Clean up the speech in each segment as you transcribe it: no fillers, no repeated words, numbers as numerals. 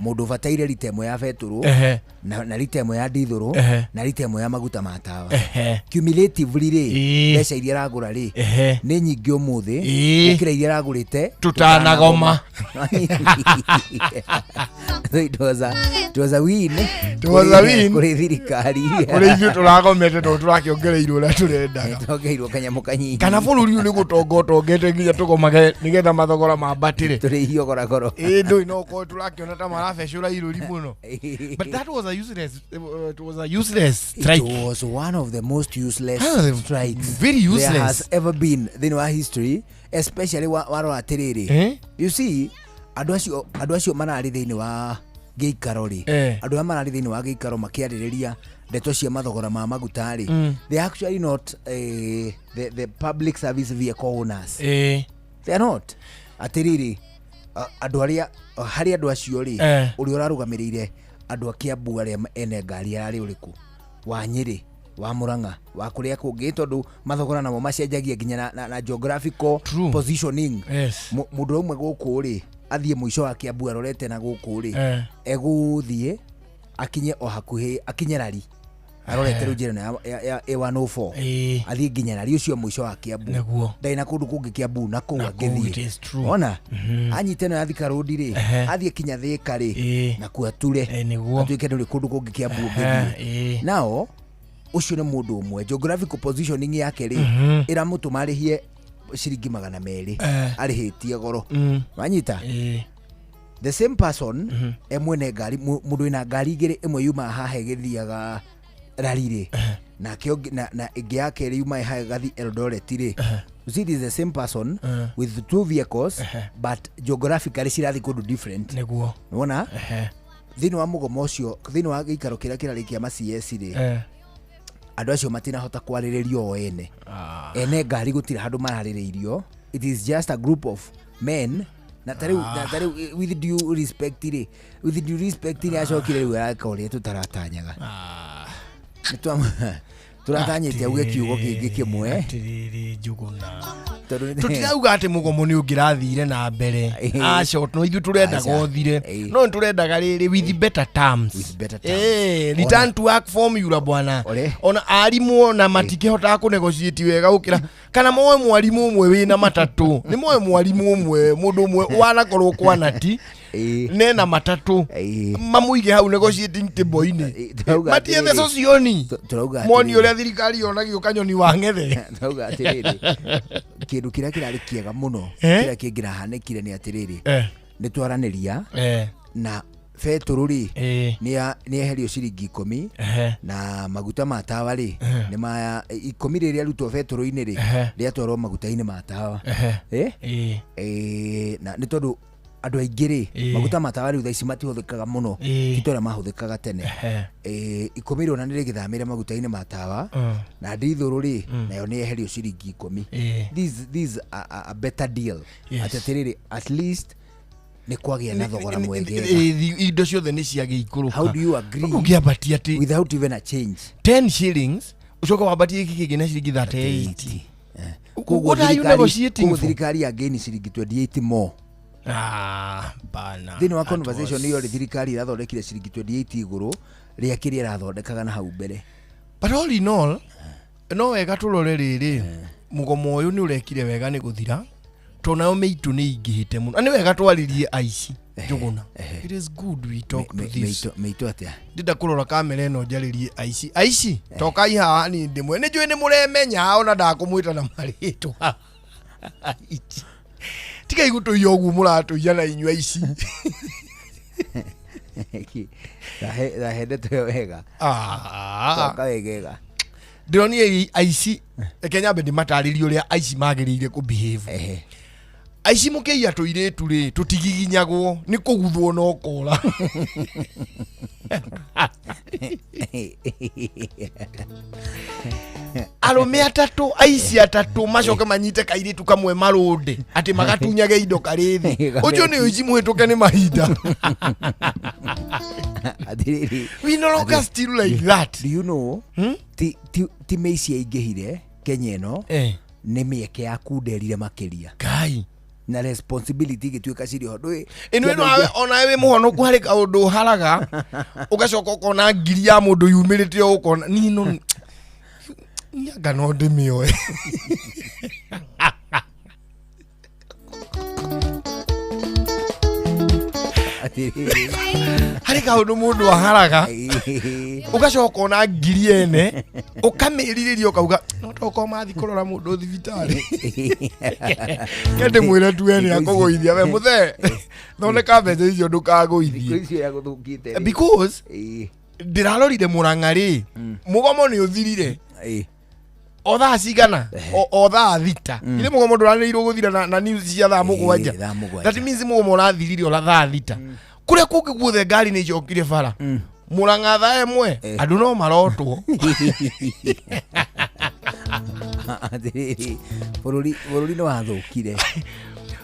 Mũndũ ũbataire rita ĩmwe ya betũrũ na rita ĩmwe ya ndithũrũ na rita ĩmwe ya maguta ma tawa, cumulatively rĩ, mbeca iria aragũra rĩ, nĩ nyingĩ ũmũthĩ gũkĩra iria aragũrĩte Tũtanagoma. So it was a win. It was a win. Kũrĩ thirikari. Kũrĩ ithuĩ tũragomete tondũ tũrakĩongereirwo ũrĩa tũrendaga. Twongereirwo kanyamũ kanyinyi. Kana bũrũri ũyũ nĩ gũtonga ũtongete nginya tũgomage nĩgetha mathogora mambatĩre? Tũrĩhio goragoro. Ĩ, ndũĩ no ũkorwo tũrakĩona ta marabecũra irũri mũno, but that was a useless it was a useless strike. It was one of the most useless strikes very there useless. Has ever been thĩinĩ wa history, especially warora atĩrĩrĩ, Eh? you see, andũ acio mararĩ thĩinĩ wa gĩikaro rĩ, andũ arĩa mararĩ thĩinĩ wa gĩikaro makĩarĩrĩria ndeto cia mathogora ma maguta rĩ, they are actually not the public service vehicle owners. They are not. Atĩrĩrĩ, andũ arĩa harĩ andũ acio rĩ, ũrĩa ũrarũgamĩrĩire andũ a Kiambu arĩa ene ngari ararĩ ũrĩkũ? Wa Nyĩrĩ, wa Mũrang'a, wa kũrĩa kũngĩ? Tondũ mathogora namo macenjagia nginya na geographical positioning. Mũndũ ũmwe gũkũ rĩ, athiĩ mũico wa Kiambu arorete na gũkũ rĩ, egũthiĩ akinye o hakuhĩ, akinye rari arorete rĩu njĩra ĩno ya A104, athiĩ nginya rari, ũcio mũico wa Kiambu. Ndarĩ na kũndũ kũngĩ Kiambu na kũu Na kũu, it angĩthiĩ. is true. Ona anyite ĩno ya Thika Road rĩ, athiĩ kinya Thika rĩ, na kuo ature, atuĩke ndũrĩ kũndũ kũngĩ Kiambu ũngĩthiĩ. Nao ũcio nĩ mũndũ ũmwe, geographical positioning yake rĩ, ĩramũtũma arĩhie ciringi 200, arĩhĩtie goro. Wanyita? The same person e mwene ngari, mũndũ wĩna ngari igĩrĩ, ĩmwe yumaga haha ĩgĩthiaga rari rĩ, nake na ĩngĩ ya kerĩ yumaga haha ĩgathiĩ Eldoret rĩ. You see, it is the same person with two vehicles, but geographically cirathiĩ kũndũ different. Nĩwona thĩinĩ wa mũgomo ũcio, thĩinĩ wa gĩikaro kĩrĩa kĩrarĩ kĩa ma CS rĩ, andũ acio matinahota kwarĩrĩrio o ene. Ene ngari gũtirĩ handũ mararĩrĩirio. It is just a group of men, na tarĩu with due respect rĩ, with due respect nĩ acokire rĩu araka ũrĩa tũtaratanyaga. Tũratanyĩte auge kiugo kĩngĩ kĩmwe. Atĩrĩrĩ Njũgũna, Tondũ tũtirauga atĩ mũgomo nĩ ũngĩrathire na mbere. Aca, no ithuĩ tũrendaga Aca. ũthire, no nĩ tũrendaga rĩrĩ with better terms. With better terms. Return to work formula, bwana. Ore. Ona arimũ ona matikĩhotaga kũnegotiate wega gũkĩra kana moe mwarimũ ũmwe wĩna matatũ, nĩ moe mwarimũ ũmwe, mũndũ ũmwe wanakorwo kwanati nena matatũ, mamũige hau negotiating table-inĩ. Tũrauga matiethe atĩrĩrĩ, socioni tũrauga moni atĩrĩrĩ, ũrĩa thirikari yonagio kanyoni wa ng'ethe. Tũrauga atĩrĩrĩ, kĩndũ kĩrĩa kĩrarĩ kĩega mũno, kĩrĩa kĩngĩrahanĩkire nĩ atĩrĩrĩ, nĩ twaranĩria na betũrũ rĩ, nĩ eherio ciringi 10, na maguta ma tawa rĩ, nĩ maya 10 rĩrĩa arutwo betũrũ-inĩ rĩ, rĩatwarwo maguta-inĩ ma tawa. Na nĩ tondũ andũ aingĩ rĩ, maguta ma tawa rĩu thaa ici matihũthĩkaga mũno ti ta ũrĩa mahũthĩkaga tene. 10 rĩ, ona nĩ rĩgĩthamĩre maguta-inĩ ma tawa, na ndithũrũ rĩ, nayo nĩ yeherio ciringi 10. This a better deal. Atĩ atĩrĩrĩ, at least nĩ kwagĩa na thogora mwegega. Indo ciothe nĩ ciagĩikũrũka. How do you agree Ũngĩambatia atĩ without even a change? 10 shillings, ũcoke wambatie gĩkĩ kĩngĩ na ciringi 38. Koguo What are you negotiating koguo for? thirikari ya gain ciringi 28 more. Ah, bana. Thĩinĩ wa That conversation ĩyo rĩ, thirikari ĩrathondekire ciringi 28 igũrũ rĩa kĩrĩa ĩrathondekaga na hau mbere. But all in all, no wega tũrore rĩrĩ, mũgomo ũyũ nĩ ũrekire wega nĩ gũthira, tondũ nayo mĩitũ nĩ ingĩhĩte mũno, na nĩ wega twarĩrie aici, Njũgũna. It is good we talk to this. Mĩitũ atĩa? Ndĩnda kũrora kamera ĩno njarĩrie aici. Aici, tokai haha niĩ ndĩmwe, nĩ njũĩ nĩ mũremenya, ona ndakũmwĩta na marĩtwa. Aici, tigai gũtũiya ũguo mũratũiya na inyuĩ aici. Rahe ndeto ĩyo wega. Ah. Toka wegega. Ndĩronire aici, reke nyambe ndĩmatarĩrie ũrĩa aici magĩrĩire kũ behave. Aici, mũkĩiya tũirĩtu rĩ, tũtigiginyagwo, nĩ kũguthwo no kora. Arũme atatũ, aici atatũ, macoke manyite kairĩtu kamwe marũnde atĩ magatunyage indo karĩ thĩ, ũcio nĩ ũici mũhĩtũke nĩ mahinda. Atĩrĩrĩ, We no longer steal like that. Do you know, ti mĩici yaingĩhire Kenya ĩno, nĩ mĩeke ya kunderire makĩria. Ngai. Na responsibility igĩtuĩka cirĩ ho ndũĩ. Ĩno ĩno nawe onawe wĩ mũhonoku harĩ kaũndũ ũharaga, ũgacoka ũkona ngiri ya mũndũ yumĩrĩte o ũkona niĩ no niĩ anga no ndĩmĩoe. Atĩrĩrĩ. Harĩ kaũndũ mũndũ aharaga, ũgacoka ona ngiri ene ũkamĩrirĩria, ũkauga no tokorwo mathi kũrora mũndũ thibitarĩ, ke ndĩmwĩre tu we nĩ akũgũithia, we mũthee thondeka mbeca icio ndũkagũithie. Thikũ icio ya gũthũkĩte rĩ. Because ndĩrarorire Mũrang'a rĩ, mũgomo nĩ ũthirire o thaa cigana, o thaa 6. Ithe mũgomo ndũranĩirwo gũthira na news cia thaa 7. Thaa 7. That means mũgomo ũrathirire ora thaa 6. Kũrĩa kũngĩ guothe ngari nĩ icokire bara. Mũrang'a thaa 1 andũ no marotwo. Atĩrĩrĩ, bũrũri nĩ wathũkire.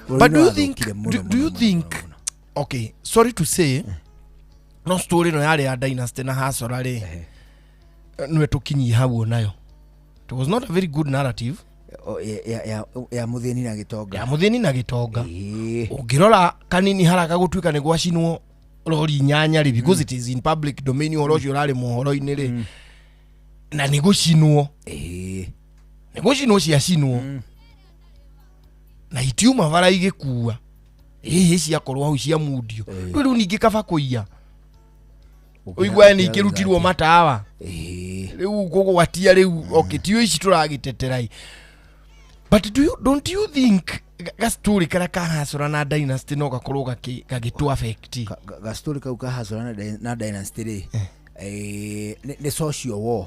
Bũrũri But nĩ do you think wathũkire mũno, do you mũno, think mũno, mũno. Okay, sorry to say, no story ĩno yarĩ ya dynasty na hasora rĩ, nĩwe tũkinyie hau nayo, it was not a very good narrative. O, ya mũthĩni na gĩtonga. Ya mũthĩni na gĩtonga. Ũngĩrora kanini haraka gũtuĩka nĩ gwacinwo rori inyanya rĩ, because it is in public domain, ũhoro ũcio ũrarĩ mohoro-inĩ rĩ, na nĩ gũcinwo, nĩ gũcinwo ciacinwo na itiuma bara igĩkua ĩhĩ ciakorwo hau cia mundio. Rĩu ningĩ kaba kũiya ũiguae nĩ ikĩrutirwo matawa. Rĩu kũgwatia rĩu, okay, tio ici tũragĩtetera i, but don't you think gastori karĩa kahacũra na dynasty no gakorwo gagĩtũ affect? Gastori kau kahacũra na dynasty rĩ, nĩ social war.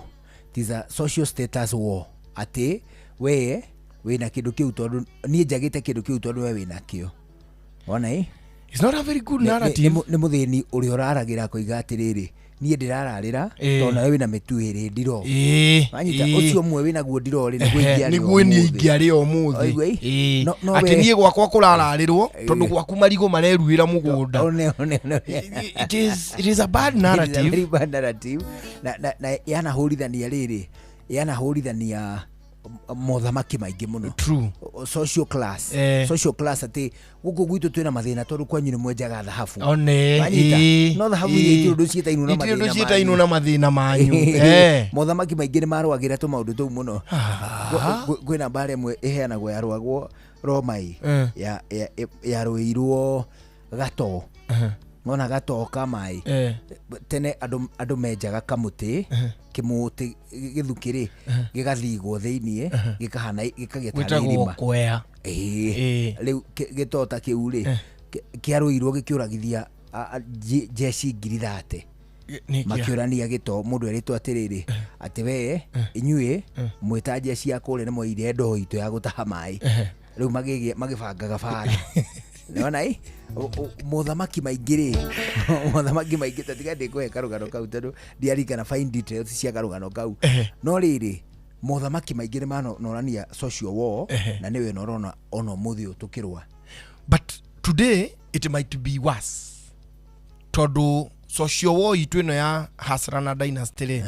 It is a social status war, atĩ we wĩna kĩndũ kĩu tondũ niĩ njagĩte kĩndũ kĩu tondũ we wĩna kĩo, wona ĩ? It's not a very good narrative. Nĩ mũthĩni ũrĩa ũraragĩra akoiga atĩrĩrĩ, niĩ ndĩrararĩra tondũ nawe wĩna mĩtu ĩrĩ ndiro. Wanyita? Ũcio ũmwe wĩnaguo ndiro rĩ, nĩguo ingĩarĩa Nĩguo niĩ ũmũthĩ. ingĩarĩa ũmũthĩ. Waigua ĩ? No Atĩ niĩ gwakwa kũrararĩrwo tondũ gwaku marigũ mareruĩra mũgũnda. One, one, one. It is a bad It is a narrative. very bad narrative. Na yanahũrithania rĩrĩ, yanahũrithania mothamaki maingĩ mũno. True. Social class. Social class, atĩ gũkũ gwitũ twĩna mathĩna tondũ kwanyu nĩ mwenjaga thahabu. One. Wanyita? No thahabu iria itirĩ ũndũ ciĩtainwo na Itirĩ ũndũ mathĩna ciĩtainwo manyu. Na mathĩna manyu. Mothamaki maingĩ nĩ marũagĩra tũmaũndũ tũu mũno. Kwĩna mbara ĩmwe ĩheanagwo yarũagwo Roma ĩ, yarũĩirwo gatoo, nona gatoo ka maĩ. Tene andũ menjaga kamũtĩ, kĩmũtĩ gĩthukĩ rĩ, gĩgathigwo thĩiniĩ, gĩkahana gĩkagĩa tarĩ Gwĩtagwo irima. kwea. Rĩu gĩtoo ta kĩu rĩ, kĩarũirwo gĩkĩũragithia jeshi 30,000. Makĩũrania gĩtoo, mũndũ erĩtwo atĩrĩrĩ, atĩ we inyuĩ mwĩta jeshi ya kũrĩa nĩ mwaire ndoo itũ ya gũtaha maĩ. Rĩu magĩbangaga bara, nĩwona ĩ? Mothamaki maingĩ rĩ, mothamaki maingĩ, ta tiga ndĩkũhe karũgano kau tondũ ndiarikana fine details cia karũgano kau, no rĩrĩ, mothamaki maingĩ nĩ manorania social war, na nĩwe ĩno ũrona ona ũmũthĩ ũyũ tũkĩrũa. But today it might be worse, tondũ social war itũ ĩno ya hasra na dynasty rĩ,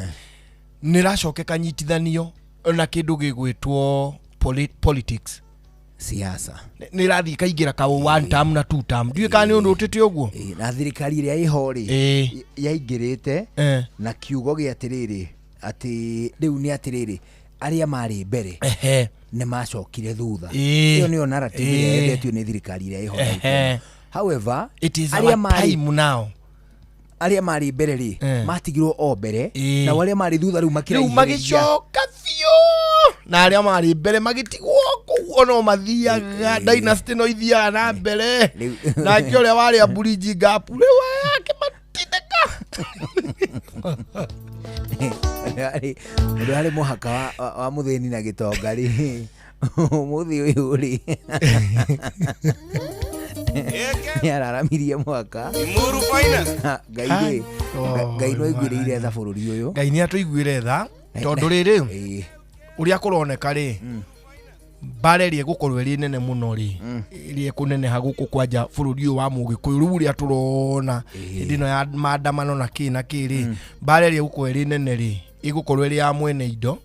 nĩ ĩracoka ĩkanyitithanio na kĩndũ gĩgwĩtwo politics. Siasa. Nĩ ĩrathiĩ ĩkaingĩra ka one term na two term, ndiũĩ kana nĩ ũndũ ũtĩte ũguo. Na thirikari ĩrĩa ĩho rĩ, yaingĩrĩte na kiugo gĩa atĩrĩrĩ, atĩ rĩu nĩ atĩrĩrĩ, arĩa marĩ mbere nĩ macokire thutha. Ĩyo nĩyo narrative ĩrĩa yendetio nĩ thirikari ĩrĩa ĩho thaici. However, It is arĩa our marĩ time now. Arĩa marĩ mbere rĩ, matigirwo o mbere, nao arĩa marĩ thutha rĩu Rĩu makĩraihĩrĩria. Magĩcoka biũ na arĩa marĩ mbere magĩtigwo kũu, ono mathiaga dynasty no ithiaga na mbere. Nake ũrĩa warĩ a bridge gap rĩu yake matindĩka. Ũndũ harĩ mũhaka wa mũthĩni na gĩtonga rĩ, ũmũthĩ ũyũ rĩ, nĩ araramirie mwaka. Imuru finest. Ngai rĩ, Oh, Ngai no aiguĩrĩire tha bũrũri ũyũ. Ngai nĩ atũiguĩre tha, tondũ rĩrĩ, ũrĩa kũroneka rĩ, mbara ĩrĩa ĩgũkorwo ĩrĩ nene mũno rĩ, ĩrĩa ĩkũneneha gũkũ kwanja bũrũri ũyũ wa mũgĩkũyũ rĩu, ũrĩa tũrona hĩndĩ ĩno ya maandamano na kĩ na kĩ rĩ, mbara ĩrĩa ĩgũkorwo ĩrĩ nene rĩ, ĩgũkorwo ĩrĩ ya mwene indo.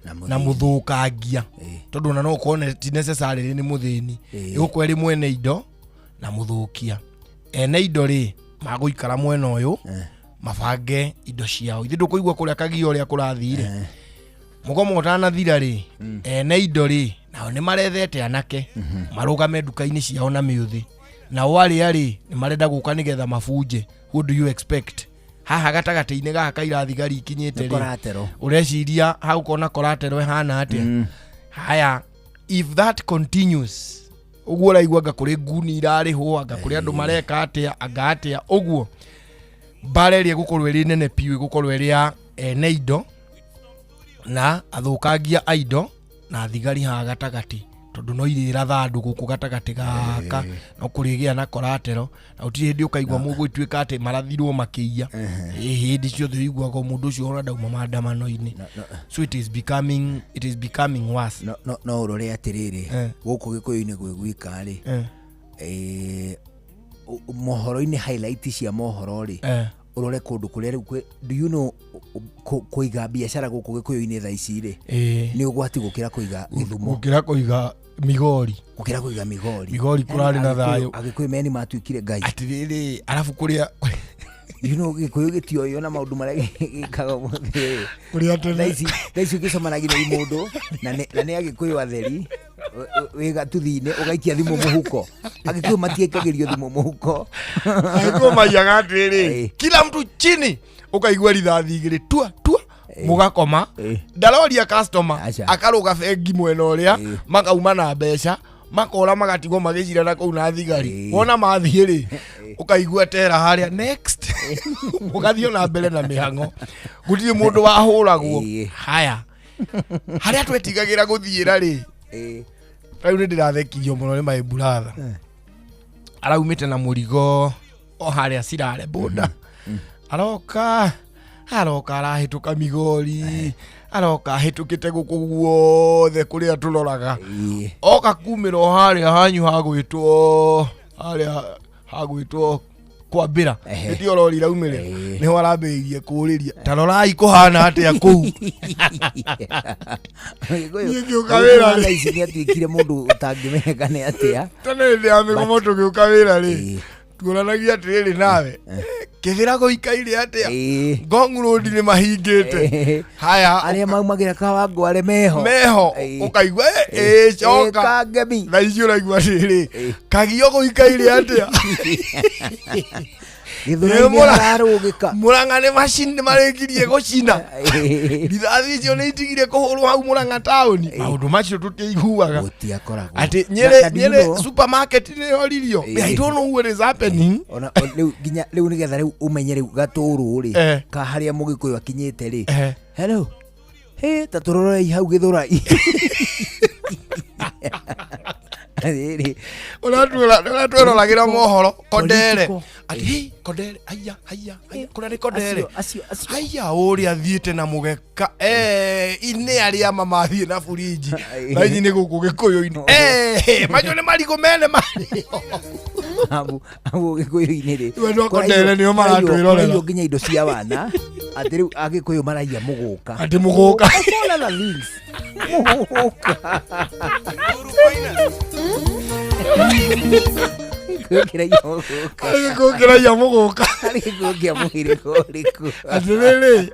Na mũthũkangia, tondũ ona no ũkorwo ti necessarily nĩ mũthĩni. Ĩgũkorwo ĩrĩ mwene indo na mũthũkia. Ene indo rĩ magũikara mwena ũyũ mabange indo ciao. Ithuĩ ndũkũigua kũrĩa Kagio ũrĩa kũrathire. Mũgomo ũtanathira rĩ, ene indo rĩ nao nĩ marethete anake marũgame nduka-inĩ ciao na mĩũthĩ, nao arĩa rĩ nĩ marenda gũka nĩgetha mabunje. What do you expect? Haha gatagatĩ-inĩ gaka kaira thigari ikinyĩte rĩ, collateral. Ũreciria hagũkorwo na collateral ĩhana atĩa? Haya, if that continues ũguo, ũraigua anga kũrĩ nguni irarĩhwo, anga kũrĩ andũ mareka atĩa, anga atĩa ũguo, mbara ĩrĩa ĩgũkorwo ĩrĩ nene piũ ĩgũkorwo ĩrĩ ya ene indo na athũkangia a indo na thigari haha gatagatĩ, tondũ no irĩratha andũ gũkũ gatagatĩ gaka, no kũrĩgĩa na collateral, na gũtirĩ hĩndĩ ũkaigua mũgũtuĩka atĩ marathirwo makĩiya. Ĩ, hĩndĩ ciothe ũiguaga mũndũ ũcio ona ndauma maandamano-inĩ. So it is becoming worse. No ũrore atĩrĩrĩ, gũkũ Gĩkũyũ-inĩ gwĩ gwika rĩ, mohoro-inĩ, highlight cia mohoro rĩ, ũrore kũndũ kũrĩa rĩu do you know kũiga biacara gũkũ Gĩkũyũ-inĩ thaa ici rĩ, nĩ ũgwati gũkĩra kũiga Gĩthumo? Gũkĩra kũiga Migori. Gũkĩra kũiga Migori. Migori kũrarĩ na thayũ. Agĩkũyũ meni matuĩkire ngai. Atĩrĩrĩ, arabu kũrĩa You know Gĩkũyũ gĩtioywo na maũndũ marĩa gĩkaga ũmũthĩ. Kũrĩa tene. Thaa ici ũngĩcemanagia na mũndũ na nĩ Agĩkũyũ atheri wĩ gatuthi-inĩ, ũgaikia thimũ mũhuko. Agĩkũyũ matiaikagĩrio thimũ mũhuko. Agĩkũyũ maiyaga atĩrĩrĩ, kila mtu chini, ũkaigua rithathi igĩrĩ tua tua, mũgakoma. Ndaroria customer. Aca. Akarũga bengi mwena ũrĩa, makauma na mbeca, makora, magatigwo magĩcirana kũu na thigari. Wona mathiĩ rĩ, ũkaigua tera harĩa next, mũgathiĩ na mbere na mĩhang'o, gũtirĩ mũndũ wahũragwo. Haya, harĩa twetigagĩra gũthiĩra rĩ, rĩu nĩ ndĩrathekirio mũno nĩ my brother. Araumĩte na mũrigo o harĩa Sirare boda, aroka aroka arahĩtũka Migori, aroka ahĩtũkĩte gũkũ guothe kũrĩa tũroraga. Oka kumĩra o harĩa hanyu hagwĩtwo, harĩa hagwĩtwo Kwambĩra. Nĩtio rori raumĩrĩra. Nĩho arambĩrĩirie kũũrĩria, ta rorai kũhana atĩa kũu. Gĩkũyũ. Niĩ ngĩũka wĩra rĩ. Thaa ici nĩ atuĩkire mũndũ ũtangĩmenyeka nĩ atĩa. Tene hĩndĩ ya mĩgomo tũgĩũka wĩra rĩ, tuonanagia atĩrĩrĩ, nawe kĩbĩra gũikaire atĩa? Ngong Road nĩ mahingĩte. Haya. Arĩa maumagĩra Kawangware meho. Meho. Ũkaigua ĩ coka. Kangemi. Thaa ici ũraigua atĩrĩrĩ, Kagio gũikaire atĩa? Gĩthũrai-inĩ hararũgĩka. Mũrang'a nĩ macini nĩ marĩkirie gũcina, rithathi icio nĩ itigire kũhũrwo hau Mũrang'a taũni. Maũndũ macio tũtiaiguaga. Gũtiakoragwo. Atĩ Na- Nyĩrĩ na do you Nyĩrĩ supermarket nĩ yoririo. I don't know what is happening. Ona rĩu nginya rĩu nĩgetha rĩu ũmenye rĩu gatũrũ rĩ, ka harĩa Mũgĩkũyũ akinyĩte rĩ. Hello, he ta tũrorei hau Gĩthũrai rĩrĩ. Ũratweroragĩra mohoro Kondere. Political. Atĩ hei Kondere, haiya haiya haiya, kũrĩa nĩ Kondere. Acio acio acio. Haiya, ũrĩa thiĩte na mũgeka inĩ arĩa mamathiĩ na burinji na ici nĩ gũkũ Gĩkũyũ-inĩ. Macio nĩ marigũ mene marĩo. Abu Gĩkũyũ-inĩ rĩ, Rĩu andũ a Kondere nĩo maratwĩrorera. Kũraiywo nginya indo cia wana, atĩ rĩu Agĩkũyũ maraiya mũgũka. Atĩ mũgũka. Of all other things, mũgũka. Gĩkũyũ kĩraiya mũgũka. Gĩkũyũ kĩraiya mũgũka. Harĩ gĩkũyũ kĩa mũhĩrĩga ũrĩkũ? Atĩrĩrĩ,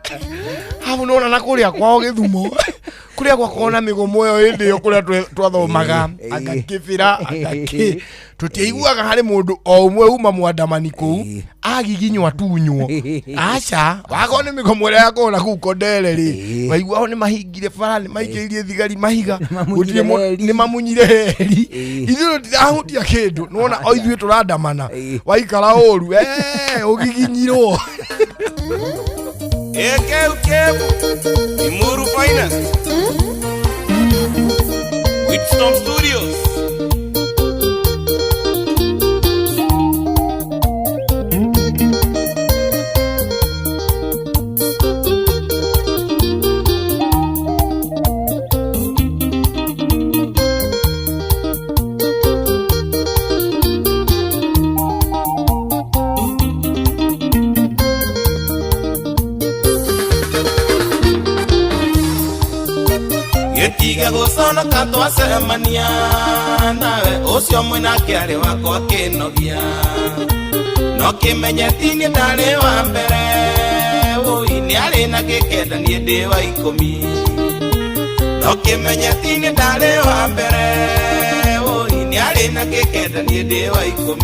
habu nona na kũrĩa kwao Gĩthumo, kũrĩa gwakorwo na mĩgomo ĩyo hĩndĩ ĩyo kũrĩa twathomaga, anga kĩbĩra anga kĩ, tũtiaiguaga harĩ mũndũ o ũmwe uma mwandamani kũu agiginywo atunywo. Aca, wakorwo nĩ mĩgomo ĩrĩa yakorwo na kũu Kondere rĩ, waigua o nĩ mahingire bara, nĩ maikĩirie thigari mahiga. Nĩmamunyire Gũtirĩ reri. nĩ mamunyire reri. Ithuĩ tũtirahutia kĩndũ, nĩwona o ithuĩ tũrandamana. Waikara ũru, ũgiginyirwo. AKUKM, Limuru Finest. Whipstorm Studios. Ndingĩconoka twacemania nawe, ũcio mwĩnake arĩ wakwa kĩnogia. No kĩmenye ti niĩ ndarĩ wa mbere, ũi nĩ arĩ na gĩkenda niĩ ndĩ wa 10. No kĩmenye ti niĩ ndarĩ wa mbere, ũi nĩ arĩ na gĩkenda niĩ ndĩ wa 10.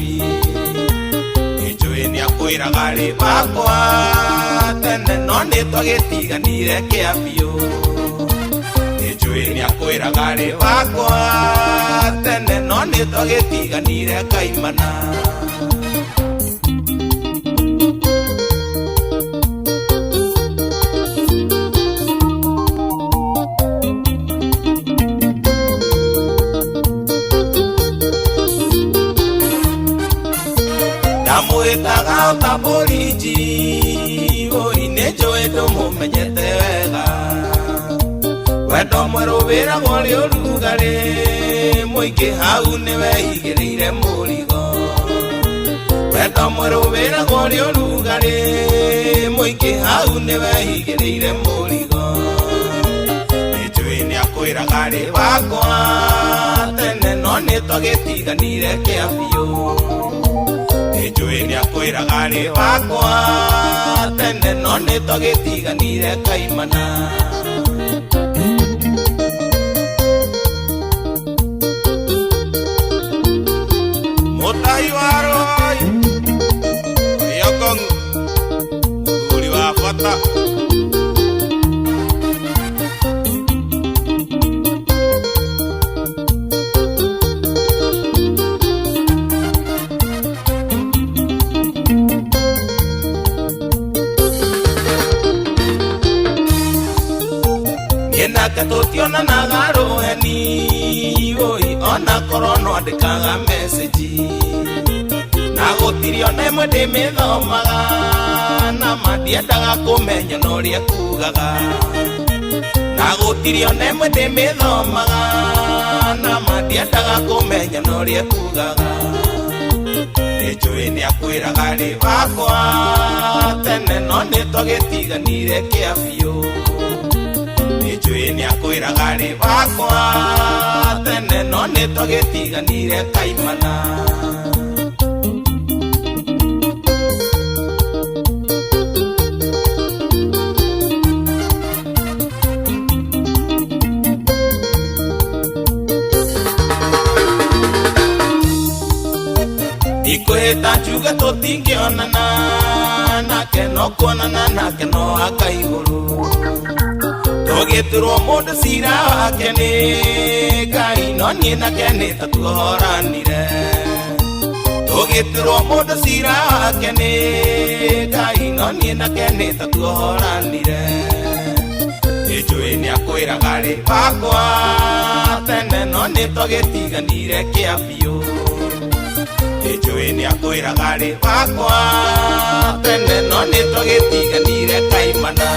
Nĩnjũĩ nĩakwĩraga rĩ wakwa tene, no nĩtwagĩtiganire kĩa biũ. Nĩnjũĩ nĩakwĩraga rĩ wakwa tene, no nĩtwagĩtiganire kaimana. Ndamwĩtaga ta borithi, oi nĩnjũĩ ndũmũmenyete wega. Wendo mwerũ wĩragwo rĩ ũrugarĩ mũingĩ, hau nĩweigĩrĩire mũrigo. Wendo mwerũ wĩragwo rĩ ũrugarĩ mũingĩ, hau nĩweigĩrĩire mũrigo. Nĩnjũĩ nĩakwĩraga rĩ wakwa tene, no nĩtwagĩtiganire kĩa biũ. Nĩnjũĩ nĩakwĩraga rĩ wakwa tene, no nĩtwagĩtiganire kaimana. Mũtahi wa Rũhoi, Rĩokong'u, mũthuri wa bata. Niĩ nake tũtionanaga rũheni, oi ona korwo no andĩkaga message. Na gũtirĩ ona ĩmwe ndĩmĩthomaga, na ma ndiendaga kũmenya na ũrĩa kugaga. Na gũtirĩ ona ĩmwe ndĩmĩthomaga, na ma ndiendaga kũmenya na ũrĩa kugaga. Nĩnjũĩ nĩakwĩraga rĩ wakwa tene, no nĩtwagĩtiganire kĩa biũ. Nĩnjũĩ nĩakwĩraga rĩ wakwa tene, no nĩtwagĩtiganire kaimana. Ndikwĩhĩta njuge tũtingĩonana nake, no kuonana nake no aka igũrũ. Tũgĩturwo mũndũ cira wake nĩ Ngai, no niĩ nake nĩ ta tuohoranire. Tũgĩturwo mũndũ cira wake nĩ Ngai, no niĩ nake nĩ ta tuohoranire. Nĩnjũĩ nĩakwĩraga rĩ wakwa tene, no nĩtwagĩtiganire kĩa biũ. Nĩnjũĩ nĩakwĩraga rĩ wakwa tene, no nĩtwagĩtiganire kaimana.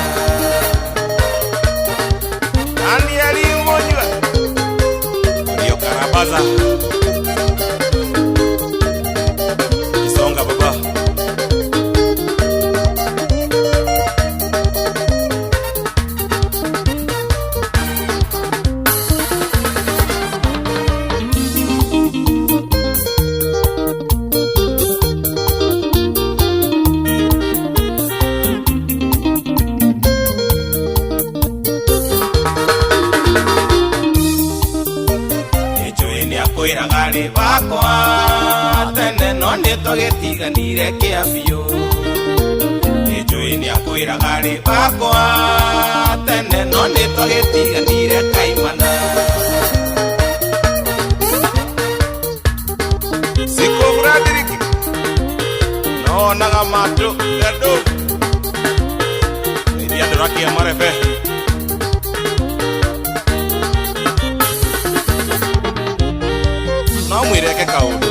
Danieli Monywa, Rio Karabaza, Kisonga baba. Wakwa tene, no nĩtwagĩtiganire kĩa biũ. Nĩnjũĩ nĩakwĩraga rĩ wakwa tene, no nĩtwagĩtiganire kaimana. Siko Frederick, nonaga matũ tendũ. Nĩithia ndũrakia marebe. No mwĩreke kaũndũ.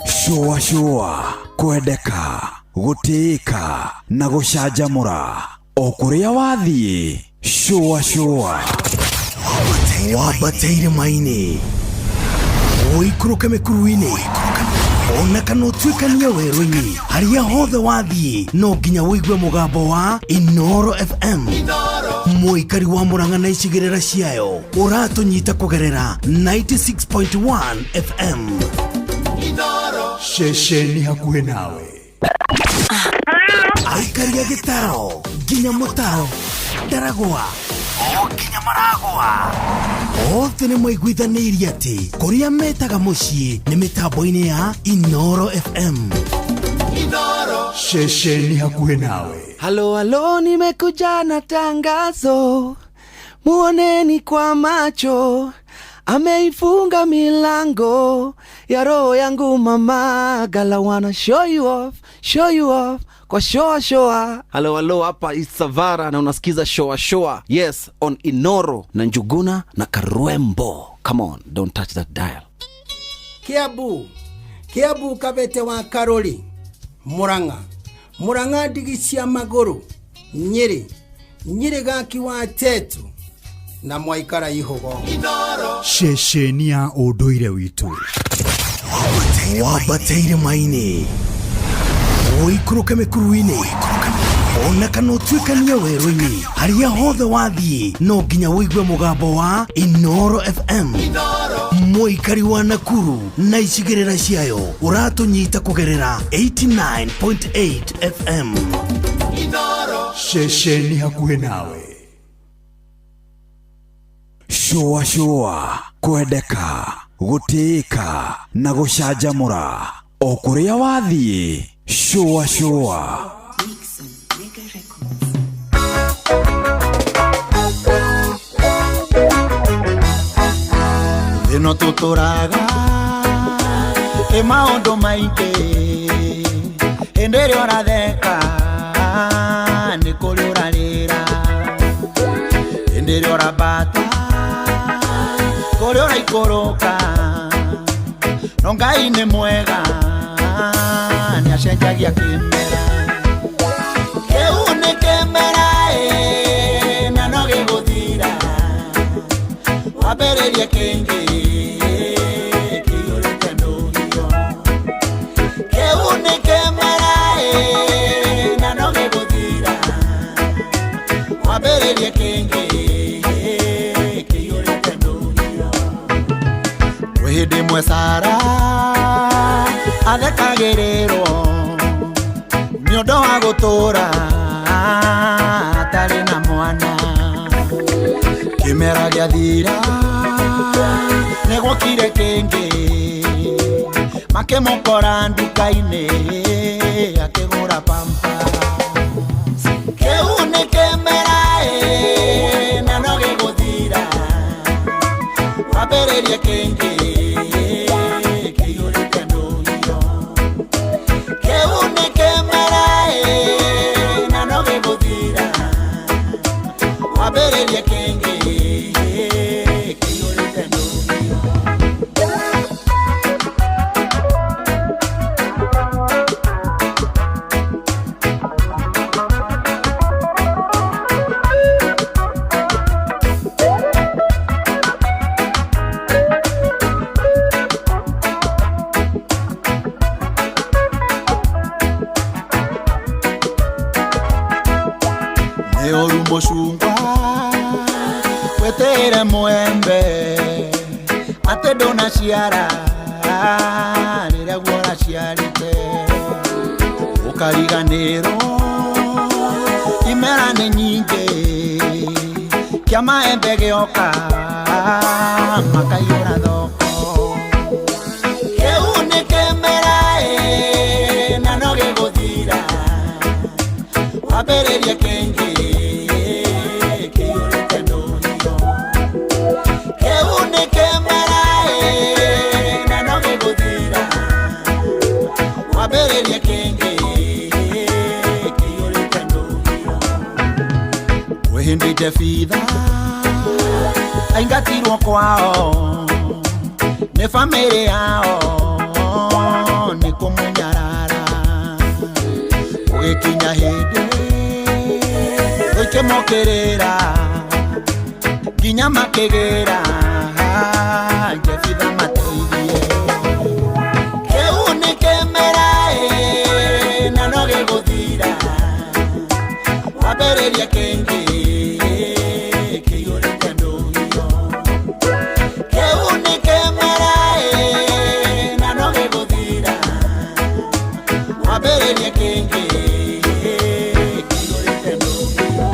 Shua shua kwendeka. Gũtĩĩka na gũcanjamũra o kũrĩa wathiĩ. Cũa cũa. Wambate irĩma-inĩ, ũikũrũke mĩkuru-inĩ, ona kana ũtuĩkanie werũ-inĩ, harĩa hothe wathiĩ no nginya ũigue mũgambo wa Inoro FM. Mũikari wa Murang'a na icigĩrĩra ciayo ũratũnyita kũgerera 96.1 FM. Ceceni hakuhĩ nawe. Aikaria gĩtaro nginya mũtaro ndaragwa o nginya maragwa othe nĩ maiguithanĩirie atĩ kũrĩa metaga mũciĩ nĩ mĩtambo-inĩ ya Inoro FM. Ceceni hakuhĩ nawe. Halo halo, nimekuja na tangazo, muoneni kwa macho, ameifunga milango ya roho yangu mama, gala wanna show you off, show you off kwa shoa shoa. Halo halo, hapa Isavara na unasikiza shoa shoa, yes, on Inoro na Njuguna na Karwembo. Come on, don't touch that dial. Kiambu, Kiambu Kabete wa Karori, Murang'a, Murang'a ndigi cia magũrũ, Nyĩrĩ, Nyĩrĩ gaki wa Tetu na mwaikara ihugo. Ceceni ya ũndũire witũ. Wambate irĩma-inĩ, ũikũrũke mĩkuru-inĩ, ona kana ũtuĩkanie werũ-inĩ, harĩa hothe wathiĩ no nginya ũigue mũgambo wa Inoro FM. Mũikari wa Nakuru na icigĩrĩra ciayo ũratũnyita kũgerera 89.8 FM. Ceceni hakuhĩ nawe. Cũa cũa. Kwendeka, gũtĩĩka na gũcanjamũra o kũrĩa wathiĩ. Cũa cũa. Thĩno tũtũraga ĩ maũndũ maingĩ, hĩndĩ ĩrĩa ũratheka nĩ kũrĩ ũrarĩra, hĩndĩ ĩrĩa ũrambata kũrĩ ũraikũrũka, no Ngai nĩ mwega nĩ acenjagia kĩmera. Kĩu nĩ kĩmera ĩ na no gĩgũthira, wambĩrĩrie kĩngĩ kĩiyũrĩte ndũhiũ. Kĩu nĩ kĩmera ĩ na no gĩgũthira, wambĩrĩrie kĩngĩ kĩiyũrĩte ndũhiũ. Kwĩ hĩndĩ ĩmwe Sara athekagĩrĩrwo nĩ ũndũ wa gũtũũra atarĩ na mwana, kĩmera gĩathira nĩ gwokire kĩngĩ, makĩmũkora nduka-inĩ akĩgũra pampa. Kĩu nĩ kĩmera ĩ na no gĩgũthira, wambĩrĩrie kĩngĩ kĩiyũrĩte ndũhiũ. Kĩu nĩ kĩmera ĩ na no gĩgũthira, wambĩrĩrie kĩngĩ kĩiyũrĩte ndũhiũ. Nĩ ũru mũcungwa wĩtĩre mwembe atĩ ndũnaciara rĩrĩa guo ũraciarĩte, ũkariganĩrwo imera nĩ nyingĩ, kĩa maembe gĩoka makaiyũra thoko. Kĩu nĩ kĩmera ĩ na no gĩgũthira, wambĩrĩrie kĩngĩ kĩiyũrĩte ndũhiũ. Kĩu nĩ kĩmera ĩ na no gĩgũthira, wambĩrĩrie kĩngĩ kĩiyũrĩte ndũhiũ. Kwĩ hĩndĩ Jebitha aingatirwo kwao nĩ bamĩrĩ yao nĩ kũmũnyarara, Gũgĩkinya hĩndĩ gũikĩmũkĩrĩra nginya makĩgĩra Jefitha mateithie. Kĩu nĩ kĩmera ĩ, na no gĩgũthira, wambĩrĩria kĩngĩ kĩiyũrĩte ndũhio. Kĩu nĩ kĩmera ĩ, na no gĩgũthira, wambĩrĩria kĩngĩ kĩiyũrĩte ndũhio.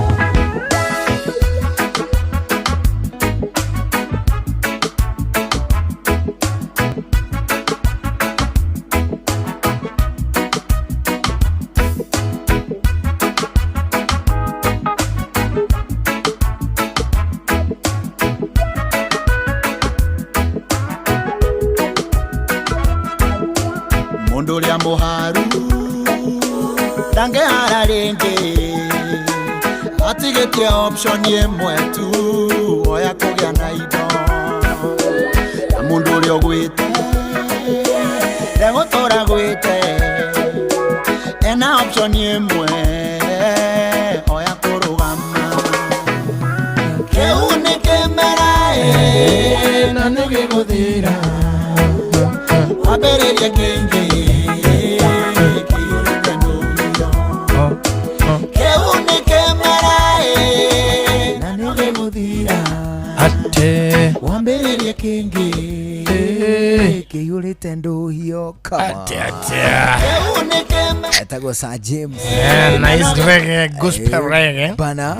Mundu uria muharu ndangehara ringi, atigitie option imwe tu oya kugia na indo. Na mundu uria ugwite ndegũtũra gwite, ena option imwe oya kũrũgama. Kĩu nĩ kĩmera ĩ, na nĩ gĩgũthira, wambĩrĩrie kĩngĩ kĩiyũrĩte ndũhio. Kĩu nĩ kĩmera ĩ, na nĩ gĩgũthira, Ate wambĩrĩrie kĩngĩ kĩiyũrĩte ndũhio. Come on. Ate ate. Kĩu nĩ kĩmera. Etagwo Sir James. Yeah, nice reggae, gospel reggae. Bana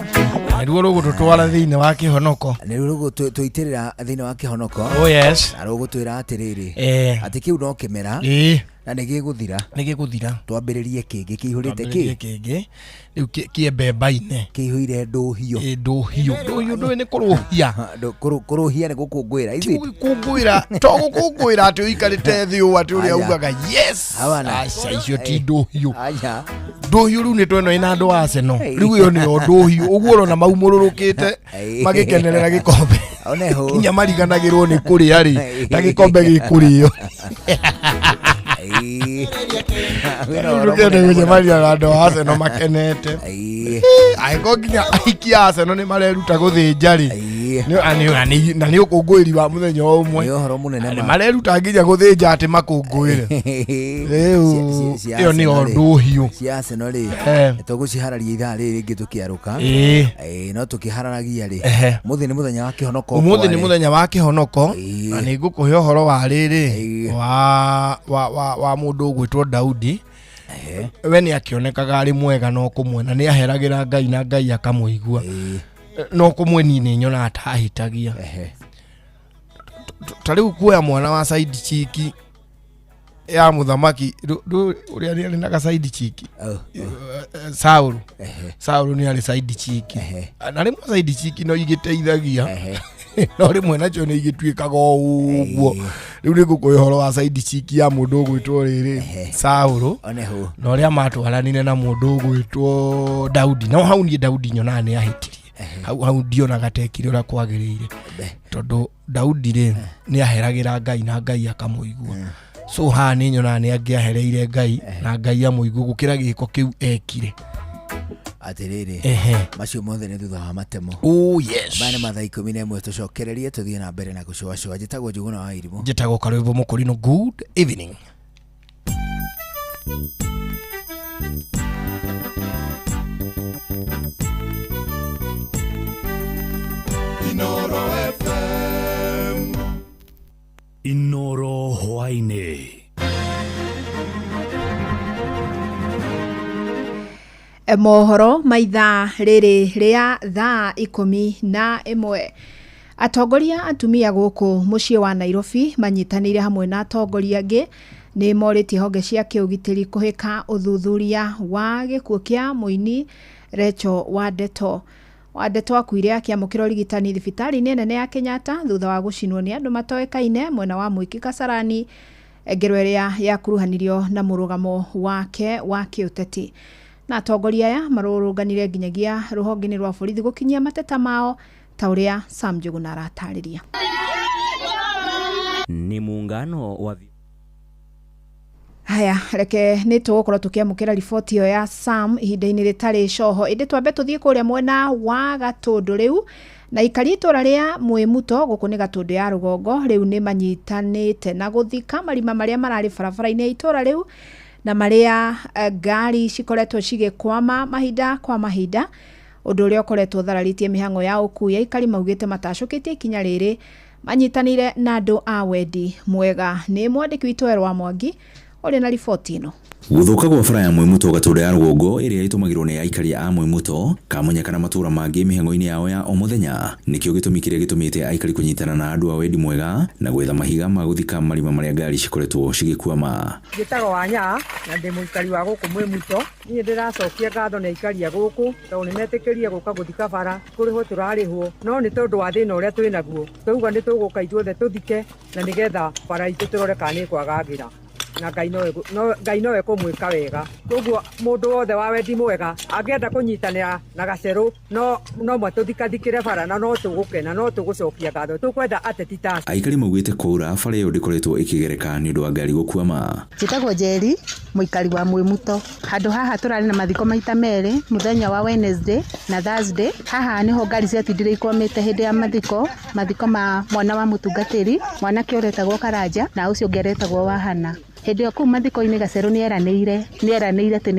Nĩruo rũgũtũtwara thĩinĩ wa kĩhonoko. Nĩ rũgũtũitĩrĩra thĩinĩ wa kĩhonoko. Oh yes. Na rũgũtwĩra atĩrĩrĩ, Eh. atĩ kĩu no kĩmera Ĩĩ. na nĩ gĩgũthira, Nĩ gĩgũthira. Twambĩrĩrie kĩngĩ kĩihũrĩte Twambĩrĩrie kĩ kĩngĩ. Rĩu kĩembemba-inĩ. Kĩihũire ndũhio. Ĩ ndũhio. Ndũhio ndũĩ nĩ kũrũhia. Kũrũhia nĩ gũkũngũĩra, is it? Gũkũngũĩra to gũkũngũĩra atĩ ũikarĩte thĩ ũũ atĩ ũrĩa Aya. ugaga yes. Hawana. Aca icio ti ndũhio. Aya. Ndũhiũ rĩu nĩ tweno ĩna andũ a Arsenal. Hey. Rĩu ĩyo nĩyo ndũhiũ. Ũguo ũrona maumũrũrũkĩte Hey. magĩkenerera gĩkombe. Oneho. Nginya mariganagĩrwo nĩ kũrĩa rĩ, Hey. ta gĩkombe gĩkũrĩo. Ĩĩ. Wĩna Rĩu ũhoro ndũkĩende mũnene mũno. gũcemania na andũ a Arsenal makenete. Ĩĩ. Angĩkorwo nginya aikia a Arsenal nĩ mareruta gũthĩnja rĩ. Ĩĩ. Na nĩ ũkũngũĩri wa mũthenya o ũmwe. Nĩ ũhoro mũnene Nĩ ma. mareruta nginya gũthĩnja atĩ makũngũĩre. Rĩu Cia- ĩyo nĩyo Arsenal rĩ. ndũhiũ. Cia Arsenal rĩ, Eh. tũgũciharariria ithaa rĩrĩ rĩngĩ tũkĩarũka. Ĩĩ. Ĩĩ, no tũkĩhararagia rĩ, Ehe. mũthĩ nĩ mũthenya wa kĩhonoko. Ũmũthĩ nĩ kware. mũthenya wa kĩhonoko Ĩĩ. na nĩ ngũkũhe ũhoro wa rĩrĩ Ĩĩ. wa mũndũ ũgwĩtwo Daudi. We nĩ akĩonekaga arĩ mwega no kũmwe na nĩ aheragĩra Ngai na Ngai akamũigua. Ĩĩ. No kũmwe niĩ nĩ nyonaga ta ahĩtagia. Ehe. Ta rĩu kuoya mwana wa side chick ya mũthamaki ũrĩa nĩ arĩ na ga side chick. Oh, oh. Saulu. Ehe. Saulu nĩ arĩ side chick. Ehe. Na rĩmwe side chick no igĩteithagia. Ehe. No rĩmwe nacio nĩ igĩtuĩkaga o ũguo. Ĩĩ. Rĩu nĩ ngũkũhe ũhoro wa side chick ya mũndũ ũgwĩtwo rĩrĩ Ehe. Saulu Oneho. na ũrĩa matwaranire na mũndũ ũgwĩtwo Daudi. No hau niĩ Daudi nyonaga nĩ ahĩtirie. Hau ndionaga tekire ũrĩa kwagĩrĩire. Tondũ Daudi rĩ nĩ aheragĩra Ngai na Ngai akamũigua. So haha nĩ nyonaga nĩ angĩahereire Ngai na Ngai amũigue gũkĩra gĩko kĩu ekire. Atĩrĩrĩ, Ehe. macio mothe nĩ thutha wa matemo. Oh yes. Maya nĩ mathaa 11, tũcokererie tũthiĩ na mbere na gũcũacũa. Njĩtagwo Njũgũna wa Irimũ. Njĩtagwo Karwĩmbo Mũkũrinũ. Good evening. Inoro FM. Inoro hwaĩ-inĩ. Mohoro ma ithaa rĩrĩ rĩa thaa 11. Atongoria atumia gũkũ mũciĩ wa Nairobi manyitanĩire hamwe na atongoria angĩ nĩ morĩtie honge cia kĩũgitĩri kũhĩka ũthuthuria wa gĩkuũ kĩa mũini Rachel Wandeto. Wandeto akuire akĩamũkĩra ũrigitani thibitarĩ-inĩ nene ya Kenyatta thutha wa gũcinwo nĩ andũ matoĩkaine mwena wa Mwiki Kasarani, ngero ĩrĩa yakuruhanirio na mũrũgamo wake wa kĩũteti. Na atongoria aya marũrũnganire nginyagia rũhonge-inĩ rwa borithi gũkinyia mateta mao ta ũrĩa Sam Njuguna aratarĩria. Ni muungano wa Haya, reke nĩ tũgũkorwo tũkĩamũkĩra riboti ĩyo ya Sam ihinda-inĩ rĩtarĩ coho, ĩndĩ twambe tũthiĩ kũrĩa mwena wa Gatũndũ rĩu na ikari itũra rĩa Mwĩmuto gũkũ nĩ Gatũndũ ya rũgongo rĩu nĩ manyitanĩte na gũthika marima marĩa mararĩ barabara-inĩ ya itũra rĩu na marĩa ngari cikoretwo cigĩkwama mahinda kwa mahinda, ũndũ ũrĩa ũkoretwo ũthararĩtie mĩhang'o ya ũkui. Aikari maugĩte matacũkĩtie ikinya rĩrĩ manyitanĩire na andũ a wendi mwega. Nĩ mwandĩki witũ Erwa Mwangi ũrĩ na riboti ĩno. Gũthũka gwa bara ya Mwĩmuto Gatũndũ ya rũgongo ĩrĩa ĩtũmagĩrwo nĩ aikari a Mwĩmuto, Kamunya kana matũra mangĩ mĩhang'o-inĩ yao ya o mũthenya nĩkĩo gĩtũmi kĩrĩa gĩtũmĩte aikari kũnyitana na andũ a wendi mwega na gwetha mahiga ma gũthika marima marĩa ngari cikoretwo cigĩkwama. Njĩtagwo Wanya na ndĩ mũikari wa gũkũ Mwĩmuto. Niĩ ndĩracokia ngatho nĩ aikari a gũkũ tondũ nĩ metĩkĩrie gũka gũthika bara, kũrĩhwo tũrarĩhwo, no nĩ tondũ wa thĩna ũrĩa twĩ naguo twauga nĩ tũgũka ithuothe tũthike na nĩgetha bara itũ tũrore kana nĩ ĩkwagagĩra na Ngai nowe kũmwĩka wega. Koguo mũndũ wothe wa wendi mwega angĩenda kũnyitanĩra na gacerũ no matũthikathikĩre bara na no tũgũkena, no tũgũcokia ngatho, tũkwenda ateti ta Aikari maugĩte kwaura bara ĩyo ndĩkoretwo ĩkĩgereka nĩ ũndũ wa ngari gũkwama. Njĩtagwo Njeri, mũikari wa Mwĩmuto. Handũ haha tũrarĩ na mathiko maita merĩ, mũthenya wa Wednesday na Thursday. Haha nĩho ngari ciatindire ikwamĩte hĩndĩ ya mathiko, mathiko ma mwana wa mũtungatĩri, mwanake ũretagwo Karanja na ũcio ũngĩ aretagwo Wahana. Hĩndĩ ĩyo kũu mathiko-inĩ Gacerũ nĩeranĩire atĩ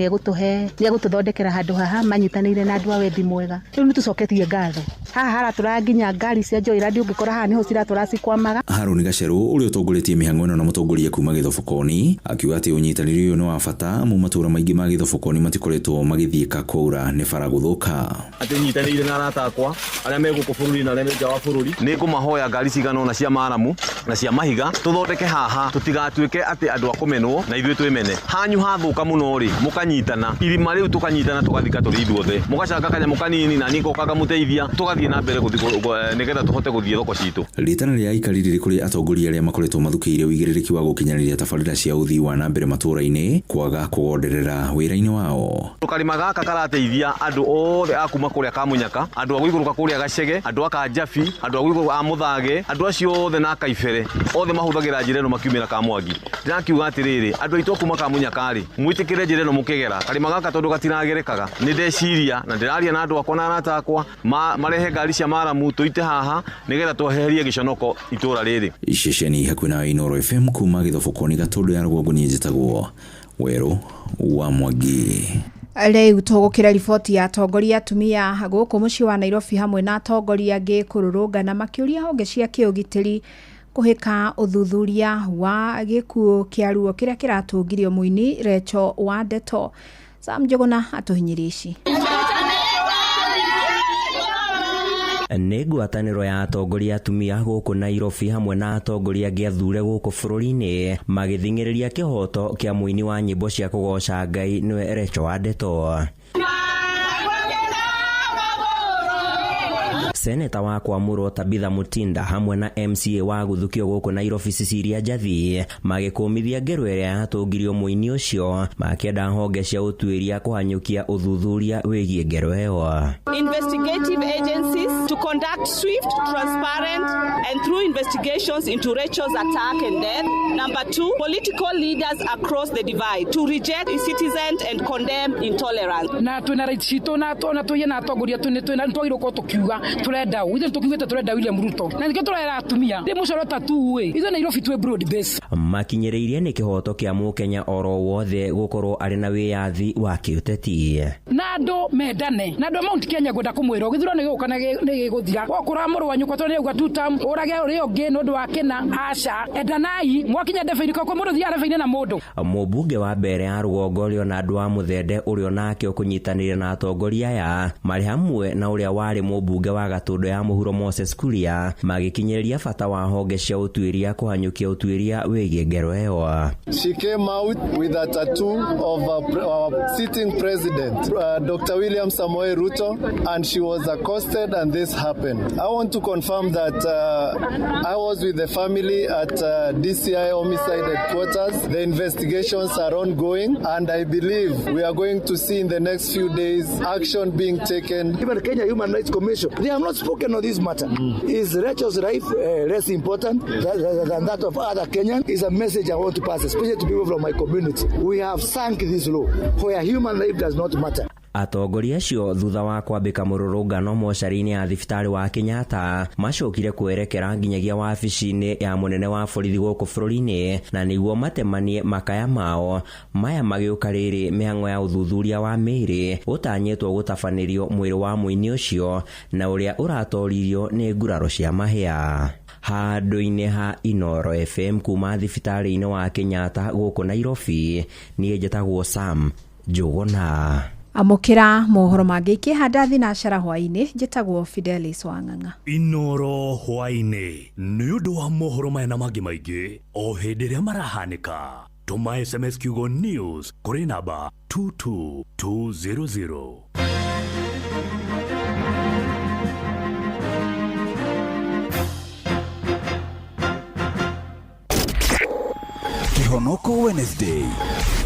nĩegũtũthondekera handũ haha manyitanĩire na andũ a wendi mwega. Rĩu nĩtũcoketie ngatho. Haha haratũra nginya ngari cia Joyland ũngĩkora haha nĩho ciratũra cikwamaga. Harũni Gacerũ ũrĩa ũtongoretie mĩhang'o ĩno na mũtongoria kuma Gĩthobokoni akiuga atĩ ũnyitanĩri ũyũ nĩ wa bata amu matũra maingĩ ma Gĩthobokoni matikoretwo magĩthiĩka kwaura nĩ bara gũthũka. Atĩ nyitanĩire na arata akwa arĩa me gũkũ bũrũri na arĩa me nja wa bũrũri, nĩ ngũmahoya ngari cigana ũna cia maramu na cia mahiga tũthondeke haha tũtigatuĩke atĩ andũ a kũmenwo na ithuĩ twĩmene. Hanyu hathũka mũno rĩ, mũkanyitana irima rĩu tũkanyitana tũgathika tũrĩ ithuothe, mũgacanga kanyamũ kanini na niĩ ngoka ngamũteithia tũgathiĩ na mbere nĩgetha tũhote gũthiĩ thoko citũ. Rĩtana rĩa aikari rĩrĩ kũrĩ atongoria arĩa makoretwo mathukĩire ũigĩrĩrĩki wa gũkinyanĩria tabarĩra cia ũthii wa na mbere matũũra-inĩ kwaga kũgonderera wĩra-inĩ wao. Karima gaka karateithia andũ othe a kuma kũrĩa Kamunyaka, andũ a gũikũrũka kũrĩa Gacege, andũ a Kanjabi, andũ a gũikũrũka a Mũthage, andũ acio othe na Kaibere, othe mahũthagĩra njĩra ĩno makiumĩra Kamwangi. Ndĩrakiuga atĩrĩrĩ, andũ aitũ a kuma Kamunyaka rĩ, mwĩtĩkĩre njĩra ĩno mũkĩgera. Karima gaka tondũ gatiragerekaga, nĩ ndeciria na ndĩraria na andũ akwa na arata akwa marehe ngari cia maramu tũite haha nĩgetha tweherie gĩconoko itũra rĩrĩ. Ceceni hakuhĩ na Inooro FM kuma Gĩthobokoni Gatũndũ ya rũgongo, niĩ njĩtagwo Werũ wa Mwangi. Rĩu tũgũkĩra riboti ya atongoria atumia gũkũ mũciĩ wa Nairobi hamwe na atongoria angĩ kũrũrũngana makĩũria honge cia kĩũgitĩri kũhĩka ũthuthuria wa gĩkuũ kĩa ruo kĩrĩa kĩratũngirio mũini Recho wa Ndeto. Sam Njũgũna atũhinyĩrie ici. Nĩ ngwatanĩro ya atongoria atumia gũkũ Nairobi hamwe na atongoria angĩ athure gũkũ bũrũri-inĩ magĩthing'ĩrĩria kĩhoto kĩa mũini wa nyĩmbo cia kũgoca Ngai nĩwe Recho wa Ndeto. Seneta wa Kwamũrwo Tabitha Mutinda hamwe na MCA wa gũthukio gũkũ Nairobi Cecilia Njathi magĩkũmithia ngero ĩrĩa yatũngirio mũini ũcio makĩenda honge cia ũtuĩria kũhanyũkia ũthuthuria wĩgiĩ ngero ĩyo. Investigative agencies to conduct swift, transparent and through investigations into Rachel's attack and death. Number 2, political leaders across the divide to reject citizens and condemn intolerance. Na twina rights citũ na tũiye na atongoria twagĩrĩirwo gũkorwo tũkiuga turenda ithuĩ tũkiugĩte turenda William Ruto na nĩkĩo tũrera atumia ndĩ mũcoro ta tu ĩ ithuĩ Nairobi twĩ broad base. Makinyĩrĩirie nĩ kĩhoto kĩa mũkenya oro wothe gũkorwo arĩ na wĩyathi wa kĩũteti na andũ mendane na andũ a Mount Kenya ngwenda kũmwĩra gĩthurano gĩgũka na nĩ gĩgũthira wakũra mũrũ wa nyũkwa tondũ nĩauga two term ũrage ũrĩa ũngĩ nĩ ũndũ wa kĩna aca endanai mwakinya ndebe-inĩ kwa mũndũ thiaga ndebe-inĩ na mũndũ. Mũmbunge wa mbere ya rũgongo Leonard wa Mũthende ũrĩa onake ũkũnyitanĩire na atongoria aya marĩ hamwe na ũrĩa warĩ mũmbunge wa Gatũndũ ya mũhuro Moses Kuria magĩkinyĩrĩria bata wa honge cia ũtuĩria kũhanyũkia ũtuĩria wĩgiĩ ngero ĩyo. She came out with a tattoo of our sitting president, Dr. William Samoei Ruto, and she was accosted, and this happened. I want to confirm that I was with the family at DCI Homicide Headquarters. The investigations are ongoing, and I believe we are going to see in the next few days action being taken. Even Kenya Human Rights Commission, they have not spoken on this matter. Is Rachel's life less important than that of other Kenyans? Is a message I want to pass, especially to people from my community. We have sunk this law where human life does not matter. Atongoria acio thutha wa kwambĩka mũrũrũngano mocarĩ-inĩ ya thibitarĩ wa Kenyatta macokire kwerekera nginyagia wabici-inĩ ya mũnene wa borithi gũkũ bũrũri-inĩ na nĩguo matemanie makaya mao maya magĩũka rĩrĩ mĩhang'o ya ũthuthuria wa mĩĩrĩ ũtanyĩtwo gũtabanĩrio mwĩrĩ wa mũini ũcio na ũrĩa ũratoririo nĩ nguraro cia mahĩa. Handũ-inĩ ha Inoro FM kuma thibitarĩ-inĩ wa Kenyatta gũkũ Nairobi, niĩ njĩtagwo Sam Njũgũna. Amũkĩra mohoro mangĩ ikĩhanda thinacara hwaĩ-inĩ, njĩtagwo Fidelis Wang'ang'a. Inoro hwaĩ-inĩ nĩ ũndũ wa mohoro maya na mangĩ maingĩ o hĩndĩ ĩrĩa marahanĩka. Tũma SMS kiugo news kũrĩ namba 22200. Kĩhonoko Wednesday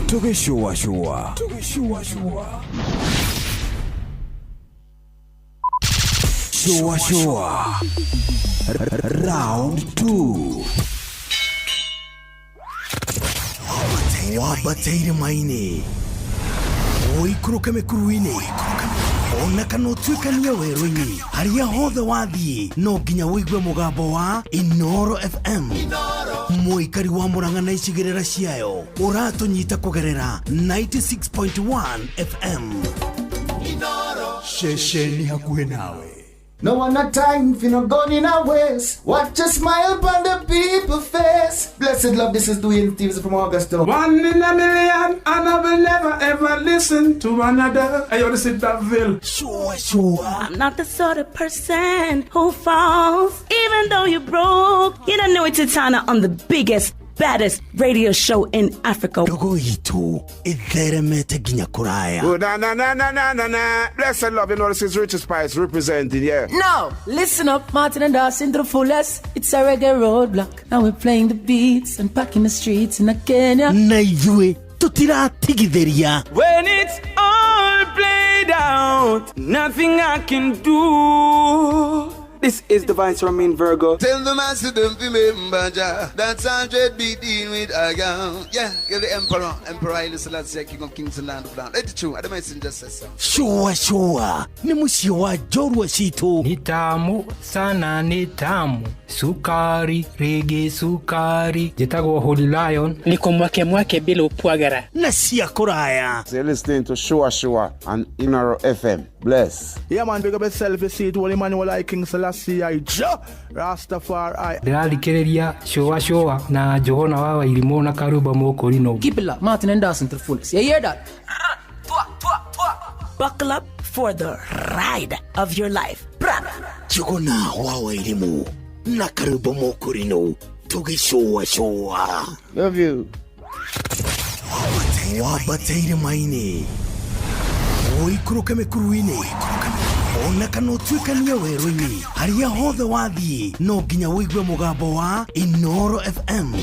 tũgĩcũacũa. Shua shua. Round 2. Wambate irĩma-inĩ, ũikũrũke mĩkuru-inĩ, ona kana ũtuĩkanie werũ-inĩ, harĩa hothe wathiĩ no nginya ũigue mũgambo wa Inoro FM. Mũikari wa Murang'a na icigĩrĩra ciayo ũratũnyita kũgerera 96.1 FM. Ceceni hakuhĩ nawe. No one not time for no gun in our waist. Watch a smile upon the people face. Blessed love, this is Dwayne Stevens from Augusta. One in a million, and I will never ever listen to another. I want to sit that Ville. Sure, sure. I'm not the sort of person who falls, even though you're broke. You don't know it's Titana on the biggest, baddest radio show in Africa. Ndogo itu itheremete nginya kuraya. Oh, na na na na na na na. Blessed love, you know this is Richie Spice representing, yeah. Now, listen up, Martin and Dawson to the fullest. It's a reggae roadblock. Now we're playing the beats and packing the streets in Kenya. Na ithuĩ tutiratigithĩria. When it's all played out, nothing I can do. This is the Vice Romain Virgo. Tell the master don't remember Jah. That's 100 be dealing with a girl. Yeah, you're the emperor. Emperor Haile Selassie, King of Kings and Land of Land. Let it true. I don't mind just say so. Shua shua. Ni mũciĩ wa njorua citũ. Ni tamu sana, ni tamu. Sukari, rege sukari. Njĩtagwo Holy Lion. Niko mwake mwake bila upwagara. Na cia kũraya. So you're listening to Shua Shua on Inoro FM. Bless. Yeah man, big up yourself, you see it, Holy Emmanuel I King Selassie I Jah Rastafari. Ndĩrathikĩrĩria Shua Shua na Njũgũna wa Wairimũ na Karumba Mũkũrinũ. Keep it locked, Martin and Dawson to the fullest. You hear that? Buckle up for the ride of your life. Njũgũna wa Wairimũ na Karumba Mũkũrinũ tũgĩcũa cũa. Love you. Wambate irĩma-inĩ, ũikũrũke mĩkuru-inĩ, ona kana ũtuĩkanie werũ-inĩ, harĩa hothe wathiĩ no nginya ũigue mũgambo wa Inoro FM.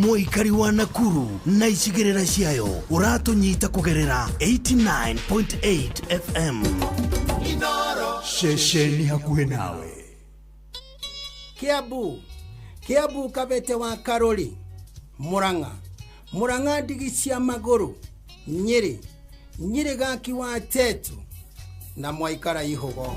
Mũikari wa Nakuru na icigĩrĩra ciayo ũratũnyita kũgerera 89.8 FM. Ceceni hakuhĩ nawe. Kiambu, Kiambu Kabete wa Karori, Murang'a, Murang'a ndigi cia magũrũ, Nyĩrĩ, Nyĩrĩ gaki wa Tetu na mwaikara ihũgo.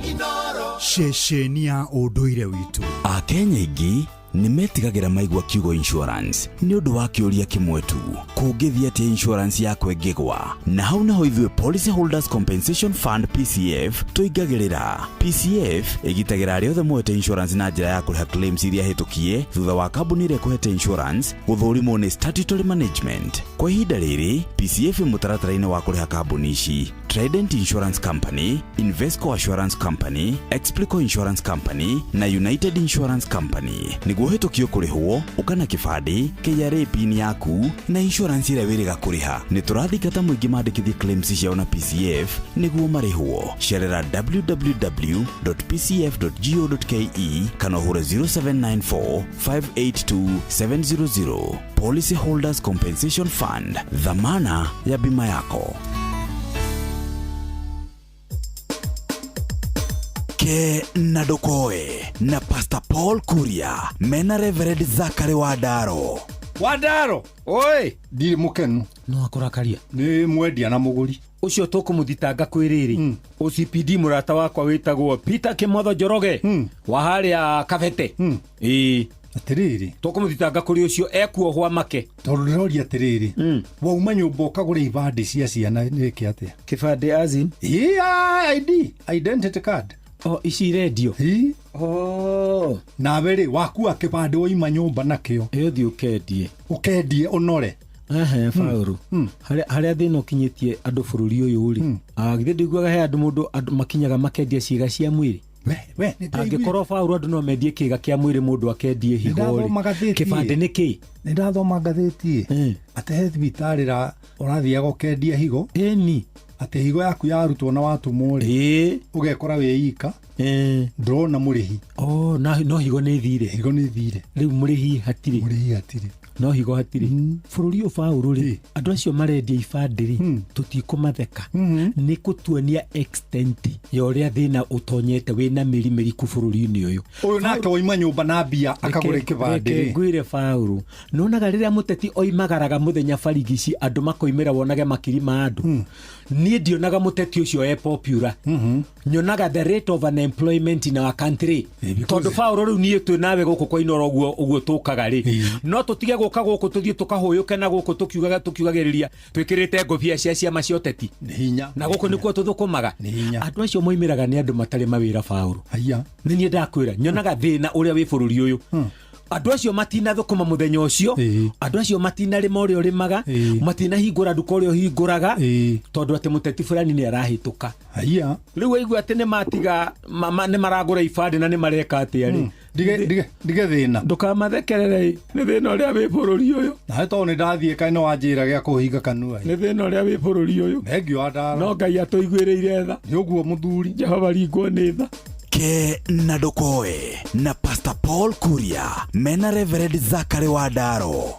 Ceceni ya ũndũire witũ. Akenya aingĩ nĩ metigagĩra maigua kiugo insurance nĩ ũndũ wa kĩũria kĩmwe tu, kũngĩthiĩ atĩa insurance yakwa ĩngĩgwa? Na hau naho ithuĩ Policy Holders Compensation Fund PCF tũingagĩrĩra. PCF ĩgitagĩra arĩa othe moete insurance na njĩra ya kũrĩha claims iria hĩtũkie thutha wa kambuni ĩrĩa ĩkũhete insurance gũthũrimwo nĩ statutory management. Kwa ihinda rĩrĩ PCF ĩ mũtaratara-inĩ wa kũrĩha kambuni ici: Trident Insurance Company, Invesco Assurance Company, Explico Insurance Company na United Insurance Company. Nĩguo ũhĩtũkio kũrĩhwo, ũka na kĩbandĩ, KRA PIN yaku na insurance ĩrĩa wĩrĩga kũrĩha. Nĩ tũrathingata mũingĩ mandĩkithie claims ciao na PCF nĩguo marĩhwo. Cerera www.pcf.go.ke kana ũhũre 0794 582 700. Policy Holders Compensation Fund, dhamana ya bima yako. Ke na Ndokoe na Pastor Paul Kuria mena Reverend Zakari Wandaro. Wandaro oi, ndirĩ mũkenu. No akũrakaria. Nĩ mwendia na mũgũri. Ũcio tũkũmũthitanga kwĩ rĩrĩ OCPD mũrata wakwa wĩtagwo Peter Kimotho Njoroge wa harĩa Kabete. Ĩĩ. Atĩrĩrĩ, tũkũmũthitanga kũrĩ ũcio ekuohwa make. Tondũ ndĩroria atĩrĩrĩ, wauma nyũmba ũkagũra ibandĩ cia ciana nĩkĩ atĩa? Kĩbandĩ azin? Ĩĩ, ID, identity card. O ici rendio. Oh. Nawe rĩ, wakua kĩbandĩ waima nyũmba nakĩo. Ĩ ũthiĩ ũkendie. Ũkendie ũnore. Ehe, Paũlũ. Harĩa thĩna ũkinyĩtie andũ bũrũri ũyũ rĩ, githĩ ndũiguaga he andũ mũndũ andũ makinyaga makendia ciĩga cia mwĩrĩ? Angĩkorwo Paũlũ andũ no mendie kĩĩga kĩa mwĩrĩ mũndũ akendie higo rĩ, kĩbandĩ nĩ kĩ? Nĩ ndathoma ngathĩti atĩ he thibitarĩ ũrathiaga ũkendia higo. Ĩni. Atĩ higo yaku yarutwo na watumwo rĩ, ũgekora wĩ ika, ndũrona mũrĩhi. Oh, no higo nĩ ĩthire. Higo nĩ ĩthire. Rĩu mũrĩhi hatirĩ. Mũrĩhi hatirĩ. No higo hatirĩ. Bũrũri ũyũ Paũlũ rĩ, andũ acio marendia ibandĩ rĩ, tũtikũmatheka. Nĩ kũtuonia extent ya ũrĩa thĩna ũtonyete wĩna mĩri mĩriku bũrũri-inĩ ũyũ. Ũyũ nake waima nyũmba na mbia akagũra kĩbandĩ rĩ. Reke ngwĩre Paũlũ, nĩwonaga rĩrĩa mũteti oimagaraga mũthenya barigici andũ makoimĩra wonage makiri ma andũ. Niĩ ndionaga mũteti ũcio e popular. Nyonaga the rate of unemployment in our country. Tondũ Paũlũ rĩu niĩ twĩ nawe gũkũ kwa Inooro ũguo tũkaga rĩ, no tũtige gũka gũkũ tũthiĩ tũkahũyũke na gũkũ tũkiugagĩrĩria twĩkĩrĩte ngũbia cia ciama cia ũteti. Na gũkũ nĩkuo tũthũkũmaga. Andũ acio moimĩraga nĩ andũ matarĩ mawĩra Paũlũ. Nĩ niĩ ndakwĩra nyonaga thĩna ũrĩa wĩ bũrũri ũyũ. Andũ acio matinathũkũma mũthenya ũcio, andũ acio matinarĩma ũrĩa ũrĩmaga, matinahingũra nduka ũrĩa ũhingũraga, tondũ atĩ mũteti fulani nĩ arahĩtũka. Rĩu waigua atĩ nĩ matiga nĩ maragũra ibandĩ na nĩ mareka atĩa rĩ? Ndige thĩna. Ndũkamathekerere, nĩ thĩna ũrĩa wĩ bũrũri ũyũ. Nawe tondũ nĩ ndathiĩ kaĩ no wanjĩra gĩa kũhinga kanua. Nĩ thĩna ũrĩa wĩ bũrũri ũyũ. Thengio Wandaro. No Ngai atũiguĩrĩire tha. Nĩ ũguo mũthuri. Jehova ringwo nĩ tha. Ke na Ndokoe na Pastor Paul Kuria mena Reverend Zakari Wandaro.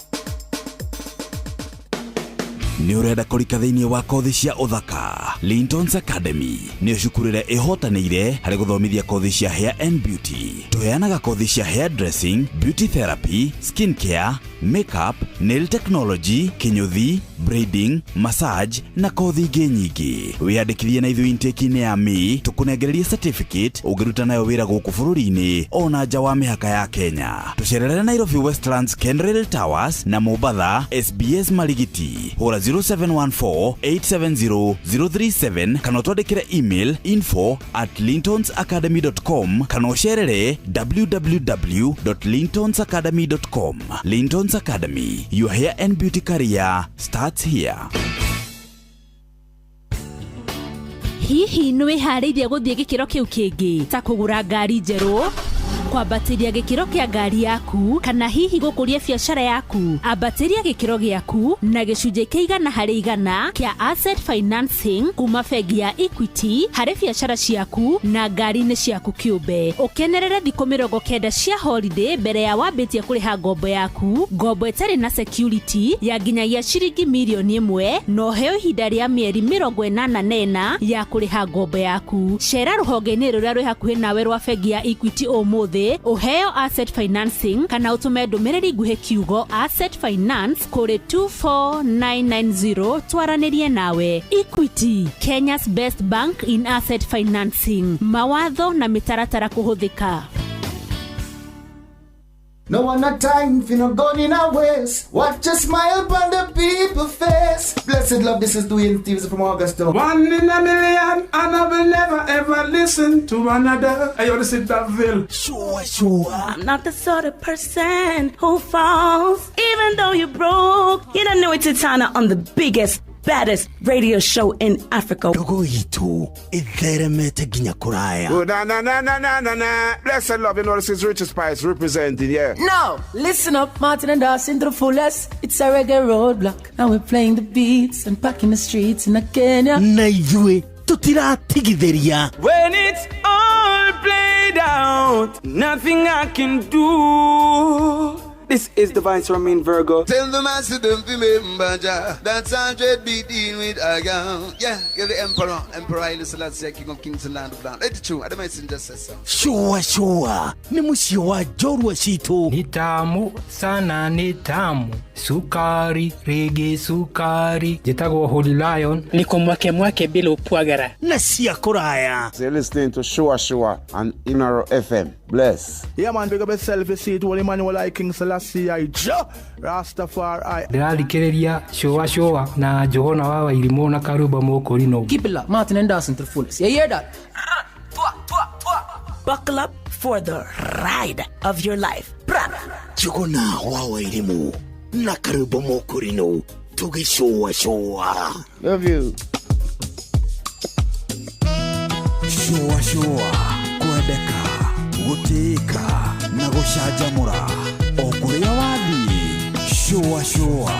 Nĩ ũrenda kũrika thĩinĩ wa kothi cia ũthaka? Lintons Academy nĩyo cukuru ĩrĩa ĩhotanĩire harĩ gũthomithia kothi cia hair and beauty. Tũheanaga kothi cia hair dressing, beauty therapy, skin care, makeup, nail technology, kĩnyũthi, braiding, massage na kothi ingĩ nyingĩ. Wĩyandĩkithie na ithuĩ intake-inĩ ya May tũkũnengererie certificate ũngĩruta nayo wĩra gũkũ bũrũri-inĩ ona nja wa mĩhaka ya Kenya. Tũcerere Nairobi Westlands Kenrail Towers na Mombatha SBS Marigiti. Hũra 0714 870 037 kana ũtwandĩkĩre email info@lintonsacademy.com kana ũcerere www.lintonsacademy.com. Lintons Academy, your hair and beauty career starts here. Hihi nĩ wĩharĩirie gũthiĩ gĩkĩro kĩu kĩngĩ ta kũgũra ngari njerũ, kwambatĩria gĩkĩro kĩa ngari yaku, kana hihi gũkũria biacara yaku? Ambatĩria gĩkĩro gĩaku na gĩcunjĩ kĩa 100% kĩa asset financing kuma bengi ya Equity harĩ biacara ciaku na ngari-inĩ ciaku kĩũmbe. Ũkenerere thikũ 90 cia holiday mbere ya wambĩtie kũrĩha ngombo yaku, ngombo ĩtarĩ na security ya nginyagia ciringi mirioni 1, na ũheo ihinda rĩa mĩeri 84 ya kũrĩha ngombo yaku. Cera rũhonge-inĩ rũrĩa rwĩ hakuhĩ nawe rwa bengi ya Equity ũmũthĩ ũheo asset financing kana ũtũme ndũmĩrĩri nguhĩ kiugo asset finance kũrĩ 24990 twaranĩrie nawe. Equity, Kenya's best bank in asset financing. Mawatho na mĩtaratara kũhũthĩka. No one not time for no gun in our waist. Watch a smile upon the people face. Blessed love, this is Dwayne Stevens from Augusta. One in a million, and I will never ever listen to another. Hey, yo, this is Daville. Sure, sure. I'm not the sort of person who falls, even though you're broke. You don't know it's Titana on the biggest, baddest radio show in Africa. Ndogo itũ ĩtheremete nginya kũraya. Oh, na na na na na na na. Blessed love, you know this is Richard Spice representing, yeah. No, listen up, Martin and Dawson to the fullest. It's a reggae roadblock. Now we're playing the beats and packing the streets in Kenya. Na ithuĩ tũtiratigithĩria. When it's all played out, nothing I can do. This is the Vice Romain Virgo. Tell the master them remember Jah. That's 100 be dealing with a girl. Yeah, you're the emperor, Emperor Haile Selassie, King of Kings and Land of Land. Let it true. I don't messenger says so. Sure, sure. Ni mũciĩ wa njorua citũ. Ni tamu sana, ni tamu sukari, rege sukari. Njĩtagwo Holy Lion. Niko mwake mwake bila upwagara. Na cia kũraya. So you're listening to Sure Sure on Inoro FM. Bless. Yeah, man, big up yourself. You see it, Holy Emmanuel I, King Selassie I, Jah Rastafari. Ndĩrathikĩrĩria Sure Sure na Johana wa Wairimũ na Karũmba Mũkũrinũ. Keep it locked, Martin and Dawson to the fullest. You hear that? Buckle up for the ride of your life. Njuguna wa Wairimũ na Karũmba Mũkũrinũ tũgĩcũa cũa. Love you. Sure Sure, kwendeka, gũtĩĩka na gũcanjamũra o kũrĩa wathiĩ. Sure Sure.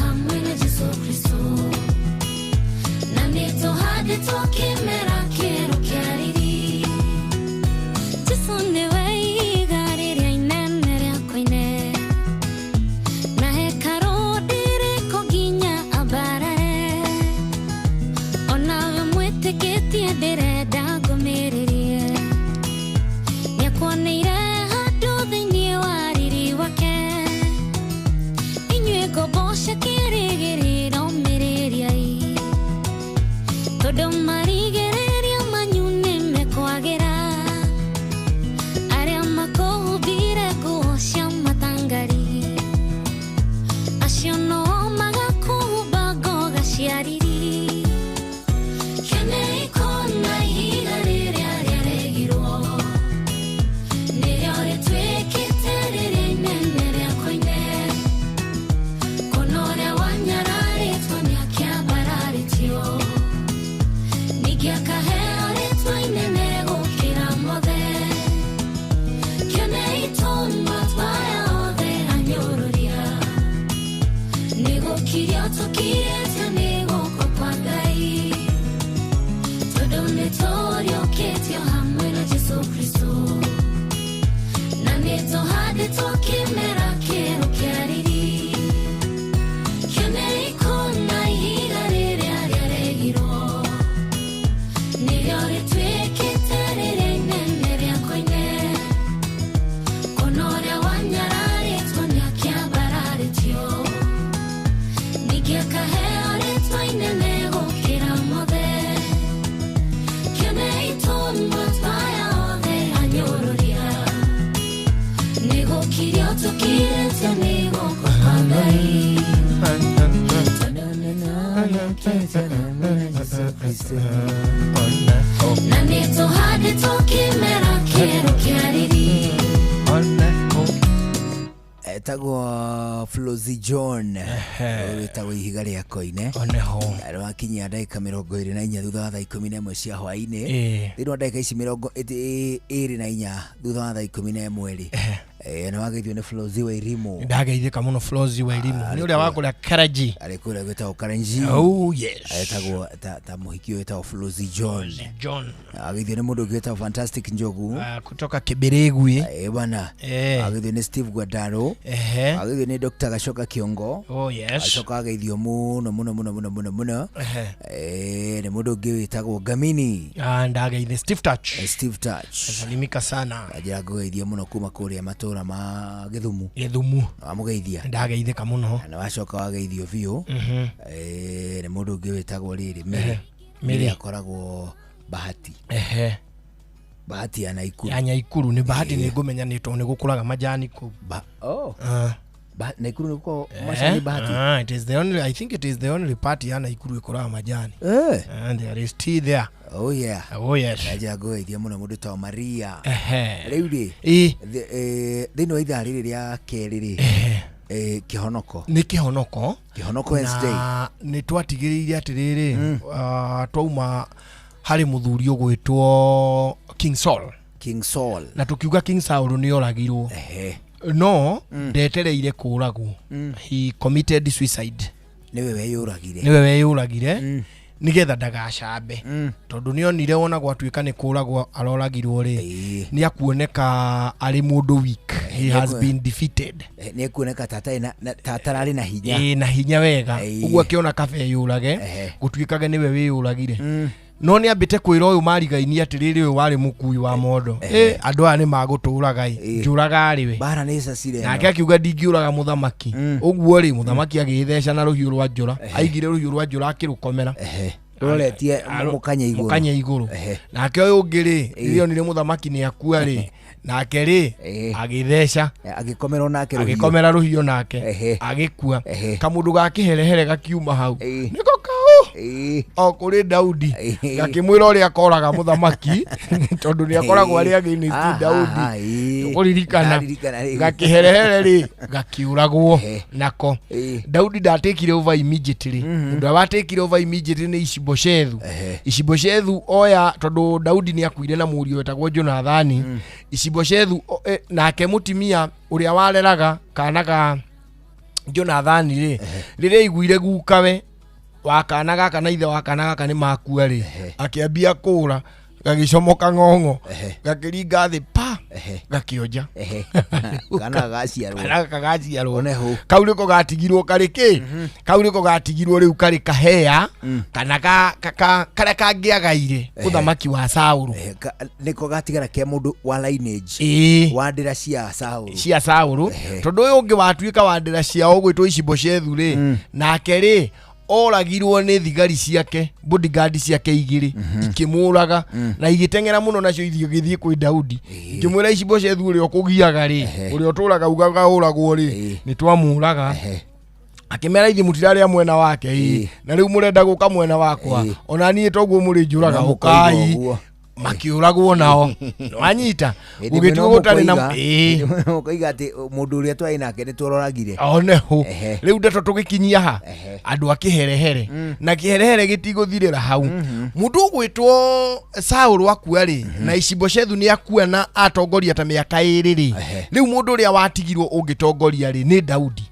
hamwe na Jesu Kristo na nĩtũhandĩtwo kĩmera kĩerũ kĩa riri. Jesu nĩwe ihiga rĩrĩa inene rĩa koine na hekarũ ndĩrĩkũ nginya ambarare. Onawe mwĩtĩkĩtie ndĩrenda ngũmĩrĩrie nĩakuoneire handũ thĩinĩ wa riri wake. Inyuĩ ngombo cia kĩĩrĩgĩrĩro mĩrĩriai tondũ marigĩrĩrio manyu nĩmekwagĩra. Arĩa makũhumbire nguo cia matangari acio no magakũhumba ngoga cia riri. Kenei kuona ihiga rĩrĩa rĩaregirwo nĩrĩo rĩtuĩkĩte rĩrĩa inene rĩa koine. Kuona ũrĩa wanyararĩtwo nĩakĩambararĩtio ningĩ akaheo rĩtwa inene gũkĩra mothe. Kenei tondũ atwara othe anyũrũria nĩgũkirio tũkirĩtio nĩ guoko kwa Ngai tondũ nĩtũriũkĩtio hamwe na Jesu Kristo na nĩtũhandĩtwo kĩmera kĩerũ kĩa riri. Kenei kuona ihiga rĩrĩa rĩaregirwo nĩrĩo rĩtuĩkĩte rĩrĩa inene rĩa koine. Kuona ũrĩa wanyararĩtwo nĩakĩambararĩtio ningĩ akaheo rĩtwa inene gũkĩra mothe. Kenei tondũ atwara othe anyũrũria nĩgũkirio tũkirĩtio nĩ guoko kwa Ngai. Na nĩtũhandĩtwo kĩmera kĩerũ kĩa riri. Etagwo Flozy John wĩtagwo ihiga rĩa koine rwakinyia ndagĩka 24 thutha wa thaa 11 cia hwainĩ. Thĩinĩ wa ndagĩka ici 24 thutha wa thaa 11 rĩ nĩ wageithio nĩ Flozy wa Irimu. Ndageithĩka mũno Flozy wa Irimu nĩ ũrĩa wa kũrĩa Karanji. Arĩ kũrĩa gwĩtagwo Karanji. Oh yes. Etagwo ta mũhiki ũyũ wĩtagwo Flozy John. John ageithio nĩ mũndũ ũngĩ wĩtagwo Fantastic Njogu kutoka Kibirigwi. Bwana ageithio nĩ Steve Gwadaro. Ageithio nĩ Dr. Gacoka Kiongo. Oh yes. Acoka ageithio mũno mũno mũno mũno mũno mũno nĩ mũndũ ũngĩ wĩtagwo Gamini. Ndageithio Steve Touch. Steve Touch salimika sana. Njĩra ngũgeithia mũno kuma kũrĩa matũra ma Gĩthumu. Gĩthumu wamũgeithia ndageithĩka mũno na wacoka wageithio biũ nĩ mũndũ ũngĩ wĩtagwo rĩrĩ Mary. Mary akoragwo Bahati. Bahati ya Naikuru. Ya Naikuru nĩ Bahati nĩ ngũmenya nĩ tondũ nĩ gũkũraga majani kũu. Naikuru nĩ gũkoragwo majani Bahati. It is the only, I think it is the only party ya Naikuru ĩkũraga majani. And there is tea there. Oh yeah. Oh yes. Njĩra ngũgeithia mũno mũndũ ta Maria. Rĩu rĩ thĩinĩ wa ithaa rĩrĩ rĩa kerĩ rĩ kĩhonoko. Nĩ kĩhonoko. Kĩhonoko Wednesday. Na nĩ twatigĩrĩire atĩrĩrĩ twauma harĩ mũthuri ũgwĩtwo King Saul. King Saul. Na tũkiuga King Saul nĩ oragirwo. No ndetereire kũragwo. He committed suicide. Nĩwe weyũragire. Nĩwe weyũragire nigetha ndagacambe tondũ nĩonire wona gwatuĩka nĩ kũragwo aroragirwo rĩ nĩakuoneka arĩ mũndũ weak. He has been defeated. Nĩekuoneka tatararĩ na hinya. Na hinya wega ũguo akĩona kaba eyũrage gũtuĩkage nĩwe wĩyũragire. No nĩ ambĩte kwĩra ũyũ marigaini atĩrĩrĩ ũyũ warĩ mũkui wa mondo andũ aya nĩ magũtũraga ĩ njũraga rĩ we bara nĩ cacire. Nake akiuga ndingĩũraga mũthamaki ũguo rĩ mũthamaki agĩgĩtheca na rũhiũ rwa njora aigire rũhiũ rwa njora akĩrũkomera ruretie mukanya iguru mukanya iguru nake ũyũ ũngĩ rĩ rĩrĩa onire mũthamaki nĩ akua rĩ nake rĩ agĩtheca agĩkomera nake rũhiũ agĩkomera rũhiũ nake agĩkua kamũndũ ga kĩherehere gakiuma hau nĩko kau o kũrĩ Daudi gakĩmwĩra ũrĩa akoraga mũthamaki tondũ nĩ akoragwo arĩ against Daudi ũkũririkana gakĩherehere rĩ gakiũragwo nako Daudi ndatekire over immediately ũndũ ũrĩa watekire over immediately nĩ Ishiboshethu. Ishiboshethu oya tondũ Daudi nĩ akuire na mũriũ wetagwo Jonathani. Ishiboshethu nake mũtimia ũrĩa wareraga kana ga Jonathani rĩ, rĩrĩa aiguire gukawe wa kana gaka na ithe wa kana gaka nĩ makua rĩ, akĩambia kũra, gagĩcomoka ng'ong'o, gakĩringa thĩ pa, gakĩonja. Kana gaciarwo. Kana gaka gaciarwo kau nĩko gatigirwo karĩ kĩ, kau nĩko gatigirwo rĩu karĩ kahea kana karĩa kangĩagaire ũthamaki wa Saũlũ. Nĩko gatigara ke mũndũ wa lineage wa ndĩra cia Saũlũ. Cia Saũlũ, tondũ ũyũ ũngĩ watuĩka wa ndĩra ciao ũgwĩtwo Ishi-Boshethu rĩ, nake rĩ oragirwo nĩ thigari ciake, bodyguard ciake igĩrĩ ikĩmũraga na igĩteng'era mũno nacio ithiĩ gĩthiĩ kwĩ Daudi, ikĩmwĩra Ishi-Boshethu ũrĩa ũkũgiaga rĩ, ũrĩa ũtũraga ugaga ũragwo rĩ, nĩ twamũraga. Akĩmera ithuĩ mũtirarĩa mwena wake ĩ, na rĩu mũrenda gũka mwena wakwa, ona niĩ toguo mũrĩnjũraga, ũkai. Makĩũragwo nao, wanyita, gũgĩtuo gũtarĩ na mũkoiga atĩ mũndũ ũrĩa twarĩ nake nĩ tũroragire. Oneho rĩu ndeto tũgĩkinyia ha andũ a kĩherehere, na kĩherehere gĩtigũthirĩra hau. Mũndũ ũgwĩtwo Saũlũ akua rĩ, na Ishi-Boshethu nĩ akua na atongoria ta mĩaka ĩrĩ rĩ, rĩu mũndũ ũrĩa watigirwo ũngĩtongoria rĩ nĩ Daudi.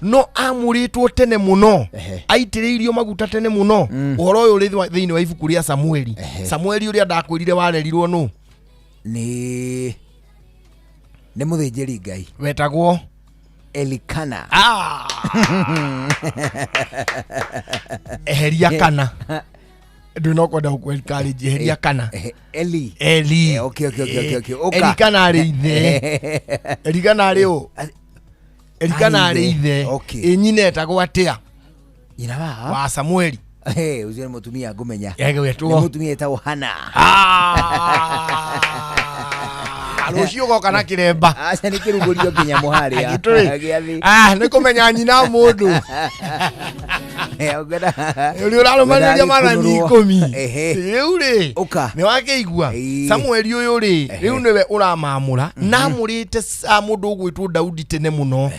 No amũrĩtwo tene mũno, aitĩrĩirio maguta tene mũno. Ũhoro ũyũ ũrĩ thĩinĩ wa ibuku rĩa Samueli. Samueli ũrĩa ndakwĩrire warerirwo nũ? Nĩ mũthĩnjĩri Ngai wetagwo Elikana. Eheria kana ndå no kwenda gå encourage, eheria kana. Eli. Eli. Okay, okay, okay, okay, okay. Ũka. Elikana arĩ ithe. Elikana arĩ ũ? Elikana arĩ ithe. Ĩ nyina etagwo atĩa? Nyina wa Samueli. Ũcio nĩ mũtumia ngũmenya. Egwetwo. Nĩ mũtumia etagwo Hana. Rũciũ ũgoka na kĩremba. Aca nĩ kĩrugũrio nginya mũharĩa. Gĩtũrĩ. Nĩ kũmenya nyina mũndũ. Ũrĩa ũrarũmanĩria maathani 10. Rĩu rĩ, nĩ wakĩigua Samueli ũyũ rĩ, rĩu nĩwe ũramamũra, na amũrĩte mũndũ ũgwĩtwo Daudi tene mũno.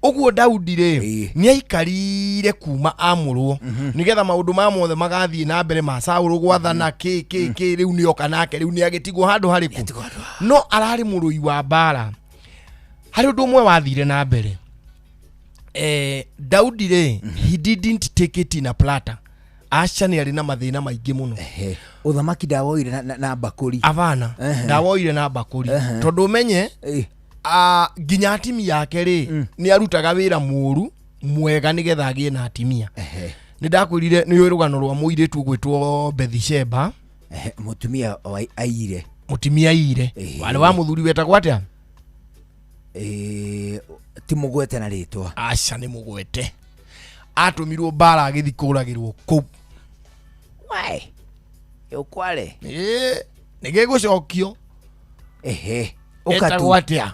Ũguo Daudi rĩ, nĩ aikarire kuma amũrwo, nĩgetha maũndũ ma mothe magathiĩ na mbere ma Saũlũ gwathana kĩ kĩ kĩ, rĩu nĩ oka nake, rĩu nĩ agĩtigwo handũ harĩkũ. No ararĩ mũrũi wa mbara. Harĩ ũndũ ũmwe wathire na mbere. Daudi rĩ, he didn't take it in a platter. Aca nĩ arĩ na mathĩna maingĩ mũno. Ũthamaki ndawoire na mbakũri. Abana, ndawoire na mbakũri. Tondũ ũmenye, nginya atimia ake rĩ, nĩ arutaga wĩra mũru mwega nĩgetha agĩe na atimia. Nĩ ndakwĩrire nĩ ũĩ rũgano rwa mũirĩtu ũgwĩtwo Bethsheba. Mũtumia aire. Mũtumia aire. Warĩ wa mũthuri wetagwo atĩa? Ti mũgwete na rĩtwa. Aca nĩ mũgwete. Atũmirwo mbara agĩthiĩ kũragĩrwo kũu. Why? Ũkware? Nĩ gĩgũcokio. Etagwo atĩa?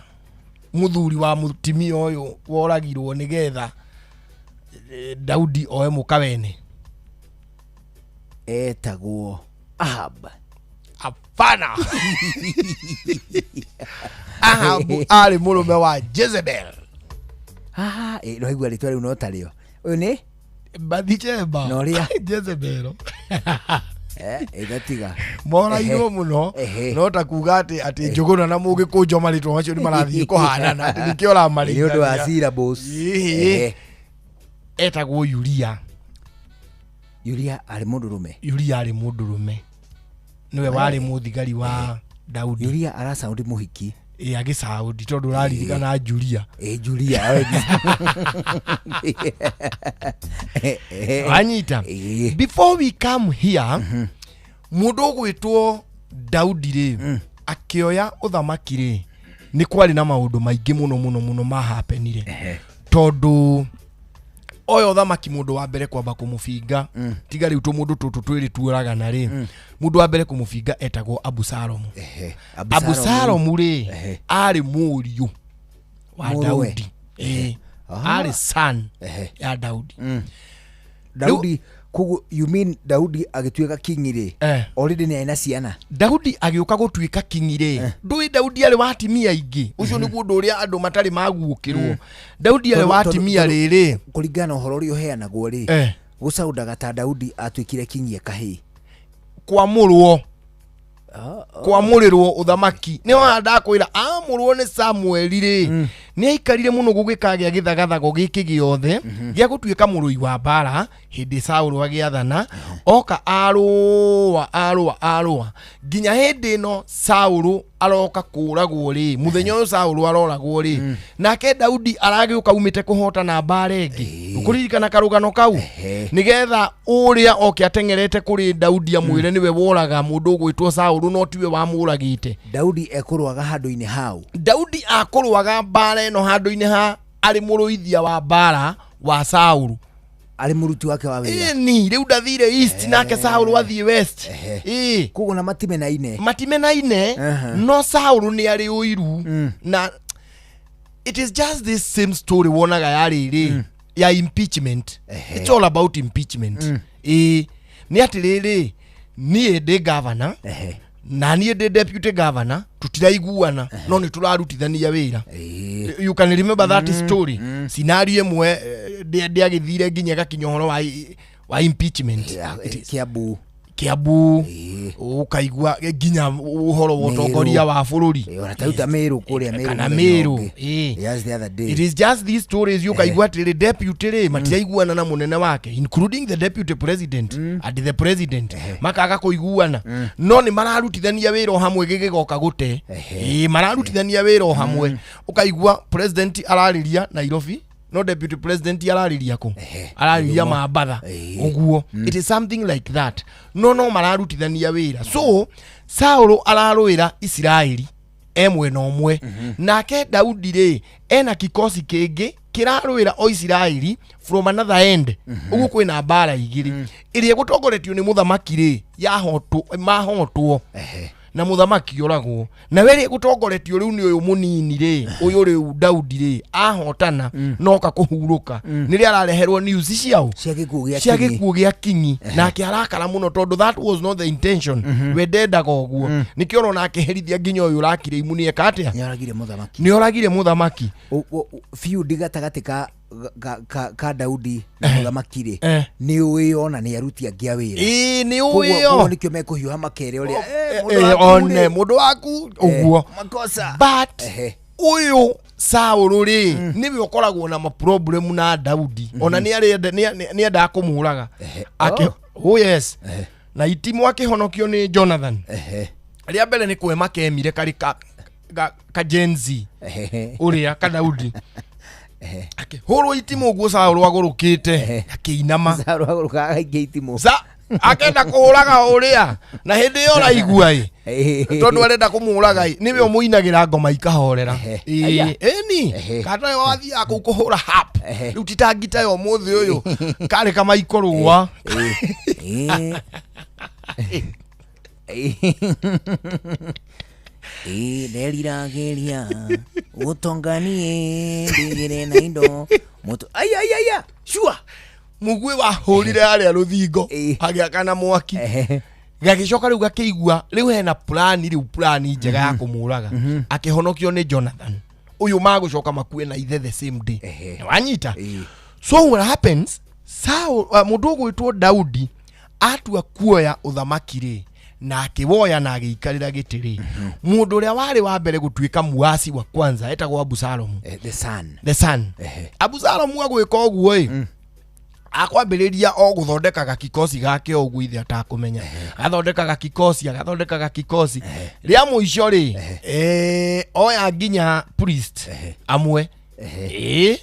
Mũthuri wa mũtumia ũyũ woragirwo nĩgetha Daudi oe mũka wene. Etagwo Ahab. Hapana. Ahabu arĩ mũrũme wa Jezebel. No igua rĩtwa rĩu no tarĩo. Ũyũ nĩ Bathsheba. Na ũrĩa? Jezebel. Ĩgatiga. Morairwo mũno, no ta kuga atĩ Njũgũna na Mũgĩkũnjo marĩtwa macio nĩ marathiĩ kũhanana, atĩ nĩkĩo ũramarĩithania. Nĩ ũndũ wa syllables. Etagwo Uria. Uria arĩ mũndũrũme. Uria arĩ mũndũrũme. Nĩwe warĩ mũthigari wa Daudi. Uria aracaundi mũhiki. Agĩcaundi tondũ ũraririkana Julia. Julia. Wanyita. Before we come here, mũndũ ũgwĩtwo Daudi rĩ, akĩoya ũthamaki rĩ, nĩ kwarĩ na maũndũ maingĩ mũno mũno mũno mahapenire. Tondũ oya ũthamaki mũndũ wa mbere kwamba kũmũbinga, tiga rĩu tũmũndũ tũtũ twĩrĩ tuoragana rĩ, mũndũ wa mbere kũmũbinga etagwo Abusalomu. Abusalomu rĩ, arĩ mũriũ wa Daudi. Arĩ son ya Daudi. Daudi, koguo you mean Daudi agĩtuĩka king rĩ, already nĩ arĩ na ciana? Daudi agĩũka gũtuĩka king rĩ, ndũĩ Daudi arĩ wa atimia aingĩ. Ũcio nĩguo ũndũ ũrĩa andũ matarĩ maguũkĩrwo. Daudi arĩ wa atimia rĩrĩ, kũringana na ũhoro ũrĩa ũheanagwo rĩ, gũcaundaga ta Daudi atuĩkire king e kahĩĩ. Kwamũrwo. Kwamũrĩrwo ũthamaki. Nĩ wa ndakwĩra amũrwo nĩ Samueli rĩ, Nĩ aikarire mũno gũgĩkagĩa gĩthagathago gĩkĩ gĩothe gĩa gũtuĩka mũrũi wa mbara hĩndĩ Saũlũ agĩathana. Oka arũa arũa arũa nginya hĩndĩ ĩno Saũlũ aroka kũragwo rĩ, mũthenya ũyũ Saũlũ aroragwo rĩ, nake Daudi aragĩũka umĩte kũhotana mbara ĩngĩ. Ũkũririkana karũgano kau? Nĩgetha ũrĩa oke ateng'erete kũrĩ Daudi amwĩre nĩwe woraga mũndũ ũgwĩtwo Saũlũ, no tiwe wamũragĩte. Daudi ekũrũaga handũ-inĩ hau. Daudi akũrũaga mbara ĩno handũ-inĩ ha arĩ mũrũithia wa mbara wa Saũlũ, arĩ mũruti wake wa wĩra. Ĩni rĩu ndathire east nake Saũlũ athiĩ west. Ĩĩ. Koguo na matimenaine. Matimenaine. No Saũlũ nĩ arĩ ũiru, na it is just this same story wonaga ya rĩrĩ ya impeachment. It's all about impeachment. Ĩĩ, nĩ atĩrĩrĩ, niĩ ndĩ governor na niĩ ndĩ deputy governor, tutiraiguana no nĩ tũrarutithania wĩra. You can remember that story, scenario ĩmwe ndĩagĩthire nginya ĩgakinya ũhoro wa impeachment. Kiambu. Kiambu, ũkaigua nginya ũhoro wa ũtongoria wa bũrũri. Ona ta Meru kũrĩa Meru kana mũthenya Meru. ũngĩ. Yes, the other day. It is just these stories ũkaigua atĩrĩrĩ, deputy rĩ matiraiguana na mũnene wake, including the deputy president and the president, makaga kũiguana, no nĩ mararutithania wĩra o hamwe. Gĩgĩgoka gũte, ĩĩ, mararutithania wĩra o hamwe. Ũkaigua president ararĩria Nairobi, no deputy president ararĩria kũ? Ararĩria Mambatha ũguo. It is something like that, no mararutithania wĩra. So Saũlũ ararũĩra Isiraeli e mwena ũmwe, nake Daudi rĩ ena kikosi kĩngĩ kĩrarũĩra o Isiraeli from another end. Ũguo kwĩna mbara igĩrĩ. Ĩrĩa ĩgũtongoretio nĩ mũthamaki rĩ yahotwo, mahotwo na mũthamaki oragwo, nawe ĩrĩa ĩgũtongoretio rĩu nĩ ũyũ mũnini rĩ, ũyũ rĩu Daudi rĩ, ahotana noka kũhurũka, nĩrĩa arareherwo news ciao cia gĩkuũ gĩa cia Kingi. Gĩkuũ gĩa Kingi, nake arakara mũno tondũ that was not the intention. We ndendaga ũguo, nĩkĩo ũrona akĩherithia nginya ũyũ ũrakire imu. Nĩ eka atĩa? Nĩ oragire mũthamaki. Nĩ oragire mũthamaki. Feud gatagatĩ ka Daudi na mũthamaki rĩ, nĩ ũĩ ona nĩ aruti angĩ a wĩra. Ĩĩ, nĩ Koguo- ũĩ o. Koguo nĩkĩo mekũhiũha makere ũrĩa mũndũ waku one rĩ. mũndũ waku ũguo. Makosa. But ũyũ Saũlũ rĩ nĩwe ũkoragwo na maproblem na Daudi, ona nĩ endaga kũmũraga. Oh yes, na itimũ akĩhonokio nĩ Jonathan. Rĩa mbere nĩ kwema kemire karĩ ka Gen Z ũrĩa ka Daudi, akĩhũrwo itimũ ũguo Saũlũ agũrũkĩte akĩinama. Saũlũ agũrũkaga akaingĩa itimũ. Sa akenda kũũraga ũrĩa, na hĩndĩ ĩyo ũraigua ĩ, tondũ arenda kũmũraga ĩ, nĩwe ũmũinagĩra ngoma ikahorera. Aya. Ĩni kata wathiaga kũu kũhũra hap rĩu ti ta ngita ya ũmũthĩ ũyũ, karĩ kamaikũrũa. Ĩ, nderiragĩria ũtonganie ndigire na indo mũtu aya aya aya sure mũguĩ wahũrire harĩa rũthingo hagĩakana mwaki, gagĩcoka rĩu gakĩigua rĩu hena plani, rĩu plani njega ya kũmũraga. Akĩhonokio nĩ Jonathan ũyũ magũcoka makue na ithe the same day. Wanyita? So what happens, Saul, mũndũ ũgwĩtwo Daudi atua kuoya ũthamaki rĩ, na akĩwoya na agĩikarĩra gĩtĩ rĩ, mũndũ ũrĩa warĩ wa mbere gũtuĩka muasi wa kwanza etagwo Abusalomu. The son. The son. Abusalomu agwĩka ũguo ĩ, akwambĩrĩria o gũthondekaga kikosi gake o ũguo ithe atakũmenya, agathondekaga kikosi, agathondekaga kikosi. Rĩa mũico rĩ, oya nginya priest amwe, ĩĩ,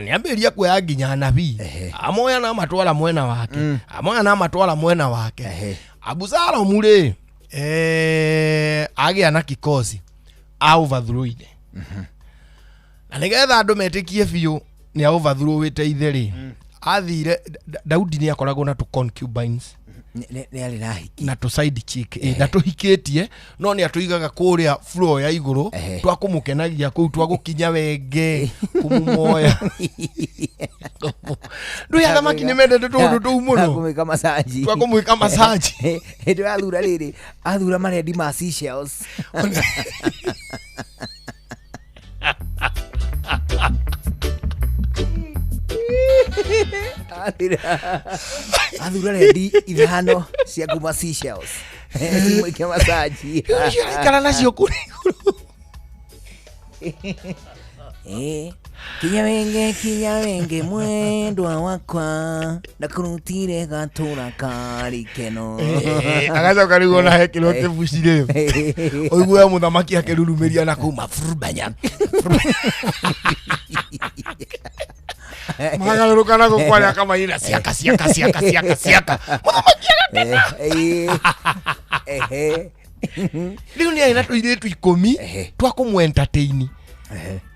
nĩ ambĩrĩria kuoya nginya anabii, amoya na amatwara mwena wake, amoya na amatwara mwena wake. Abusalomu rĩ, agĩa na kikosi a overthrow ithe, na nĩgetha andũ metĩkie biũ nĩ a overthrowĩte ithe rĩ, athire Daudi nĩ akoragwo na tũ concubines. Nĩ arĩ na hiki. Na tũ side chick, na tũhikĩtie, no nĩ atũigaga kũrĩa floor ya igũrũ twa kũmũkenagia kũu, twa gũkinya wenge kũmumoya. Ndũĩ athamaki nĩ mendete tũũndũ tũu mũno. Kũmwĩka massage. Twa kũmwĩka massage. Hĩndĩ ĩyo athura rĩrĩ, athura marendi ma seashells. Athura rendi ithano cia kuma seashells cimwĩke massage. Araikara nacio kũrĩa igũrũ. Kinya wenge mwendwa wakwa ndakurutire gatura kari keno. Agacoka rĩu ona hekĩrwo kĩbuci rĩ ũigue mũthamaki akĩrurumĩria na kũu mafurubanya magarũrũka na gũkũ arĩa akamaina ciaka ciaka ciaka ciaka ciaka mũthamaki agakena. Rĩu nĩ arĩ na tũirĩtu 10 twa kũmũ-entertain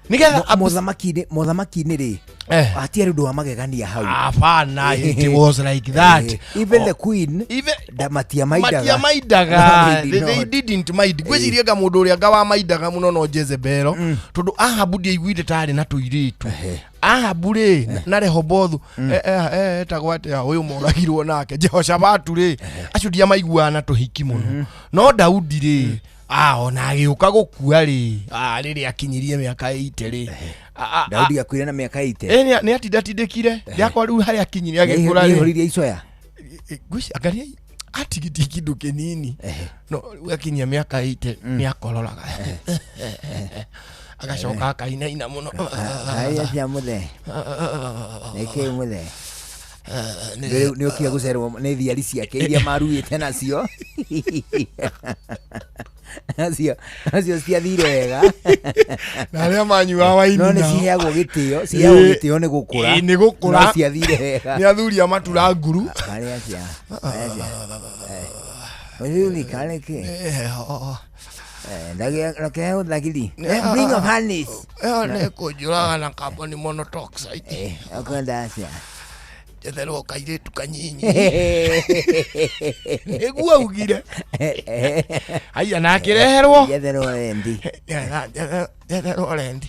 nigetha mũthamaki-inĩ rĩ hatiarĩ ũndũ wa magegania hau. Hapana, it was like that. Even the queen matiamaidaga they didn't mind. Ngwĩciria nga mũndũ ũrĩa nga wamaidaga mũno no Jezebel tondũ Ahabu ndiaiguire tarĩ na tũirĩtu. Ahabu rĩ na Rehobothu etagwo atĩa ũyũ moragirwo nake Jehoshafatu rĩ acio ndiamaiguaga na tũhiki mũno. No Daudi rĩ ona agĩũka gũkua rĩ rĩrĩa akinyirie mĩaka 80 rĩ Daudi akuire na mĩaka 80 nĩ atindatindĩkire rĩakwa rĩu harĩa akinyirie agĩkũra rĩ nĩihũririe icoya ngwĩciria angaria atigitie kĩndũ kĩnini no rĩu akinyia mĩaka 80 nĩ akororaga agacoka akainaina mũno. Aya mũthee nĩkĩ mũthee nĩ ũkire gũcerwo nĩ thiari ciake iria maruĩte nacio nacio ciathire wega na arĩa manyuaga waini no nĩ ciheagwo gĩtĩo ciheagwo gĩtĩo nĩ gũkũra nĩ gũkũra no ciathire wega nĩ athuri a matura nguru arĩa acia rĩu nĩ karĩ kĩ ndagĩa thagiri bring of honey ĩyo nĩ kũnjũraga na carbon monoxide ũkwenda acia njetherwo kairĩtu kanyinyi nĩguo augire haiya na akĩreherwo njetherwo rendi njetherwo rendi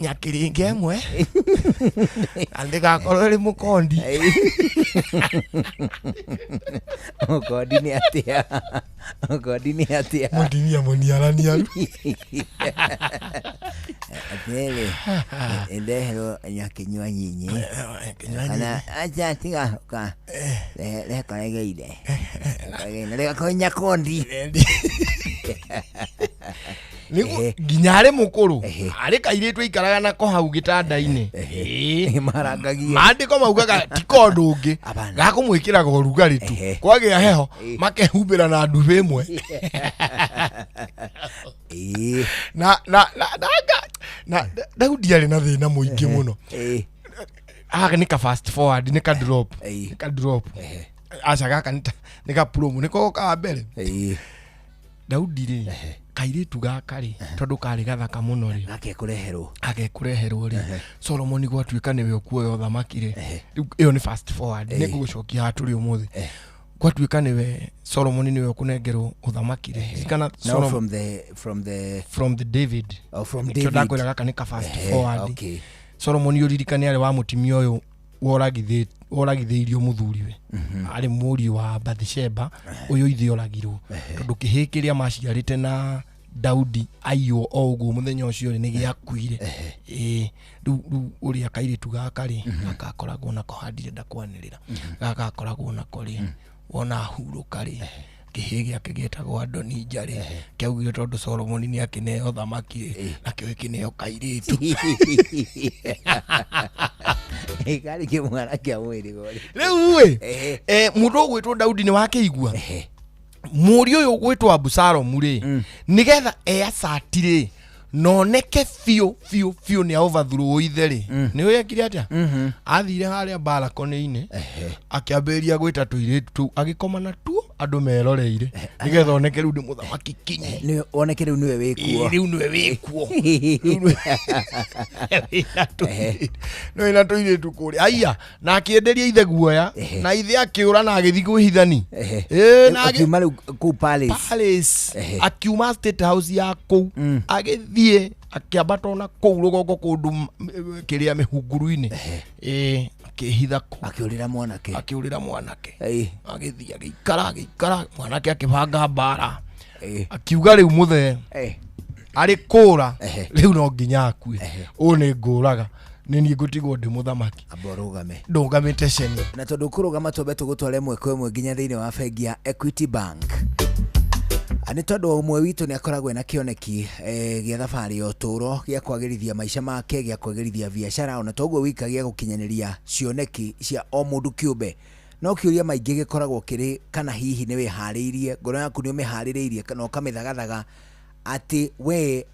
nyakiringi ĩmwe na ndĩgakorwo ĩrĩ mũkondi. Mũkondi nĩ atĩa? Mũkondi nĩ atĩa? Mũtumia mũniaraniaru atĩrĩrĩ ndeherwo nyakĩnyua nyinyi kana acha tiga ka rehe karegeire reka nyakondi nĩguo nginya arĩ mũkũrũ arĩ kairĩtu aikaraga nako hau gĩtanda-inĩ marangagia maandĩko maugaga ti ka ũndũ ũngĩ gakũmwĩkĩraga ũrugarĩ tu kwagĩa heho makehumbĩra na nduba ĩmwe na Daudi arĩ na thĩna mũingĩ mũno. Aka nĩ ka fast forward nĩ ka drop nĩ ka drop aca gaka nĩ ka promo nĩko ka mbere Daudi rĩ kairĩtu gaka rĩ tondũ karĩ gathaka mũno rĩ agekũreherwo rĩ Solomoni gwatuĩka nĩwe ũkuoya ũthamaki rĩ rĩu ĩyo nĩ fast forward nĩ ngũgũcokia haha tũrĩ ũmũthĩ gwatuĩka nĩwe Solomoni nĩwe ũkũnengerwo ũthamaki rĩ kana from the David nĩkĩo ndakwĩra gaka nĩ ka fast forward. Solomoni ũririkane arĩ wa mũtumia ũyũ woragithĩirio mũthuriwe arĩ mũriũ wa Bathsheba ũyũ ithe oragirwo tondũ kĩhĩ kĩrĩa maciarĩte na Daudi aiywo o ũguo mũthenya ũcio rĩ nĩ gĩakuire. Rĩu ũrĩa kairĩtu gaka rĩ gaka akoragwo nako handire ndakwanĩrĩra gaka akoragwo nako rĩ wona ahurũka rĩ kĩhĩ gĩake gĩetagwo Adonija rĩ kĩaugire tondũ Solomoni nĩ akĩneo thamaki rĩ nakĩo gĩkĩneo kairĩtu karĩ kĩmwana kĩa mwĩrĩ gore rĩu ĩ mũndũ ũgwĩtwo Daudi nĩ wakĩigua mũriũ ũyũ ũgwĩtwo Abusalomu rĩ nĩgetha eacati rĩ noneke biũ biũ biũ nĩ overthrow ithe rĩ nĩ ũĩ ekire atĩa athire harĩa balcony-inĩ akĩambĩrĩria gwĩta tũirĩtu tũu agĩkoma natuo andũ meroreire nĩgetha oneke rĩu nĩ mũthamaki kinyi oneke rĩu nĩwe wĩkuo rĩu nĩwe wĩkuo nĩwe na tũirĩtu kũrĩa aiya na akĩenderia ithe guoya na ithe akĩũra na agĩthiĩ kwĩhithani akiuma rĩu kũu palace akiuma state house ya kũu agĩthiĩ akĩambata ona kũu rũgongo kũndũ kĩrĩa mĩhunguru-inĩ akĩhitha kũu akĩũrĩra mwanake agĩthiĩ agĩikara mwanake akĩbanga mbara akiuga rĩu mũthee arĩ kũra rĩu no nginya akue ũũ nĩ ngũraga nĩ niĩ ngũtigwo ndĩ mũthamaki amba ũrũgame ndũgamĩte ceni na tondũ kũrũgama twambe tũgũtware ĩmwe kwa ĩmwe nginya thĩinĩ wa bengi ya Equity Bank. Nĩ tondũ o ũmwe witũ nĩ akoragwo ena kĩoneki gĩa thabarĩ ya ũtũũro, gĩa kwagĩrithia maica make, gĩa kwagĩrithia biacara, ona toguo wika gĩa gũkinyanĩria cioneki cia o mũndũ kĩũmbe. No kĩũria maingĩ gĩkoragwo kĩrĩ kana hihi nĩ wĩharĩirie, ngoro yaku nĩ ũmĩharĩrĩirie kana ũkamĩthagathaga atĩ we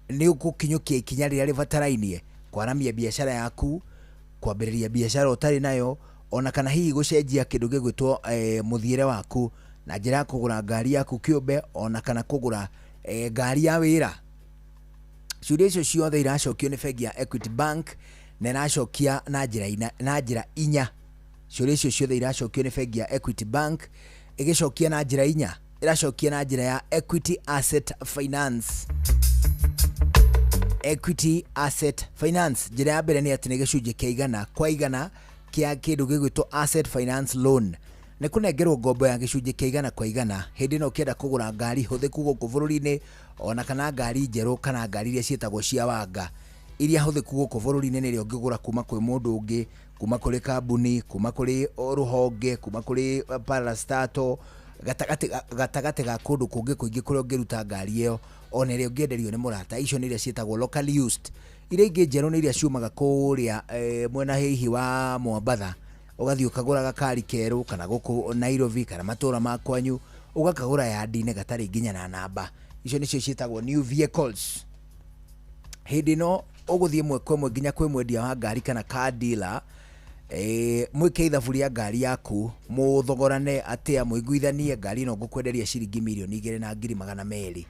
nĩ ũgũkinyũkia ikinya rĩrĩa rĩbatarainie kwaramia biacara yaku, kwambĩrĩria biacara ũtarĩ nayo, ona kana hihi gũcenjia kĩndũ gĩgwĩtwo mũthiĩre waku na njĩra ya kũgũra ngari yaku kĩũmbe, ona kana kũgũra ngari ya wĩra. Ciũria icio ciothe iracokio nĩ bengi ya Equity Bank na ĩracokia na njĩra inya. Ciũria icio ciothe iracokio nĩ bengi ya Equity Bank ĩgĩcokia na njĩra inya. Ĩracokia na njĩra ya Equity Asset Finance. Equity Asset Finance, njĩra ya mbere nĩ atĩ nĩ gĩcunjĩ kĩa igana kwa igana kĩa kĩndũ gĩgwĩtwo Asset Finance Loan. Nĩ kũnengerwo ngombo ya gĩcunjĩ kĩa igana kwa igana hĩndĩ ĩno ũkĩenda kũgũra ngari hũthĩku gũkũ bũrũri-inĩ, ona kana ngari njerũ kana ngari iria ciĩtagwo cia wanga iria hũthĩku gũkũ bũrũri-inĩ, nĩ ĩrĩa ũngĩgũra kuma kwĩ mũndũ ũngĩ, kuma kũrĩ kambuni, kuma kũrĩ rũhonge, kuma kũrĩ parastato, gatagatĩ ga kũndũ kũngĩ kũingĩ kũrĩa ũngĩruta ngari ĩyo, ona ĩrĩa ũngĩenderio nĩ mũrata. Icio nĩ iria ciĩtagwo locally used. Iria ingĩ njerũ nĩ iria ciumaga kũrĩa mwena hihi wa Mombatha, ũgathiĩ ũkagũra gakari kerũ, kana gũkũ Nairobi kana matũra ma kwanyu ũgakagũra yandi-inĩ gatarĩ nginya na namba. Icio nĩcio ciĩtagwo new vehicles. Hĩndĩ ĩno ũgũthiĩ ĩmwe kwa ĩmwe nginya kwĩ mwendia wa ngari kana car dealer, mwĩke ithabu rĩa ngari yaku, mũthogorane atĩa, mũiguithanie ngari ĩno ngũkwenderia ciringi 2,200,000.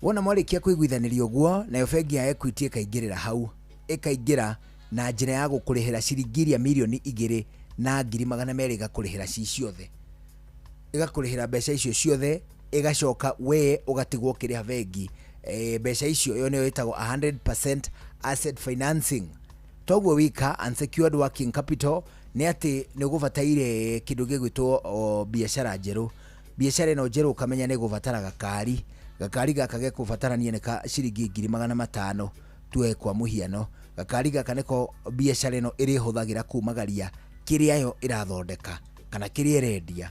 Wona mwarĩkia kũiguithanĩria ũguo, nayo bengi ya Equity ĩkaingĩrĩra hau, ĩkaingĩra na njĩra ya gũkũrĩhĩra ciringi iria 2,200,000, ĩgakũrĩhĩra ci ciothe, ĩgakũrĩhĩra mbeca icio ciothe, ĩgacoka we ũgatigwo ũkĩrĩha bengi mbeca icio. Ĩyo nĩyo ĩtagwo 100% asset financing. Toguo wika unsecured working capital nĩ atĩ nĩ ũgũbataire kĩndũ gĩgwĩtwo biacara njerũ. Biacara ĩno njerũ ũkamenya nĩ ĩgũbatara gakari, gakari gaka gekũbatarania nĩ ka ciringi 500,000 tuoe kwa mũhiano. Gakari gaka nĩko biacara ĩno ĩrĩhũthagĩra kumagaria kĩrĩa yo ĩrathondeka kana kĩrĩa ĩrendia.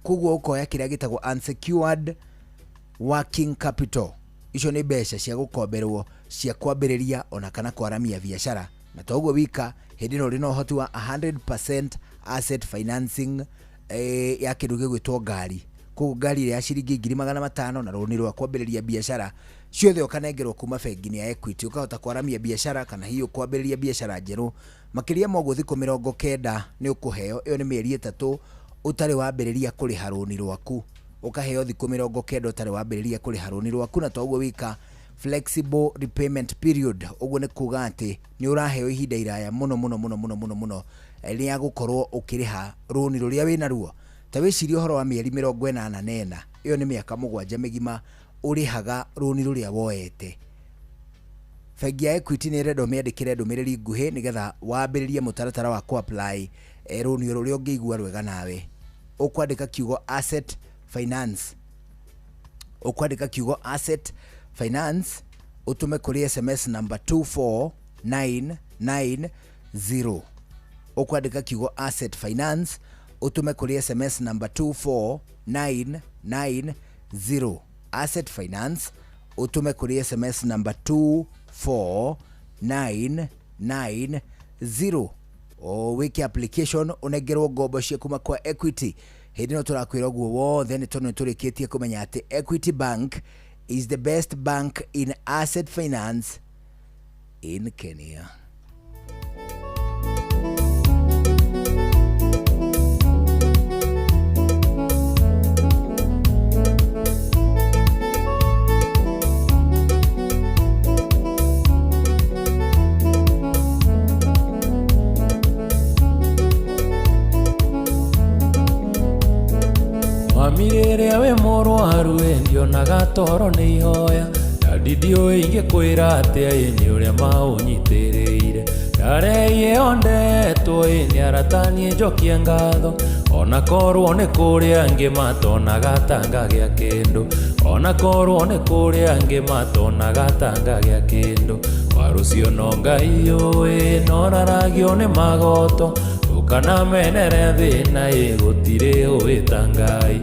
Koguo ũkoya kĩrĩa gĩtagwo unsecured working capital. Icio nĩ mbeca cia gũkomberwo cia kwambĩrĩria ona kana kwaramia biacara. Na toguo wika hĩndĩ ĩno ũrĩ na ũhoti wa 100% asset financing ya kĩndũ gĩgwĩtwo ngari. Koguo ngari ĩrĩa ya ciringi 500,000 na rũni rwa kwambĩrĩria biacara ciothe ũkanengerwo kuma bengi-inĩ ya Equity, ũkahota kwaramia biacara kana hihi ũkwambĩrĩria biacara njerũ. Makĩria ma ũguo thikũ 90 nĩ ũkũheo, ĩyo nĩ mĩeri 3 ũtarĩ wambĩrĩria kũrĩha rũni rwaku. Ũkaheo thikũ 90 ũtarĩ wambĩrĩria kũrĩha rũni rwaku. Na toguo wika flexible repayment period, ũguo nĩ kuga atĩ nĩ ũraheo ihinda iraya mũno mũno mũno mũno mũno mũno rĩa gũkorwo ũkĩrĩha rũni rũrĩa wĩnaruo. Ta wĩcirie ũhoro wa mĩeri 84, ĩyo nĩ mĩaka 7 mĩgima ũrĩhaga rũni rũrĩa woete. Bengi ya Equity nĩ ĩrenda ũmĩandĩkĩre ndũmĩrĩri nguhĩ nĩgetha wambĩrĩrie mũtaratara wa kũ-apply rũni rũrĩa ũngĩigua rwega nawe. Ũkwandĩka kiugo asset finance, ũkwandĩka kiugo asset finance ũtũme kũrĩ SMS number 24990. Ũkwandĩka kiugo asset finance ũtũme kũrĩ SMS number 24990. Asset finance ũtũme kũrĩ SMS number 24990. O wĩke application ũnengerwo ngombo cia kuma kwa Equity. Hĩndĩ ĩno tũrakwĩra ũguo wothe nĩ tondũ nĩ tũrĩkĩtie kũmenya atĩ Equity Bank is the best bank in asset finance in Kenya. Mami rĩrĩa wĩ mũrwaru ĩ ndionaga toro nĩ ihoya, dadi ndiũĩ ingĩkwĩra atĩa ĩ nĩ ũrĩa maũnyitĩrĩire. Ndareie ondetwo ĩ nĩ arata niĩ njokie ngatho, ona korwo nĩ kũrĩ angĩ matonaga ta ngagĩa kĩndũ, ona korwo nĩ kũrĩ angĩ matonaga ta ngagĩa kĩndũ. Warũcio no Ngai ũĩ noraragio nĩ magoto, ndũkanamenere thĩna ĩ gũtirĩ ũĩ ta Ngai.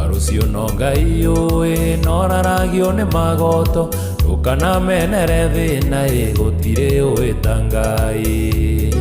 Rũciũ no Ngai ũĩ noraragio nĩ magoto ndũkanamenere thĩna ĩ gũtirĩ ũĩ ta Ngai.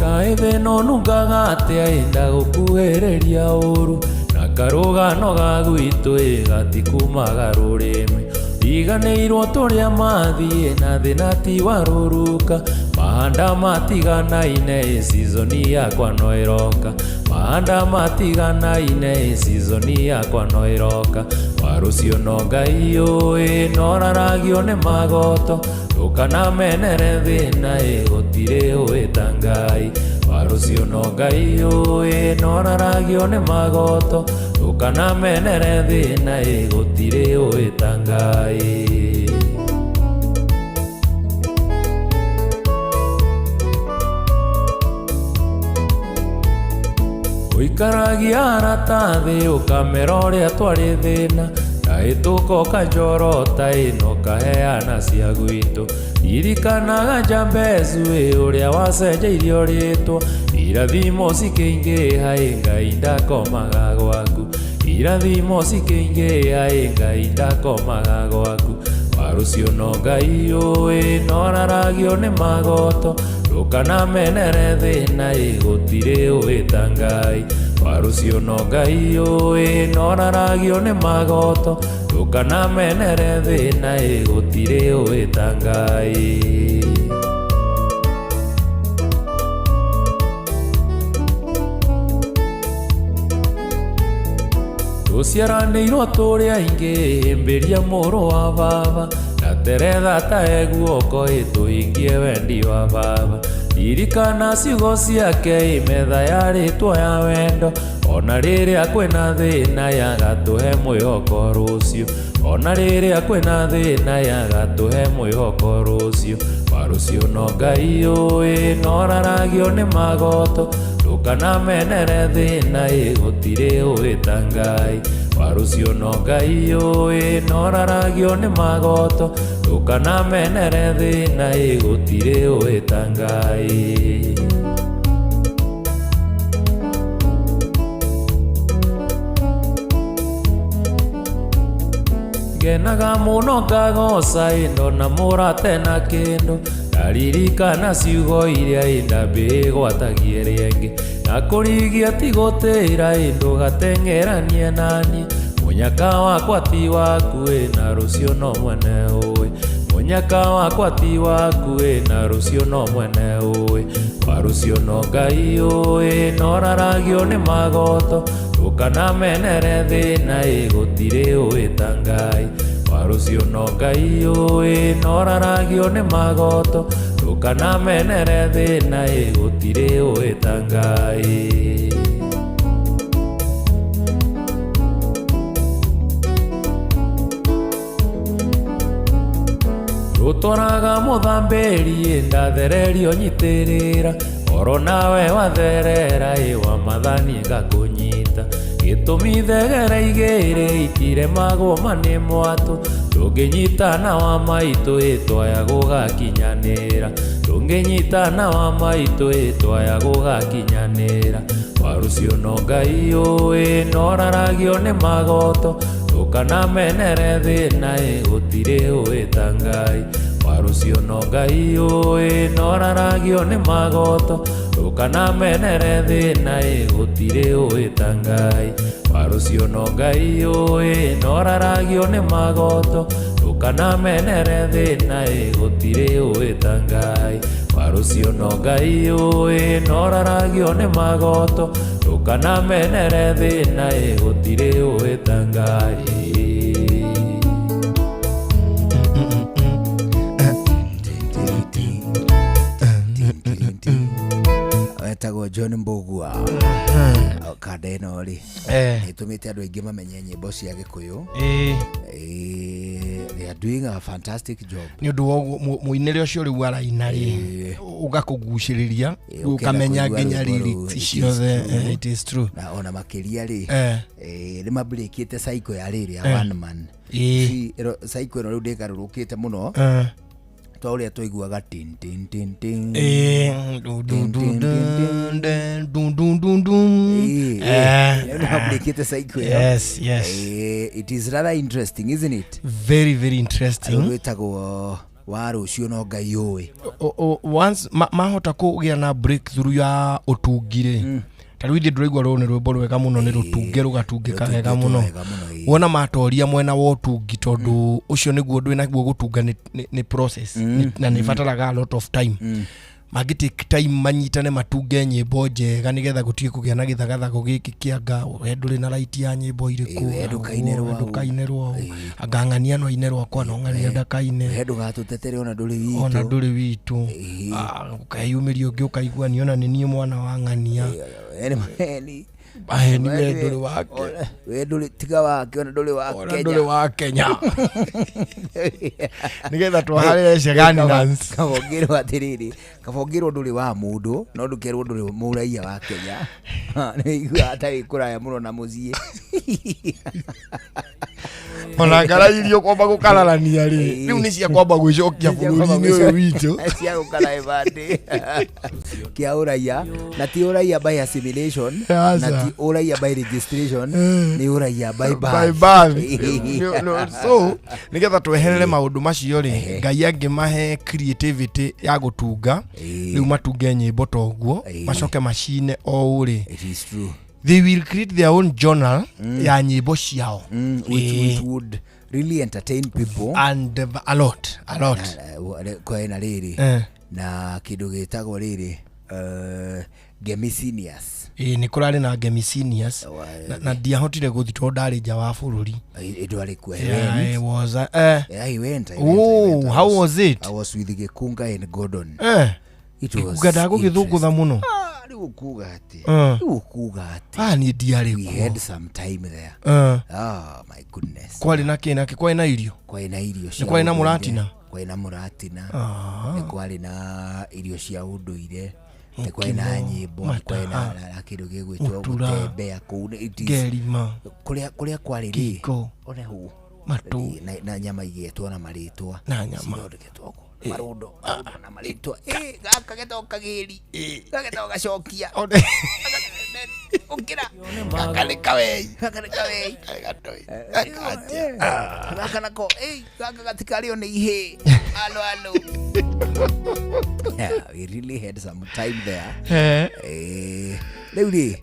Kaĩ thĩna ũnungaga atĩa ĩ ndagũkuhĩrĩria ũru na karũgano ga gwitũ ĩ gatikumaga rũrĩmĩ riganĩirwo tũrĩa mathiĩ na thĩna ti wa rũruka mahanda matiganaine ĩ season yakwa no ĩroka mahanda matiganaine ĩ season yakwa no ĩroka wa rũciũ no Ngai ũĩ noraragio nĩ magoto ndũkanamenere thĩna ĩ gũtirĩ ũĩ ta Ngai wa rũciũ no Ngai ũĩ noraragio nĩ magoto ndũkanamenere thĩna ĩ gũtirĩ ũĩ ta Ngai. Ũikaragia arata thĩ ũkamera ũrĩa twarĩ thĩna ndahĩtũka ũkanjorota ĩ na ũkaheana cia gwitũ ririkanaga Jambezu ĩ ũrĩa wacenjeirio rĩtwa irathimo cikĩingĩha ĩ Ngai ndakomaga gwaku irathimo cikĩingĩha ĩ Ngai ndakomaga gwaku wa rũciũ no Ngai ũĩ noraragio nĩ magoto ndũkanamenere thĩna ĩ gũtirĩ ũĩ ta Ngai wa rũciũ no Ngai ũĩ noraragio nĩ magoto ndũkanamenere thĩna ĩ gũtirĩ ũĩ ta Ngai. Tũciaranĩirwo tũrĩ aingĩ hĩmbĩria mũrũ wa baba na teretha ta eguoko ĩ tũhingie wendi wa baba ririkana ciugo ciake ĩ metha ya rĩtwa ya wendo ona rĩrĩa kwĩna thĩna yagatũhe mwĩhoko rũciũ ona rĩrĩa kwĩna thĩna yagatũhe mwĩhoko rũciũ wa rũciũ no Ngai ũĩ noraragio nĩ magoto ndũkanamenere thĩna ĩ gũtirĩ ũĩ ta Ngai wa rũciũ no Ngai ũĩ noraragio nĩ magoto ndũkanamenere thĩna ĩ gũtirĩ ũĩ ta Ngai. Ngenaga mũno ngagoca ĩ ndona mũrate na kĩndũ ndaririkana ciugo iria ĩ ndambĩgwatagie rĩngĩ na kũrigia ti gũtĩra ĩ ndũgateng'eranie naniĩ mũnyaka wakwa ti waku ĩ na rũciũ no mwene ũĩ mũnyaka wakwa ti waku ĩ na rũciũ no mwene ũĩ wa rũciũ no Ngai ũĩ noraragio nĩ magoto ndũkanamenere thĩna ĩ gũtirĩ ũĩ ta Ngai wa rũciũ no Ngai ũĩ noraragio nĩ magoto ndũkanamenere thĩna ĩ gũtirĩ ũĩ ta Ngai. Rũtwaraga mũthambĩri ĩ ndathererio nyitĩrĩra oro nawe watherera ĩ wa mathani ngakũnyita gĩtũmi thegere igĩrĩ itiremagwo ma nĩ mwatũ ndũngĩnyitana wa maitũ ĩ twaya gũgakinyanĩra ndũngĩnyitana wa maitũ ĩ twaya gũgakinyanĩra wa rũciũ no Ngai ũĩ noraragio nĩ magoto ndũkanamenere thĩna ĩ gũtirĩ ũĩ ta Ngai wa rũciũ no Ngai ũĩ noraragio nĩ magoto ndũkanamenere thĩna ĩ gũtirĩ ũĩ ta Ngai wa rũciũ no Ngai ũĩ noraragio nĩ magoto ndũkanamenere thĩna ĩ gũtirĩ ũĩ ta Ngai wa rũciũ no Ngai ũĩ noraragio nĩ magoto ndũkanamenere thĩna ĩ gũtirĩ ũĩ ta Ngai. Etagwo John Mbugua kanda ĩno rĩ nĩtũmĩte andũ aingĩ mamenye nyĩmbo cia Gĩkũyũ. They are doing a fantastic job nĩ ũndũ wa mũinĩre ũcio rĩu araina rĩ ũgakũgucĩrĩria ũkamenya nginya lyrics ciothe. It is true. Na ona makĩria rĩ nĩ mabreakĩte cycle ya rĩrĩ ya one man cycle ĩno rĩu ndĩgarũrũkĩte mũno. Ta ũrĩa twaiguaga tin tin tin tin. Du, du, Tin, du, tin, tin, tin. dun, dun, dun, dun, dun, dun. Nĩwambĩkĩte cycle ĩyo. Yes. It is rather interesting, isn't it? Very, very interesting. Rwĩtagwo wa rũciũ no Ngai ũĩ. Once mahota kũgĩa na breakthrough ya ũtungi rĩ, ta rĩu ithuĩ ndũraigua rũrũ nĩ rwĩmbo rwega mũno, nĩ rũtunge rũgatungĩka wega Rũtungĩtwo mũno. wega mũno, ĩĩ. Wona matoria mwena wa ũtungi, tondũ ũcio nĩguo ndwĩ naguo gũtunga nĩ process na nĩ ĩbataraga a lot of time. Mangĩ take time manyitane matunge nyĩmbo njega nĩgetha gũtige kũgĩa na gĩthagathago gĩkĩ kĩa nga we ndũrĩ na right ya nyĩmbo irĩkũ. We ndũkaine we rwau. Ndũkaine rwau, anga ng'ania no aine rwakwa, no ng'ania ndakaine. We ndũgatũtetere ona ndũrĩ witũ. Ona ndũrĩ witũ. Ũkeyumĩria ũngĩ ũkaigua niĩ ona nĩ niĩ mwana wa ng'ania. Maheni. Maheni, we ndũrĩ wake. We ndũrĩ, tiga wake, ona ndũrĩ wa Ona Kenya. ndũrĩ wa Kenya, nĩgetha twaharĩre Shegani dance. Kabongĩrwo atĩrĩrĩ, kabongĩrwo ndũrĩ wa mũndũ, no ndũkerwo ndũrĩ mũraia wa Kenya. Nĩiguaga ta wĩ kũraya mũno na mũciĩ. Ona ngara irio kwamba gũkararania rĩ, rĩu nĩ cia kwamba gwĩcokia bũrũri-inĩ ũyũ witũ. Cia gũkara ibandĩ kĩa ũraia, na ti ũraia by assimilation, Aca. na ti ũraia by registration, nĩ ũraia by birth. By birth. No, so nĩgetha tweherere maũndũ macio rĩ, Ngai angĩmahe creativity ya gũtunga, rĩu matunge nyĩmbo ta ũguo, macoke macine o ũrĩ. It is true. They will create their own journal ya nyĩmbo ciao. Which would really entertain people and a lot, a lot. Kwena rĩrĩ na kĩndũ gĩtagwo rĩrĩ, Ngemi Seniors. Ĩĩ, nĩ kũrarĩ na Ngemi Seniors na ndiahotire gũthiĩ tondũ ndarĩ nja wa bũrũri. Ndwarĩ kuo? Yeah, I was, Yeah, I went, I went, I Oh, went. I how was it? I was with Gĩkunga and Gordon. It was Gĩkunga ndagũgĩthũngũtha mũno. Ah, rĩu ũkuga atĩ rĩu ũkuga atĩ Ah, niĩ ndiarĩ we kuo. had some time there. Ah, my goodness. Kwarĩ na kĩ nakĩ? Kwarĩ na irio? Kwarĩ na irio cia Nĩ kwarĩ na ũndũire. mũratina? Kwarĩ na mũratina. Ah. Nĩ kwarĩ na irio cia ũndũire, nĩ kwarĩ na Mũkimo, nyĩmbo, nĩ kwarĩ mataha, na kĩndũ gĩgwĩtwo mũtura, gũtembea kũu. It is- ngerima, kũrĩa kwarĩ rĩ, kiko, one hau matũ, na nyama igĩetwo na marĩtwa. Na nyama. Cithondeketwo ũguo, marũndo marũndo na marĩtwa. Gaka getagwo kagĩri, gaka getagwo gacokia, ũkĩra, gaka nĩ kawei, gaka nĩ kawei, gaka nako, gaka gatikarĩo nĩ ihĩĩ, alo alo. Yeah, we really had some time there. Rĩu rĩ,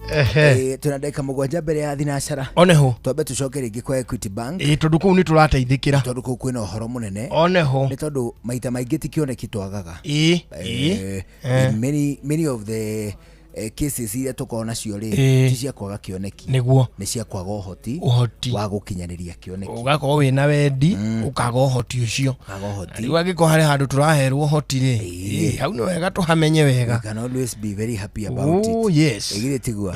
twĩna ndagĩka 7 mbere ya thinacara. Oneho. Twambe tũcoke rĩngĩ kwa Equity Bank. Ĩĩ, tondũ kũu nĩ tũrateithĩkĩra. Tondũ kũu kwĩna ũhoro mũnene. Oneho. Nĩ tondũ maita maingĩ ti kĩoneki twagaga. Ĩĩ. In many, many of the cases iria tũkoragwo nacio rĩ, ti cia kwaga kĩoneki. Nĩguo. Nĩ cia kwaga ũhoti Ũhoti. wa gũkinyanĩria kĩoneki. Ũgakorwo wĩna wendi, ũkaga ũhoti ũcio. Ũkaga ũhoti. Rĩu angĩkorwo harĩ handũ tũraherwo ũhoti rĩ, hau nĩ wega tũhamenye wega. We can always be very happy about Oh, it. yes. Ĩgithĩ tiguo?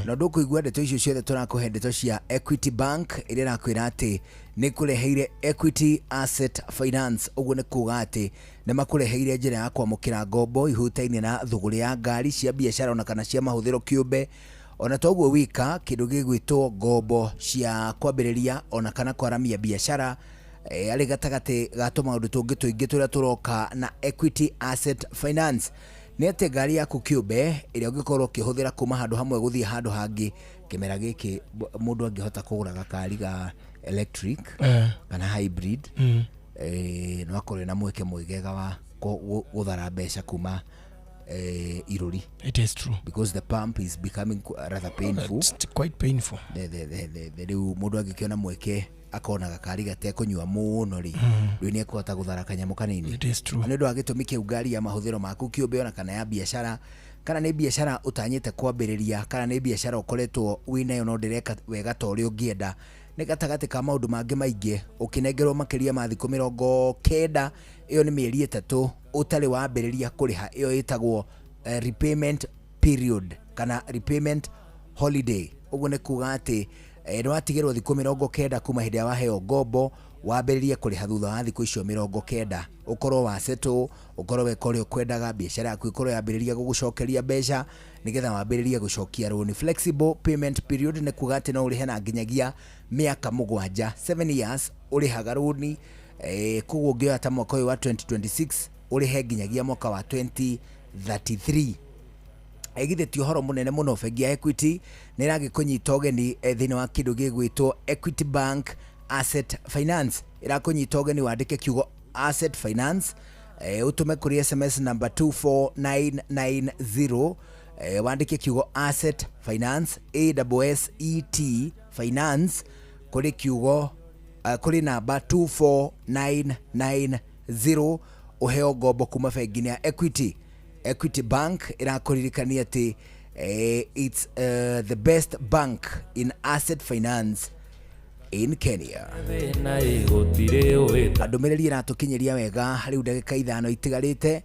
Na ndũkũigua ndeto icio ciothe, tũrakũhe ndeto cia Equity Bank ĩrĩa ĩrakwĩra atĩ nĩ kũreheire Equity Asset Finance. Ũguo nĩ kuga atĩ nĩ makũreheire njĩra ya kwamũkĩra ngombo ihutaine na thũgũrĩ ya ngari cia biacara ona kana cia mahũthĩro kĩũmbe. Ona toguo wika, kĩndũ gĩgwĩtwo ngombo cia kwambĩrĩria ona kana kwaramia biacara, arĩ gatagatĩ ga tũmaũndũ tũngĩ tũingĩ tũrĩa tũroka na Equity Asset Finance nĩ atĩ ngari yaku kĩũmbe ĩrĩa ũngĩkorwo ũkĩhũthĩra kuma handũ hamwe gũthiĩ handũ hangĩ. Kĩmera gĩkĩ mũndũ angĩhota kũgũra gakari ga electric kana hybrid, no akorwo na mweke mwegega wa gũthara mbeca kuma irũri. It is true. Because the pump is becoming rather painful. It's quite painful. The rĩu mũndũ angĩkĩona mweke akona gakari gatekũnyua mũno rĩ, rĩu nĩ ekũhota gũthara kanyamũ kanini. It is true. Na nĩ ũndũ wa gĩtũmi kĩu, ngari ya mahũthĩro maku kĩũmbe ona kana ya biacara, kana nĩ biacara ũtanyĩte kwambĩrĩria, kana nĩ biacara ũkoretwo wĩnayo no ndĩreka wega ta ũrĩa ũngĩenda, nĩ gatagatĩ ka maũndũ mangĩ maingĩ, ũkĩnengerwo makĩria ma thikũ 90, ĩyo nĩ mĩeri 3 ũtarĩ wambĩrĩria kũrĩha, ĩyo ĩtagwo repayment period kana repayment holiday. Ũguo nĩ kuga atĩ nĩ watigĩrwo thikũ 90 kuma hĩndĩ ĩrĩa waheo ngombo wambĩrĩrie kũrĩha. Thutha wa thikũ icio 90 ũkorwo wa settle, ũkorwo weka ũrĩa ũkwendaga, biacara yaku ĩkorwo yambĩrĩria gũgũcokeria mbeca, nĩgetha wambĩrĩrie gũcokia rũni. Flexible payment period nĩ kuga atĩ no ũrĩhe na nginyagia mĩaka 7, 7 years ũrĩhaga rũni. Koguo ũngĩoya ta mwaka ũyũ wa 2026 ũrĩhe nginyagia mwaka wa 2033. Githĩ ti ũhoro mũnene mũno? Bengi ya Equity nĩ ĩragĩkũnyita ũgeni thĩinĩ wa kĩndũ gĩgwĩtwo Equity Bank Asset Finance. Ĩrakũnyita ũgeni wandĩke kiugo Asset Finance, ũtũme kũrĩ SMS number 24990, wandĩke kiugo Asset Finance, ASSET Finance, kũrĩ kiugo kũrĩ namba 24990, ũheo ngombo kuma bengi-inĩ ya Equity. Equity Bank ĩrakũririkania atĩ it's the best bank in asset finance in Kenya. Thĩna ĩ gũtirĩ ũhĩta. Ndũmĩrĩri ĩratũkinyĩria wega rĩu ndagĩka 5 itigarĩte,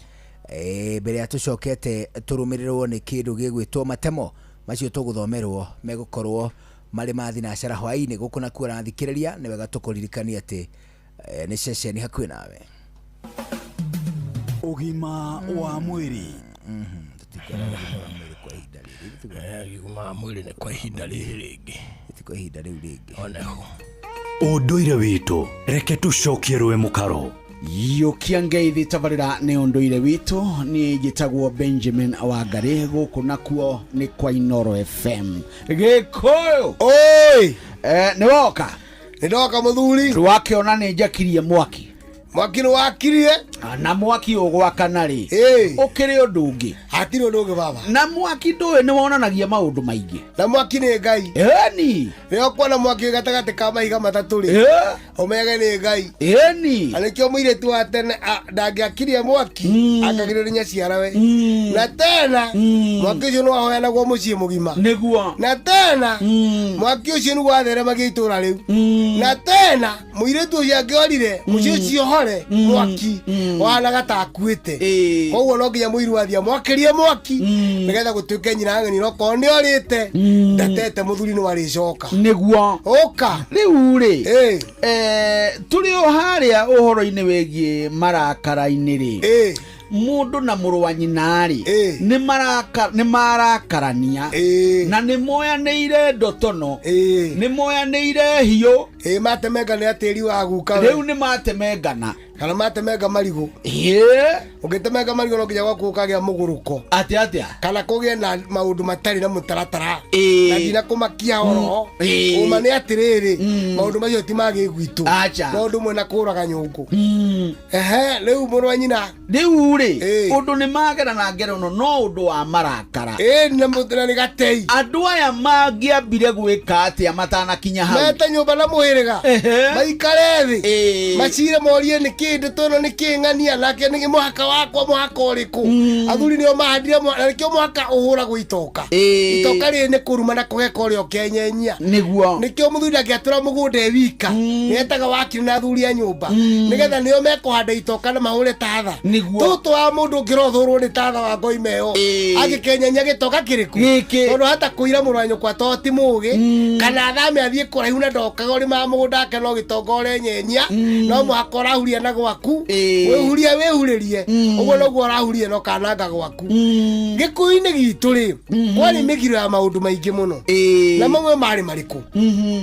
mbere ya tũcokete tũrũmĩrĩrwo nĩ kĩndũ gĩgwĩtwo matemo macio tũgũthomerwo megũkorwo marĩ ma thinacara hwaĩ-inĩ. Gũkũ nakuo ũrathikĩrĩria, nĩ wega tũkũririkanie atĩ nĩ ceceni hakuhĩ nawe. Ũgima wa mwĩrĩ. Ũgima wa mwĩrĩ nĩ kwa ihinda rĩrĩ rĩngĩ. Ti kwa ihinda rĩu rĩngĩ. Oneho. Ũndũire witũ, reke tũcokie rũĩ mũkaro. Yũkia ngeithi tabarĩra nĩ ũndũire witũ. Niĩ njĩtagwo Benjamin Wangari, gũkũ nakuo nĩ kwa Inoro FM. Gĩkũyũ oi, nĩ woka? Nĩ ndoka mũthuri. Wakĩona nĩ njakirie mwaki. Mwaki nĩ wakirie. Na mwaki ũgwakana rĩ, ũkĩrĩ ũndũ ũngĩ? Hatirĩ ũndũ ũngĩ baba. Na mwaki ndũĩ nĩ wonanagia maũndũ maingĩ. Na mwaki nĩ Ngai. Ĩni. Rĩrĩa ũkuona mwaki wĩ gatagatĩ ka mahiga matatũ rĩ, ũmenyage nĩ Ngai. Ĩni. Na nĩkĩo mũirĩtu wa tene ndangĩakirie mwaki, akagĩrĩrio nĩ nyaciarawe. Na tena mwaki ũcio nĩ wahoyanagwo mũciĩ mũgima. Nĩguo. Na tena mwaki ũcio nĩguo watheremagia itũra rĩu. Na tena mũirĩtu ũcio angĩorire mũciĩ ũcio hore mwaki wahanaga ta akuĩte. Koguo no nginya mũiru athiĩ amwakĩrie mwaki nĩgetha gũtuĩke nyina ng'eni, okorwo nĩ orĩte ndatete mũthuri nĩ warĩcoka. Nĩguo. Ũka. Rĩu rĩ, tũrĩ o harĩa ũhoro-inĩ wĩgiĩ marakara-inĩ rĩ, mũndũ na mũrũ wa nyina rĩ, nĩ marakarania na nĩ moyanĩire ndotono, nĩ moyanĩire hiũ. Matemengana tĩri wa guka we. Rĩu nĩ matemengana. Kana matemenga marigũ. Ũngĩtemenga marigũ no nginya gwaku gũkagĩa mũgũrũko. Atĩa atĩa? Kana kũgĩe na maũndũ matarĩ na mũtaratara. Na ndinakũmakia oro. Ũma nĩ atĩrĩrĩ, maũndũ macio ti ma gĩgwitũ. Acha. No ũndũ ũmwe na kũraga nyũngũ. Ehe, rĩu mũrũ wa nyina. Rĩu rĩ, ũndũ nĩ magera na ngerano no ũndũ wa marakara. Na mũtũra nĩ gatei. Andũ aya mangĩambire gwĩka atĩa matanakinya hau? Mete nyũmba na mũhĩrĩga. Maikare thĩ. Macire morie nĩ kĩ ndeto ĩno nĩ kĩ ng'ania nake nĩ mũhaka wakwa mũhaka ũrĩkũ. Athuri nĩo mahandire na nĩkĩo mũhaka ũhũragwo itoka. Itoka rĩrĩ nĩ kũruma na kũgeka ũrĩa ũkenyenya. Nĩguo. Nĩkĩo mũthuri ndangĩatũra mũgũnda e wika. Nĩetaga wakiri na athuri a nyũmba. Nĩgetha nĩo mekũhanda itoka na mahũre tatha. Nĩguo. Tũtũ wa mũndũ ũngĩrothũrwo nĩ tatha wa ngoima ĩyo. Angĩkenyenya gĩtoka kĩrĩkũ? Gĩkĩ. Tondũ hata kũira mũrũ wa nyũkwa to ti mũgĩ. Kana athame athiĩ kũraihu na ndokaga ũrĩmaga mũgũnda wake no gĩtonga ũrenyenya. No mũhaka ũrahuria na gwaku. Wĩhuria wĩhurĩrie. Ũguo noguo ũrahuria na ũkananga gwaku. Gĩkũyũ-inĩ gitũ rĩ, kwarĩ mĩgiro ya maũndũ maingĩ mũno. Na mamwe marĩ marĩkũ?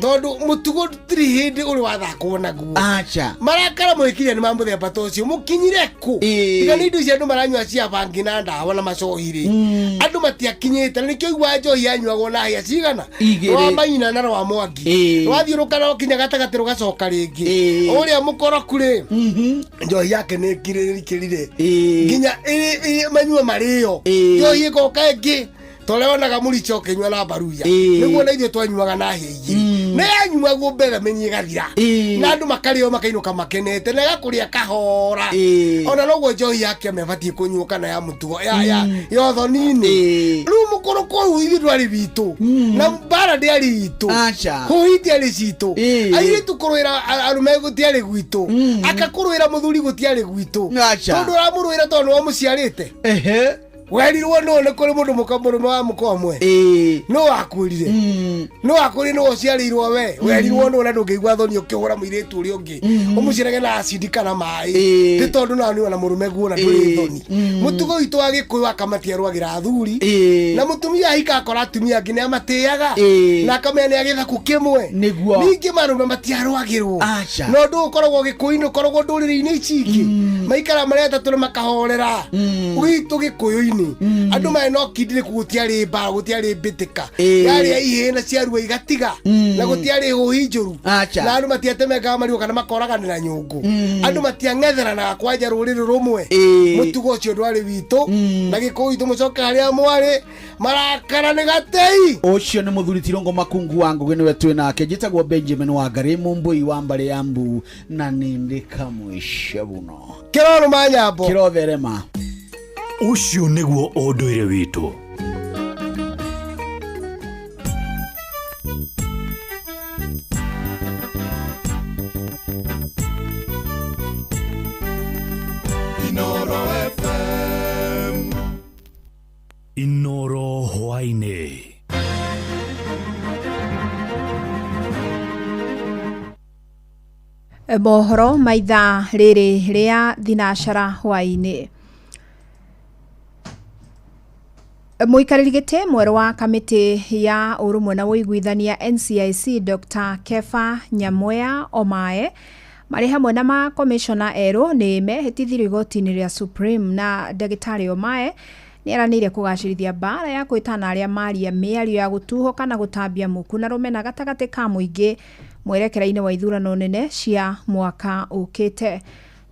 Tondũ mũtugo ndũtirĩ hĩndĩ ũrĩ wathakwo naguo. Acha. Marakara mwĩkiria nĩ ma mũthemba ta ũcio mũkinyire kũ? Tiga nĩ indo icio andũ maranyua cia bangi na ndawa na macohi rĩ, andũ matiakinyĩte na nĩkĩo igua njohi yanyuagwo na hĩa cigana? Igĩrĩ. Rwa maina na rwa mwangi. Rwathiũrũka rwakinya gatagatĩ rũgacoka rĩngĩ. Ũrĩa mũkoroku rĩ, njohi yake nĩ ĩkirĩrĩkĩrire nginya manyua marĩo. Njohi ĩgoka ĩngĩ torĩa wonaga mũricho ũkĩnyua na mbaruya. Nĩguo na ithuĩ twanyuaga na hĩa igĩrĩ. Nĩ yanyuagwo mbere menyi ĩgathira. Na andũ makarĩo makainũka makenete na ĩgakũrĩa kahora. Ona noguo njohi ya kĩama ĩbatiĩ kũnyuo kana ya mũtugo ya ũthoni-inĩ. Rĩu mũkũrũko ũyũ ithuĩ ndwarĩ witũ. Na mbara ndĩarĩ itũ. Aca. Hũhi itiarĩ citũ. Airĩtu kũrũĩra arũme gũtiarĩ gwitũ. Aka kũrũĩra mũthuri gũtiarĩ gwitũ. Aca. Tondũ ũramũrũĩra tondũ nĩwe ũmũciarĩte. Werirwo no nĩ kũrĩ mũndũ mũka mũrũme wa mũka ũmwe. No wakwĩrire. No wakwĩrire no ũciarĩirwo we. Werirwo no na ndũngĩigua thoni ũkĩhũra mũirĩtu ũrĩa ũngĩ. Ũmũcinage na acidi kana maĩ. Ti tondũ nawe nĩ na mũrũme guo na ndũrĩ thoni. Mũtugo witũ wa Gĩkũyũ akamatiarũagĩra athuri. Na mũtumia ahika akora atumia angĩ nĩ amatĩaga. Na akamenya nĩ agĩthaku kĩmwe. Nĩguo. Ningĩ marũme matiarũagĩrwo. Aca. Na ũndũ ũkoragwo Gĩkũyũ-inĩ ũkoragwo ndũrĩrĩ-inĩ ici ingĩ. Maikara marĩ atatũ na makahorera. Gwitũ Gĩkũyũ-inĩ andũ marĩ na ũkindĩrĩku gũtiarĩ mbara gũtiarĩ mbĩtĩka. Yarĩ ya ihĩĩ na ciarua igatiga. Na gũtiarĩ hũhi njũru. Aca. Na andũ matiatemengaga marigũ kana makoraganĩra nyũngũ. Andũ matiang'etheranaga kwanja rũrĩrĩ rũmwe. Mũtugo ũcio ndwarĩ witũ. Na Gĩkũyũ witũ mũcoke harĩa mwarĩ marakara nĩ gatei. Ũcio nĩ mũthuri Tirongo Makungu wa Ngũgĩ nĩwe twĩ nake. Njĩtagwo Benjamin Wangari Mũmbũi wa mbarĩ ya Mbu na nĩ ndĩ kamũico mũno. Kĩrorũma nyambo. Kĩrotherema. Ũcio nĩguo ũndũire witũ. Inoro FM. Inoro hwaĩ-inĩ. Mohoro ma ithaa rĩrĩ rĩa thinacara hwaĩ-inĩ. Mũikarĩri gĩtĩ mwerũ wa kamĩtĩ ya ũrũmwe na ũiguithania NCIC Dr. Kefa Nyamweya Omae marĩ hamwe na makomishona erũ nĩ mehĩtithirio igoti-inĩ rĩa Supreme na ndagĩtarĩ Omae nĩ eranĩire kũgacĩrithia mbara ya kwĩtana arĩa maria mĩario ya gũtuhũka na gũtambia muku na rũmena gatagatĩ ka mũingĩ mwerekera-inĩ wa ithurano nene cia mwaka ũkĩte.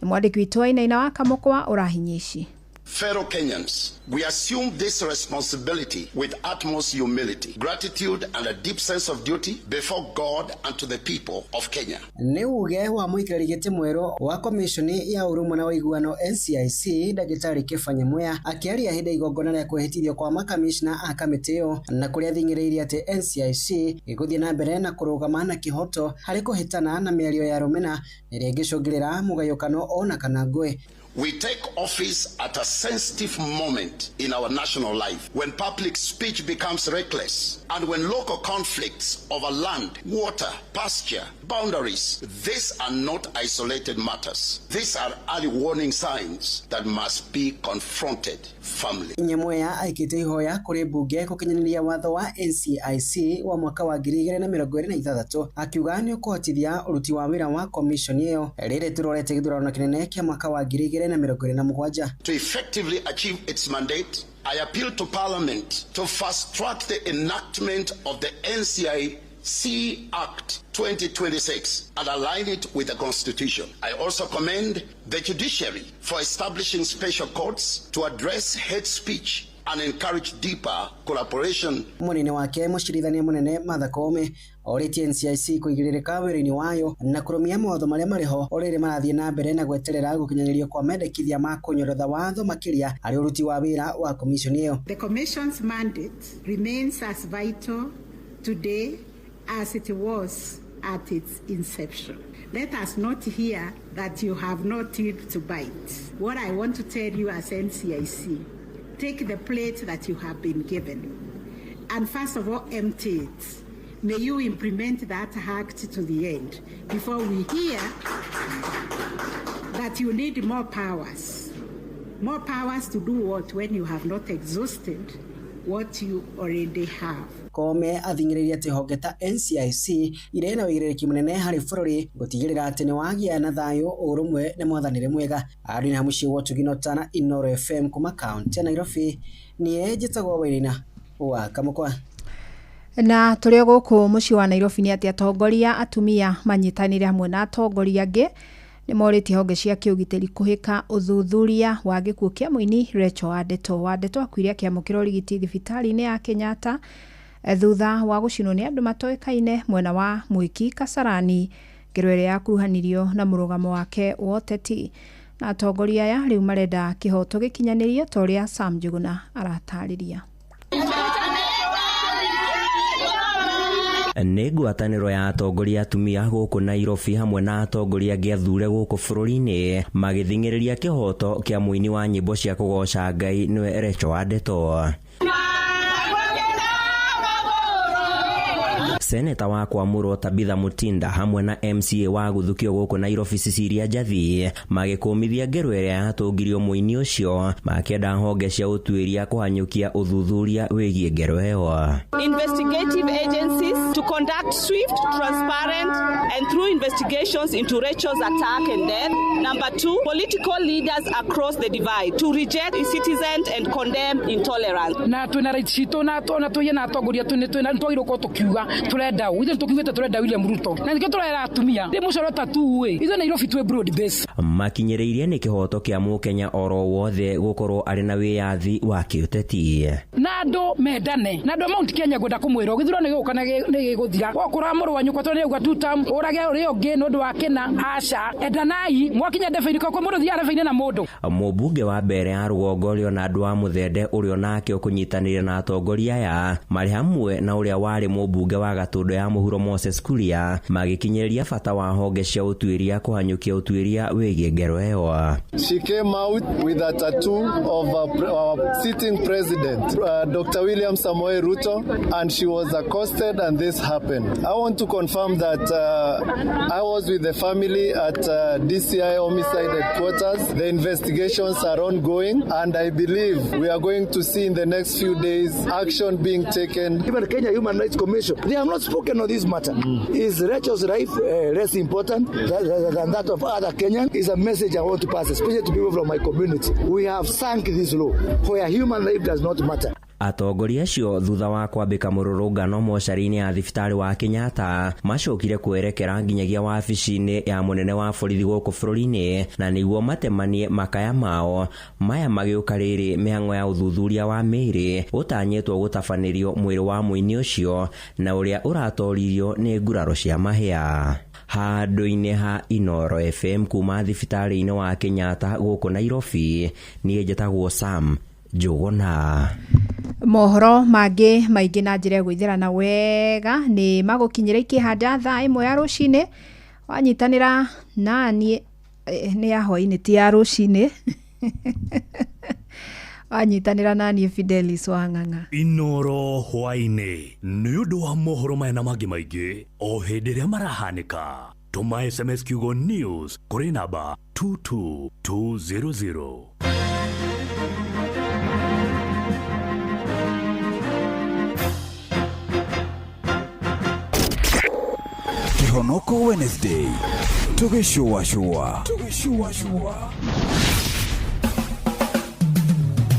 Nĩ mwandĩki witũ Wainaina wa Kamũkwa ũrahinyia ici. Fellow Kenyans, we assume this responsibility with utmost humility, gratitude, and a deep sense of duty before God and to the people of Kenya. Nĩ uge wa mũikarĩri gĩtĩ mwerũ wa komishoni ya ũrũmwe na ũiguano NCIC ndagĩtarĩ Kepha Nyamweya akĩaria hĩndĩ ya igongona rĩa kwĩhĩtithio kwa makamishna a kamĩtĩ ĩyo na kũrĩa athing'ĩrĩirie atĩ NCIC ĩgũthiĩ na mbere na kũrũgama na kĩhoto harĩ kũhĩtana na mĩario ya rũmena ĩrĩa ĩngĩcũngĩrĩra mũgayũkano ona kana ngũĩ. We take office at a sensitive moment in our national life when public speech becomes reckless and when local conflicts over land, water, pasture, boundaries, these are not isolated matters. These are early warning signs that must be confronted firmly. Nyamweya aikĩte ihoya kũrĩ mbunge gũkinyanĩria watho wa NCIC wa mwaka wa 2026 akiuga nĩ ũkũhotithia ũruti wa wĩra wa komishoni ĩyo rĩrĩ tũrorete gĩthurano kĩnene kĩa mwaka wa 2027. To effectively achieve its mandate, I appeal to Parliament to fast-track the enactment of the NCIC Act 2026 and align it with the Constitution. I also commend the judiciary for establishing special courts to address hate speech and encourage deeper collaboration. Mũnene wake mũcirithania mũnene Martha Koome orĩtie NCIC kũigĩrĩrĩka wĩra-inĩ wayo na kũrũmia mawatho marĩa marĩ ho o rĩrĩ marathiĩ na mbere na gweterera gũkinyanĩrio kwa mendekithia ma kũnyorotha watho makĩria harĩ ũruti wa wĩra wa komishoni ĩyo. The commission's mandate remains as vital today as it was at its inception. Let us not hear that you have no teeth to bite. What I want to tell you as NCIC, take the plate that you have been given and first of all empty it. May you implement that act to the end before we hear that you need more powers. More powers to do what when you have not exhausted what you already have. Koome athing'ĩrĩirie atĩ honge ta NCIC irĩ na ũigĩrĩrĩki mũnene harĩ bũrũri gũtigĩrĩra atĩ nĩwagĩa na thayũ ũrũmwe na mwathanĩre mwega. Arĩ na mũciĩ wa Ũtugi na Ũtana Inoro FM kuma kaunti ya Nairobi niĩ njĩtagwo Wainaina wa Kamũkwa. Na tũrĩ o gũkũ mũciĩ wa Nairobi nĩ atĩ atongoria atumia manyitanĩire hamwe na atongoria angĩ nĩ morĩtie honge cia kĩũgitĩri kũhĩka ũthuthuria wa gĩkuũ kĩa mũini Rachel Wandeto. Wandeto akuire akĩamũkĩra ũrigiti thibitarĩ-inĩ ya Kenyatta thutha wa gũcinwo nĩ andũ matoĩkaine mwena wa Mwiki Kasarani, ngero ĩrĩa yakuruhanirio na mũrũgamo wake wa ũteti. Na atongoria aya rĩu marenda kĩhoto gĩkinyanĩrio ta ũrĩa Sam Njuguna aratarĩria. Nĩ ngwatanĩro ya atongoria atumia gũkũ Nairobi hamwe na atongoria angĩ athure gũkũ bũrũri-inĩ magĩthing'ĩrĩria kĩhoto kĩa mũini wa nyĩmbo cia kũgoca Ngai nĩwe Rachel Wandeto. Seneta wa kwamũrwo Tabitha Mutinda hamwe na MCA wa gũthukio gũkũ Nairobi Cecilia Njathi magĩkũmithia ngero ĩrĩa yatũngirio mũini ũcio makĩenda honge cia ũtuĩria kũhanyũkia ũthuthuria wĩgiĩ ngero ĩyo. Investigative agencies to conduct swift, transparent, and through investigations into Rachel's attack and death. Number two, political leaders across the divide to reject citizens and condemn intolerance. Na twina rights citũ na na tuiye na atongoria tu nĩ twagĩrĩirwo gũkorwo tũkiuga tũrenda ũ ithuĩ nĩtũkiugĩte tũrenda William Ruto na nĩkĩo tũrera atumia ndĩ mũcoro ta tu ĩ ithuĩ Nairobi twĩ broad base. Makinyĩrĩirie nĩ kĩhoto kĩa mũkenya oro wothe gũkorwo arĩ na wĩyathi wa kĩũteti. Na andũ mendane na andũ a Mount Kenya ngwenda kũmwĩra gĩthurano gĩgũka na nĩ gĩgũthira wakũra mũrũ wa nyũkwa tondũ nĩauga two term ũrage ũrĩa ũngĩ nĩ ũndũ wa kĩna aca endanai mwakinya ndebe-inĩ kwa mũndũ thiaga ndebe-inĩ na mũndũ. Mũmbunge wa mbere ya rũgongo Leonard wa Mũthende ũrĩa onake ũkũnyitanĩire na atongoria aya marĩ hamwe na ũrĩa warĩ mũmbunge wa Gatũndũ ya mũhuro Moses Kuria magĩkinyĩrĩria bata wa honge cia ũtuĩria kũhanyũkia ũtuĩria wĩgiĩ ngero ĩyo. She came out with a tattoo of our sitting president, Dr. William Samoei Ruto, and she was accosted and this happened. I want to confirm that I was with the family at DCI homicide headquarters. The investigations are ongoing and I believe we are going to see in the next few days action being taken. Even Kenya Human Rights Commission, they have not spoken on this matter. Is Rachel's life less important than that of other Kenyans? Is a message I want to pass, especially to people from my community. We have sunk this law where human life does not matter. Atongoria acio thutha wa kwambĩka mũrũrũngano mocarĩ-inĩ ya thibitarĩ wa Kenyatta macokire kwerekera nginyagia wabici-inĩ ya mũnene wa borithi gũkũ bũrũri-inĩ na nĩguo matemanie makaya mao maya magĩũka rĩrĩ mĩhang'o ya ũthuthuria wa mĩĩrĩ ũtanyĩtwo gũtabanĩrio mwĩrĩ wa mũini ũcio na ũrĩa ũratoririo nĩ nguraro cia mahĩa. Handũ-inĩ ha Inooro FM kuma thibitarĩ-inĩ wa Kenyatta gũkũ Nairobi, niĩ njĩtagwo Sam Njũgũna. Mohoro mangĩ maingĩ na njĩra ĩgũithĩrana wega nĩ magũkinyĩra ikĩhanda thaa ĩmwe ya rũcinĩ wanyitanĩra naniĩ nĩ ya hwainĩ ti ya rũcinĩ wanyitanĩra naniĩ Fidelis Wang'ang'a. Inooro hwainĩ nĩ ũndũ wa mohoro maya na mangĩ maingĩ o hĩndĩ ĩrĩa marahanĩka. Tũma SMS kiugo news kũrĩ namba 22200. Kihonoko Wednesday tugĩcũacũa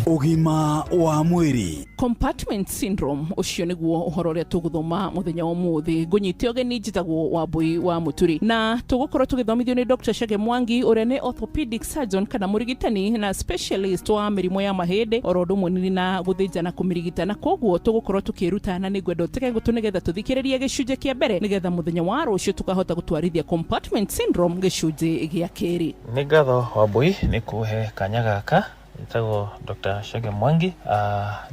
ũgima wa mwĩrĩ. Compartment syndrome ũcio nĩguo ũhoro ũrĩa tũgũthoma mũthenya wa ũmũthĩ. Ngũnyite ũgeni njĩtagwo Wambui wa Mũturi na tũgũkorwo tũgĩthomithio nĩ Dr. Chege Mwangi ũrĩa nĩ orthopedic surgeon kana mũrigitani na specialist wa mĩrimũ ya mahĩndĩ oro ũndũ ũmwe na gũthĩnja na kũmĩrigita, na koguo tũgũkorwo tũkĩruta na nĩngwenda ũtege gũtũ nĩgetha tũthikĩrĩrie gĩcunjĩ kĩa mbere nĩgetha mũthenya wa rũciũ tũkahota gũtwarithia compartment syndrome gĩcunjĩ gĩa kerĩ. Nĩ ngatho Wambui nĩ kũhe kanya gaka. Njĩtagwo Dr. Chege Mwangi,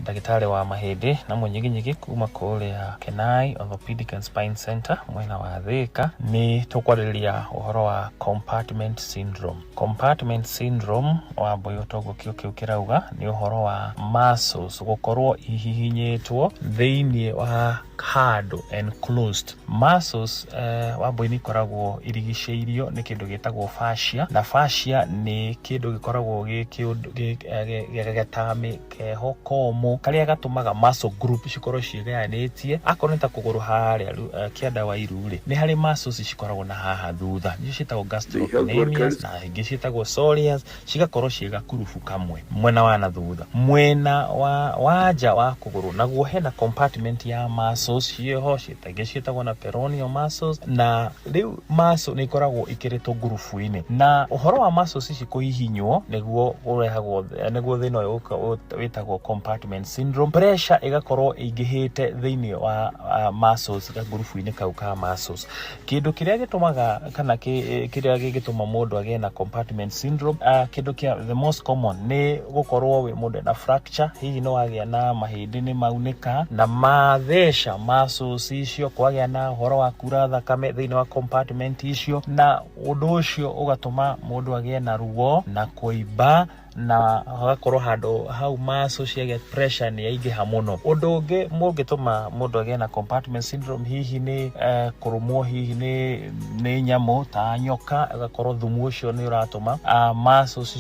ndagĩtarĩ wa mahĩndĩ na mũnyiginyigi kuma kũrĩa Kenai Orthopedic and Spine Center mwena wa Thika. Nĩ tũkwarĩrĩria ũhoro wa compartment syndrome. Compartment syndrome Wambui ũtoguo kĩo kĩu kĩrauga nĩ ũhoro wa muscles gũkorwo ihihinyĩtwo thĩinĩ wa handũ enclosed. Muscles Wambui nĩ ikoragwo irigicĩirio nĩ kĩndũ gĩtagwo fascia, na fascia nĩ kĩndũ gĩkoragwo gĩgatami keho komũ karĩa gatũmaga muscle group cikorwo ciĩgayanĩtie. Akorwo nĩ ta kũgũrũ harĩa kĩanda wa iru rĩ, nĩ harĩ muscles cikoragwo na haha thutha, nĩcio ciĩtagwo gastrocnemius na ingĩ ciĩtagwo soleus, cigakorwo ciĩ gakurubu kamwe mwena wa na thutha. Mwena wa nja wa kũgũrũ naguo hena compartment ya muscles ciĩho, ingĩ ciĩtagwo na peroneal muscles, na rĩu muscle nĩ ikoragwo ikĩrĩtwo ngurubu-inĩ. Na ũhoro wa muscles ici kũhihinywo nĩguo ũrehagwo, nĩguo thĩna ũyũ wĩtagwo compartment syndrome. Pressure ĩgakorwo ĩingĩhĩte thĩinĩ wa muscles gakurubu-inĩ kau ka muscles. Kĩndũ kĩrĩa gĩtũmaga kana kĩrĩa gĩgĩtũma mũndũ agĩe na compartment syndrome, kĩndũ kĩa the most common nĩ gũkorwo wĩ mũndũ ena fracture, hihi no agĩa na mahĩndĩ nĩ maunĩka na matheca pressure muscles icio, kwagĩa na ũhoro wa kura thakame thĩinĩ wa compartment icio, na ũndũ ũcio ũgatũma mũndũ agĩe na ruo na kũimba, na hagakorwo handũ hau muscle ciagĩa pressure nĩ yaingĩha mũno. Ũndũ ũngĩ mũngĩtũma mũndũ agĩe na compartment syndrome hihi nĩ kũrũmwo hihi nĩ nyamũ ta nyoka, ĩgakorwo thumu ũcio nĩ ũratũma muscles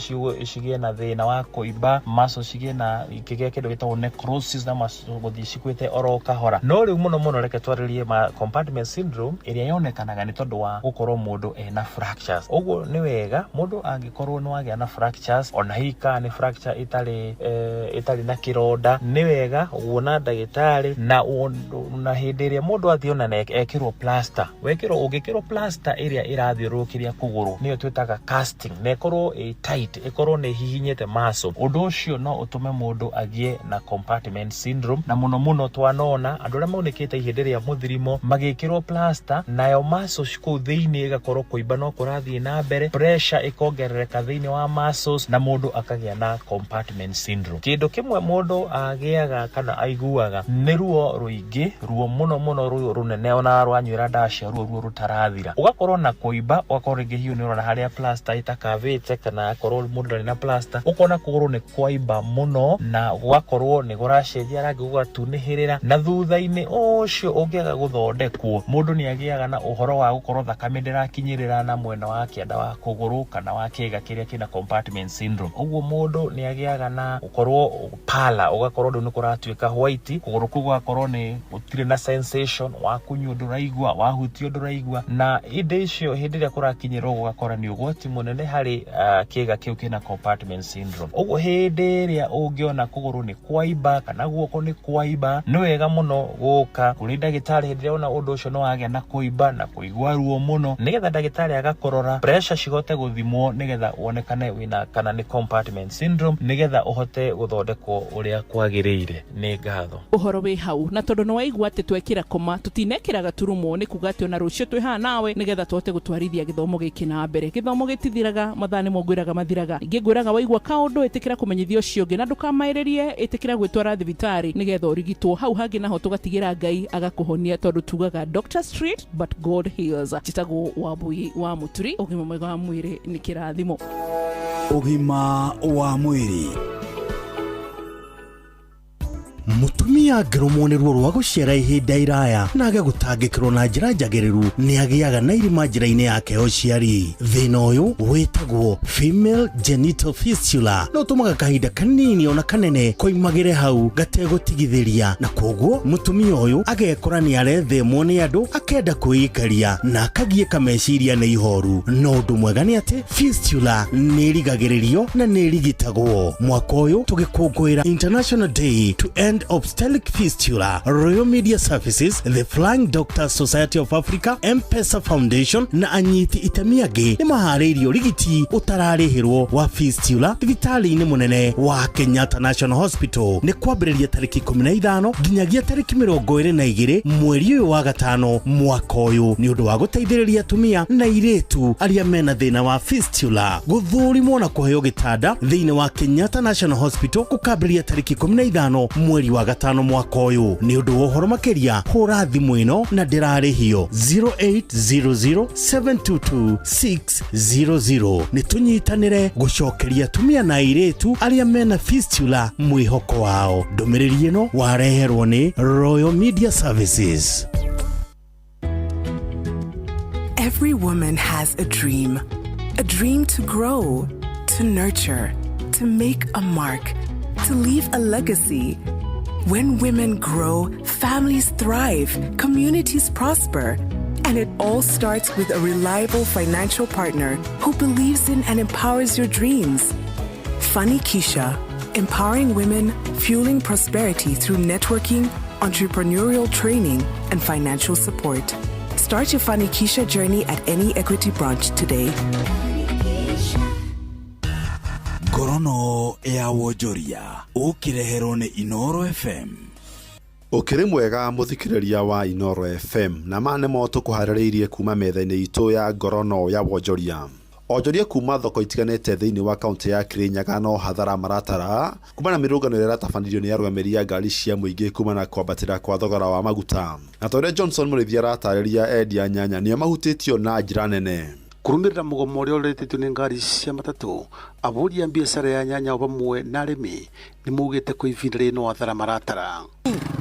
cigĩe na thĩna wa kũimba, muscles cigĩe na ikĩgĩa kĩndũ gĩtagwo necrosis na muscles gũthiĩ cikuĩte oro kahora. No rĩu mũno mũno reke twarĩrie ma compartment syndrome ĩrĩa yonekanaga nĩ tondũ wa gũkorwo mũndũ ena fractures. Ũguo nĩ wega mũndũ angĩkorwo nĩ wagĩa na fractures, ona hihi kana nĩ fracture ĩtarĩ na kĩronda, nĩ wega wona ndagĩtarĩ, na hĩndĩ ĩrĩa mũndũ athiĩ ona ekĩrwo plaster, wekĩrwo ũngĩkĩrwo plaster ĩrĩa ĩrathiũrũrũkĩria kũgũrũ, nĩyo twĩtaga casting, na ĩkorwo ĩ tight, ĩkorwo nĩ ĩhihinyĩte muscle, ũndũ ũcio no ũtũme mũndũ agĩe na compartment syndrome. Na mũno mũno twanona andũ arĩa maunĩkĩte ihĩndĩ rĩa mũthirimo magĩkĩrwo plaster, nayo muscles kũu thĩinĩ ĩgakorwo kũimba no kũrathiĩ na mbere, pressure ĩkongerereka thĩinĩ wa muscles, na mũndũ akagĩa na compartment syndrome. Kĩndũ kĩmwe mũndũ agĩaga kana aiguaga nĩ ruo rũingĩ, ruo mũno mũno, ruo rũnene, ona rwanywĩra ndawa cia ruo, ruo rũtarathira, ũgakorwo na kũimba, ũgakorwo rĩngĩ hiũ nĩ ũrona harĩa plaster ĩtakavĩte, kana akorwo mũndũ ndarĩ na plaster, ũkona kũgũrũ nĩ kwaimba mũno na gũgakorwo nĩ kũracenjia rangi, gũgatunĩhĩrĩra, na thutha-inĩ ũcio ũngĩaga gũthondekwo, mũndũ nĩ agĩaga na ũhoro wa gũkorwo thakame ndĩrakinyĩrĩra na mwena wa kĩanda wa kũgũrũ kana wa kĩga kĩrĩa kĩna compartment syndrome. Ũguo mũndũ nĩ agĩaga na gũkorwo pala, ũgakorwo rĩu nĩ kũratuĩka white, kũgũrũ kũu gũgakorwo nĩ gũtirĩ na sensation, wakunywo ndũraigua, wahutio ndũraigua, na hĩndĩ icio hĩndĩ ĩrĩa kũrakinyĩrwo gũgakora nĩ ũgwati mũnene harĩ kĩga kĩu kĩna compartment syndrome. Ũguo hĩndĩ ĩrĩa ũngĩona kũgũrũ nĩ kwaimba kana guoko nĩ kwaimba, nĩ wega mũno gũka kũrĩ ndagĩtarĩ hĩndĩ ĩrĩa wona ũndũ ũcio nĩ wagĩa na kũimba na kũigua ruo mũno, nĩgetha ndagĩtarĩ agakũrora, pressure cihote gũthimwo, nĩgetha wonekane wĩna kana nĩ compartment syndrome, nĩgetha ũhote gũthondekwo ũrĩa kwagĩrĩire. Nĩ ngatho. Ũhoro wĩ hau, na tondũ nĩ waigua atĩ twekĩra koma tũtinekĩra gaturumo, nĩ kuga atĩ ona rũciũ twĩ haha nawe nĩgetha tũhote gũtwarithia gĩthomo gĩkĩ na mbere. Gĩthomo gĩtithiraga, mathaa nĩmo ngwĩraga mathiraga. Ningĩ ngwĩraga waigua kaũndũ ĩtĩkĩra kũmenyithia ũcio ũngĩ, na ndũkamaĩrĩrie, ĩtĩkĩra gwĩtwara thibitarĩ nĩgetha ũrigitwo. Hau hangĩ naho tũgatigĩra Ngai agakũhonia, tondũ tugaga Doctor Street but God heals. Njĩtagwo Wambui wa Mũturi. Ũgima mwega wa mwĩrĩ nĩ kĩrathimo. Ũgima wa mwĩrĩ. Mũtumia angĩrũmwo nĩ ruo rwa gũciara ihinda iraya na age gũtangĩkĩrwo na njĩra njagĩrĩru, nĩ agĩaga na irima njĩra-inĩ yake ya ũciari. Thĩna ũyũ wĩtagwo female genital fistula na ũtũmaga kahinda kanini ona kanene koimagĩre hau gategũtigithĩria, na koguo mũtumia ũyũ agekora nĩ arethemwo nĩ andũ, akenda kwĩikaria na akagiĩka meciria nĩ ihoru. No ũndũ mwega nĩ atĩ fistula nĩ ĩrigagĩrĩrio na nĩ ĩrigitagwo. Mwaka ũyũ tũgĩkũngũĩra International Day to End Obstetric Fistula, Royal Media Services, The Flying Doctors Society of Africa, M-Pesa Foundation na anyiti itemi angĩ nĩ maharĩirie ũrigiti ũtararĩhĩrwo wa fistula thibitarĩ-inĩ mũnene wa Kenyatta National Hospital. Nĩ kwambĩrĩria tarĩki 15 nginyagia tarĩki 22 mweri ũyũ wa gatano mwaka ũyũ, nĩ ũndũ wa gũteithĩrĩria atumia na airĩtu arĩa mena thĩna wa fistula gũthũrimwo na kũheo gĩtanda thĩinĩ wa Kenyatta National Hospital gũkambĩrĩria tarĩki 15 mweri wa gatano mwaka ũyũ. Nĩ ũndũ wa ũhoro makĩria hũra thimũ ĩno na ndĩrarĩhio 0800 722 600. Nĩ tũnyitanĩre gũcokeria atumia na airĩtu arĩa mena fistula mwĩhoko wao. Ndũmĩrĩri ĩno wareherwo nĩ Royal Media Services. Every woman has a dream. A dream to grow, to nurture, to make a mark, to leave a legacy. When women grow, families thrive, communities prosper. And it all starts with a reliable financial partner who believes in and empowers your dreams. Fanikisha, empowering women, fueling prosperity through networking, entrepreneurial training, and financial support. Start your Fanikisha journey at any Equity branch today. Ngorono ya wonjoria ũkĩreherwo nĩ Inooro FM. Ũkĩrĩ mwega mũthikĩrĩria wa Inooro FM, na ma nĩmo tũkũharĩrĩirie kuma metha-inĩ itũ ya ngorono ya wonjoria. Onjoria kuma thoko itiganĩte thĩinĩ wa kaunti ya Kirinyaga no hathara maratara kumana na mĩrũngano ĩrĩa ĩratabanĩrio nĩ arũgamĩrĩri a ngari cia mũingĩ kumana na kwambatĩra kwa thogora wa maguta. Na ta ũrĩa Johnson Mũrĩithi aratarĩria, endia nyanya nĩo mahutĩtio na njĩra nene. Kũrũmĩrĩra mũgomo ũrĩa ũretĩtio nĩ ngari cia matatũ, ahũri a biacara ya nyanya o vamwe na arĩmi nĩ maugĩte kwa ihinda rĩrĩ no hathara maratara.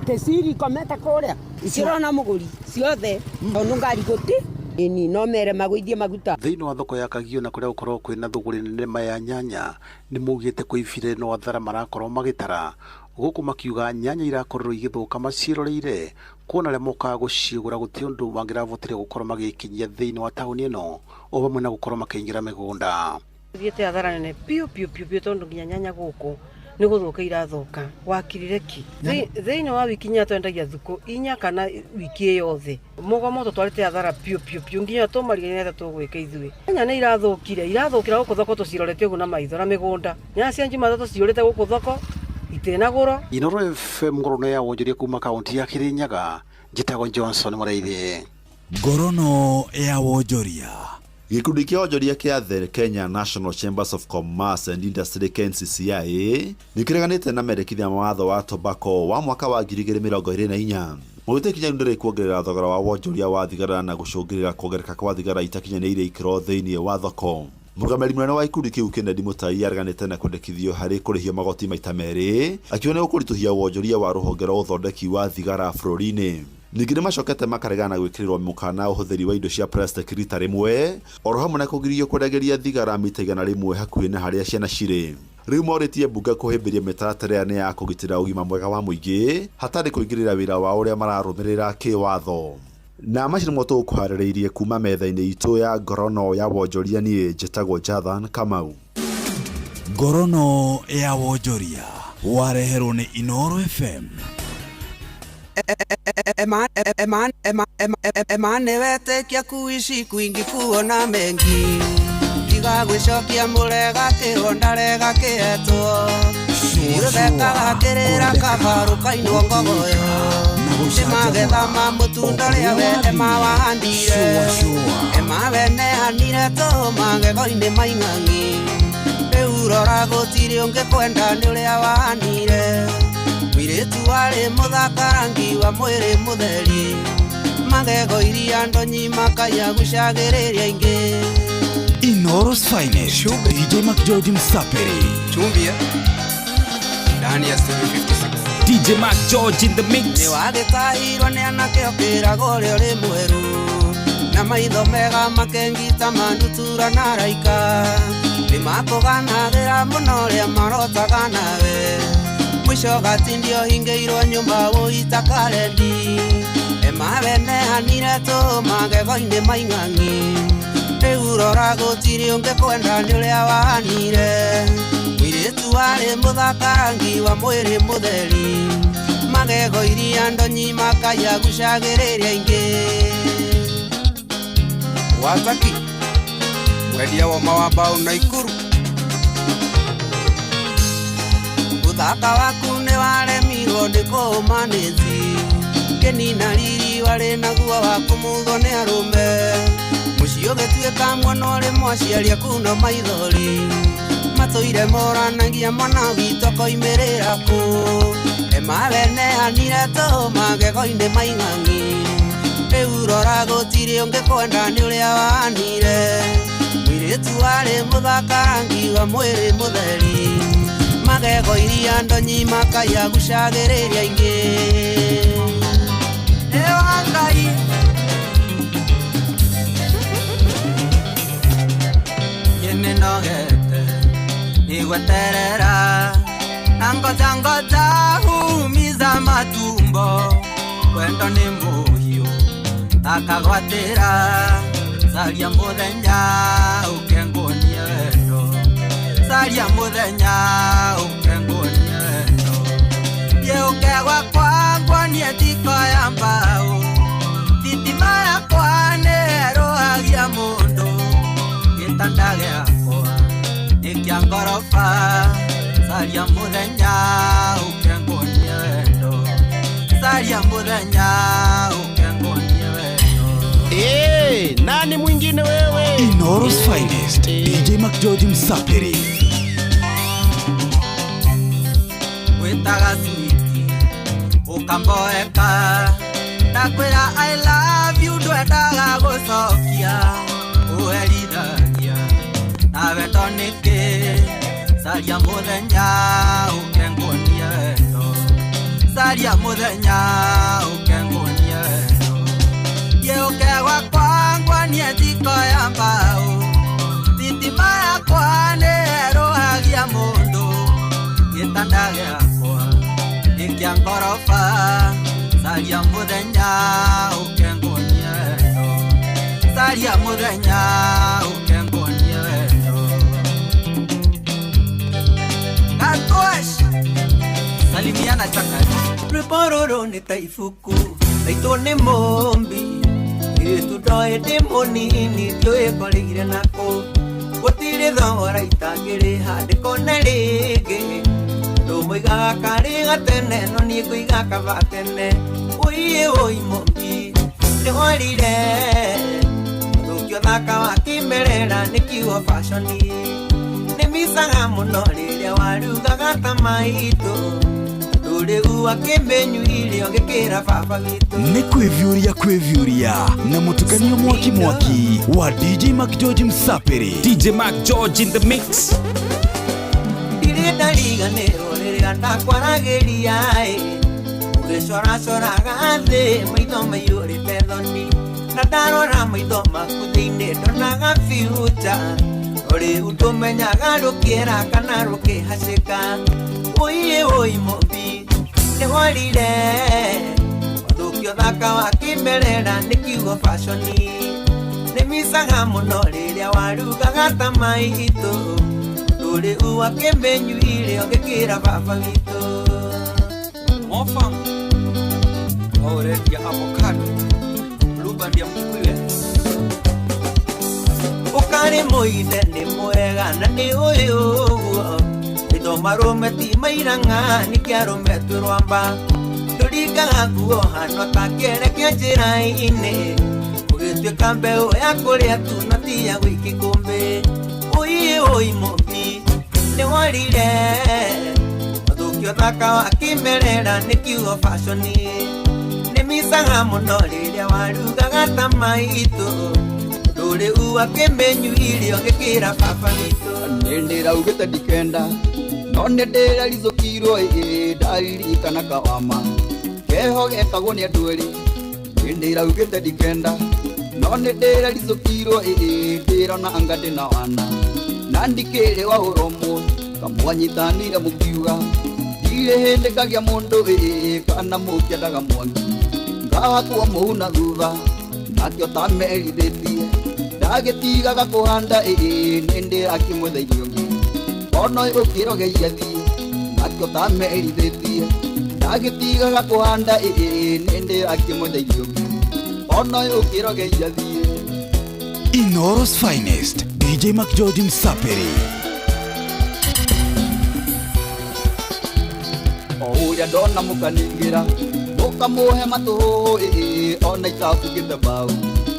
Teciri ikomete kũrĩa ikĩrona mũgũri ciothe tondũ ngari gũti ĩni no mere magũithie maguta. Thĩinĩ wa thoko ya Kagio na kũrĩa gũkoragwo kwĩna thũgũrĩ nene ma ya nyanya nĩ maugĩte kwa ihinda rĩrĩ no hathara marakorwo magĩtara, gũkũ makiuga nyanya irakorirwo igĩthũka maciĩroreire kuona arĩa mokaga gũcigũra gũtirĩ ũndũ mangĩravotire gũkorwo magĩkinyia thĩinĩ wa taũni ĩno o vamwe na gũkorwo makĩingĩra mĩgũnda. Thiĩte hathara nene biũ biũ biũ biũ tondũ nginya nyanya gũkũ nĩ gũthũka irathũka. Wakirire ki thĩinĩ wa wiki inya twendagia thukũ inya kana wiki yothe. Mũgomo tũtwarĩte hathara biũ biũ biũ nginya tũmarigania tũgwĩka ithuĩ. Nyanya nĩ irathũkire, irathũkĩra gũkũ thoko tũcirorete ũguo na maitho na mĩgũnda. Nyanya cia Jumatatũ ciũrĩte gũkũ thoko itinagũrwo. Inooro FM ngorono ya wonjoria kuma kaunti ya Kirinyaga, njĩtagwo Johnson Mũrĩithi. Ngorono ya wonjoria. Gĩkundi kĩa wonjoria kĩa The Kenya National Chambers of Commerce and Industry KNCCI nĩ kĩreganĩte na mendekithia ma watho wa tobacco wa mwaka wa 2024. Maugĩte ikinya rĩu nĩrĩkuongerera thogora wa wonjoria wa thigara na gũcũngĩrĩra kuongerereka kwa thigara itakinyanĩirie ikĩro thĩinĩ wa thoko. Mũrũgamĩrĩri mũnene wa ikundi kĩu Kennedy Mutai areganĩte na kwendekithio harĩ kũrĩhio magoti maita merĩ, akiuga nĩ gũkũritũhia wonjoria wa rũhonge rwa ũthondeki wa thigara bũrũri-inĩ. Ningĩ nĩmacokete makaregana na gwĩkĩrĩrwo mũkana ũhũthĩri wa indo cia plastic rita rĩmwe, oro hamwe na kũgirio kwendagĩria thigara mita 100 hakuhĩ na harĩa ciana cirĩ. Rĩu morĩtie mbunge kũhĩmbĩria mĩtaratara ĩrĩa nĩ ya kũgitĩra ũgima mwega wa mũingĩ hatarĩ kũingĩrĩra wĩra wao ũrĩa mararũmĩrĩra kĩwatho. Na macio nĩmo tũgũkũharĩrĩirie kuma metha-inĩ itũ ya ngorono ya wonjoria. Niĩ njĩtagwo Jathan Kamau. Ngorono ya wonjoria wareherwo nĩ Inooro FM. Ema nĩwetĩkia kuishi kwingi kuona mengi tiga gwĩcokia mũrega kĩrwo ndarega kĩetwo ũthekaga kĩrĩra kabarũ kainwo ngogoyo nĩmagetha ma mũtunda ũrĩa we ema wahandire ema weneanire tũ magego-inĩ maing'ang'i rĩu rora gũtirĩ ũngĩ kwenda nĩ ũrĩa wahanire. Mũirĩtu warĩ mũthaka rangi wa mwĩrĩ mũtheri magego iria ndonyi makaya gucagĩrĩria ingĩ. Inooro's finest DJ Mac George Msaperi Chumbia ndani ya studio 56 DJ Mac George in the mix. Nĩ wagĩtahirwo nĩ anake ũkĩragwo ũrĩa ũrĩ mwerũ na maitho mega makengita manutura na raika nĩ makũganagĩra mũno ũrĩa marotaga nawe mwisho gatindio hingĩirwo nyũmba wũita karendi ema weneanire tũ magego-inĩ maing'ang'i rĩu rora gũtirĩ ũngĩ kwenda nĩ ũrĩa wahanire. Mũirĩtu warĩ mũthaka rangi wa mwĩrĩ mũtheri magego iria ndonyi makaya gucagĩrĩria ingĩ. Wataki mwendia woma wa mbaũ Naikuru ũthaka waku nĩ waremirwo nĩ kũũma nĩ nzi kĩnina riri warĩ naguo wa kũmuthwo nĩ arũme mũciĩ ũgĩtuĩka mwana ũrĩ mwaciari aku no maithori matũire moranagia mwana witũ akoimĩrĩra kũ ema weneanire tũ magego-inĩ maing'ang'i rĩu rora gũtirĩ ũngĩ kwenda nĩ ũrĩa wahanire. Mũirĩtu warĩ mũthaka rangi wa mwĩrĩ mũtheri magego iria ndonyi makaya gucagĩrĩria ingĩ. Ewa Ngai nĩnogete nĩgweterera na ngoja ngoja humiza matumbo wendo nĩ mũhiũ akagwatĩra caria mũthenya ũkenguonie wendo caria mũthenya ũkenguonie wendo thiĩ ũke gwakwa nguonie tiko ya mbaũ thitima yakwa nĩerũhagia mũndũ gĩtanda gĩakwa nĩ kĩa ngoroba caria mũthenya ũkenguonie wendo caria mũthenya ũkenguonie wendo. Wewe nani mwingine wewe? Inoros Finest, DJ McGeorge Msapiri. Wetaga switi ukamboeka ndakwira I love you ndwendaga gucokia uherithagia nawe toniki caria muthenya ukengunia wendo caria muthenya ukengunia wendo ye uke gwakwa ngwanie thiko ya mbao thitima yakwa nĩĩrũhagia mũndũ gĩtanda gĩakwa nĩ kĩa ngoroba caria mũthenya ũkengunia wendo caria mũthenya ũkengunia wendo Gatwash salimiana chakari rwĩmbo rũrũ nĩ ta ibuku maitũ nĩ mũmbi ĩtu ndoĩ ndĩ mũnini ndiũĩ ngorĩire nakũ gũtirĩ thogora itangĩrĩha ndĩkone rĩngĩ ndũmũigaga karĩ gatene no niĩ ngũiga kaba tene ũiĩ ũi mũmbi nĩworire ũthũkio thaka wa kĩmerera nĩ kiugo fashoni nĩ micaga mũno rĩrĩa warugaga ta maitũ rĩu akĩmenyuire ũgĩkĩra baba witũ. Nĩ kwĩviũria kwĩviũria na mũtukanio mwaki mwaki wa DJ McGeorge Msapiri. DJ McGeorge in the mix. Ndirĩ ndariganĩrwo rĩrĩa ndakwaragĩria ĩ ũgĩcoracoraga thĩ maitho maiyũrĩte thoni na ndarora maitho maku thĩinĩ ndonaga future rĩu ndũmenyaga rũkĩera kana rũkĩhacĩka ũiĩ ũi mũmbi nĩworire ũthũkio thaka wa kĩmerera nĩ kiugo fashoni nĩ micaga mũno rĩrĩa warugaga ta maitũ rĩu akĩmenyuire ũgĩkĩra baba witũ. Mofam ũrendia avocado blueband ya mkikuyu ũkarĩ mũithe nĩ mwega na nĩ ũyũ ũguo maitho marũme ti mairang'a nĩkĩ arũme twĩ rwamba ndũringaga nguo hano ta kĩere kĩa njĩra-inĩ ũgĩtuĩka mbeũ ya kũrĩa tu no ti ya gũikia ikũmbĩ ũiĩ ũi mũmbi nĩworire ũthũkio thaka wa kĩmerera nĩ kiugo fashoni nĩ micaga mũno rĩrĩa warugaga ta maitũ rĩu akĩmenyuire ũgĩkĩra baba witũ. Nĩndĩraugĩte ndikenda no nĩndĩraricũkirwo ĩ ndaririkana kawama keho gekagwo nĩ andũ erĩ nĩndĩraugĩte ndikenda no nĩndĩraricũkirwo ĩ ndĩrona anga ndĩna wana na ndikĩrĩ wa ũrũmwe kamwanyitanire mũkiuga ndirĩ hĩndĩ ngagĩa mũndũ ĩ kana mũkĩendaga mwangi ngahakwo mũhu na thutha nakĩo ta merithĩtie ndagĩtigaga kũhanda ĩ nĩndĩrakĩmwetha irio ngĩ ona ũkĩrogeia thiĩ nakĩo ta merithĩtie ndagĩtigaga kũhanda ĩ nĩndĩrakĩmwetha irio ngĩ ona ũkĩrogeia thiĩ. Inoros Finest, DJ McGeorge Msapiri. O ũrĩa ndona mũkaningĩra mũkamũhe matũhũhũ ĩ ona itabugĩte mbaũ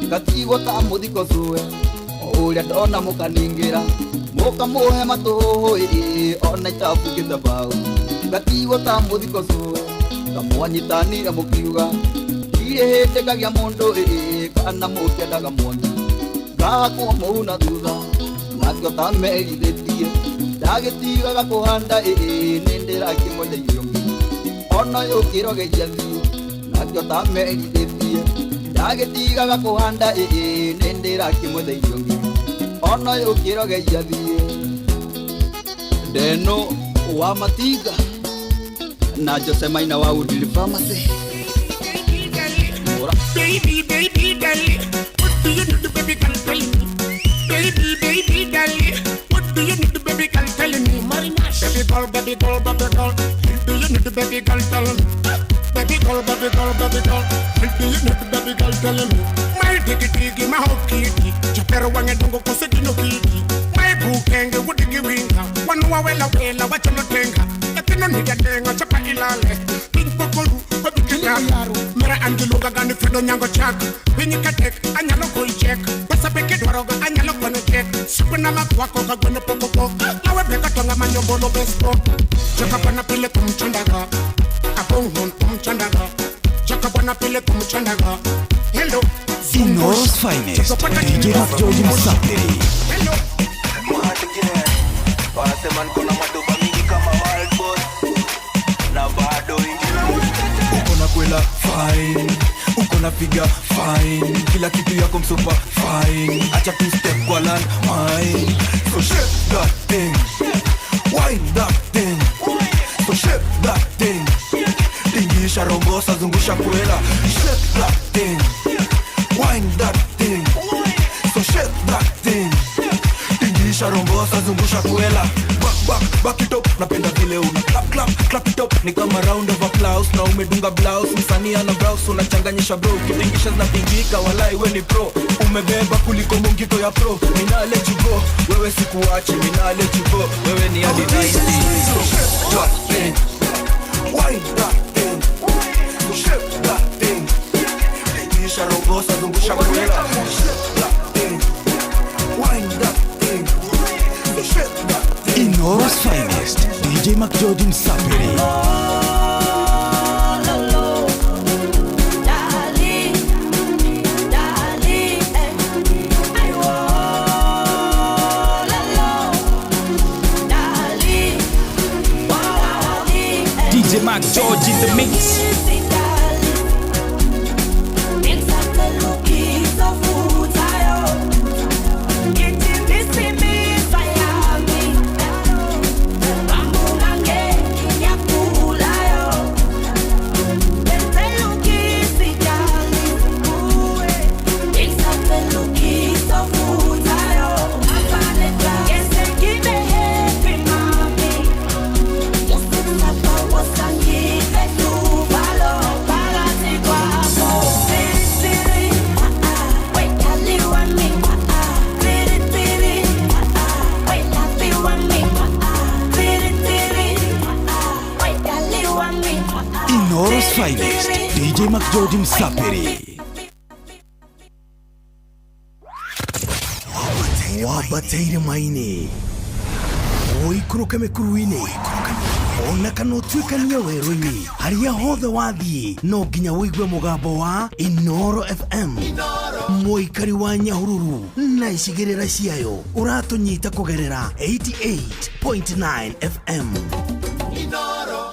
gatigwo ta mũthiko cũe o ũrĩa ndona mũkaningĩra mũkamũhe matũhũhũ ĩ ona itabugĩte mbaũ gatigwo ta mũthiko cũe kamwanyitanire mũkiuga ndirĩ hĩndĩ ngagĩa mũndũ ĩ kana mũkĩendaga mwangi ngahakwo mũhu na thutha nakĩo ta merithĩtie ndagĩtigaga kũhanda ĩ nĩndĩrakĩmwetha irio ngĩ ona ũkĩrogeia thiĩ nakĩo ta merithĩtie ndagĩtigaga kũhanda ĩ nĩndĩrakĩmwetha irio ngĩ ona ũkĩrogeia thiĩ. Ndeno wa Matinga na Jose Maina wa Woodley Pharmacy. Baby, baby, darling, what do you need, baby, can tell me? Baby, baby, darling, what do you need, baby, can tell me? Baby girl, baby girl, baby girl, do you need, baby, can tell me? Baby girl, baby girl, baby girl, do you need, baby, girl, tell me? My diggy diggy, my hokiki, chapero wange dongo kose dino kiki. My bukenge wudigi winga, wanua wela wela wachano tenga. Lakino niga tenga chapa ilale, pinkokolu, baby. chaka. Mera angiluga gani fedo nyango chak. Pinyi katek anyalo koi check. Pesa peke dwaroga anyalo kono check. Sipuna makwako kagweno poko poko. Nawe beka tonga manyombolo besto. Chaka pana pile kumchandaga. Apongon kumchandaga. Chaka pana pile kumchandaga. Hello. Inoro's finest, DJ George Msafiri. Hello. Wanasema niko na madoba mingi kama wild boss. Na bado uko na kwela fine, uko na figa fine, kila kitu yako msupa fine. Acha tu step kwa land mine. So shake that thing, wine that thing. So shake that thing, tingisha rombosa zungusha kwela. Shake that thing, wine that thing. So shake that thing, tingisha rombosa zungusha kwela. Back back back it up, napenda vile una clap clap clap it up. Ni kama round of applause na umedunga blouse. Msanii ana browse unachanganyisha bro. Kitingisha zinapingika walai we ni pro. Umebeba kuliko mungito ya pro. Mina let you go, wewe sikuachi. Mina let you go, wewe ni hadi 90. So shake that thing, wine that thing. So shake that thing, tingisha rombosa zungusha kwela. Shake that thing, wine that thing. So shake that thing. Inoro's finest, DJ McGeorge Msafiri. DJ McGeorge in the mix. Finest, DJ McGeorge Msafiri. Wabataire maini ũikũrũke mĩkuru-inĩ ona kana ũtuĩkanie werũ-inĩ harĩa hothe wathiĩ no nginya ũigue mũgambo wa Inoro FM. Mũikari wa Nyahururu na icigĩrĩra ciayo ũratũnyita kũgerera 88.9 FM.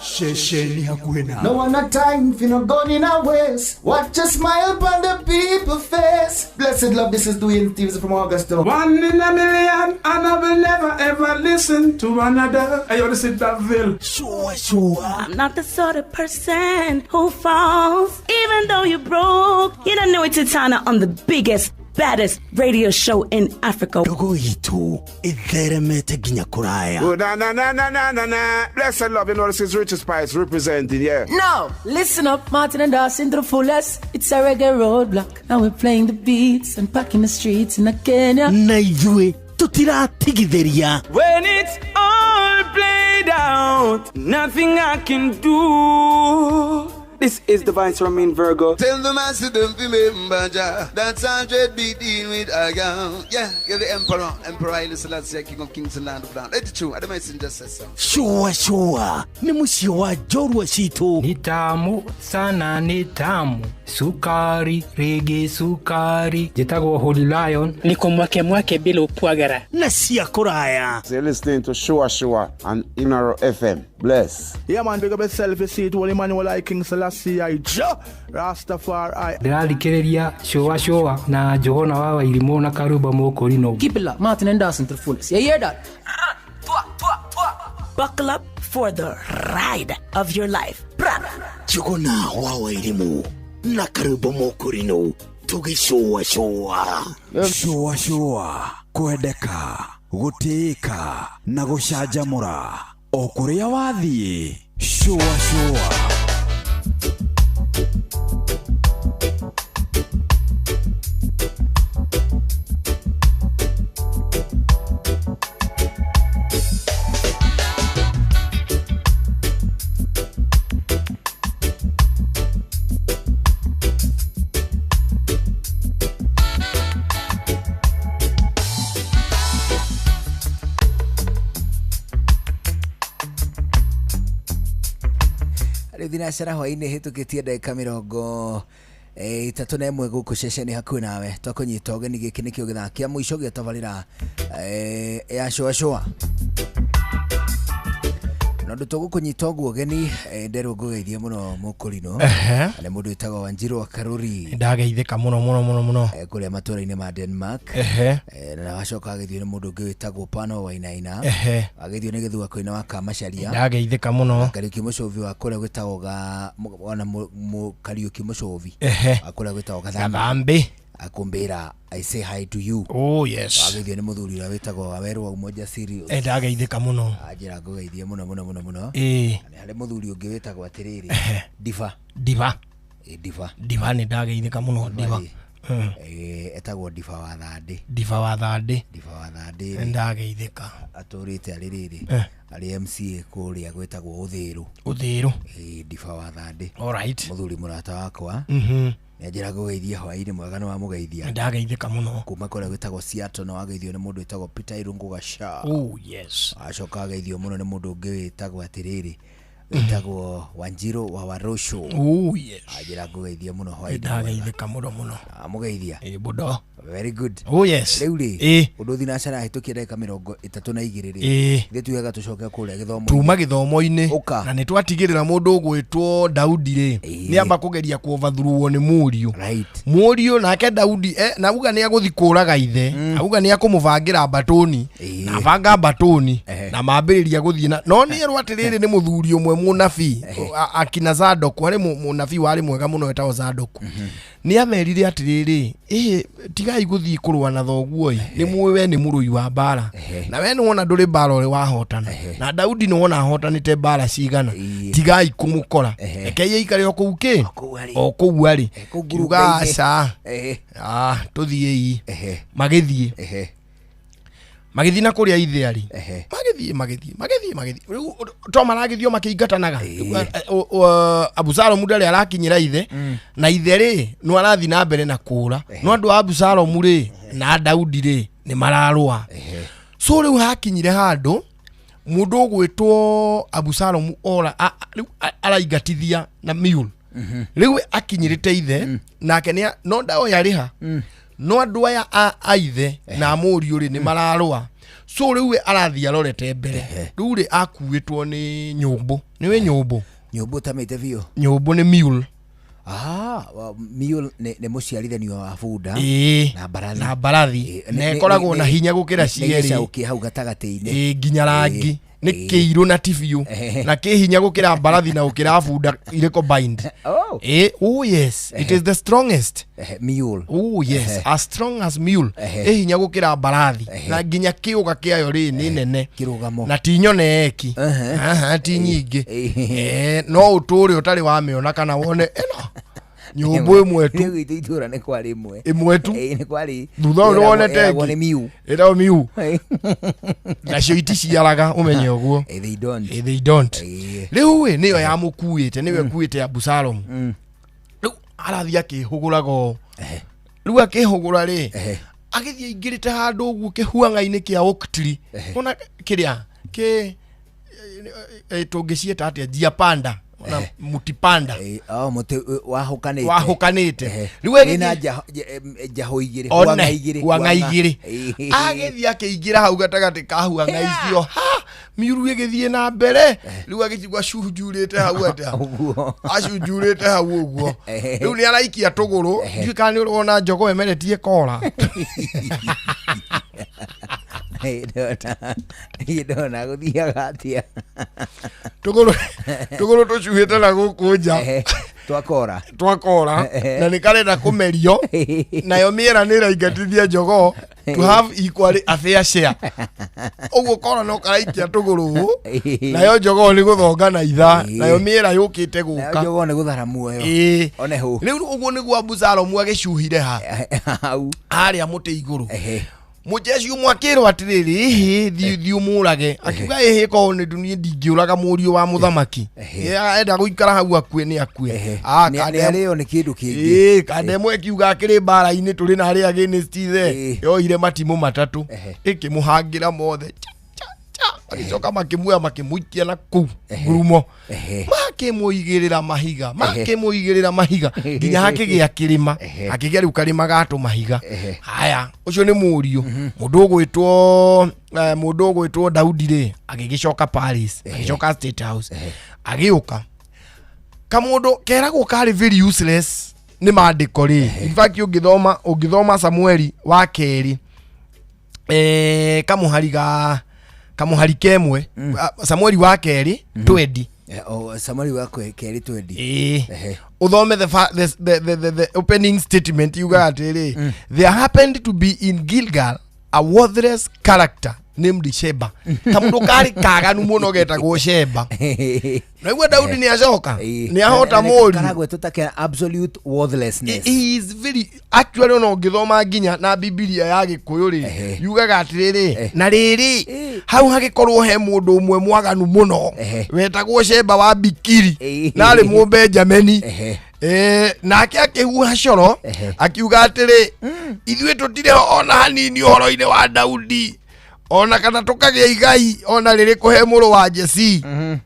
Shesheni hakuhe na. No one a time for no gun in a waist. Watch a smile upon the people face. Blessed love, this is Dwayne Stevens from Augusta. One in a million, and I will never ever listen to another. I ought to sit that ville. Sure, sure. I'm not the sort of person who falls, even though you're broke. You don't know it's Titana on the biggest, baddest radio show in Africa. Dogo itu itheremete ginya kuraya. Oh, na na na na na na na. Blessed love, you know this is Richard Spice representing, yeah. No, listen up, Martin and Dawson to the fullest. It's a reggae roadblock. Now we're playing the beats and packing the streets in Kenya. Na ithuĩ tutiratigithĩria. When it's all played out, nothing I can do. This is the Vice Ramin Virgo. Tell the master don't remember Jah. That's 100 be dealing with a gun. Yeah, you're the emperor. Emperor Haile Selassie, King of Kings and Land of Land. It's true. I don't mind just say so. Sure, sure. Ni mũciĩ wa njorua citũ. Ni tamu sana, ni tamu. Sukari, rege sukari. Njĩtagwo Holy Lion. Niko mwake mwake bila upwagara. Na cia kũraya. So you're listening to Sure Sure on Inoro FM. Bless. Yeah man, big up yourself. You see it, Holy Emmanuel I King Selassie I Jah Rastafari. Ndĩrathikĩrĩria Sure Sure na Johana wa Wairimũ na Karuba Mũkũrino. Keep it locked, Martin and Dawson to the fullest. You hear that? Buckle up for the ride of your life. Johana wa Wairimũ na Karuba Mũkũrino tũgĩcũa cũa. Sure Sure, kwendeka, gũtĩĩka na gũcanjamũra o kũrĩa wathiĩ. Sure Sure. Rĩu thinacara hwaĩ-inĩ hĩtũkĩtie ndagĩka 31 gũkũ ceceni hakuhĩ nawe twakũnyita ũgeni. Gĩkĩ nĩkĩo gĩthaa kĩa mũico gĩa tabarĩra ya cũa cũa, na ũndũ tũgũkũnyita ũguo ũgeni, nderwo ngũgeithie mũno mũkũrinũ. Nĩ mũndũ wĩtagwo Wanjiru wa Karuri. Ndageithĩka mũno mũno mũno mũno. Kũrĩa matũra-inĩ ma Denmark. Na wacoka ageithio nĩ mũndũ ũngĩ wĩtagwo Pano Wainaina. Ageithio nĩ gĩthua-inĩ wa Kamacharia. Ndageithĩka mũno. Kariuki Mũcũvi wa kũrĩa gwĩtagwo ga ona Kariuki Mũcũvi wa kũrĩa gwĩtagwo Gathambi. Akumbira I say hi to you. Oh yes. Ageithio nĩ mũthuri ũrĩa wĩtagwo Waweru wa Umoja Serious. Ndageithĩka mũno. Anjĩra ngũgeithie mũno mũno mũno mũno. Na nĩ harĩ mũthuri ũngĩ wĩtagwo atĩrĩrĩ, Diva. Diva. Diva. Diva nĩ ndageithĩka mũno Diva. Etagwo Diva wa Thandĩ. Diva wa Thandĩ. Diva wa Thandĩ. Ndageithĩka. Atũrĩte arĩ rĩrĩ. Arĩ MCA kũrĩa gwĩtagwo Ũthĩrũ. Ũthĩrũ. Diva wa Thandĩ. All right. Mũthuri mũrata wakwa. Nĩanjĩra ngũgeithie hwaĩ-inĩ mwega, nĩ wamũgeithia. Ndageithĩka mũno. Kuma kũrĩa gwĩtagwo Seattle na wageithio nĩ mũndũ wĩtagwo Peter Irungu Gacha. Oh yes. Acoka ageithio mũno nĩ mũndũ ũngĩ wĩtagwo atĩrĩrĩ, wĩtagwo Wanjiru wa Warosho. Oh yes. Anjĩra ngũgeithie mũno hwaĩ-inĩ mwega. Ndageithĩka mũno mũno. Amũgeithia. Mũno. Very good. Oh yes. Rĩu rĩ, ũndũ thinacara hĩtũkie ndagĩka 32 rĩ. Ithuĩ tugaga tũcoke kũrĩa gĩthomo. Tuma gĩthomo-inĩ. Ũka. Na nĩ twatigĩrĩra mũndũ ũgwĩtwo Daudi rĩ, nĩ amba kũgeria kũovathuruo nĩ mũriũ. Right. Mũriũ nake Daudi na auga nĩ agũthi kũraga ithe, auga nĩ akũmũbangĩra mbatũni, na banga mbatũni, na mambĩrĩria gũthiĩ na no nĩ erwo atĩrĩrĩ nĩ mũthuri ũmwe mũnabii, akina Zadoku, arĩ mũnabii warĩ mwega mũno wetagwo Zadoku. Nĩ amerire atĩrĩrĩ, tigai gũthiĩ kũrũa na thoguo ĩ, nĩ mũĩ we nĩ mũrũi wa mbara, na we nĩ wona ndũrĩ mbara ũrĩ wahotana, na Daudi nĩ wona ahotanĩte mbara cigana, tigai kũmũkora, rekei aikare o kũu kĩ o kũu arĩ, kiuga aca, tũthiĩi. Magĩthiĩ magĩthiĩ na kũrĩa ithe arĩ, magĩthiĩ magĩthiĩ magĩthiĩ magĩthiĩ, rĩu to maragĩthiĩ makĩingatanaga. Abusalomu ndarĩ arakinyĩra ithe, na ithe rĩ no arathiĩ na mbere na kũra, no andũ a Abusalomu rĩ na Daudi rĩ nĩ mararũa. So rĩu hakinyire handũ mũndũ ũgwĩtwo Abusalomu ora rĩu araingatithia na mule. Rĩu akinyĩrĩte ithe nake nĩ no ndaoya rĩha, no andũ aya a ithe na mũriũ rĩ nĩ mararũa. So rĩu we arathiĩ arorete mbere, rĩu rĩ akuĩtwo nĩ nyũmbũ. Nĩwe nyũmbũ? Nyũmbũ tamĩte biũ. Nyũmbũ nĩ mule. Mule nĩ mũciarithanio wa bunda na mbarathi. Na mbarathi. Na ĩkoragwo na hinya gũkĩra cierĩ. Nĩ gĩcaũ kĩ hau gatagatĩ-inĩ. Nginya rangi. Nĩ kĩirũ na ti biũ. Na kĩ hinya gũkĩra mbarathi na gũkĩra bunda irĩ combined. Oh yes, it is the strongest. Mule. Oh yes, as strong as mule. Ĩ hinya gũkĩra mbarathi. Na nginya kĩũga kĩayo rĩ nĩ nene. Kĩrũgamo. Na ti nyoneeki. Ti nyingĩ. No ũtũre ũtarĩ wamĩona kana wone ĩno. Nyũmbũ ĩmwe tu. Rĩu itũ itũra nĩ kwarĩ ĩmwe. Ĩmwe tu. Nĩ kwarĩ. Thutha ũyũ nĩwonete ĩngĩ. Nĩ miu. Ĩtagwo miu. Nacio iticiaraga ũmenye ũguo. They don't. They don't. Rĩu ĩ nĩyo yamũkuĩte, nĩyo ĩkuĩte Abusalomu. Rĩu arathiĩ akĩhũgũraga ũũ. Rĩu akĩhũgũra rĩ, agĩthiĩ aingĩrĩte handũ ũguo kĩhuang'a-inĩ kĩa oak tree. Ona kĩrĩa kĩ tũngĩciĩta atĩa, njia panda. Ona mutipanda. Mũtĩ wahũkanĩte. Wahũkanĩte. Rĩu Wĩna njahũ igĩrĩ, huang'a igĩrĩ, huang'a igĩrĩ. Agĩthiĩ akĩingĩra hau gatagatĩ ka huang'a icio, ha miuru ĩgĩthiĩ na mbere. Rĩu agĩcigua acunjurĩte hau atĩa, acunjurĩte hau ũguo. Rĩu nĩ araikia tũgũrũ, ndiũĩ kana nĩ ũrona njogoo ĩmeretie kora. Ndona gũthiaga atĩa. Tũgũrũ tũcuhĩte na gũkũ nja. Twakora. Twakora. Na nĩ karenda kũmerio. Nayo mĩera nĩ ĩraingatithia njogoo to have equally a fair share. Ũguo kora no karaikia tũgũrũ ũũ, nayo njogoo nĩ gũthonga na ithaa, nayo mĩera yũkĩte gũka. Nayo njogoo nĩ gũthara muoyo. One hũ. Rĩu ũguo nĩguo Abusalomu agĩcuhire ha. Harĩa mũtĩ igũrũ. Mũjeshi ũmwe akĩrwo atĩrĩrĩ, ĩhĩ, thiĩ ũmũrage. Akiuga ĩhĩ, korwo nĩ niĩ ndingĩũraga mũriũ wa mũthamaki. Enda gũikara hau akue nĩ akue. Nĩ arĩo nĩ kĩndũ kĩngĩ. Kanda ĩmwe ĩkiuga akĩrĩ mbara-inĩ tũrĩ na arĩa against ithe. Yoire matimũ matatũ. Ĩkĩmũhangĩra mothe. Cha, cha, cha magĩcoka makĩmuoya makĩmũikia na kũu ngurumo makĩmũigĩrĩra mahiga makĩmũigĩrĩra mahiga nginya hakĩgĩa kĩrĩma hakĩgĩa rĩu karĩma ga tũmahiga. Haya, ũcio nĩ mũriũ mũndũ ũgwĩtwo mũndũ ũgwĩtwo Daudi rĩ agĩgĩcoka Paris, agĩcoka State House, agĩũka kamũndũ keragwo karĩ very useless nĩ maandĩko rĩ. In fact ũngĩthoma Samueli wa kerĩ kamuhari ga kamuhari kemwe, Samueli wa kerĩ 20. Samueli wa kerĩ 20. Uthome the opening statement yugaga atĩrĩ, there happened to be in Gilgal a worthless character named Sheba. Kamundu karĩ kaganu mũno getagwo Sheba. Naigua Daudi nĩ acoka nĩ ahota mũriũ. Karagwetwo ta ke absolute worthlessness. He is very actually, ona ũngĩthoma nginya na Bibilia ya Gĩkũyũ rĩ, yugaga atĩrĩrĩ, na rĩrĩ hau hagĩkorwo he mũndũ ũmwe mwaganu mũno wetagwo Sheba wa Bikiri na arĩ Mũbenjameni. Nake akĩhuha coro akiuga atĩrĩ, ithuĩ tũtirĩ ho ona hanini ũhoro-inĩ wa Daudi, ona kana tũkagĩa igai ona rĩrĩkũ he mũrũ wa Jesi.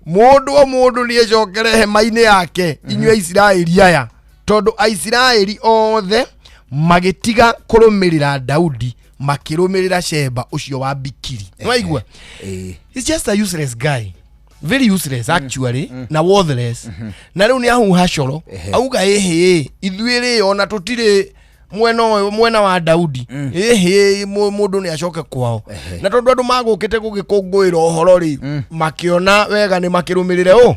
Mũndũ o mũndũ nĩ ecokere hema-inĩ yake, inyuĩ Aisiraeli aya. Tondũ Aisiraeli othe magĩtiga kũrũmĩrĩra Daudi, makĩrũmĩrĩra Sheba ũcio wa Bikiri. Nĩwaigua? He's just a useless guy, very useless actually, na worthless. Na rĩu nĩ ahuha coro auga, ĩhĩ, ithuĩ rĩ ona tũtirĩ mwena ũyũ, mwena wa Daudi. Ĩhĩ, mũndũ nĩ acoke kwao. Na tondũ andũ magũkĩte gũgĩkũngũĩra ũhoro rĩ, makĩona wega nĩ makĩrũmĩrĩre ũ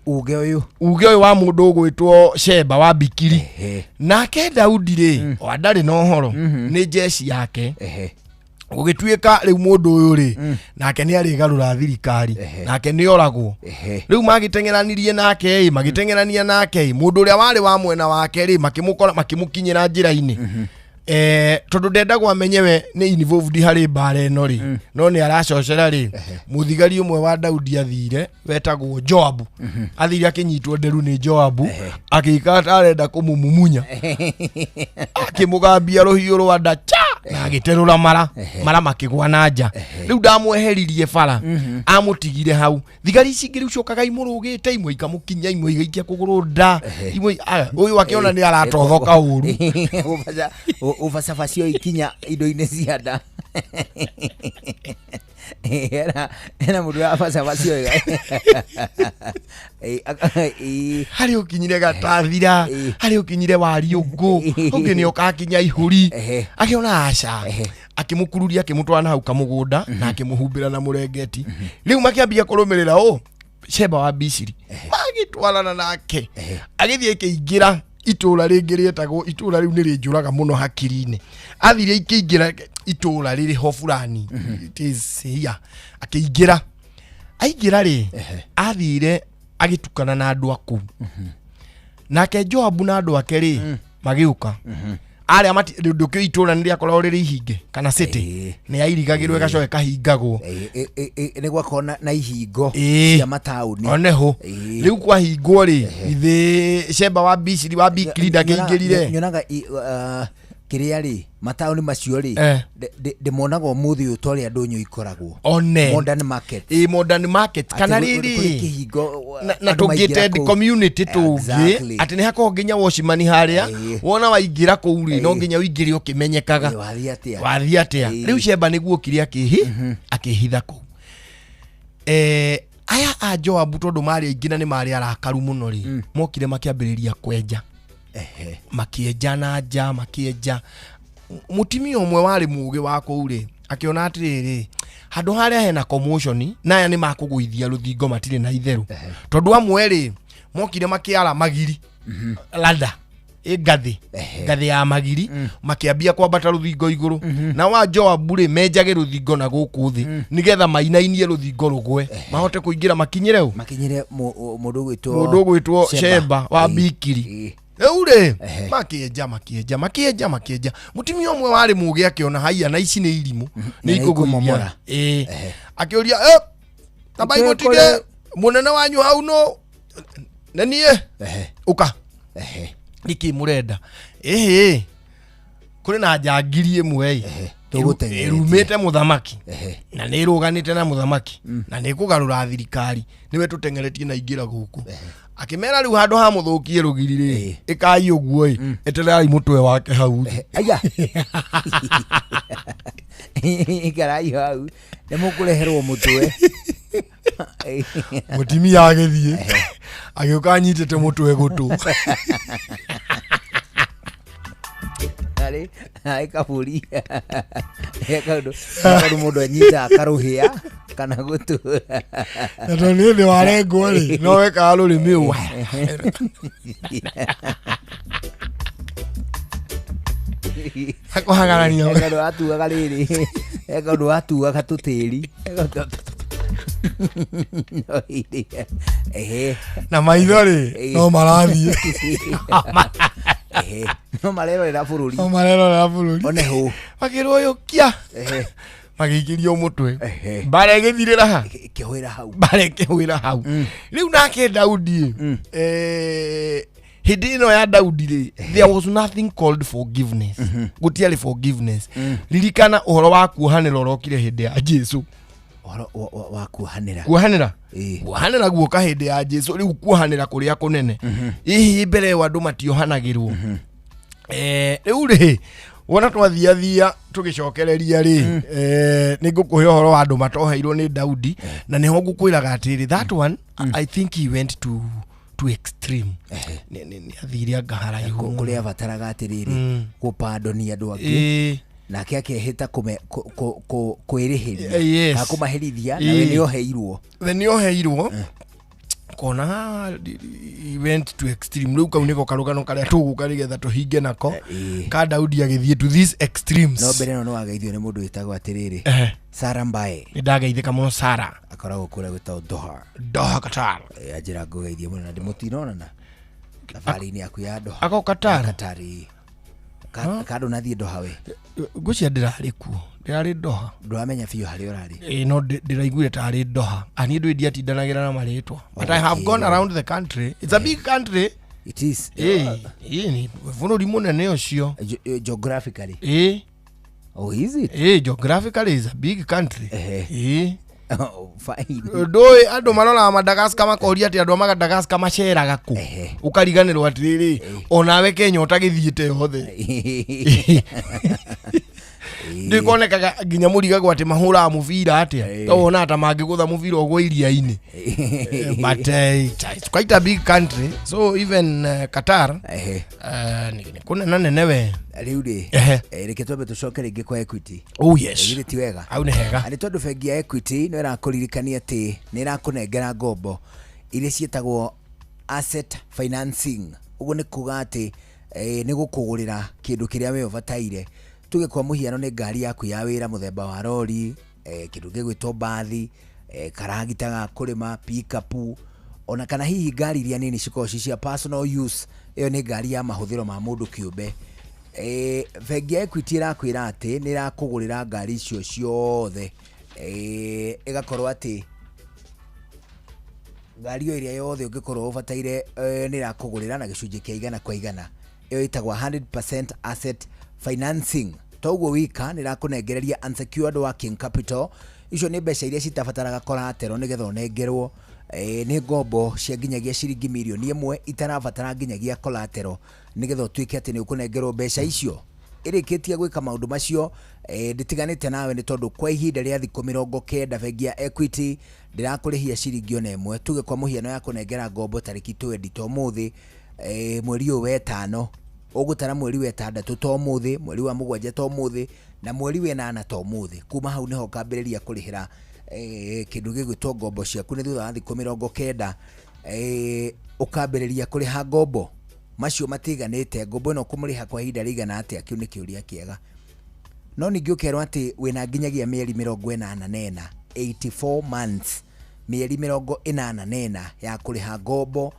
uge ũyũ, uge ũyũ wa mũndũ ũgwĩtwo Sheba wa Bikiri. Nake Daudi rĩ, o ndarĩ na ũhoro nĩ jeshi yake. Gũgĩtuĩka rĩu mũndũ ũyũ rĩ, nake nĩ arĩgarũra thirikari, nake nĩ oragwo. Rĩu magĩteng'eranirie nake ĩ, magĩteng'erania nake ĩ, mũndũ ũrĩa warĩ wa mwena wake rĩ, makĩmũkora, makĩmũkinyĩra njĩra-inĩ. Tondũ ndendagwo amenye we nĩ involved harĩ mbara ĩno rĩ, no nĩ aracocera rĩ, mũthigari ũmwe wa Daudi athire wetagwo Joabu, athire akĩnyitwo nderu nĩ Joabu, agĩikara ta arenda kũmũmumunya, akĩmũgambia rũhiũ rwa nda cha, na agĩterũra mara mara makĩgwa na nja. Rĩu ndamweheririe bara, amũtigire hau. Thigari ici ingĩ rĩu cokaga imũrũgĩte, imwe ikamũkinya, imwe igaikia kũgũrũ nda, imwe ũyũ akĩona nĩ aratothoka ũru. Ũbacabacio ikinya indo-inĩ cia nda. Hena mũndũ wabacabacio. Harĩ ũkinyire gatathira, harĩ ũkinyire wariũngũ, ũngĩ nĩ oka akinya ihũri, akĩona aca, akĩmũkururia, akĩmũtwara na hau kamũgũnda na akĩmũhumbĩra na mũrengeti. Rĩu makĩambia kũrũmĩrĩra ũ Sheba wa Biciri, magĩtwarana nake, agĩthiĩ akĩingĩra itũra rĩngĩ rĩetagwo, itũra rĩu nĩ rĩnjũraga mũno hakiri-inĩ, athire ikĩingĩra itũra rĩrĩ ho fulani, it is here. Akĩingĩra, aingĩra rĩ, athire agĩtukana na andũ a kũu. Nake Joabu na andũ ake rĩ magĩũka arĩa ndũkĩũĩ itũra nĩ rĩakoragwo rĩrĩ ihinge kana city nĩ yairigagĩrwo ĩgacoka ĩkahingagwo. Nĩ gwakorwo na ihingo cia mataũni. Oneho rĩu kwahingwo rĩ, ithĩ Sheba wa Biciri wa Bikiri ndakĩingĩrire? Nyonaga kĩrĩa rĩ, mataũni macio rĩ, ndĩmonaga ũmũthĩ ũyũ ta ũrĩa ndũnyũ ikoragwo. One modern market. Ĩ, modern market kana Atĩ kũrĩ rĩrĩ kĩhingo, na andũ maingĩra tũngĩte kũu. Community tũngĩ atĩ nĩ hakoragwo nginya watchman harĩa wona waingĩra kũu rĩ, no nginya ũingĩre ũkĩmenyekaga. Wathiĩ atĩa? Wathiĩ atĩa? Rĩu Sheba nĩguo okire akĩhitha kũu. Aya a Joabu, tondũ marĩ aingĩ na nĩ marĩ arakaru mũno rĩ, mokire makĩambĩrĩria kwenja, makĩenja na nja, makĩenja. Mũtumia ũmwe warĩ mũũgĩ wa kũu rĩ, akĩona atĩrĩrĩ, handũ harĩa hena commotion na aya nĩ makũgũithia rũthingo, matirĩ na itherũ, tondũ amwe rĩ mokire makĩara magiri lada ĩ ngathĩ, ngathĩ ya magiri, makĩambia kwambata rũthingo igũrũ. Na wa Joabu rĩ, menjage rũthingo na gũkũ thĩ nĩgetha mainainie rũthingo rũgwe, mahote kũingĩra makinyĩre ũ makinyĩre mũndũ ũgwĩtwo mũndũ ũgwĩtwo Sheba wa Bikiri. Rĩu rĩ makĩenja, makĩenja, makĩenja, makĩenja. Mũtumia ũmwe warĩ mũũgĩ akĩona haiya, na ici nĩ irimũ, nĩ Na ikũgũithia. ikũmomora. Ĩĩ, akĩũria, tambai mũtige mũnene wanyu hau, no nĩ niĩ ũka, nĩkĩ mũrenda? Ĩhĩ, kũrĩ na njangiri ĩmwe ĩ. Tũgũteng'eretie. Ĩrumĩte mũthamaki Ehe. na nĩ ĩrũganĩte na mũthamaki na nĩ ĩkũgarũra thirikari nĩwe tũteng'eretie na ingĩra gũkũ akĩmera rĩu handũ ha mũthũkie rũgiri rĩ ĩkai ũguo ĩ etererai mũtwe wake hau thĩ. Aya. Ikarai hau nĩ mũkũreherwo mũtwe. Mũtimia agĩthiĩ agĩũka anyitĩte mũtwe gũtũ. Arĩ arĩ kabũri. He kaũndũ kaũndũ mũndũ anyitaga karũhĩa kana gũtũ. Na tondũ nĩ thĩ warengwo rĩ no wekaga rũrĩmĩ ũũ. Akũhagarania. He kaũndũ watuaga rĩrĩ. He kaũndũ watuaga tũtĩri. Ehe. Na maitho rĩ no marathiĩ. Ehe. No marerorera bũrũri. No marerorera bũrũri. One hũ. Makĩrwo ũyũ kia. Magĩikĩrio mũtwe. Mbara ĩgĩthirĩra ha? Ĩkĩhũĩra hau. Mbara ĩkĩhũĩra hau. Rĩu nake Daudi ĩ, hĩndĩ ĩno ya Daudi rĩ, there was nothing called forgiveness. Gũtiarĩ forgiveness. Ririkana ũhoro wa kuohanĩra ũrokire hĩndĩ ya Jesu. Ũhoro wa kuohanĩra. Kuohanĩra? Kuohanĩra guoka hĩndĩ ya Jesu, rĩu kuohanĩra kũrĩa kũnene. Hihi mbere ĩyo andũ matiohanagĩrwo. Rĩu rĩ, wona twathiathia tũgĩcokereria rĩ, nĩ ngũkũhe ũhoro wa andũ matoheirwo nĩ Daudi, na nĩho ngũkwĩraga atĩrĩ, that one, I think he went to extreme. Nĩ athire anga haraihu mũno. Kũrĩa abataraga atĩrĩrĩ, gũpandoni andũ angĩ. Nake akehĩta kwĩrĩhĩria. Yes. Kana kũmaherithia, na we nĩ oheirwo. We nĩ oheirwo. Kona he went to extreme. Rĩu kau nĩko karũgano karĩa tũgũka nĩgetha tũhinge nako. Ka Daudi agĩthiĩ to these extremes. No mbere ĩno nĩ wageithio nĩ mũndũ wĩtagwo atĩrĩrĩ. Sarah Mbae. Nĩ ndageithĩka mũno Sarah. Akoragwo kũrĩa gwĩtagwo Doha. Doha Qatar. Anjĩra ngũgeithie mũno na ndĩmũtinonana. Thabarĩ-inĩ yaku ya Doha. Ako Qatar? Qatar, ĩĩ. Ka ndũnathiĩ Doha we? Ngwĩciria ndĩrarĩ kuo. Ndĩrarĩ Doha. Ndũramenya biũ harĩa ũrarĩ. Ĩĩ, no ndĩraiguire tarĩ Doha. Niĩ ndũĩ ndiatindanagĩra na marĩtwa. But I have gone around the country. It's a big country. It is. Ĩĩ, ĩĩ, nĩ bũrũri mũnene ũcio. Geographically. Ĩĩ. Oh, is it? Ĩĩ, geographically is a big country. Ĩĩ. Oh, fine. Ndũĩ andũ maroraga Madagascar makoria atĩ andũ a Madagascar maceraga kũ. Ũkariganĩrwo atĩrĩrĩ, onawe Kenya ũtagĩthiĩte yothe. Ndĩ konekaga nginya mũrigagwo atĩ mahũraga mũbira atĩa. To wonaga ta mangĩgũtha mũbira ũguo iria-inĩ. But it's quite a big country. So even Qatar, nĩ kũnena nene we. Rĩu rĩ, reke twambe tũcoke rĩngĩ kwa Equity. Oh, yes. Githĩ ti wega? Hau nĩ hega. Nĩ tondũ bengi ya Equity nĩ ĩrakũririkania atĩ nĩ ĩrakũnengera ngombo iria ciĩtagwo asset financing. Ũguo nĩ kuga atĩ nĩ gũkũgũrĩra kĩndũ kĩrĩa we ũbataire. Tuge kwa mũhiano nĩ ngari yaku ya wĩra mũthemba wa rori, kĩndũ gĩgwĩtwo mbathi, karagita ga kũrĩma, pickup, ona kana hihi ngari iria nini cikoragwo ci cia personal use. Ĩyo nĩ ngari ya mahũthĩro ma mũndũ kĩũmbe. Bengi ya Equity ĩrakwĩra atĩ nĩ ĩrakũgũrĩra ngari icio ciothe. Ĩgakorwo atĩ ngari ĩyo ĩrĩa yothe ũngĩkorwo ũbataire, nĩ ĩrakũgũrĩra na gĩcunjĩ kĩa igana kwa igana. Ĩyo ĩtagwo 100% asset financing. Toguo wika nĩ ĩrakũnengereria unsecured working capital. Icio nĩ mbeca iria citabataraga collateral nĩgetha ũnengerwo. Nĩ ngombo cia nginyagia ciringi mirioni ĩmwe itarabatara nginyagia collateral nĩgetha ũtuĩke atĩ nĩ ũkũnengerwo mbeca icio. Ĩrĩkĩtie gwĩka maũndũ macio, ndĩtiganĩte nawe nĩ tondũ kwa ihinda rĩa thikũ mĩrongo kenda bengi ya Equity ndĩrakũrĩhia ciringi ona ĩmwe. Tuge kwa mũhiano ya kũnengera ngombo tarĩki twendi ta ũmũthĩ, mweri ũyũ wetano, ũgũtara mweri wa ĩtandatũ ta ũmũthĩ, mweri wa mũgwanja ta ũmũthĩ, na mweri wa ĩnana ta ũmũthĩ. Kuma hau nĩho ũkambĩrĩria kũrĩhĩra, kĩndũ gĩgwĩtwo ngombo ciaku. Nĩ thutha wa thikũ mĩrongo kenda, ũkambĩrĩria kũrĩha ngombo. Macio matiganĩte, ngombo ĩno ũkũmũrĩha kwa ihinda rĩigana atĩa? Kĩu nĩ kĩũria kĩega. No ningĩ ũkerwo atĩ wĩna nginyagia mĩeri mĩrongo ĩnana na ĩna, 84 months, mĩeri mĩrongo ĩnana na ĩna ya kũrĩha ngombo,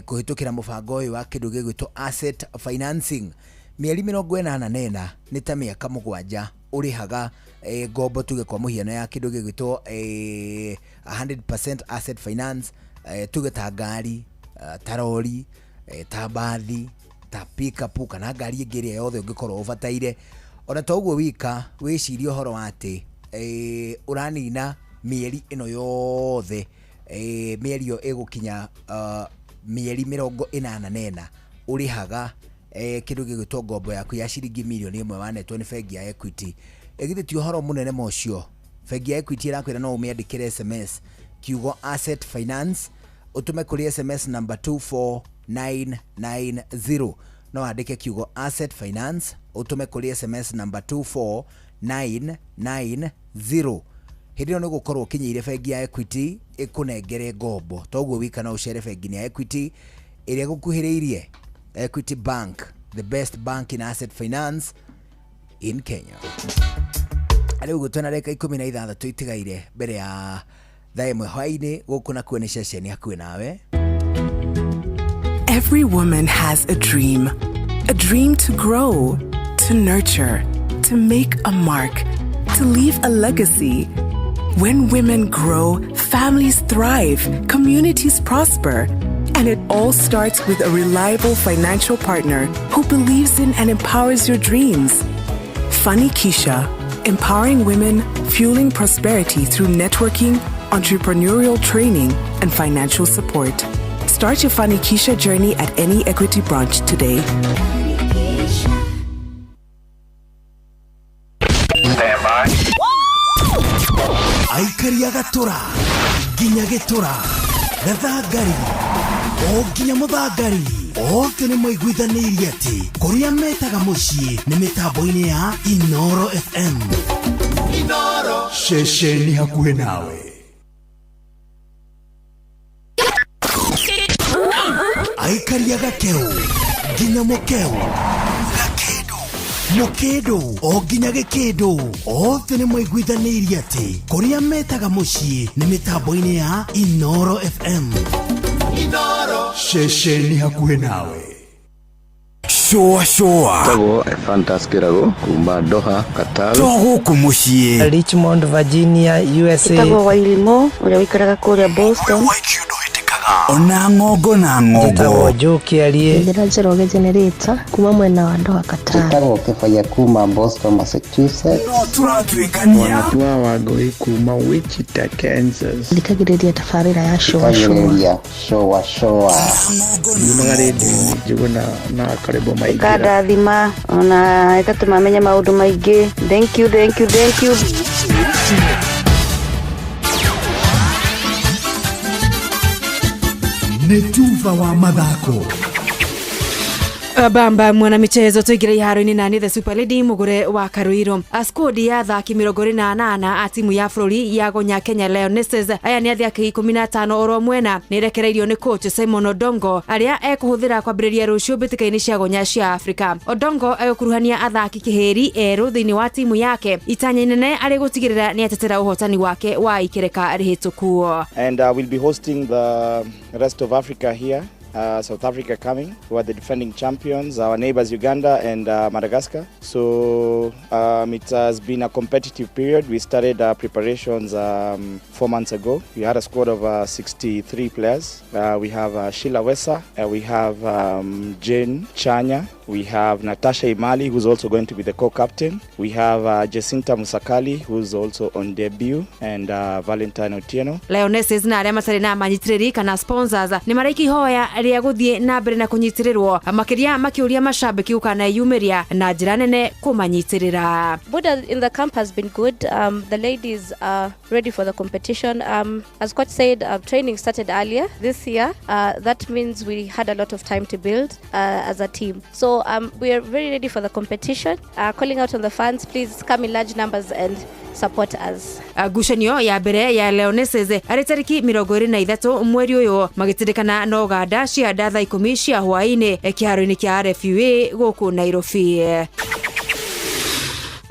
kũhĩtũkĩra mũbango ũyũ wa kĩndũ gĩgwĩtwo asset financing. Mĩeri mĩrongo ĩnana na ĩna nĩ ta mĩaka mũgwanja ũrĩhaga, ngombo tuge kwa mũhiano ya kĩndũ gĩgwĩtwo, 100% asset finance, tuge ta ngari, ta rori, ta mbathi, ta pickup kana ngari ĩngĩ ĩrĩa yothe ũngĩkorwo ũbataire. Ona to ũguo wika, wĩcirie ũhoro wa atĩ eh, ũranina mĩeri ĩno yothe eh, mĩeri ĩyo ĩgũkinya uh, mĩeri 84 ũrĩhaga eh, kĩndũ gĩgwĩtwo ngombo yaku ya ciringi mirioni ĩmwe wanetwo nĩ bengi ya Equity. Ĩgithĩ ti ũhoro mũnene ma ũcio? Bengi ya Equity ĩrakwĩra no ũmĩandĩkĩre SMS kiugo asset finance ũtũme kũrĩ SMS number 24990. No wandĩke kiugo asset finance ũtũme kũrĩ SMS number 24990. Hĩndĩ ĩyo nĩ ũgũkorwo ũkinyĩire bengi ya Equity ĩkũnengere ngombo. Toguo wika no ũcere bengi-inĩ ya Equity ĩrĩa ĩgũkuhĩrĩirie. Equity Bank, the best bank in asset finance in Kenya. Rĩu twĩna ndagĩka 16 itigaire mbere ya thaa 1 hwaĩ-inĩ. Gũkũ nakuo nĩ ceceni hakuhĩ nawe. Every woman has a dream. A dream to grow, to nurture, to make a mark, to leave a legacy. When women grow, families thrive, communities prosper. And it all starts with a reliable financial partner who believes in and empowers your dreams. Fanikisha, empowering women, fueling prosperity through networking, entrepreneurial training, and financial support. Start your Fanikisha journey at any Equity branch today. Stand by. Aikari a gatũra nginya gĩtũra gathangari o nginya mũthangari othe nĩ maiguithanĩirie atĩ kũrĩa metaga mũciĩ nĩ mĩtambo-inĩ ya Inoro FM. Inoro ceceni hakuhĩ nawe. Aikari a gakeu nginya mũkeu gakĩndũ mũkĩndũ o nginya gĩkĩndũ othe nĩ maiguithanĩirie atĩ kũrĩa metaga mũciĩ nĩ mĩtambo-inĩ ya Inoro FM. Inoro ceceni hakuhĩ nawe. Shũa shũa. Tagwo Ephantus Kĩrago kuma Doha, Qatar. To gũkũ mũciĩ. Richmond, Virginia, USA. Ĩtagwo Wairimũ ũrĩa ũikaraga kũrĩa Boston. Ona ng'ongo na ng'ongo. Njĩtagwo Joe Kĩarie. Njĩra Njoroge Generator kuma mwena wa Doha, Qatar. Njĩtagwo Kĩbaya kuma Boston, Massachusetts. No tũratuĩkania. Wanatua Wangũi kuma Wichita, Kansas. Thikagĩrĩria tabarĩra ya Shũa Shũa. Thikagĩrĩria Shũa Shũa. Nyumaga rĩndiũ-inĩ Njũgũna na Karĩbo Maingĩra. Ĩkandathima ona ĩgatũma menye maũndũ maingĩ. Thank you, thank you, thank you. Nĩ tuba wa mathako. Bamba mwana michezo tuingire iharo-inĩ na the Super Lady mugure wa Karuiro. Squad ya athaki 28 a timu ya bũrũri ya Gonya Kenya Lionesses aya nĩ athaki 15 oro mwena nĩ rekereirio nĩ coach Simon Odongo arĩa ekũhũthĩra kwambĩrĩria rũciũ mbĩtĩka-inĩ cia Gonya cia Afrika. Odongo egũkuruhania athaki kĩhĩri erũ thĩinĩ wa timu yake itanya inene arĩ gũtigĩrĩra nĩ atetera ũhotani wake wa ikereka rĩhĩtũku. And we'll be hosting the rest of Africa here. South Africa coming, who are the defending champions, our neighbors Uganda and Madagascar. So it has been a competitive period. We started our preparations 4 months ago. We had a squad of 63 players. We have Sheila Wesa, we have Jane Chanya, we have Natasha Imali, who's also going to be the co-captain. We have Jacinta Musakali, who's also on debut, and Valentine Otieno. Lionesses na arĩa matarĩ na manyitĩrĩri kana sponsors nĩ maraika ihoya rĩa gũthiĩ na mbere na kũnyitĩrĩrwo makĩria makĩũria macambĩki gũkaneyumĩria na njĩra nene kũmanyitĩrĩra. Buddha in the camp has been good. The ladies are ready for the competition. As coach said, training started earlier this year. That means we had a lot of time to build as a team. So we are very ready for the competition. Calling out on the fans, please come in large numbers and support us. Ngucanio ya mbere ya Lionesses arĩ tarĩki 23 mweri ũyũ magĩtindĩkana na Uganda cia thaa 10 cia hwaĩ-inĩ kĩharo-inĩ kĩa RFUA gũkũ Nairobi.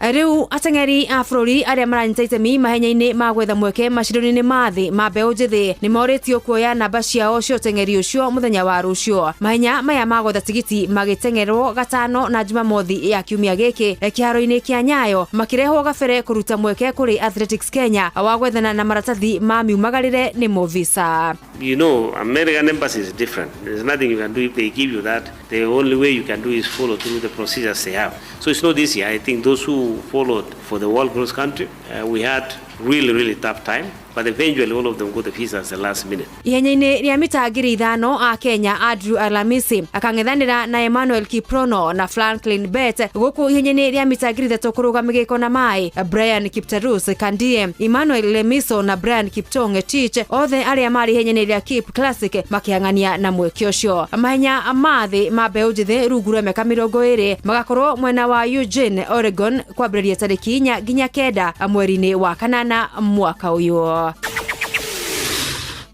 Rĩu ateng'eri a bũrũri arĩa maranyita itemi mahenya-inĩ ma gwetha mweke macindano-inĩ ma thĩ ma mbeũ njĩthĩ nĩ morĩtio kuoya namba ciao cia ũteng'eri ũcio mũthenya wa rũciũ. Mahenya maya ma gwetha tigiti magĩteng'erwo gatano na Jumamothi ya kiumia gĩkĩ kĩharo-inĩ kĩa Nyayo makĩrehwo gabere kũruta mweke kũrĩ Athletics Kenya wa gwethana na maratathi ma miumagarĩre nĩmo visa. You know, American embassy is different. There's nothing you can do if they give you that. The only way you can do is follow through the procedures they have. So it's not easy. I think those who followed for the World Cross Country, we had really, really tough time. But eventually all of them got the visas the last minute. Ihenya-inĩ rĩa mita 5,000 a Kenya Andrew Alamisi akang'ethanĩra na Emmanuel Kiprono na Franklin Bett gũkũ ihenya-inĩ rĩa mita 3,000 kũrũga mĩgĩko na maĩ Brian Kiptarus Kandie, Emmanuel Lemiso na Brian Kiptong Tich othe arĩa marĩ ihenya-inĩ rĩa Kip Classic makĩhang'ania na mweke ũcio. Mahenya ma thĩ ma mbeũ njĩthĩ rungu rwa mĩaka 20 magakorwo mwena wa Eugene, Oregon kwambĩrĩria tarĩki 4 nginya 9 mweri-inĩ wa kanana mwaka ũyũ.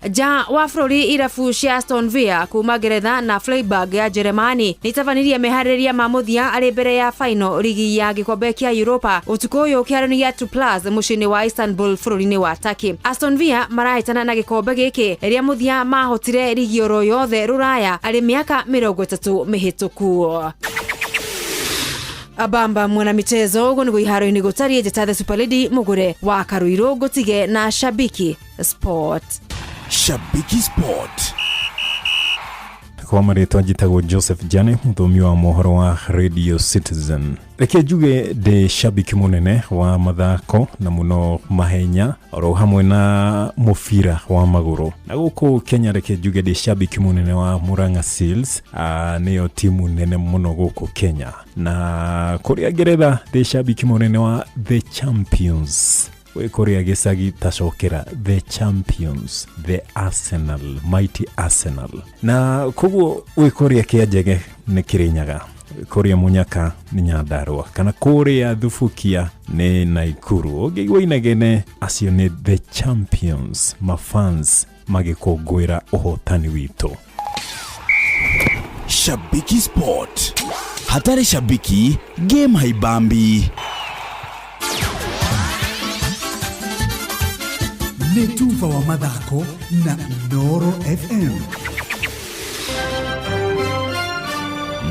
Nja wa bũrũri irabu cia Aston Villa kuma Ngeretha na Freiburg ya Jeremani nĩitabanirie meharĩrĩria ma mũthia arĩ mbere ya final ligi ya gĩkombe kĩa Europa ũtukũ ũyũ kĩharo-inĩ gĩa Tuplas mũciĩ-inĩ wa Istanbul bũrũri-inĩ wa Turkey. Aston Villa marahĩtana na gĩkombe gĩkĩ rĩrĩa mũthia mahotire ligi oro yothe rũraya arĩ mĩaka 30 mĩhĩtũku. Abamba mwana michezo ũguo nĩguo iharo-inĩ gũtariĩ. Njĩta The Super Lady mũgũre wa Karuirũ ngũtige na Shabiki Sport. Shabiki Sport. Kwa marĩtwa njĩtagwo Joseph Jane, mũthomi wa mohoro wa Radio Citizen. Reke njuge ndĩ shabiki mũnene wa mathako na mũno mahenya oro hamwe na mũbira wa magũrũ. Na gũkũ Kenya reke njuge ndĩ shabiki mũnene wa Murang'a Seals, nĩyo timu nene mũno gũkũ Kenya. Na kũrĩa Ngeretha ndĩ shabiki mũnene wa The Champions. Wĩ kũrĩa gĩcagi tacokera The Champions, The Arsenal, Mighty Arsenal. Na koguo wĩ kũrĩa Kĩanjege nĩ Kĩrĩnyaga, kũrĩa Mũnyaka nĩ Nyandarũa, kana kũrĩa Thubukia nĩ Naikuru. Ũngĩigua inegene, acio nĩ The Champions, mafans magĩkũngũĩra ũhotani witũ. Shabiki Sport. Hatari shabiki, game haibambi. Nĩ tuba wa mathako na Inooro FM.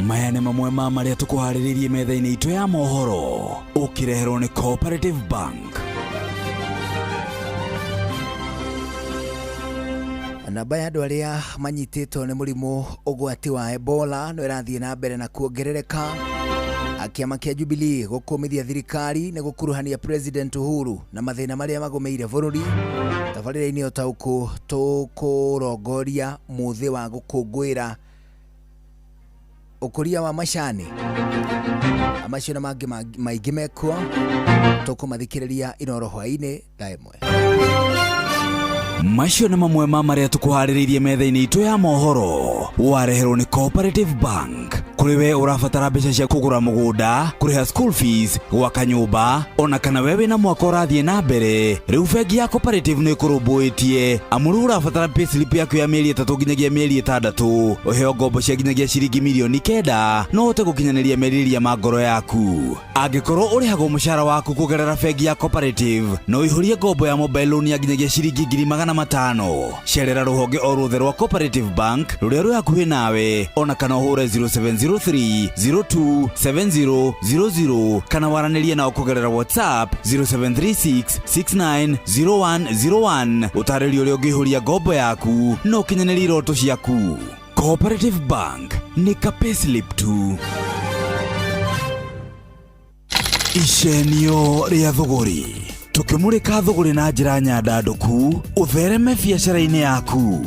Maya nĩ mamwe ma marĩa tũkũharĩrĩirie metha-inĩ itũ ya mohoro ũkĩreherwo nĩ Cooperative Bank. Namba ya andũ arĩa manyitĩtwo nĩ mũrimũ ũgwati wa Ebola no ĩrathiĩ na mbere na kuongerereka. Kĩama kĩa Jubilee gũkũmithia thirikari nĩ gũkuruhania President Uhuru na mathĩna marĩa magũmĩire bũrũri. Tabarĩra-inĩ ũtaũkũ tũkũrongoria mũthĩ wa gũkũngũĩra ũkũria wa macani. Macio na mangĩ maingĩ mekuo tũkũmathikĩrĩria Inooro hwaĩ-inĩ thaa 1. Macio nĩ mamwe ma marĩa tũkũharĩrĩirie metha-inĩ itũ ya mohoro wareherwo nĩ Cooperative Bank. Kũrĩ we ũrabatara mbeca cia kũgũra mũgũnda, kũrĩha school fees, gwaka nyũmba, ona kana we wĩna mwaka ũrathiĩ na mbere, rĩu bengi ya Cooperative nĩ ĩkũrũmbũĩtie. Amu rĩu ũrabatara payslip yaku ya mĩeri 3 nginyagia mĩeri 6, ũheo ngombo cia nginyagia ciringi mirioni 9 no ũhote gũkinyanĩria merirĩria ma ngoro yaku. Angĩkorwo ũrĩhagwo mũcara waku kũgerera bengi ya Cooperative, no ũihũrie ngombo ya mobile loan ya nginyagia ciringi 500,000. Cerera rũhonge o ruothe rwa Cooperative Bank rũrĩa rwĩ hakuhĩ nawe, ona kana ũhũre 0703 027000 kana waranĩrie nao kũgerera WhatsApp 0736 690101. Ũtarĩrio ũrĩa ũngĩihũria ngombo yaku na ũkinyanĩrie iroto ciaku. Cooperative Bank nĩ ka payslip tu. Icenio rĩa thũgũrĩ tũkĩmũrĩka thũgũrĩ na njĩra nyandandũku ũthereme biacara-inĩ yaku.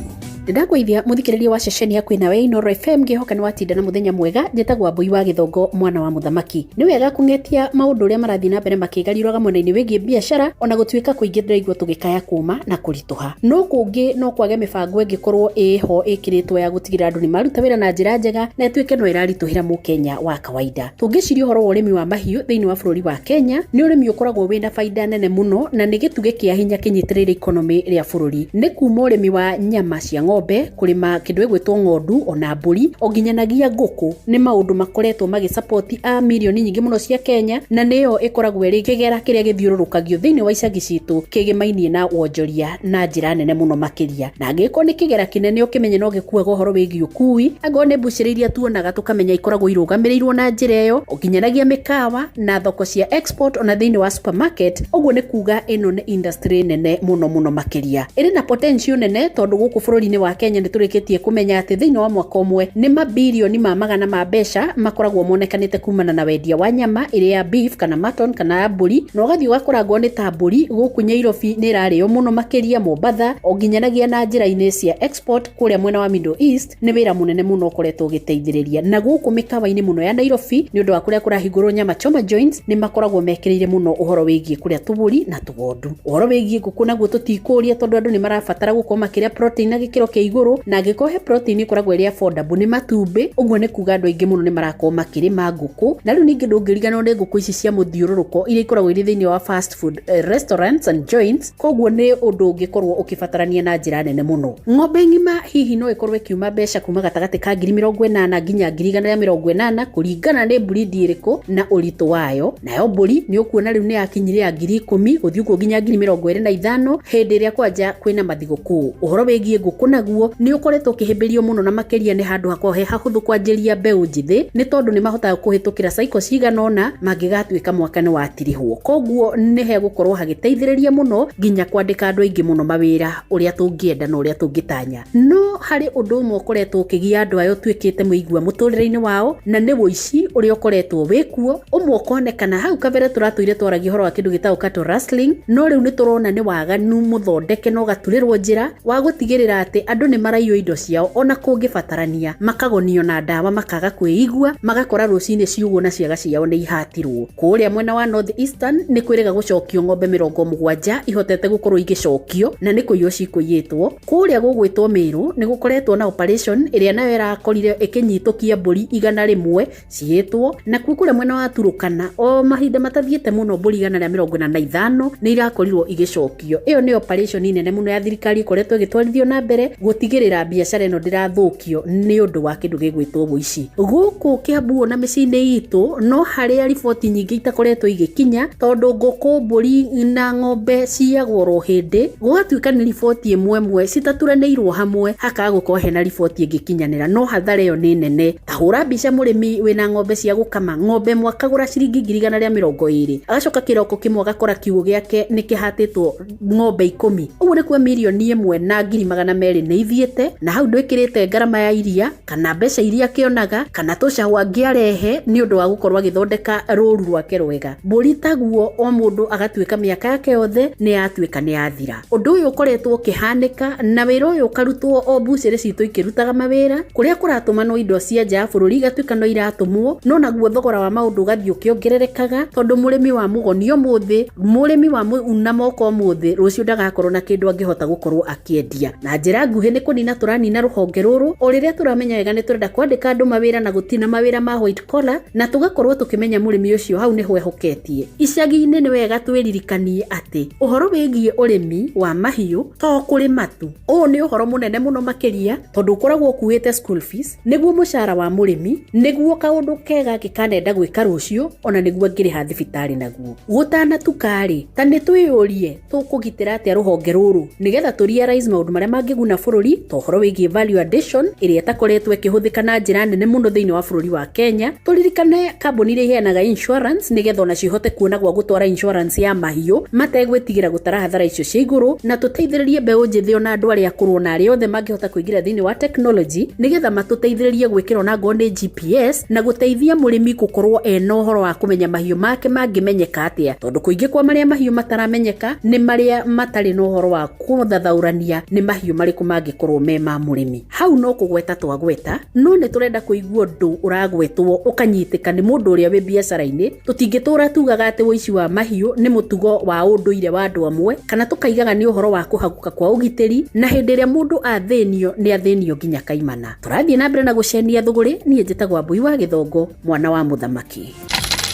Ndakũithia mũthikĩrĩria wa ceceni yaku nawe Inooro FM ngĩhoka nĩ watinda na mũthenya mwega. Njĩtagwo Mbui wa Gĩthongo mwana wa mũthamaki. Nĩ wega kũng'etia maũndũ ũrĩa marathiĩ na mbere makĩgariũraga mwena-inĩ wĩgiĩ biacara, ona gũtuĩka kũingĩ ndĩraigua tũgĩkaya kũma na kũritũha. No kũngĩ no kwage mĩbango ĩngĩkorwo ĩho ĩkĩrĩtwo ya gũtigĩrĩra andũ nĩ maruta wĩra na njĩra njega na ĩtuĩke no ĩraritũhĩra mũkenya wa kawaida. Tũngĩciria ũhoro wa ũrĩmi wa mahiũ thĩinĩ wa bũrũri wa Kenya, nĩ ũrĩmi ũkoragwo wĩna baida nene mũno na nĩ gĩtugĩ kĩa hinya kĩnyitĩrĩire ikonomĩ rĩa bũrũri. Nĩ kuma ũrĩmi wa nyama cia ng'ombe, kũrĩma kĩndũ gĩgwĩtwo ng'ondu ona mbũri o nginyanagia ngũkũ nĩ maũndũ makoretwo magĩsapoti a mirioni nyingĩ mũno cia Kenya, na nĩyo ĩkoragwo ĩrĩ kĩgera kĩrĩa gĩthiũrũrũkagio thĩinĩ wa icagi citũ kĩgĩmainie na wonjoria na njĩra nene mũno makĩria. Na angĩgĩkorwo nĩ kĩgera kĩnene ũkĩmenye no gĩkuaga ũhoro wĩgiĩ ũkui, angĩkorwo nĩ mbucĩrĩ iria tuonaga tũkamenya ikoragwo irũgamĩrĩirwo na njĩra ĩyo, o nginyanagia mĩkawa na thoko cia export ona thĩinĩ wa supermarket. Ũguo nĩ kuga ĩno nĩ industry nene mũno mũno makĩria, ĩrĩ na potential nene, tondũ gũkũ bũrũri-inĩ wa Kenya nĩ tũrĩkĩtie kũmenya atĩ thĩinĩ wa mwaka ũmwe nĩ mabirioni ma magana ma mbeca makoragwo monekanĩte kumana na wendia wa nyama ĩrĩ ya beef kana mutton kana ya mbũri, na ũgathiĩ ũgakora ngoo nĩ ta mbũri gũkũ Nyairobi nĩ ĩrarĩo mũno makĩria, Mombatha o nginyanagia na njĩra-inĩ cia export kũrĩa mwena wa Middle East. Nĩ wĩra mũnene mũno ũkoretwo ũgĩteithĩrĩria, na gũkũ mĩkawa-inĩ mũno ya Nairobi nĩ ũndũ wa kũrĩa kũrahingũrwo nyama choma joints, nĩ makoragwo mekĩrĩire mũno ũhoro wĩgiĩ kũrĩa tũbũri na tũgondu. Ũhoro wĩgiĩ ngũkũ naguo tũtikũria, tondũ andũ nĩ marabatara gũkorwo makĩrĩa protein na gĩkĩro kĩa igũrũ, na angĩkorwo he protein ĩkoragwo ĩrĩ affordable nĩ matumbĩ. Ũguo nĩ kuga andũ aingĩ mũno nĩ marakorwo makĩrĩma ngũkũ. Na rĩu ningĩ ndũngĩriganĩrwo nĩ ngũkũ ici cia mũthiũrũrũko iria ikoragwo irĩ thĩinĩ wa fast food restaurants and joints, koguo nĩ ũndũ ũngĩkorwo ũkĩbatarania na njĩra nene mũno. Ng'ombe ng'ima hihi no ĩkorwo ĩkiuma mbeca kuma gatagatĩ ka 80,000 nginya 180,000, kũringana nĩ breed ĩrĩkũ na ũritũ wayo. Nayo mbũri nĩ ũkuona rĩu nĩ yakinyire ya 10,000 gũthiĩ ũguo nginya 25,000 hĩndĩ ĩrĩa kwanja kwĩna mathigũkũ. Ũhoro wĩgiĩ ngũkũ naguo nĩ ũkoretwo ũkĩhĩmbĩrio mũno na makĩria nĩ handũ hakoragwo he hahũthũ kwanjĩria mbeũ njĩthĩ, nĩ tondũ nĩ mahotaga kũhĩtũkĩra cycle cigana ũna mangĩgatuĩka mwaka nĩ watirihwo, koguo nĩ hegũkorwo hagĩteithĩrĩria mũno nginya kwandĩka andũ aingĩ mũno mawĩra ũrĩa tũngĩenda na ũrĩa tũngĩtanya. No harĩ ũndũ ũmwe ũkoretwo ũkĩgia andũ aya ũtuĩkĩte mũigua mũtũrĩre-inĩ wao, na nĩ ũici ũrĩa ũkoretwo wĩkuo. Ũmwe ũkonekana hau kabere tũratũire twaragia ũhoro wa kĩndũ gĩtagwo cattle rustling, no rĩu nĩ tũrona nĩ waganu mũthondeke na ũgaturĩrwo njĩra wa gũtigĩrĩra atĩ andũ nĩ maraiywo indo ciao ona kũngĩbatarania makagonio na ndawa makaga kwĩigua, magakora rũcinĩ ciugũ na ciaga ciao nĩ ihatirwo. Kũrĩa mwena wa North Eastern nĩ kwĩrĩga gũcokio ng'ombe 70 ihotete gũkorwo igĩcokio na nĩ kũiywo cikũiyĩtwo. Kũrĩa gũgwĩtwo Meru nĩ gũkoretwo na operation ĩrĩa nayo ĩrakorire ĩkĩnyitũkia mbũri 100 ciĩtwo. Nakuo kũrĩa mwena wa Turukana o mahinda matathiĩte mũno mbũri 145 nĩ irakorirwo igĩcokio. Ĩyo nĩ operation nene mũno ya thirikari ĩkoretwo ĩgĩtwarithio na mbere gũtigĩrĩra biacara ĩno ndĩrathũkio nĩ ũndũ wa kĩndũ gĩgwĩtwo ũici. Gũkũ Kiambu na mĩciĩ-inĩ itũ no harĩa riboti nyingĩ itakoretwo igĩkinya, tondũ ngũkũ, mbũri na ng'ombe ciyagwo oro hĩndĩ, gũgatuĩka nĩ riboti ĩmwe ĩmwe citaturanĩirwo hamwe, hakaga gũkorwo hena riboti ĩngĩkinyanĩra, no hathara ĩyo nĩ nene. Ta hũra mbica mũrĩmi wĩna ng'ombe cia gũkama, ng'ombe ĩmwe akagũra ciringi 120,000, agacoka kĩroko kĩmwe agakora kiugũ gĩake nĩ kĩhatĩtwo ng'ombe 10, ũguo nĩ kuo 1,200,000 nĩ ithiĩte, na hau ndwĩkĩrĩte ngarama ya iria kana mbeca iria akĩonaga kana tũcaũ angĩarehe nĩ ũndũ wa gũkorwo agĩthondeka rũru rwake rwega. Mbũri taguo o mũndũ agatuĩka mĩaka yake yothe nĩ yatuĩka nĩ yathira. Ũndũ ũyũ ũkoretwo ũkĩhanĩka na wĩra ũyũ ũkarutwo o mbucĩrĩ citũ ikĩrutaga mawĩra, kũrĩa kũratũmanwo indo cia nja ya bũrũri igatuĩka no iratũmwo, no naguo thogora wa maũndũ ũgathiĩ ũkĩongererekaga, tondũ mũrĩmi wa mũgoni ũmũthĩ, mũrĩmi wa una moko ũmũthĩ, rũciũ ndagakorwo na kĩndũ angĩhota gũkorwo akĩendia. Na njĩra nguhĩ nĩ kũnina tũranina rũhonge rũrũ, o rĩrĩa tũramenya wega nĩ tũrenda kwandĩka andũ mawĩra na gũtirĩ na mawĩra ma white collar, na tũgakorwo tũkĩmenya mũrĩmi ũcio hau nĩho ehoketie. Icagi-inĩ nĩ wega twĩririkanie atĩ ũhoro wĩgiĩ ũrĩmi wa mahiũ to kũrĩma tu, ũũ nĩ ũhoro mũnene mũno makĩria, tondũ ũkoragwo ũkuĩte school fees, nĩguo mũcara wa mũrĩmi, nĩguo kaũndũ kega angĩkanenda gwĩka rũciũ, ona nĩguo angĩrĩha thibitarĩ naguo. Gũtanatuka-rĩ, ta nĩ twĩyũrie tũkũgitĩra atĩa rũhonge rũrũ nĩgetha tũ realize maũndũ marĩa mangĩguna bũrũri, ta ũhoro wĩgiĩ value addition ĩrĩa ĩtakoretwo ĩkĩhũthĩka na njĩra nene mũno thĩinĩ wa bũrũri wa Kenya. Tũririkane kambuni iria iheanaga insurance nĩgetha ona cihote kuona gwa gũtwara insurance ya mahiũ mategwĩtigĩra gũtara hathara icio cia igũrũ, na tũteithĩrĩrie mbeũ njĩthĩ ona andũ arĩa akũrũ ona arĩa othe mangĩhota kũingĩra thĩinĩ wa technology nĩgetha matũteithĩrĩrie gwĩkĩra ona ngorwo nĩ GPS na gũteithia mũrĩmi gũkorwo ena ũhoro wa kũmenya mahiũ make mangĩmenyeka atĩa, tondũ kũingĩ kwa marĩa mahiũ mataramenyeka nĩ marĩa matarĩ na ũhoro wa kũthathaũrania nĩ mahiũ marĩkũ mangĩkorwo me ma mũrĩmi. Hau no kũgweta twagweta, no nĩ tũrenda kũigua ũndũ ũragwetwo ũkanyitĩka nĩ mũndũ ũrĩa wĩ biacara-inĩ. Tũtingĩtũra tugaga atĩ ũici wa mahiũ nĩ mũtugo wa ũndũire wa andũ amwe, kana tũkaigaga nĩ ũhoro wa kũhagũka kwa ũgitĩri, na hĩndĩ ĩrĩa mũndũ athĩnio nĩ athĩnio nginya kaimana. Tũrathiĩ na mbere na gũcenia thũgũrĩ. Niĩ njĩtagwo Ambui wa Gĩthongo, mwana wa mũthamaki.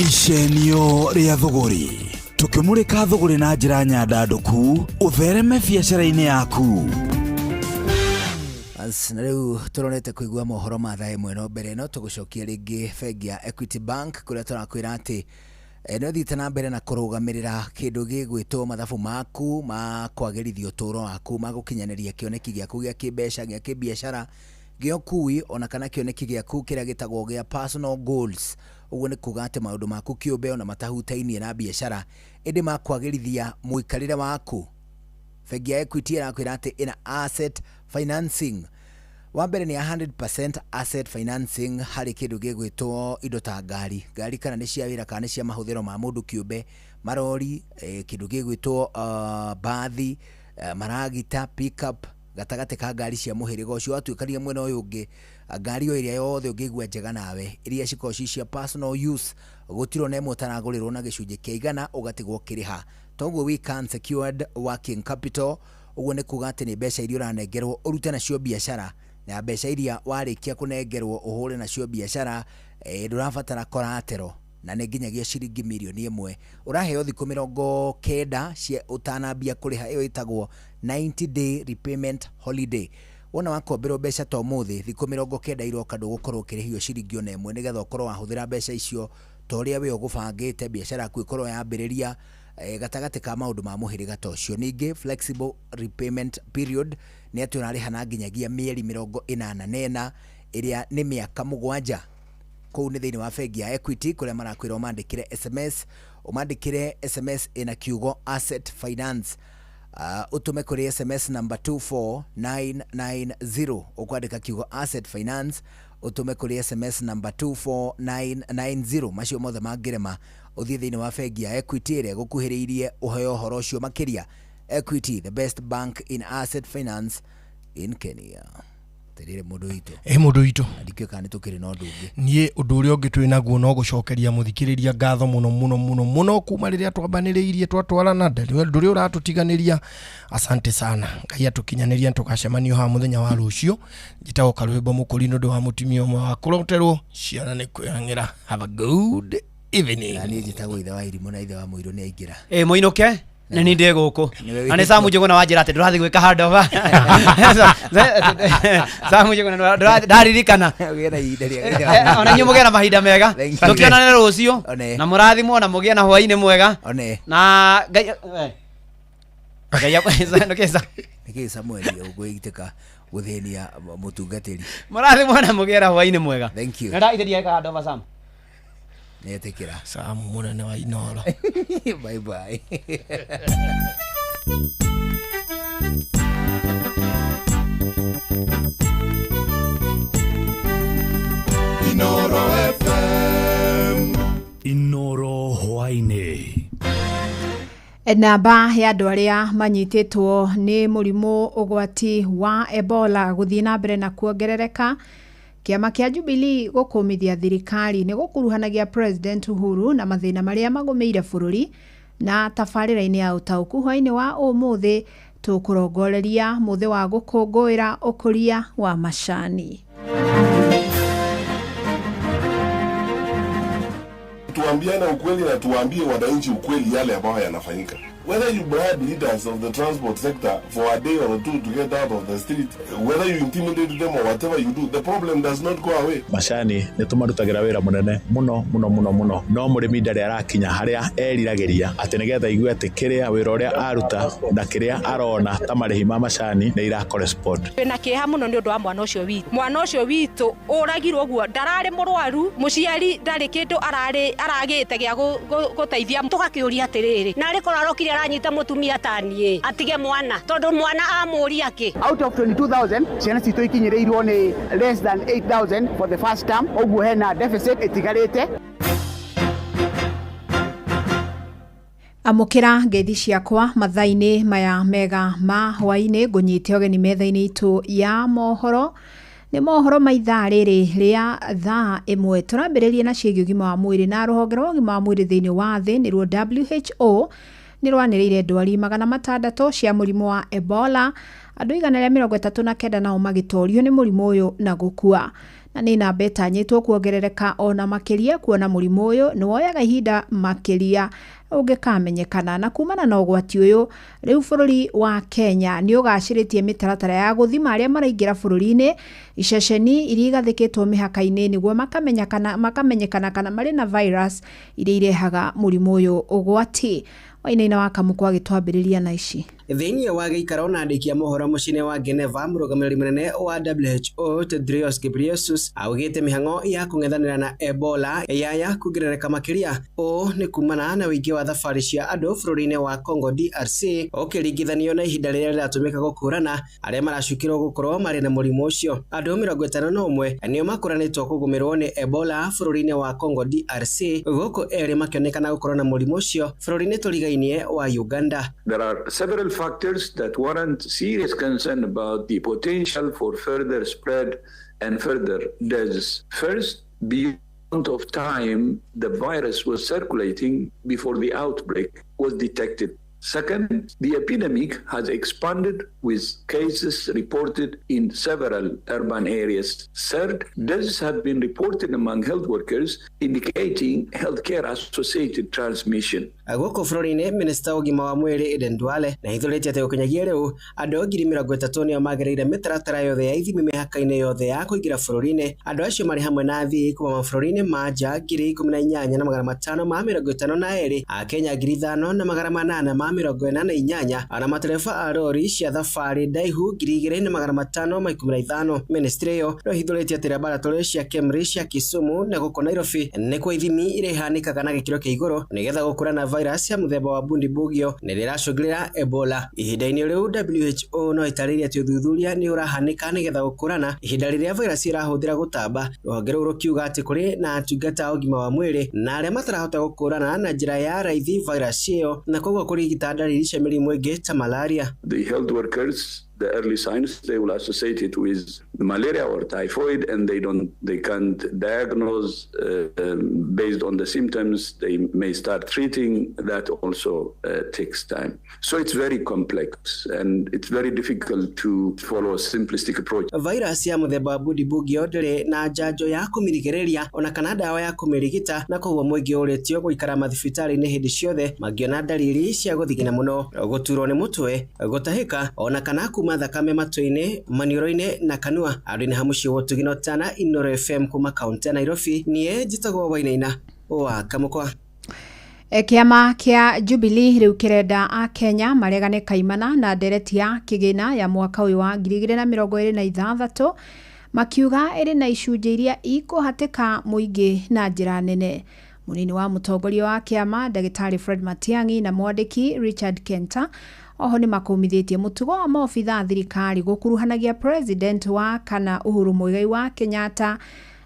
Icenio rĩa thũgũrĩ, tũkĩmũrĩka thũgũrĩ na njĩra nyandandũku ũthereme biacara-inĩ yaku. As na rĩu tũrorete kũigua mohoro ma thaa ĩmwe, no mbere ĩno tũgũcokia rĩngĩ bengi ya Equity Bank, kũrĩa tũrakwĩra atĩ nĩ ũthiĩte na mbere na kũrũgamĩrĩra kĩndũ gĩgwĩtwo mathabu maku ma kwagĩrithia ũtũũro waku, ma gũkinyanĩria kĩoneki gĩaku gĩa kĩmbeca, gĩa kĩbiacara, gĩa ũkui, ona kana kĩoneki gĩaku kĩrĩa gĩtagwo gĩa personal goals. Ũguo nĩ kuga atĩ maũndũ maku kĩũmbe ona matahutainie na biacara, ĩndĩ ma kwagĩrithia mũikarĩre waku. Bengi ya Equity ĩrakwĩra atĩ ĩna asset financing. Wa mbere nĩ ya 100% asset financing harĩ kĩndũ gĩgwĩtwo indo ta ngari, ngari kana nĩ cia wĩra kana nĩ cia mahũthĩro ma mũndũ kĩũmbe, marori, kĩndũ gĩgwĩtwo bathi, maragita, pickup, gatagatĩ ka ngari cia mũhĩrĩga ũcio. Watuĩkania mwena ũyũ ũngĩ, ngari o ĩrĩa yothe ũngĩigua njega nawe, iria cikoragwo ci cia personal use, gũtirĩ ona ĩmwe ũtaragũrĩrwo na gĩcunjĩ kĩa 100, ũgatigwo ũkĩrĩha. Toguo wika unsecured working capital, ũguo nĩ kuga atĩ nĩ mbeca iria ũranengerwo ũrute nacio biacara, na mbeca iria warĩkia kũnengerwo ũhũre nacio biacara, ndũrabatara collateral, na nĩ nginyagia ciringi mirioni 1. Ũraheo thikũ 90 cia ũtanambia kũrĩha, ĩyo ĩtagwo 90 day repayment holiday. Wona wakomberwo mbeca ta ũmũthĩ, thikũ 90 iroka ndũgũkorwo ũkĩrĩhio ciringi ona ĩmwe, nĩgetha ũkorwo wahũthĩra mbeca icio ta ũrĩa we ũgũbangĩte, biacara yaku ĩkorwo yambĩrĩria, gatagatĩ ka maũndũ ma mũhĩrĩga ta ũcio. Ningĩ flexible repayment period nĩ atĩ ũrarĩha na nginyagia mĩeri 84, ĩrĩa nĩ mĩaka 7. Kũu nĩ thĩinĩ wa bengi ya Equity, kũrĩa marakwĩra ũmandĩkĩre SMS, ũmandĩkĩre SMS ĩna kiugo asset finance, ũtũme kũrĩ SMS number 24990. Ũkwandĩka kiugo asset finance, ũtũme kũrĩ SMS number 24990. Macio mothe mangĩrema, ũthiĩ thĩinĩ wa bengi ya Equity ĩrĩa ĩgũkuhĩrĩirie ũheo ũhoro ũcio makĩria. Equity, the best bank in asset finance in Kenya. Tĩrĩrĩ mũndũ witũ. Ĩ mũndũ witũ. Ndikĩũĩ kana nĩ tũkĩrĩ na ũndũ ũngĩ. Niĩ ũndũ ũrĩa ũngĩ twĩ naguo no gũcokeria mũthikĩrĩria ngatho mũno mũno mũno mũno, kuma rĩrĩa twambanĩrĩirie twatwarana, ndũrĩ ũratũtiganĩria. Asante sana. Ngai atũkinyanĩria, tũgacemanio haha mũthenya wa rũciũ. Njĩtagwo Karwĩmbo Mũkũri, nĩ ũndũ wa mũtumia ũmwe wa kũroterwo ciana nĩ kwĩhang'ĩra. Have a good evening. Na niĩ njĩtagwo ithe wa irimũ, na ithe wa mũirũ nĩ aingĩra. Ĩ mũinũke nĩ niĩ ndĩ gũkũ. Nĩwe. Na nĩ Samu Njũgũna wanjĩra atĩ ndũrathiĩ gwĩka handover. Samu Njũgũna, ndaririkana. Ũgĩe na ihinda rĩega. Ona inyuĩ mũgĩe na mahinda mega. Thank you. Tũkĩonane rũciũ. One. Na mũrathimwo na mũgĩe na hwainĩ mwega. One. Na Ngai Ngai nũkĩca. Nĩkĩ Samuel ũgwĩtĩka gũthĩnia mũtungatĩri? Mũrathimwo na mũgĩe na hwainĩ mwega. Thank you. Na ndaithĩria eka handover, Sam. Nĩetĩkĩra. Samu mũnene wa Inoro. Bye bye. Inoro FM. Inoro hwainĩ. Namba ya andũ arĩa manyitĩtwo nĩ mũrimũ ũgwati wa Ebola gũthiĩ na mbere na kuongerereka. Kĩama kĩa Jubilee gũkũmithia thirikari nĩ gũkuruhanagia President Uhuru na mathĩna marĩa magũmĩire bũrũri. Na tabarĩra-inĩ ya ũtaũku hwainĩ wa ũmũthĩ, tũkũrongoreria mũthĩ wa gũkũngũĩra ũkũria wa macani. Tuambiane ukweli na tuwaambie wananchi ukweli yale ambayo yanafanyika. Whether you bribe leaders of the transport sector for a day or two to get out of the street, whether you intimidate them or whatever you do, the problem does not go away. Macani nĩ tũmarutagĩra wĩra mũnene mũno mũno mũno mũno, no mũrĩmi ndarĩ arakinya harĩa eriragĩria atĩ nĩgetha aigue atĩ kĩrĩa wĩra ũrĩa aruta na kĩrĩa arona ta marĩhi ma macani nĩ ira correspond. Twĩna kĩeha mũno nĩ ũndũ wa mwana ũcio witũ. Mwana ũcio witũ ũragirwo ũguo, ndararĩ mũrwaru, mũciari ndarĩ kĩndũ ararĩ aragĩte gĩa gũteithia. Tũgakĩũria atĩrĩrĩ, narĩ korwo arokire aranyita mũtumia ta niĩ atige mwana, tondũ mwana amũria kĩ? Out of 22,000 ciana citũ ikinyĩrĩirwo nĩ less than 8,000 for the first term, ũguo hena deficit ĩtigarĩte. Amũkĩra ngeithi ciakwa mathaa-inĩ maya mega ma hwainĩ. Ngũnyite ũgeni metha-inĩ itũ ya mohoro, nĩ mohoro ma ithaa rĩrĩ rĩa thaa 1. Tũrambĩrĩria na ciĩgiĩ ũgima wa mwĩrĩ, na rũhonge rwa ũgima wa mwĩrĩ thĩinĩ wa thĩ, nĩruo WHO, nĩ rwanĩrĩire ndwari 600 cia mũrimũ wa Ebola. Andũ 139 nao magĩtorio nĩ mũrimũ ũyũ na gũkua. Na nĩ namba ĩtanyĩtwo kuongerereka ona makĩria kuona mũrimũ ũyũ nĩ woyaga ihinda makĩria ũngĩkamenyekana. Na kumana na ũgwati ũyũ, rĩu bũrũri wa Kenya nĩ ũgacĩrĩtie mĩtaratara ya gũthima arĩa maraingĩra bũrũri-inĩ iceceni iria igathĩkĩtwo mĩhaka-inĩ nĩguo makamenyekana kana marĩ na virus iria irehaga mũrimũ ũyũ ũgwati. Wainaina wa Kamũkwa agĩtwambĩrĩria na ici. Thĩinĩ wa gĩikaro na andĩki a mohoro mũciĩ-inĩ wa Geneva, mũrũgamĩrĩri mũnene wa WHO Tedros Ghebreyesus augĩte mĩhang'o ya kũng'ethanĩra na Ebola yaya kuongerereka makĩria. Ũũ nĩ kumana na ũingĩ wa thabarĩ cia andũ bũrũri-inĩ wa Congo DRC ũkĩringithanio na ihinda rĩrĩa rĩratũmĩka gũkũrana arĩa maracukĩrwo gũkorwo marĩ na mũrimũ ũcio. Andũ 51 nĩo makũranĩtwo kũgũmĩrwo nĩ Ebola bũrũri-inĩ wa Congo DRC, gũkũ erĩ makĩonekana gũkorwo na mũrimũ ũcio bũrũri-inĩ tũrigainie wa Uganda. There are several factors that warrant serious concern about the potential for further spread and further deaths. First, beyond of time the virus was circulating before the outbreak was detected. Second, the epidemic has expanded with cases reported in several urban areas. Third, deaths have been reported among health workers, indicating healthcare-associated transmission. Gũkũ bũrũri-inĩ, minista wa ũgima wa mwĩrĩ Aden Duale nĩ ahithũrĩtie atĩ gũkinyagia rĩu andũ 30,000 nĩo magereire mĩtaratara yothe ya ithimi mĩhaka-inĩ yothe ya kũingĩra bũrũri-inĩ. Andũ acio marĩ hamwe na athii kuma mabũrũri-inĩ ma nja 18,552, Akenya 5,848 na matereba a rori cia thabarĩ ndaihu 2,515. Ministry ĩyo no ĩhithũrĩtie atĩ laboratory cia KEMRI cia Kisumu na gũkũ Nairobi nĩkuo ithimi iria ihanĩkaga na gĩkĩro kĩa igũrũ nĩgetha gũkũrana virus ya mũthemba wa Bundibugyo na ĩrĩa ĩracũngĩrĩra Ebola. Ihinda-inĩ rĩu WHO no ĩtarĩrie atĩ ũthuthuria nĩ ũrahanĩka nĩgetha gũkũrana ihinda rĩrĩa virus ĩrahũthĩra gũtamba. Rũhonge rũu rũkiuga atĩ kũrĩ na atungata a ũgima wa mwĩrĩ na arĩa matarahota gũkũrana na njĩra ya raithi virus ĩyo na koguo kũrigita ndariri cia mĩrimũ ĩngĩ ta malaria. The health workers, the early signs, they will associate it with malaria or typhoid, and they can't diagnose based on the symptoms. They may start treating. That also takes time. So it's very complex, and it's very difficult to follow a simplistic approach. Virus ya mũthemba wa Bundibugyo ndĩrĩ na njanjo ya kũmĩrigĩrĩria ona kana ndawa ya kũmĩrigita, na koguo mũingĩ ũrĩtio gũikara mathibitarĩ-inĩ hĩndĩ ciothe mangĩona ndariri cia gũthigina mũno, gũturwo nĩ mũtwe, gũtahĩka ona kana kuma thakame matũ-inĩ, maniũrũ-inĩ na kanua. Andũ-inĩ ha mũciĩ wa Ũtugi na Ũtana, Inooro FM kuma kaunti ya Nairobi, niĩ njĩtagwo Wainaina wa Kamũkwa. Kĩama kĩa Jubilee rĩu kĩrenda a Kenya maregane kaimana na ndereti ya kĩgĩna ya mwaka ũyũ wa 2026, makiuga ĩrĩ na icunjĩ iria ikũhatĩka mũingĩ na njĩra nene. Mũnini wa mũtongoria wa kĩama Ndagĩtarĩ Fred Matiang'i na mwandĩki Richard Kenta oho nĩ makũmithĩtie mũtugo wa maobitha a thirikari gũkuruhanagia president wa kana Uhuru Muigai wa Kenyatta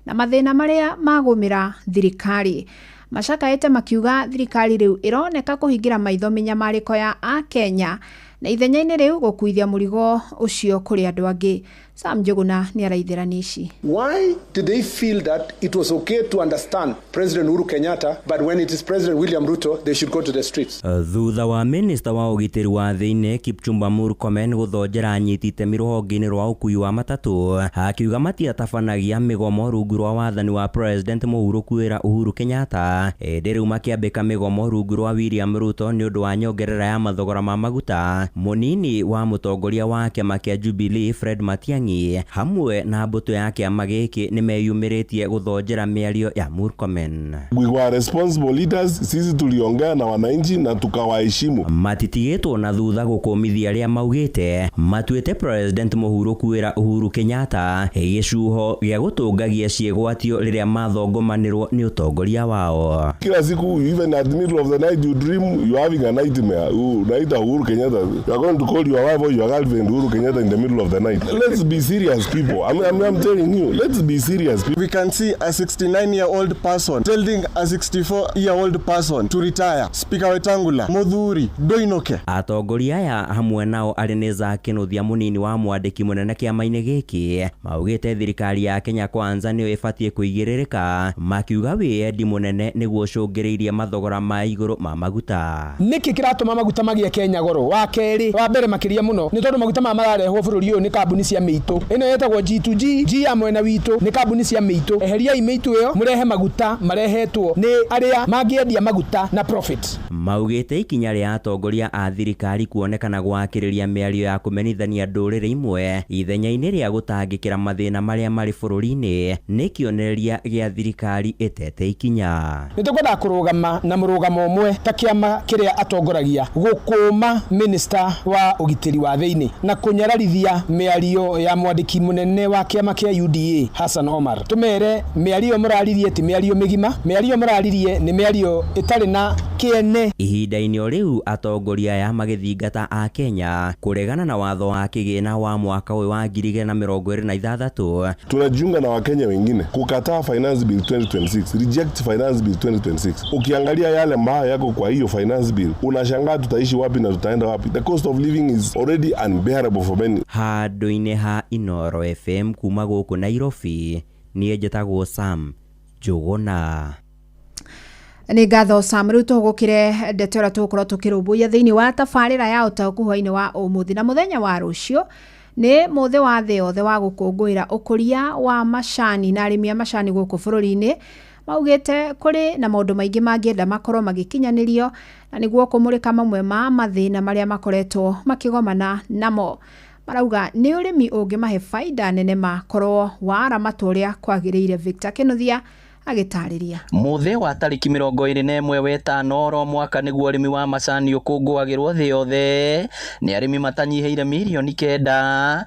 na mathĩna marĩa magũmĩra thirikari. Macakaĩte makiuga thirikari rĩu ĩroneka kũhingĩra maitho mĩnyamarĩko ya akenya na ithenya-inĩ rĩu gũkuithia mũrigo ũcio kũrĩ andũ angĩ. Sam Njũgũna nĩ araithĩrania ici. Why did they feel that it was okay to understand President Uhuru Kenyatta, but when it is President William Ruto, they should go to the streets? Thutha wa minista wa ũgitĩri wa thĩinĩ Kipchumba Murkomen gũthonjera anyiti itemi rũhonge-inĩ rwa ũkui wa matatũ, akiuga matiatabanagia mĩgomo rungu rwa wathani wa President mũhurũku wĩra Uhuru Kenyatta, ĩndĩ rĩu makĩambĩka mĩgomo rungu rwa William Ruto nĩ ũndũ wa nyongerera ya mathogora ma maguta. Mũnini wa mũtongoria wa kĩama kĩa Jubilee Fred Matiang'i hamwe na mbũtũ ya kĩama gĩkĩ nĩmeyumĩrĩtie gũthonjera mĩario ya Murkomen. We were responsible leaders. Sisi tuliongea na wananchi na tukawaheshimu. Matitigĩtwo na thutha gũkũmithia arĩa maugĩte matuĩte President mũhurũku wĩra Uhuru Kenyatta gĩcuho gĩa gũtũngagia ciĩgwatio rĩrĩa mathongomanĩrwo nĩ ũtongoria wao. Kila siku, even at the middle of the night, you dream you having a nightmare. Unaita Uhuru Kenyatta. You are going to call your wife or your girlfriend Uhuru Kenyatta in the middle of the night. Let's be be serious, people. I'm telling you, let's be serious. We can see a 69-year-old person telling a 64-year-old person to retire. Speaker Wetangula, Muthuri, Doinoke. Atongoria aya hamwe nao arĩ nĩ Zack Kinuthia mũnini wa mwandĩki mũnene kĩama-inĩ gĩkĩ maugĩte thirikari ya Kenya Kwanza nĩyo ĩbatiĩ kũigĩrĩrĩka, makiuga wĩyendi mũnene nĩguo ũcũngĩrĩirie mathogora ma igũrũ ma maguta. Nĩkĩ kĩratũma maguta magĩe Kenya goro? Wa kerĩ, wa mbere makĩria mũno nĩ tondũ maguta maya mararehwo bũrũri ũyũ nĩ kambuni cia mĩitũ. Ĩno ĩtagwo G2G, G ya mwena witũ nĩ kambuni cia mĩitũ. Eheriai mĩitũ ĩyo mũrehe maguta marehetwo nĩ arĩa mangĩendia maguta na profit. Maugĩte ikinya rĩa atongoria a thirikari kuonekana gwakĩrĩria mĩario ya kũmenithania ndũrĩrĩ imwe ithenya-inĩ rĩa gũtangĩkĩra mathĩna marĩa marĩ bũrũri-inĩ nĩ kĩonereria gĩa thirikari ĩtete ikinya. Nĩ tũkwendaga kũrũgama na mũrũgamo ũmwe ta kĩama kĩrĩa atongoragia gũkũma minister wa ũgitĩri wa thĩinĩ na kũnyararithia mĩario ya mwandĩki mũnene wa kĩama kĩa UDA Hassan Omar. Tũmere mĩario mũraririe ti mĩario mĩgima, mĩario mũraririe nĩ mĩario ĩtarĩ na kĩene. Ihinda-inĩ o rĩu atongoria aya magĩthingata a Kenya kũregana na watho wa kĩgĩna wa mwaka ũyũ wa 2026. Tunajiunga na Wakenya wengine kukataa Finance Bill 2026, reject Finance Bill 2026. Ukiangalia yale mbaya yako kwa hiyo Finance Bill, unashangaa tutaishi wapi na tutaenda wapi. The cost of living is already unbearable for many. Handũ-inĩ ha Inoro FM kuma gũkũ Nairobi, niĩ njĩtagwo Sam Njũgũna. Nĩ ngatho Sam. Rĩu tũhũgũkĩre ndeto ĩrĩa tũgũkorwo tũkĩrũmbũiya thĩinĩ wa tabarĩra ya ũtaũku hwainĩ wa ũmũthĩ. Na mũthenya wa rũciũ nĩ mũthĩ wa thĩ yothe wa gũkũngũĩra ũkũria wa macani, na arĩmi a macani gũkũ bũrũri-inĩ maugĩte kũrĩ na maũndũ maingĩ mangĩenda makorwo magĩkinyanĩrio na nĩguo kũmũrĩka mamwe ma mathĩna marĩa makoretwo makĩgomana namo. Marauga nĩ ũrĩmi ũngĩmahe baida nene makorwo waramatwo ũrĩa kwagĩrĩire. Victor Kinuthia agĩtarĩria. Mũthĩ wa tarĩki 21 wetano oro mwaka nĩguo ũrĩmi wa macani ũkũngũagĩrwo thĩ yothe nĩ arĩmi matanyihĩire mirioni 9.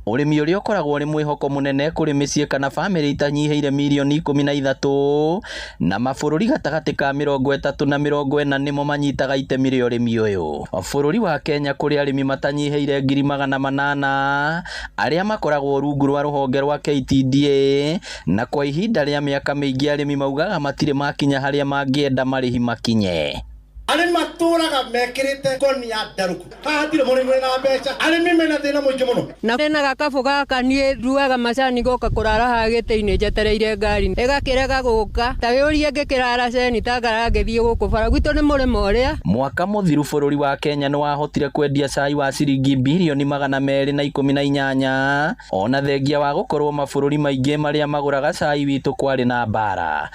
Ũrĩmi ũrĩa ũkoragwo ũrĩ mwĩhoko mũnene kũrĩ mĩciĩ kana bamĩrĩ itanyihĩire mirioni 13 na mabũrũri gatagatĩ ka 30 na 40 nĩmo manyitaga itemi rĩa ũrĩmi ũyũ. Bũrũri wa Kenya kũrĩ arĩmi matanyihĩire 800,000 arĩa makoragwo rungu rwa rũhonge rwa KTDA, na kwa ihinda rĩa mĩaka mĩingĩ arĩmi maugaga matirĩ makinya harĩa mangĩenda marĩhi makinye. Arĩmi matũraga mekĩrĩte koni ya ndarũku. Haha hatirĩ mũrĩmi wĩna mbeca. Arĩmi mena thĩna mũingĩ mũno. Na ndĩna gakabũ gaka niĩ nduaga macani goka kũrara haha gĩtĩ-inĩ njetereire ngari ĩgakĩrega gũka. Ta wĩũrie ngĩkĩrara ceni ta ngara ngĩthiĩ gũkũ bara gwitũ nĩ mũrĩmo ũrĩa. Mwaka mũthiru bũrũri wa Kenya nĩ wahotire kwendia cai wa ciringi birioni 218 ona thengia wa gũkorwo mabũrũri maingĩ marĩa magũraga cai witũ kwarĩ na mbara.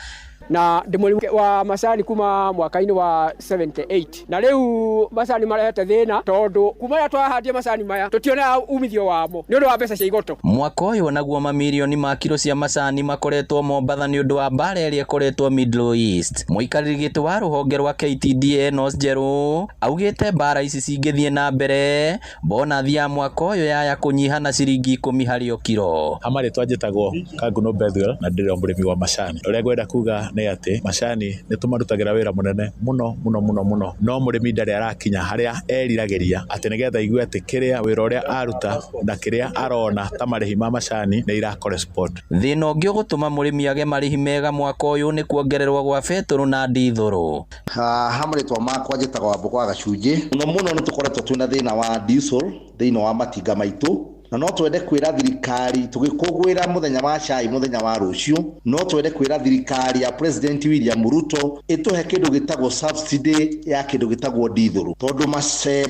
Na ndĩ mũrĩmi wa macani kuma mwaka-inĩ wa 78 na rĩu macani marehete thĩna tondũ kuma rĩrĩa twahandire macani maya tũtionaga umithio wamo nĩ ũndũ wa mbeca cia igoto. Mwaka ũyũ naguo mamirioni ma kiro cia macani makoretwo Mombatha nĩ ũndũ wa mbara ĩrĩa ĩkoretwo Middle East. Mũikarĩri gĩtĩ wa rũhonge rwa KTDA Enos Njerũ augĩte mbara ici cingĩthiĩ na mbere bonathi ya mwaka ũyũ yaya kũnyiha na ciringi 10 harĩ o kiro. Amarĩtwa njĩtagwo Kanguno Bethuel na ndĩrĩ o mũrĩmi wa macani. Ũrĩa ngwenda kuga nĩ atĩ macani nĩ tũmarutagĩra wĩra mũnene mũno mũno mũno mũno, no mũrĩmi ndarĩ arakinya harĩa eriragĩria atĩ nĩgetha aigue atĩ kĩrĩa wĩra ũrĩa aruta na kĩrĩa arona ta marĩhi ma macani nĩ ira correspond. Thĩna ũngĩ ũgũtũma mũrĩmi age marĩhi mega mwaka ũyũ nĩ kuongererwo gwa betũrũ na ndithũrũ. Ha marĩtwa makwa njĩtagwo Wambũkũ wa Gacunjĩ. Mũno mũno nĩ tũkoretwo twĩna thĩna wa diesel thĩinĩ wa matinga maitũ, na no twende kwĩra thirikari tũgĩkũngũĩra mũthenya wa cai mũthenya wa rũciũ, no twende kwĩra thirikari ya President William Ruto ĩtũhe kĩndũ gĩtagwo subsidy ya kĩndũ gĩtagwo ndithũrũ, tondũ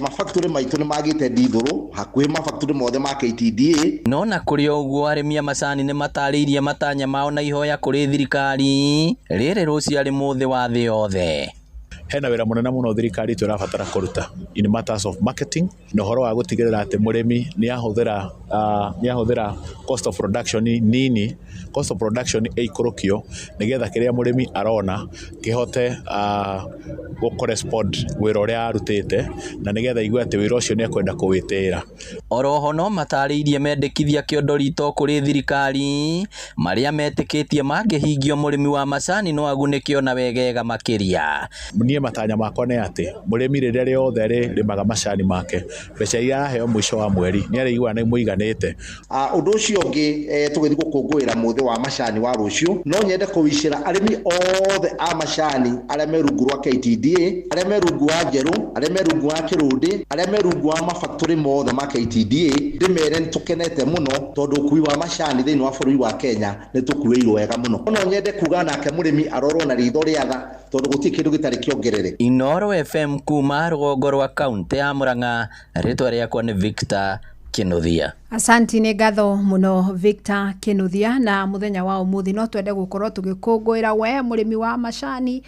mafactory maitũ nĩ magĩte ndithũrũ hakuhĩ mafactory mothe ma KTDA. No na kũrĩ o ũguo arĩmi a macani nĩ matarĩirie matanya mao na ihoya kũrĩ thirikari rĩrĩ rũciũ arĩ mũthĩ wa thĩ yothe. Hena wĩra mũnene mũno thirikari itũ ĩrabatara kũruta in matters of marketing na ũhoro wa gũtigĩrĩra atĩ mũrĩmi nĩ ahũthĩra cost of production nini, cost of production ĩikũrũkio nĩgetha kĩrĩa mũrĩmi arona kĩhote gũ correspond wĩra ũrĩa arutĩte na nĩgetha aigue atĩ wĩra ũcio nĩ ekwenda kũwĩtĩĩra. Oroho no matarĩirie mendekithia kĩondorito kũrĩ thirikari marĩa metĩkĩtie mangĩhingio mũrĩmi wa macani no agunĩke ona wegega makĩria. Niĩ matanya makwa nĩ atĩ mũrĩmi rĩrĩa rĩothe arĩrĩmaga macani make mbeca iria araheo mũico wa mweri nĩ arĩiguaga nĩ mũiganĩte. Ũndũ ũcio ũngĩ tũgĩthiĩ gũkũngũĩra mũthĩ wa macani wa rũciũ, no nyende kũwicĩra arĩmi othe a macani arĩa me rungu rwa KTDA, arĩa me rungu wa Njerũ, arĩa me rungu wa Kĩrũndĩ, arĩa me rungu wa mabaktorĩ mothe ma KTDA, ndĩmere nĩ tũkenete mũno tondũ ũkui wa macani thĩinĩ wa bũrũri wa Kenya nĩ tũkuĩirwo wega mũno. No nyende kuga nake mũrĩmi arorwo na ritho rĩa tha tondũ gũtirĩ kĩndũ gĩtarĩ kĩongerere. Inooro FM kuma rũgongo rwa kaunti ya Murang'a, rĩtwa rĩakwa nĩ Victor Kinuthia. Asanti nĩ ngatho mũno Victor Kinuthia. Na mũthenya wa ũmũthĩ no twende gũkorwo tũgĩkũngũĩra we mũrĩmi wa macani,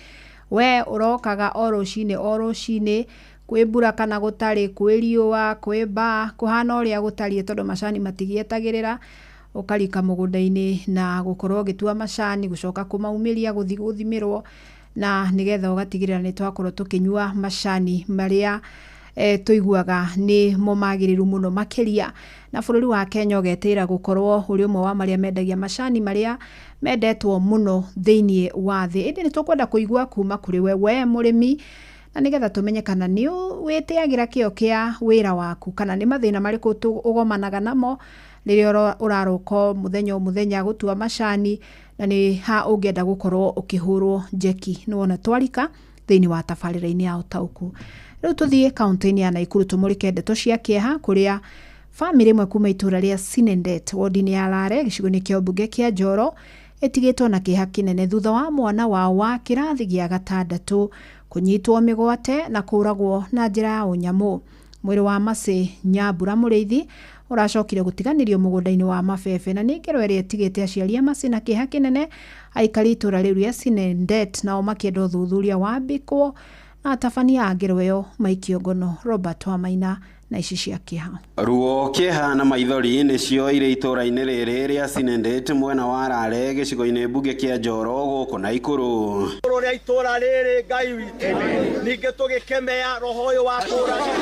we ũrokaga o rũcinĩ o rũcinĩ, kwĩ mbura kana gũtarĩ, kwĩ riũa, kwĩ mbaa, kũhana ũrĩa gũtariĩ tondũ macani matigĩetagĩrĩra, ũkarika mũgũnda-inĩ na gũkorwo ũgĩtua macani, gũcoka kũmaumĩria, gũthiĩ gũthimĩrwo, na nĩgetha ũgatigĩrĩra nĩ twakorwo tũkĩnyua macani marĩa tũiguaga nĩ mo magĩrĩru mũno makĩria. Na bũrũri wa Kenya ũgetĩĩra gũkorwo ũrĩ ũmwe wa marĩa mendagia macani marĩa mendetwo mũno thĩinĩ wa thĩ. Ĩndĩ nĩ tũkwenda kũigua kuma kũrĩ we mũrĩmi, na nĩgetha tũmenye kana nĩ wĩtĩagĩra kĩo kĩa wĩra waku, kana nĩ mathĩna marĩkũ ũgomanaga namo rĩrĩa ũraroka mũthenya o mũthenya gũtua macani, na nĩ ha ũngĩenda gũkorwo ũkĩhũrwo njeki. Nĩ wona twarika thĩinĩ wa tabarĩra-inĩ ya ũtaũku. Rĩu tũthiĩ kaunti-inĩ ya Naikuru tũmũrĩke ndeto cia kĩeha kũrĩa bamĩrĩ ĩmwe kuma itũũra rĩa Sinendet wodi-inĩ ya Lare gĩcigo-inĩ kĩa ũmbunge kĩa Njoro ĩtigĩtwo na kĩeha kĩnene thutha wa mwana wao wa kĩrathi gĩa gatandatũ kũnyitwo mĩgwate na kũũragwo na njĩra ya ũnyamũ. Mwĩrĩ wa Mercy Nyambura Mũrĩithi ũracokire gũtiganĩrio mũgũnda-inĩ wa mabebe, na nĩ ngero ĩrĩa ĩtigĩte aciari a Mercy na kĩeha kĩnene. Aikari itũũra rĩu rĩa Sinendet nao makĩenda ũthuthuria wambĩkwo na atabania a ngero ĩyo maikio ngono. Robert Wamaina na ici cia kĩeha. Ruo, kĩeha na maithori nĩcio irĩ itũũra-inĩ rĩrĩ rĩa Sinendet mwena wa Rare gĩcigo-inĩ mbunge kĩa Njoro gũkũ Naikuru. Rũrĩa itũũra rĩrĩ Ngai witũ, ningĩ tũgĩkemea roho ũyũ wa kũũraga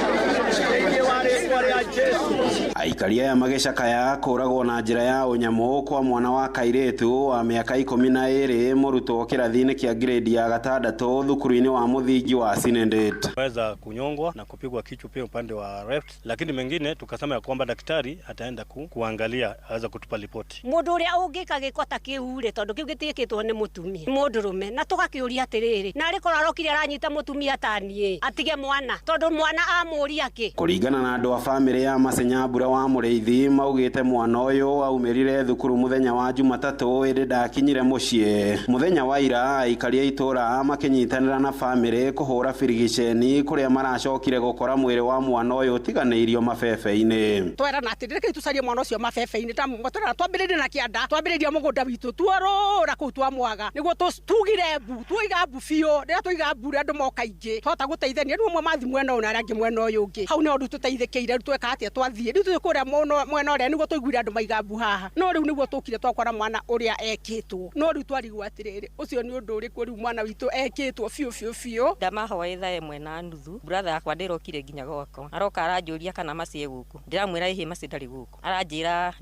thĩinĩ wa rĩĩtwa rĩa Jesũ. Aikari aya magĩcakaya kũũragwo na njĩra ya ũnyamũ kwa mwana wa kairĩtu wa mĩaka 12 mũrutwo kĩrathi-inĩ kĩa grade ya gatandatũ thukuru-inĩ wa mũthingi wa Sinendet. Weza kunyongwa na kupigwa kichwa pia upande wa left, lakini mengine tukasema ya kwamba daktari ataenda kuangalia aweza kutupa ripoti. Mundu uria ungika giko ta kiu ri tondu kiu gitiikitwo ni mutumia mundurume, na tugakiuria atiriri, na rikorwo arokire aranyita mutumia ta nie atige mwana tondu mwana amuria ki. Kuringana na andu a family ya Mercy Nyambura wa Mũrĩithi maugite mwana uyu aumirire thukuru muthenya wa Jumatatu indi ndakinyire mucii. Muthenya wa ira aikari a itura makinyitanira na family kuhura birigiceni kuria maracokire gukora mwiri wa mwana uyu tiganĩirio mabebe-inĩ. Twerana atĩ reke tucarie mwana ũcio mabebe-inĩ, twamwetera twambĩrĩrie na kĩanda, twambĩrĩrie mũgũnda witũ tuorũra kũu twamwaga nĩguo tugire mbu, tuiga mbu biũ. Rĩrĩa tuiga mbu andũ moka aingĩ twahota gũteithania, rĩu amwe mathiĩ mwena ũyũ na arĩa angĩ mwena ũyũ ũngĩ. Hau nĩho rĩu tũteithĩkĩire, rĩu tweka atĩa, twathiĩ rĩu tũthiĩ kũrĩa mwena ũrĩa nĩguo tũiguire andũ maiga mbu haha, no rĩu nĩguo tũkire twakora mwana ũrĩa ekĩtwo. No rĩu twarigwo atĩrĩrĩ, ũcio nĩ ũndũ ũrĩkũ rĩu mwana witũ ekĩtwo biũ biũ biũ. Ndamahoe thaa 1:30 brother yakwa ndĩrokire nginya gwakwa, aroka aranjũria kana Mercy e gũkũ, ndĩramwĩra ĩhĩ Mercy ndarĩ gũkũ, aranjĩra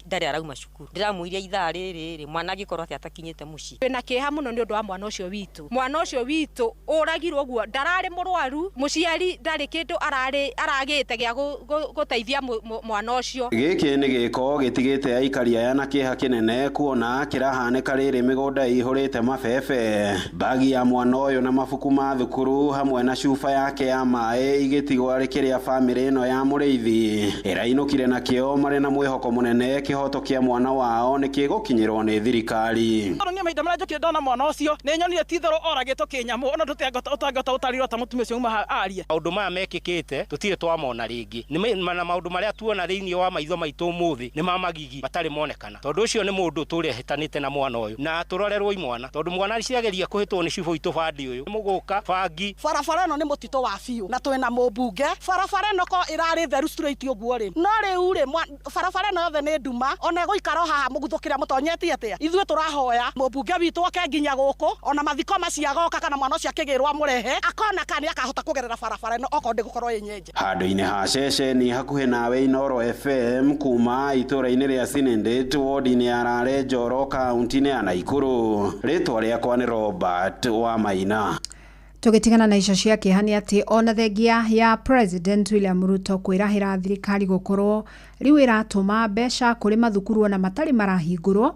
ndarĩ arauma cukuru, ndĩramwĩria ithaa rĩrĩ mwana angĩkorwo atĩ atakinyĩte mũciĩ. Twĩna kĩeha mũno nĩ ũndũ wa mwana ũcio witũ. Mwana ũcio witũ ũragirwo ũguo, ndararĩ mũrwaru, mũciari ndarĩ kĩndũ aragĩte gĩa gũteithia mwana ũcio. Gĩkĩ nĩ gĩko gĩtigĩte aikari aya na kĩeha kĩnene kuona kĩrahanĩka rĩrĩ mĩgũnda ĩihũrĩte mabebe. Bagi ya mwana ũyũ na mabuku ma thukuru hamwe na cuba yake ya maĩ igĩtigwo arĩ kĩrĩa famĩlĩ ĩno ya Mũrĩithi ĩrainũkire nakĩo marĩ na mwĩhoko mũnene kĩhoto kĩa mwana wao nĩ kĩgũkinyĩrwo nĩ thirikari. Tondũ niĩ mahinda marĩa njũkire ndona mwana ũcio nĩ nyonire ti itherũ oragĩtwo kĩnyamũ, ona ũtangĩhota gũtarĩrio ta mũtumia ũcio uma arie. Maũndũ maya mekĩkĩte tũtirĩ twamona rĩngĩ, na maũndũ marĩa tuona thĩinĩ wa maitho maitũ ũmũthĩ nĩ ma magigi matarĩ monekana, tondũ ũcio nĩ mũndũ tũrĩa hĩtanĩte na mwana ũyũ, na tũrorerwo imwana tondũ mwana ciageria kũhĩtwo nĩ cibũ itũ bandi ũyũ mũgũka bangi. Barabara ĩno nĩ mũtitũ wa biũ na twĩna mũmbunge, barabara ĩno ko ĩrarĩ theru straight ũguo rĩ, no rĩu rĩ barabara ĩno yothe nĩ nduma, ona ĩgũikara haha mũguthũkĩra mũtonyetie atĩa. Ithuĩ tũrahoya mũmbunge witũ oke nginya gũkũ, ona mathiko macio agoka kana mwana ũcio akĩgĩrwo amũrehe, akona kana nĩ akahota kũgerera barabara ĩno okorwo ndĩgũkorwo ĩ nyenje. Rarenja. Handũ-inĩ ha ceceni hakuhĩ nawe Inooro FM kuma itũũra-inĩ rĩa Sinendet wodi-inĩ ya Rare Njoro kaunti-inĩ ya Naikuru. Rĩtwa rĩakwa nĩ Robert Wamaina. Tũgĩtigana na icio cia kĩeha nĩ atĩ ona thengia ya President William Ruto kwĩrahĩra thirikari gũkorwo rĩu ĩratũma mbeca kũrĩ mathukuru ona matarĩ marahingũrwo,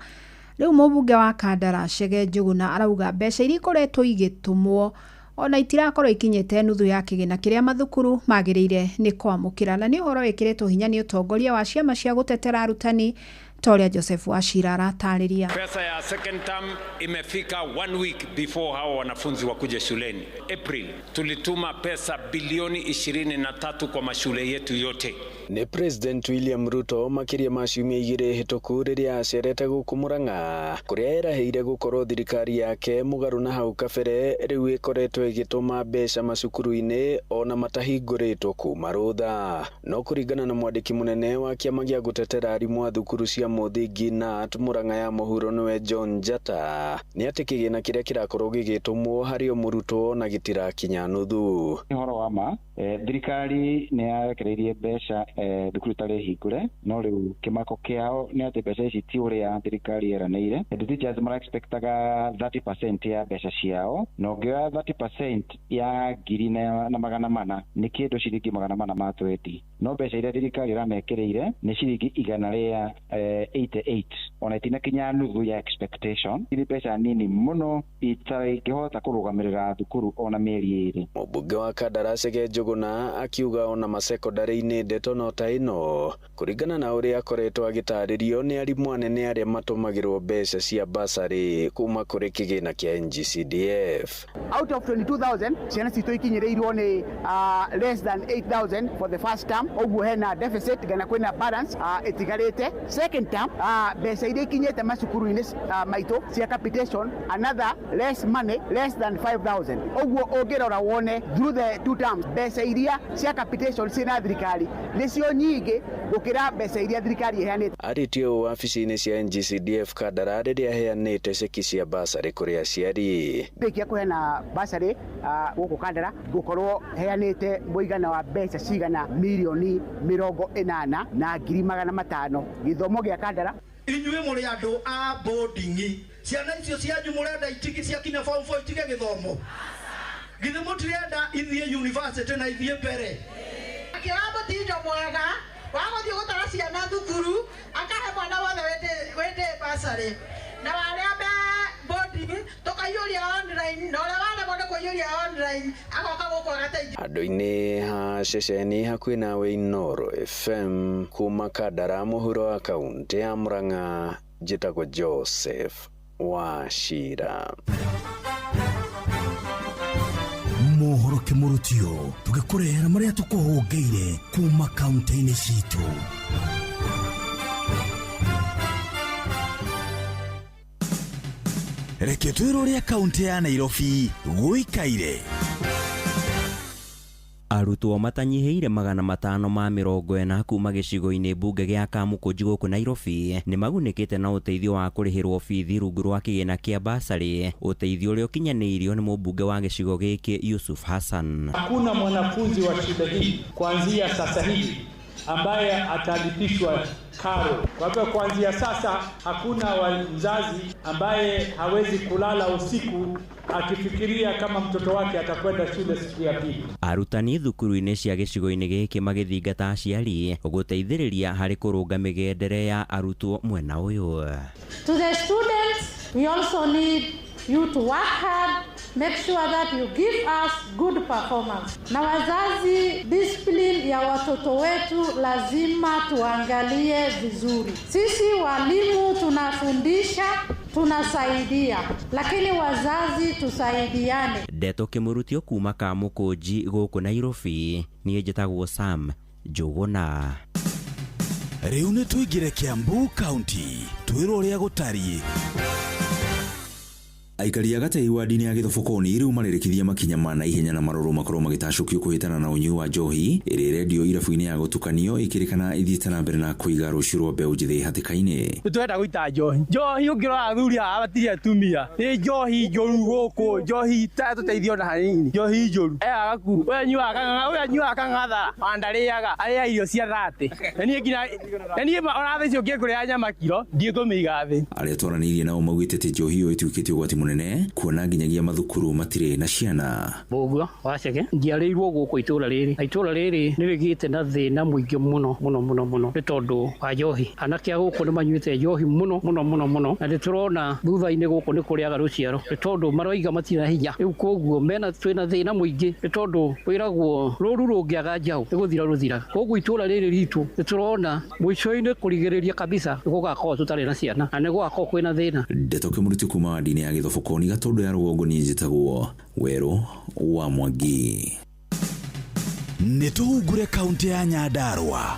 rĩu mũmbunge wa Kandara Chege Njuguna arauga mbeca iria ikoretwo igĩtũmwo ona itirakorwo ikinyĩte nuthu ya kĩgĩna kĩrĩa mathukuru magĩrĩire nĩ kwamũkĩra. Na nĩ ũhoro wĩkĩrĩtwo hinya nĩ ũtongoria wa ciama cia gũtetera arutani ta ũrĩa Joseph Wachira aratarĩria. Pesa ya second term imefika one week before hawa wanafunzi wakuje shuleni. April tulituma pesa bilioni 23 kwa mashule yetu yote. Nĩ President William Ruto makĩria ma ciumia igĩrĩ hĩtũku rĩrĩa acerete gũkũ Murang'a kũrĩa erahĩire gũkorwo thirikari yake mũgarũ na hau kabere rĩu ĩkoretwo ĩgĩtũma mbeca macukuru-inĩ ona matahingũrĩtwo kuma rũtha. No kũringana na mwandĩki mũnene wa kĩama gĩa gũtetera arimũ a thukuru cia mũthingi KNUT Murang'a ya mũhuro nĩwe John Njata nĩ atĩ kĩgĩna kĩrĩa kĩrakorwo gĩgĩtũmwo harĩ o mũrutwo na gĩtirakinya nuthu. Nĩ ũhoro wa ma, thirikari nĩ yarekereirie mbeca thukuru itarĩ hingũre, no rĩu kĩmako kĩao nĩ atĩ mbeca ici ti ũrĩa thirikari yeranĩire. The teachers mara expectaga 30% ya mbeca ciao, na ũngĩoya 30% ya 4,400 nĩ kĩndũ ciringi 420, no mbeca iria thirikari ĩramekĩrĩire nĩ ciringi 188, ona itinakinya nuthu ya expectation. Nĩ mbeca nini mũno itaingĩhota kũrũgamĩrĩra thukuru ona mĩeri 2. Mũmbunge wa Kandara Chege Njuguna akiuga ona masekondarĩ-inĩ ndeto no ta ĩno kũringana na ũrĩa akoretwo agĩtarĩrio nĩ arimũ anene arĩa matũmagĩrwo mbeca cia basarĩ kuma kũrĩ kĩgĩna kĩa NGCDF. Out of 22,000 ciana citũ ikinyĩrĩirwo nĩ less than 8,000 for the first term, ũguo hena deficit kana kwĩna balance ĩtigarĩte. Second term mbeca iria ikinyĩte macukuru-inĩ maitũ cia capitation, another less money, less than 5,000. Ũguo ũngĩrora wone through the two terms mbeca iria cia capitation ciĩna thirikari nĩcio nyingĩ gũkĩra mbeca iria thirikari ĩheanĩte. Arĩtie ũũ wabici-inĩ cia NGCDF Kandara rĩrĩa aheanĩte ceki cia basarĩ kũrĩ aciari. Ndĩkia kũheana basarĩ gũkũ Kandara ngũkorwo heanĩte mũigana wa mbeca cigana mirioni 80,500 gĩthomo gĩa Kandara. Inyuĩ mũrĩ andũ a boarding, ciana icio cianyu mũrenda itigi ciakinya form 4 itige gĩthomo, githĩ mũtirenda ithiĩ university na ithiĩ mbere? Akĩoya mũtindo mwega wa gũthiĩ gũtwara ciana thukuru akahe mwana wothe wĩndĩ basarĩ, na arĩa me boarding tũkaiyũria online, na ũrĩa waremwo nĩ kũiyũria online agoka gũkũ agateithio. Handũ-inĩ ha ceceni hakuhĩ nawe Inooro FM kuma Kandara mũhuro wa kaũntĩ ya Murang'a, njĩtagwo Joseph Wachira. Mohoro kĩmũrutio tũgĩkũrehera marĩa tũkũhũngĩire kuma kaunti-inĩ citũ. Reke twĩrwo ũrĩa kaunti ya Nairobi gũikaire. Arutwo matanyihĩire 540 kuma gĩcigo-inĩ mbunge gĩa Kamũkũnji gũkũ Nairobi nĩ magunĩkĩte na ũteithio wa kũrĩhĩrwo bithi rungu rwa kĩgĩna kĩa basarĩ, ũteithio ũrĩa ũkinyanĩirio nĩ mũmbunge wa gĩcigo gĩkĩ Yusuf Hassan. Hakuna mwanafunzi wa shule hii kuanzia sasa hivi ambaye atalipishwa karo. Kwa hivyo kuanzia sasa hakuna mzazi ambaye hawezi kulala usiku akifikiria kama mtoto wake atakwenda shule siku ya pili. Arutani thukuru-inĩ cia gĩcigo-inĩ gĩkĩ magĩthingata aciari gũteithĩrĩria harĩ kũrũnga mĩgendere ya arutwo mwena ũyũ. To the students, we also need you to work hard, make sure that you give us good performance. Na wazazi, discipline ya watoto wetu lazima tuangalie vizuri. Sisi walimu tunafundisha, tunasaidia, lakini wazazi tusaidiane. Ndeto kĩmũrutio kuma Kamũkũnji gũkũ Nairobi, niĩ njĩtagwo Sam Njũgũna. Rĩu nĩ tũingĩre Kiambu County twĩrwo ũrĩa gũtariĩ. Aikari a Gatei wadi-inĩ ya Gĩthobokoni rĩu marerĩkithia makinya ma naihenya na marũrũ makorwo magĩtacũkio kũhĩtana na ũnyui wa njohi ĩrĩa ĩrendio irabu-inĩ ya gũtukanio ĩkĩrĩkana ithiĩte na mbere na kũiga rũciũ rwa mbeũ njĩthĩ hatĩka-inĩ. Nĩtũrenda gũita njohi. Njohi ũngĩrora athuri haha matirĩ atumia. Nĩ njohi njũru gũkũ, njohi itatũteithia ona hanini. Njohi njũru. Aya gakuru, ũyũ anyuaga kang'atha, ona ndarĩaga, arĩaga irio cia 30. Na niĩ nginya, na niĩ ona thaa ici ũngĩngũrĩra nyama kiro, ndiĩkũmĩiga thĩ. Arĩa twaranĩirie nao maugĩte atĩ njohi ĩyo ĩtuĩkĩte ũgwati mũnene kuona nginyagia mathukuru matirĩ na ciana. Mbũgua wa Chege njiarĩirwo gũkũ itũra rĩrĩ na itũra rĩrĩ nĩ rĩgĩte na thĩna mũingĩ mũno mũno mũno mũno nĩ tondũ wa njohi. Anake a gũkũ nĩ manyuĩte njohi mũno mũno mũno mũno na nĩ tũrona thutha-inĩ gũkũ nĩ kũrĩaga rũciaro nĩ tondũ maroiga matirĩ na hinya. Rĩu koguo mena twĩna thĩna mũingĩ nĩ tondũ wĩragwo rũru rũngĩaga njaũ nĩ gũthira rũthiraga. Koguo itũra rĩrĩ ritũ nĩ tũrona mũico-inĩ kũrigĩrĩria kabisa nĩ gũgakorwo tũtarĩ na ciana na nĩ gũgakorwo kwĩna thĩna. Ndeto kĩmũrĩtu kuma wadi-inĩ ya Gĩthobokoni Gatũndũ ya rũgongo niĩ njĩtagwo Werũ wa Mwangi. Nĩ tũhungure kaunti ya Nyandarua.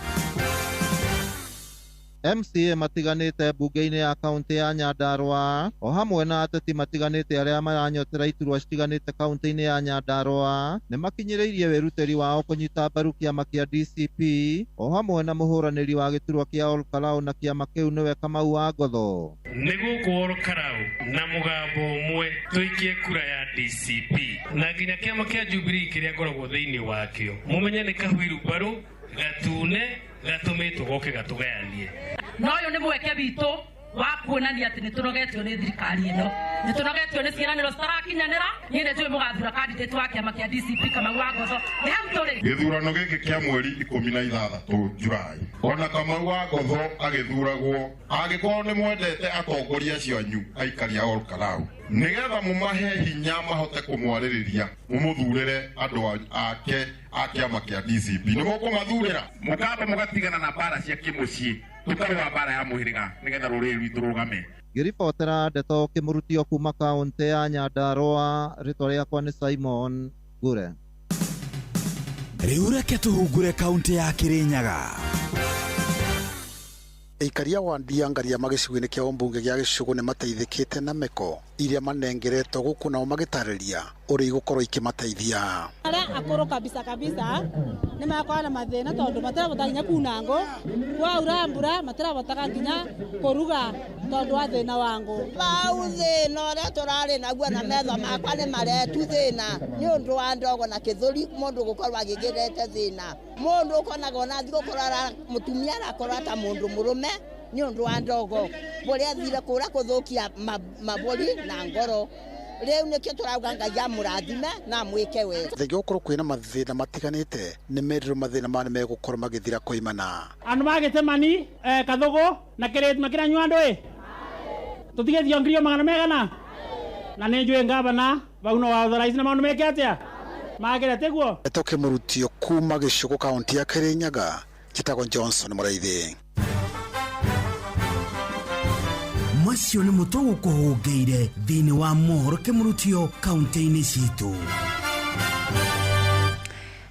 MCA matiganĩte mbunge-inĩ ya kaunti ya Nyandarua o hamwe na ateti matiganĩte arĩa maranyotera iturwa citiganĩte kaunti-inĩ ya Nyandarua nĩ makinyĩrĩirie wĩrutĩri wao kũnyita mbaru kĩama kĩa DCP o hamwe na mũhũranĩri wa gĩturwa kĩa Olkalau na kĩama kĩu nĩwe Kamau wa Ngotho. Nĩ gũkũ Olkalau na mũgambo ũmwe tũikie kura ya DCP na nginya kĩama kĩa Jubilee kĩrĩa ngoragwo thĩinĩ wakĩo mũmenye nĩ kahwirumbarũ gatune gatũmĩtwo goke gatũgayanie. No ũyũ nĩ mweke witũ wa kuonania atĩ nĩ tũnogetio nĩ thirikari ĩno, nĩ tũnogetio nĩ ciĩranĩro citarakinyanĩra. Niĩ nĩ njũĩ mũgathura candidate wa kĩama kĩa DCP Kamau wa Ngotho nĩ hau tũrĩ. Gĩthurano gĩkĩ kĩa mweri 16 Julai ona Kamau wa Ngotho agĩthuragwo, angĩkorwo nĩ mwendete atongoria acio anyu aikari a Olkalau, nĩgetha mũmahe hinya mahote kũmwarĩrĩria mũmũthurĩre andũ ake a kĩama kĩa DCP, nĩ mũkũmathurĩra mũkamba mũgatigana na mbara cia kĩmũciĩ tũkarũa mbara ya mũhĩrĩga nĩgetha rũrĩrĩ rwitũ rũgame. Ngĩribotera ndeto kĩmũrutio kuma kaunti ya Nyandarua, rĩtwa rĩakwa nĩ Simon Ngure. Rĩu reke tũhungure kaunti ya Kĩrĩnyaga. Aikaria wa Ndiangaria magĩcigo-inĩ kĩa ũmbunge gĩa Gĩcũgũ nĩ mateithĩkĩte na meko iria manengeretwo gũkũ nao magĩtarĩria ũrĩa igũkorwo ikĩmateithia. Arĩa akũrũ kabisa kabisa nĩ makoragwo na mathĩna tondũ matirahota nginya kuna ngũ, kwaura mbura matirahotaga nginya kũruga tondũ wa thĩna wa ngũ. Mau thĩna ũrĩa tũrarĩ naguo na metho makwa nĩ maretu thĩna nĩ ũndũ wa ndogo na kĩthũri mũndũ gũkorwo agĩgĩrete thĩna. Mũndũ ũkonaga ona thiĩ gũkorwo mũtumia arakorwo ta mũndũ mũrũme nĩ ũndũ wa ndogo bũrĩa athire kũra kũthũkia mabũri na ngoro. Rĩu nĩkĩo tũrauga Ngai amũrathime na amwĩke wega. Thengia gũkorwo kwĩna mathĩna matiganĩte nĩ merirwo mathĩna maya nĩmegũkorwo magĩthira koimana. Andũ magĩtemani kathũgũ na kĩrĩtu makĩranyua andũ ĩ tũtigĩthio ngirio magana megana na nĩ njũĩ ngavana vau no authorize na maũndũ meke atĩa magĩre tiguo. Ndeto kĩmũrutio kuma Gĩcũgũ kaunti ya Kĩrĩnyaga, njĩtagwo Johnson Mũraithi. Macio nĩ mũtũ gũkũhũngĩire thĩinĩ wa mohoro kĩmũrutio kaunti-inĩ citũ.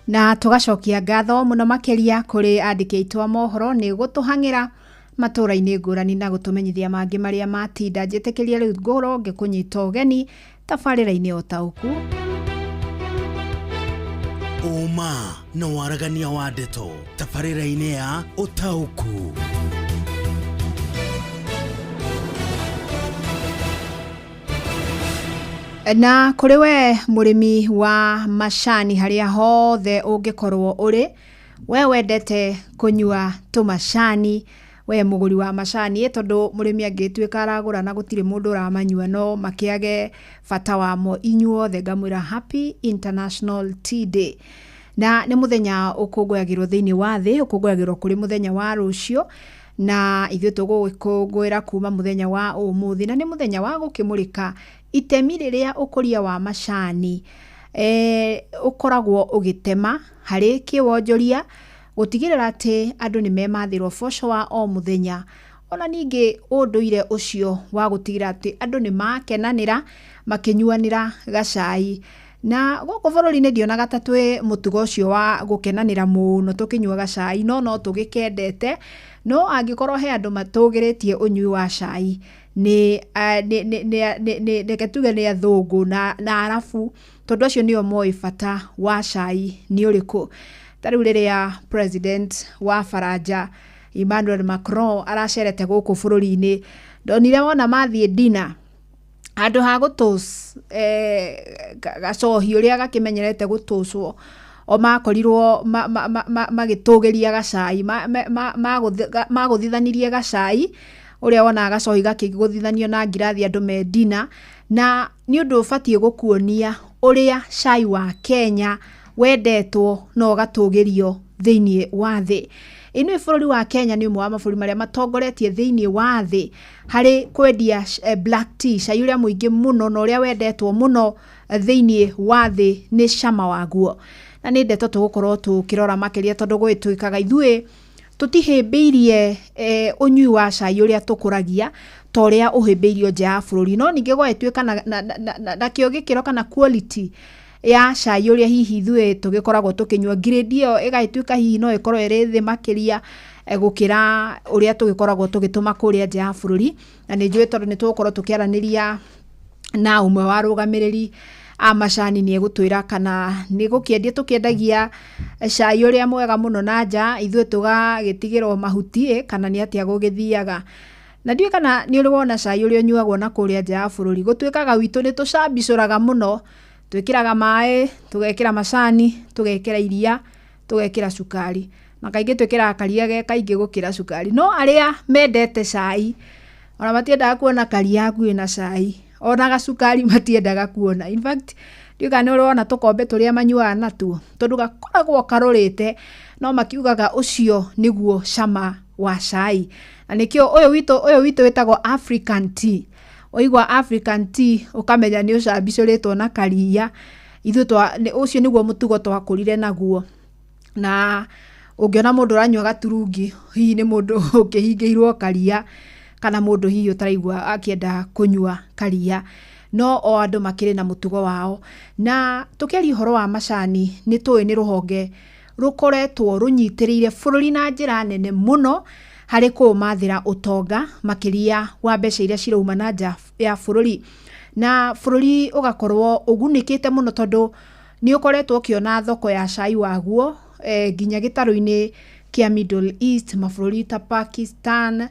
Na tũgacokia ngatho mũno makĩria kũrĩ andĩki aitũ a mohoro nĩ gũtũhang'ĩra matũra-inĩ ngũrani na gũtũmenyithia mangĩ marĩa matinda. Njĩtĩkĩria rĩu ngũrwo ngĩkũnyita ũgeni tabarĩra-inĩ o taũku. Ũma na waragania wa ndeto tabarĩra-inĩ ya ũtaũku. Na kũrĩ we mũrĩmi wa macani harĩa hothe ũngĩkorwo ũrĩ, we wendete kũnyua tũmacani, we mũgũri wa macani, tondũ mũrĩmi angĩtuĩka aragũra na gũtirĩ mũndũ ũramanyua no makĩage bata wamo. Inyuothe ngamwĩra Happy International Tea Day. Na nĩ mũthenya ũkũngũyagĩrwo thĩinĩ wa thĩ, ũkũngũyagĩrwo kũrĩ mũthenya wa rũciũ, na ithuĩ tũgũgĩkũngũĩra kuma mũthenya wa ũmũthĩ, na nĩ mũthenya wa gũkĩmũrĩka itemi rĩrĩa ũkũria wa macani ũkoragwo ũgĩtema harĩ kĩwonjoria, gũtigĩrĩra atĩ andũ nĩ memathĩrwo ũboco wa o mũthenya, ona ningĩ ũndũire ũcio wa gũtigĩrĩra atĩ andũ nĩ makenanĩra makĩnyuanĩra gacai. Na gũkũ bũrũri-inĩ ndionaga ta twĩ mũtugo ũcio wa gũkenanĩra mũno tũkĩnyua gacai, no tũgĩkendete. No angĩkorwo he andũ matũgĩrĩtie ũnyui wa cai Nĩ reke tuge nĩ athũngũ na arabu, tondũ acio nĩo moĩ bata wa cai nĩ ũrĩkũ. Ta rĩu rĩrĩa president wa Baranja Emmanuel Macron aracerete gũkũ bũrũri-inĩ, ndonire wona mathiĩ dinner, handũ ha gũtũs gacohi ũrĩa gakĩmenyerete gũtũcwo, o makorirwo magĩtũgĩria gacai, magũthithanirie gacai ũrĩa wonaga gacohi gakĩgũthithanio na ngirathi andũ me dinner. Na nĩ ũndũ ũbatiĩ gũkuonia ũrĩa cai wa Kenya wendetwo na ũgatũgĩrio thĩinĩ wa thĩ. Ĩno bũrũri wa Kenya nĩ ũmwe wa mabũrũri marĩa matongoretie thĩinĩ wa thĩ harĩ kwendia black tea, cai ũrĩa mũingĩ mũno na ũrĩa wendetwo mũno thĩinĩ wa thĩ nĩ cama waguo. Na nĩ ndeto tũgũkorwo tũkĩrora makĩria, tondũ gwĩtuĩkaga ithuĩ tũtihĩmbĩirie ũnyui wa cai ũrĩa tũkũragia ta ũrĩa ũhĩmbĩirio nja ya bũrũri. No ningĩ gwagĩtuĩka na kĩo gĩkĩro kana quality ya cai ũrĩa hihi ithuĩ tũgĩkoragwo tũkĩnyua, grade ĩyo ĩgagĩtuĩka hihi no ĩkorwo ĩrĩ thĩ makĩria gũkĩra ũrĩa tũgĩkoragwo tũgĩtũma kũrĩa nja ya bũrũri. Na nĩ njũĩ tondũ nĩ tũgũkorwo tũkĩaranĩria na ũmwe wa arũgamĩrĩri a macani, nĩ egũtwĩra kana nĩ gũkĩendia tũkĩendagia cai ũrĩa mwega mũno na nja, ithuĩ tũgagĩtigĩrwo mahuti, kana nĩ atĩa gũgĩthiaga. Na ndiũĩ kana nĩ ũrĩ wona cai ũrĩa ũnyuagwo na kũrĩa nja ya bũrũri. Gũtuĩkaga gwitũ nĩ tũcambicũraga mũno, twĩkĩraga maĩ, tũgekĩra macani, tũgekĩra iria, tũgekĩra cukari, na kaingĩ twĩkĩraga karia ge kaingĩ gũkĩra cukari. No arĩa mendete cai ona matiendaga kuona karia hakuhĩ na cai, ona gacukari matiendaga kuona. In fact, ndiũĩ kana nĩ ũrĩ wona tũkombe tũrĩa manyuaga natuo, tondũ gakoragwo karũrĩte, no makiugaga ũcio nĩguo cama wa cai. Na nĩkĩo ũyũ witũ wĩtagwo African tea. Waigua African tea ũkamenya nĩ ũcambicũrĩtwo na karia. Ithuĩ ũcio nĩguo mũtugo twakũrire naguo. Na ũngĩona mũndũ ũranyua gaturungi, hihi nĩ mũndũ ũkĩhingĩirwo karia, kana mũndũ hihi ũtaraigua akĩenda kũnyua karia. No o andũ makĩrĩ na mũtugo wao. Na tũkĩaria ũhoro wa macani, nĩ tũĩ nĩ rũhonge rũkoretwo rũnyitĩrĩire bũrũri na njĩra nene mũno harĩ kũũmathĩra ũtonga makĩria wa mbeca iria cirauma na nja ya bũrũri. Na bũrũri ũgakorwo ũgunĩkĩte mũno, tondũ nĩ ũkoretwo ũkĩona thoko ya cai waguo nginya gĩtarũ-inĩ kĩa Middle East, mabũrũri ta Pakistan,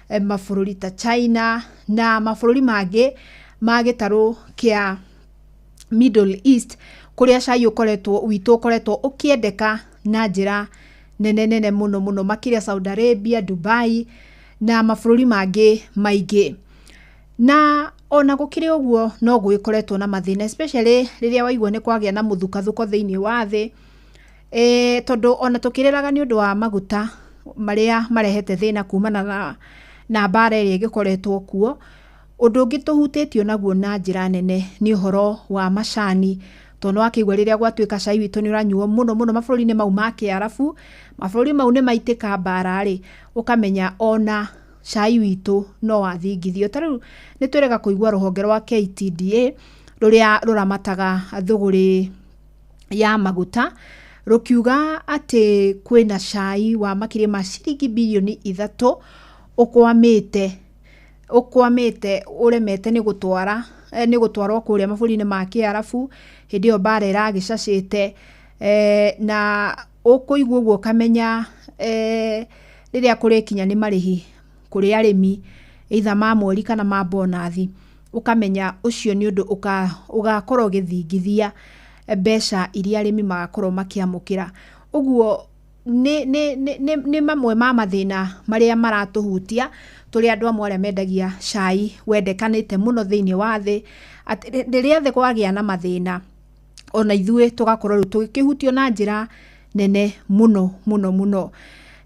mabũrũri ta China na mabũrũri mangĩ ma gĩtarũ kĩa Middle East, kũrĩa cai ũkoretwo witũ ũkoretwo ũkĩendeka na njĩra nene nene mũno mũno, makĩria Saudi Arabia, Dubai na mabũrũri mangĩ maingĩ. Na ona gũkĩrĩ ũguo no gũgĩkoretwo na mathĩna, especially rĩrĩa waigua nĩ kwagĩa na mũthukathũko thĩinĩ wa thĩ, tondũ ona tũkĩrĩraga nĩ ũndũ wa maguta marĩa marehete thĩna kumana na mbara ĩrĩa ĩgĩkoretwo kuo. Ũndũ ũngĩ tũhutĩtio naguo na njĩra nene nĩ ũhoro wa macani, tondũ wakĩigua rĩrĩa gwatuĩka cai witũ nĩ ũranyuo mũno mũno mabũrũri-inĩ mau ma kĩarabu, mabũrũri mau nĩ maitĩka mbara rĩ, ũkamenya ona cai witũ no wathingithio. Ta rĩu nĩ twĩrĩga kũigua rũhonge rwa KTDA rũrĩa rũramataga thũgũrĩ ya maguta rũkiuga atĩ kwĩna cai wa makĩria ma ciringi birioni 3 ũkwamĩte ũremete nĩ gũtwara nĩ gũtwarwo kũrĩa mabũrũri-inĩ ma kĩarabu hĩndĩ ĩyo mbara ĩragĩcacĩte. Na ũkũigua ũguo ũkamenya rĩrĩa kũrĩkinya nĩ marĩhi kũrĩ arĩmi either ma mweri kana ma bonathi, ũkamenya ũcio nĩ ũndũ ũgakorwo ũgĩthingithia mbeca iria arĩmi magakorwo makĩamũkĩra. Ũguo nĩ mamwe ma mathĩna marĩa maratũhutia tũrĩ andũ amwe arĩa mendagia cai wendekanĩte mũno thĩinĩ wa thĩ, atĩ rĩrĩa thĩ kwagĩa na mathĩna ona ithuĩ tũgakorwo rĩu tũgĩkĩhutio na njĩra nene mũno mũno mũno.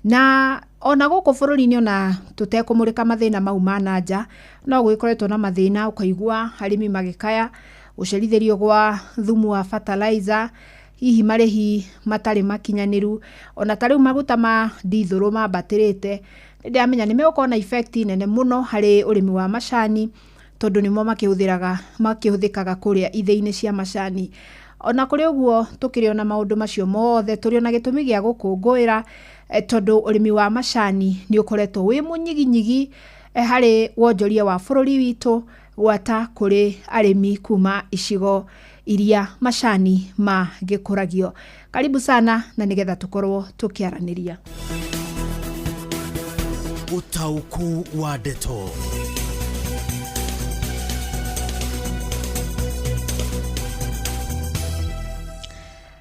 Na ona gũkũ bũrũri-inĩ ona tũtekũmũrĩka mathĩna mau ma na nja, no gũgĩkoretwo na mathĩna, ũkaigua arĩmi magĩkaya gũcerithĩrio gwa thumu wa fertilizer, hihi marĩhi matarĩ makinyanĩru. Ona ta rĩu maguta ma ndithũrũ mambatĩrĩte, nĩ ndĩramenya nĩ megũkorwo na effect nene mũno harĩ ũrĩmi wa macani, tondũ nĩmo makĩhũthĩkaga kũrĩa ithĩi-inĩ cia macani. Ona kũrĩ ũguo tũkĩrĩ ona maũndũ macio mothe, tũrĩ ona gĩtũmi gĩa gũkũngũĩra, tondũ ũrĩmi wa macani nĩ ũkoretwo wĩ mũnyiginyigi Harĩ wonjoria wa bũrũri witũ gwata kũrĩ arĩmi kuma icigo iria macani magĩkũragio. Karibu sana na nĩgetha tũkorwo tũkĩaranĩria. Ũtaũku wa ndeto.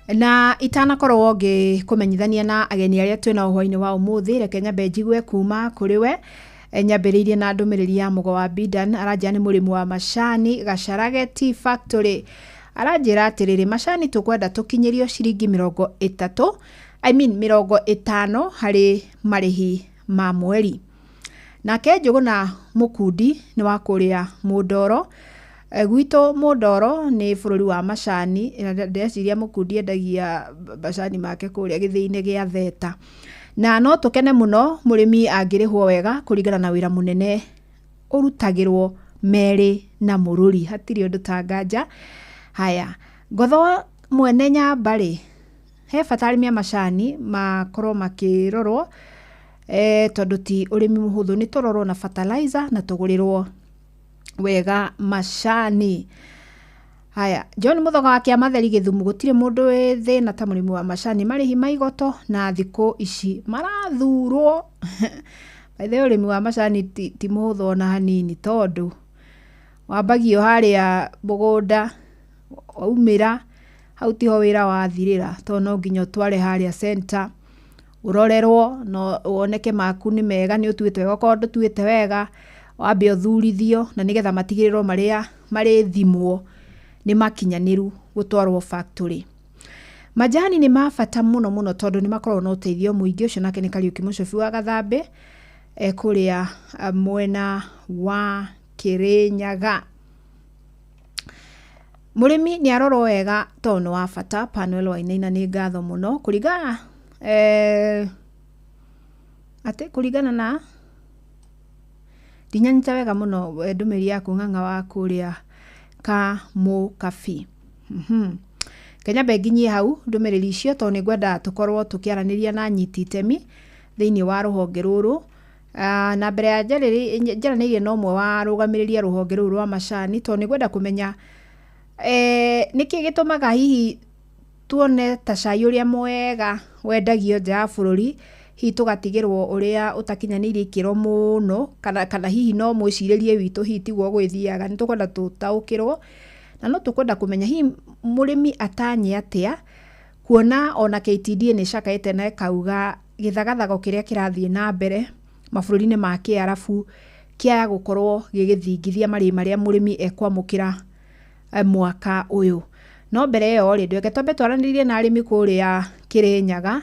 Na itanakorwo ngĩkũmenyithania na ageni arĩa twĩna hwainĩ wa ũmũthĩ, reke nyambe njigue kuma kũrĩ we. Nyambĩrĩirie na ndũmĩrĩri ya Mũgo wa Bidan, aranjĩra nĩ mũrĩmi wa macani Gacharage Tea Factory. Aranjĩra atĩrĩrĩ, macani tũkwenda tũkinyĩrio ciringi 30, I mean 50 harĩ marĩhi ma mweri. Nake Njũgũna Mũkundi nĩ wa kũrĩa Mũndoro. Gwitũ Mũndoro nĩ bũrũri wa macani, na ndĩreciria Mũkundi endagia macani make kũrĩa gĩthĩi-inĩ gĩa Theta. Na no tũkene mũno mũrĩmi angĩrĩhwo wega kũringana na wĩra mũnene ũrutagĩrwo merĩ na mũrũri, hatirĩ ũndũ ta nganja. Haya, Ngotho mwene Nyamba-rĩ, he bata arĩmi a macani makorwo makĩrorwo, tondũ ti ũrĩmi mũhũthũ, nĩ tũrorwo na fertilizer na tũgũrĩrwo wega macani. Haya, John Mũthoga wa Kĩamatheri Gĩthumo, gũtirĩ mũndũ wĩ thĩna ta mũrĩmi wa macani, marĩhi ma igoto na thikũ ici marathurwo. By the way, ũrĩmi wa macani ti mũhũthũ ona hanini, tondũ wambagio harĩa mũgũnda waumĩra, hau tiho wĩra wathirĩra, tondũ no nginya ũtware harĩa center ũrorerwo no woneke maku nĩ mega, nĩ ũtuĩte wega, okorwo ndũtuĩte wega wambe ũthurithio, na nĩgetha matigĩrĩrwo marĩa marĩthimwo nĩ makinyanĩru gũtwarwo factory. Majani nĩ ma bata mũno mũno tondũ nĩ makoragwo na ũteithio mũingĩ. Ũcio nake nĩ Kariũki Mũcobi wa Gathambĩ, kũrĩa mwena wa Kĩrĩnyaga. Mũrĩmi nĩ arorwo wega tondũ nĩ wa bata. Panuel Wainaina nĩ ngatho mũno kũringana atĩ kũringana na ndinyanyita wega mũno ndũmĩrĩri yaku ng'ang'a wa kũrĩa Kamũkabi. Kenya nginyie hau ndũmĩrĩri icio tondũ nĩ ngwenda tũkorwo tũkĩaranĩria na anyiti itemi thĩinĩ wa rũhonge rũrũ. Na mbere ya njaranĩirie na ũmwe wa arũgamĩrĩri a rũhonge rũu rwa macani tondũ nĩ ngwenda kũmenya nĩkĩ gĩtũmaga hihi tuone ta cai ũrĩa mwega wendagio nja ya bũrũri, hihi tũgatigĩrwo ũrĩa ũtakinyanĩirie ikĩro mũno, kana hihi no mwĩcirĩrie witũ hihi tiguo gwĩthiaga. Nĩ tũkwenda tũtaũkĩrwo na no tũkwenda kũmenya hihi mũrĩmi atanye atĩa, kuona ona KTDA nĩ ĩcakaĩte na ĩkauga gĩthagathago kĩrĩa kĩrathiĩ na mbere mabũrũri-inĩ ma Kĩarabu kĩaya gũkorwo gĩgĩthingithia marĩhi marĩa mũrĩmi ekwamũkĩra mwaka ũyũ. No mbere ĩyo rĩ, ndweke twambe twaranĩrie na arĩmi kũrĩa Kĩrĩnyaga,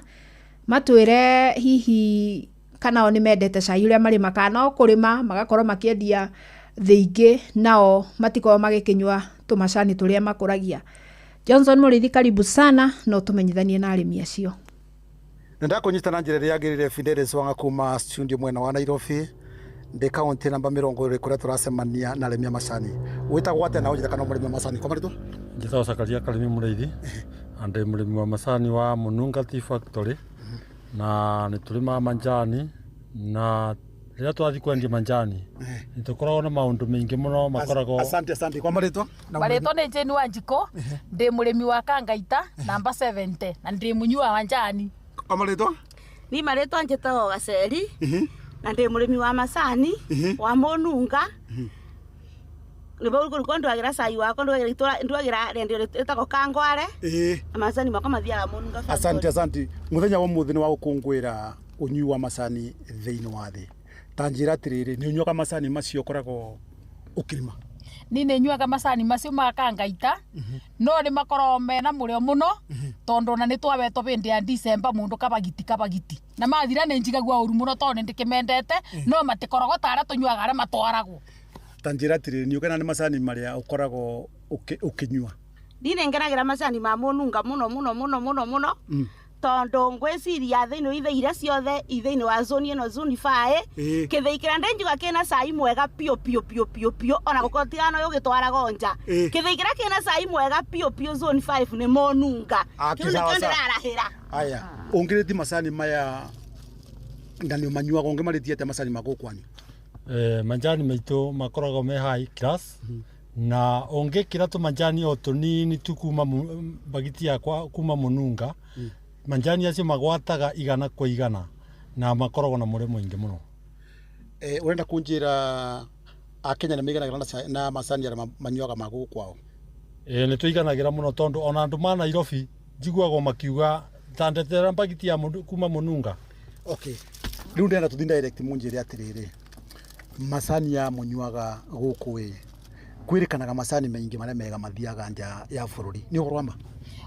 matwĩre hihi kana o nĩ mendete cai ũrĩa marĩma, kana no kũrĩma magakorwo makĩendia thĩ ingĩ, nao matikorwo magĩkĩnyua tũmacani tũrĩa makũragia. Johnson Mũrĩithi, karibu sana, no tũmenyithanie na arĩmi acio. Nĩndakũnyita na njĩra ĩrĩa yagĩrĩire. Fidelis Wanga kuma studio mwena wa Nairobi, ndĩ kaunti namba 20 kũrĩa tũracemania na arĩmi a macani. Wĩtagwo atĩa na ũnjĩre kana mũrĩmi wa macani? Kwa marĩtwa? Njĩtagwo Zakaria Karimi Mũrĩithi, na ndĩ mũrĩmi wa macani wa Mũnunga Tea Factory, na nĩ tũrĩmaga manjani, na rĩrĩa twathiĩ kwendia manjani nĩ tũkoragwo na maũndũ maingĩ mũno makoragwo. Asante, asante. Kwa marĩtwa? Marĩtwa nĩ Jane Wanjikũ, ndĩ mũrĩmi wa Kangaita namba 70 na ndĩ mũnyua wa njani. Kwa marĩtwa? Ni marĩtwa njĩtagwo Gaceri na ndĩ mũrĩmi wa macani wa Mũnunga. Nĩguo ndwagira cai wakwa, ndwagira rendio ĩtagwo Kangware na macani makwa mathiaga Mũnunga. Asante, asante. Mũthenya wa ũmũthĩ nĩ wa gũkũngũĩra ũnyui wa macani thĩinĩ wa thĩ. Ta njĩra atĩrĩrĩ, nĩ ũnyuaga macani macio ũkoragwo ũkĩrĩma? Ni nĩ nyuaga macani macio ma Kangaita, no nĩ makoragwo mena mũrĩo mũno tondũ ona nĩ twawetwo hĩndĩ ya December mũndũ kabagiti kabagiti, na mathira nĩ njigagua ũru mũno tondũ nĩ ndĩkĩmendete, no matikoragwo ta arĩa tũnyuaga arĩa matwaragwo. Ta njĩra atĩrĩrĩ, nĩ ũkena nĩ macani marĩa ũkoragwo ũkĩnyua? Ni ngenagĩra macani ma Mũnunga mũno mũno mũno mũno mũno, tondu ngwiciria thiini ithe iria ciothe ithini wa zone ino zone 5 kithii kiria ndinjuga kina cai mwega pio pio pio pio pio ona gukorwo tigano yugitwarago nja kithii kiria kina cai mwega pio pio zone 5 ni Monunga kiu nikio ndirarahira. Aya ungiriti macani maya na ni manyuaga ungimaritie atia macani magu kwanyu? Manjani maitũ makoragwo me high class na ũngĩkĩra tũmanjani o tũnini tu kuma bagiti yakwa kuma Mũnunga, manjani acio magwataga 100 kwa 100 na makoragwo na mũrĩo mũingĩ mũno. Ũrenda kũnjĩra Akenya nĩ maiganagĩra na macani arĩa manyuaga ma gũkũ kwao? Nĩ tũiganagĩra mũno tondũ ona andũ ma Nairobi njiguagwo makiuga ta ndetera bagiti ya kuma Mũnunga. Okay, rĩu ndĩrenda tũthiĩ direct mũnjĩre atĩrĩrĩ, macani ya mũnyuaga gũkũ ĩ kwĩrĩkanaga macani maingĩ marĩa mega mathiaga nja ya bũrũri, nĩ ũhoro wa ma?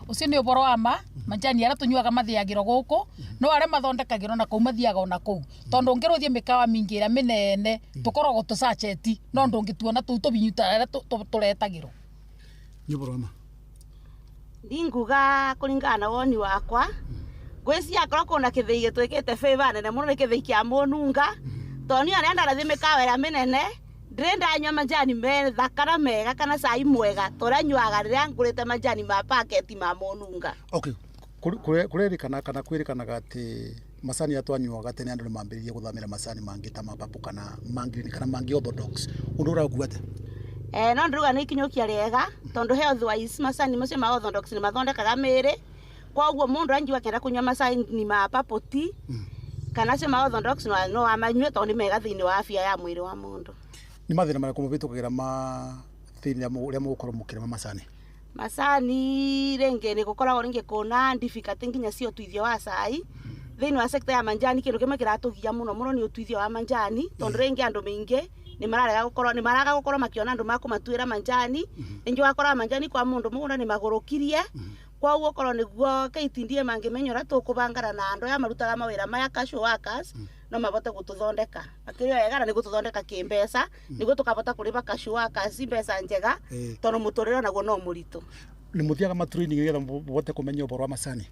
Ũcio nĩ ũhoro wa ma, manjani arĩa tũnyuaga mathiagĩrwo gũkũ no arĩa mathondekagĩrwo na kũu mathiaga ona kũu, tondũ ũngĩrũthiĩ mĩkawa mĩingĩ ĩrĩa mĩnene tũkoragwo tũcaceti no ndũngĩtuona tũu tũbinyu ta arĩa tũretagĩrwo. Nĩ ũhoro wa ma? Ndinguga kũringana na woni wakwa, ngwĩciria akorwo kwĩna kĩthĩi gĩtwĩkĩte favor nene mũno nĩ kĩthĩi kĩa Mũnunga, tondũ niĩ ona ndarathiĩ mĩkawa ĩrĩa mĩnene ndĩrĩ ndanyua manjani methaka na mega kana cai mwega ta ũrĩa nyuaga rĩrĩa ngũrĩte manjani ma paketi ma Mũnunga. Okay, kũrerĩkana kana kwĩrĩkanaga atĩ macani aya twanyuaga tene andũ nĩ mambĩrĩirie gũthamĩra macani mangĩ ta ma purple kana ma green kana mangĩ orthodox, ũndũ ũrakuga atĩa? No ndĩrauga nĩ ikinyũkia rĩega tondũ health wise macani macio ma orthodox nĩ mathondekaga mĩĩrĩ, koguo mũndũ angiuga akĩenda kũnyua macani ma purple tea kana acio ma orthodox no amanyue tondũ nĩ mega thĩinĩ wa afya ya mwĩrĩ wa mũndũ. Nĩ mathĩna marĩkũ mũhĩtũkagĩra ma thĩinĩ ũrĩa mũgũkorwo mũkĩrĩma macani? Macani rĩngĩ nĩ gũkoragwo rĩngĩ kũna difficulty nginya cia ũtuithia wa cai thĩinĩ wa sector ya manjani. Kĩndũ kĩmwe kĩratũgia mũno mũno nĩ ũtuithia wa manjani, tondũ rĩngĩ andũ maingĩ nĩ mararega gũkorwo nĩ maraga gũkorwo makĩona andũ makũmatuĩra manjani, rĩngĩ wakora manjani kwa mũndũ mũgũnda nĩ magũrũkirie, koguo okorwo nĩguo KTDA mangĩmenya ũrĩa tũkũbangana na andũ aya marutaga mawĩra maya casual workers no mabote gũtũthondeka makĩria wega na nĩ gũtũthondeka kĩmbeca nĩguo tũkabota kũrĩba casual workers mbeca njega tondũ mũtũrĩre onaguo no mũritũ. Nĩ mũthiaga ma training nĩgetha mũhote kũmenya ũhoro wa macani?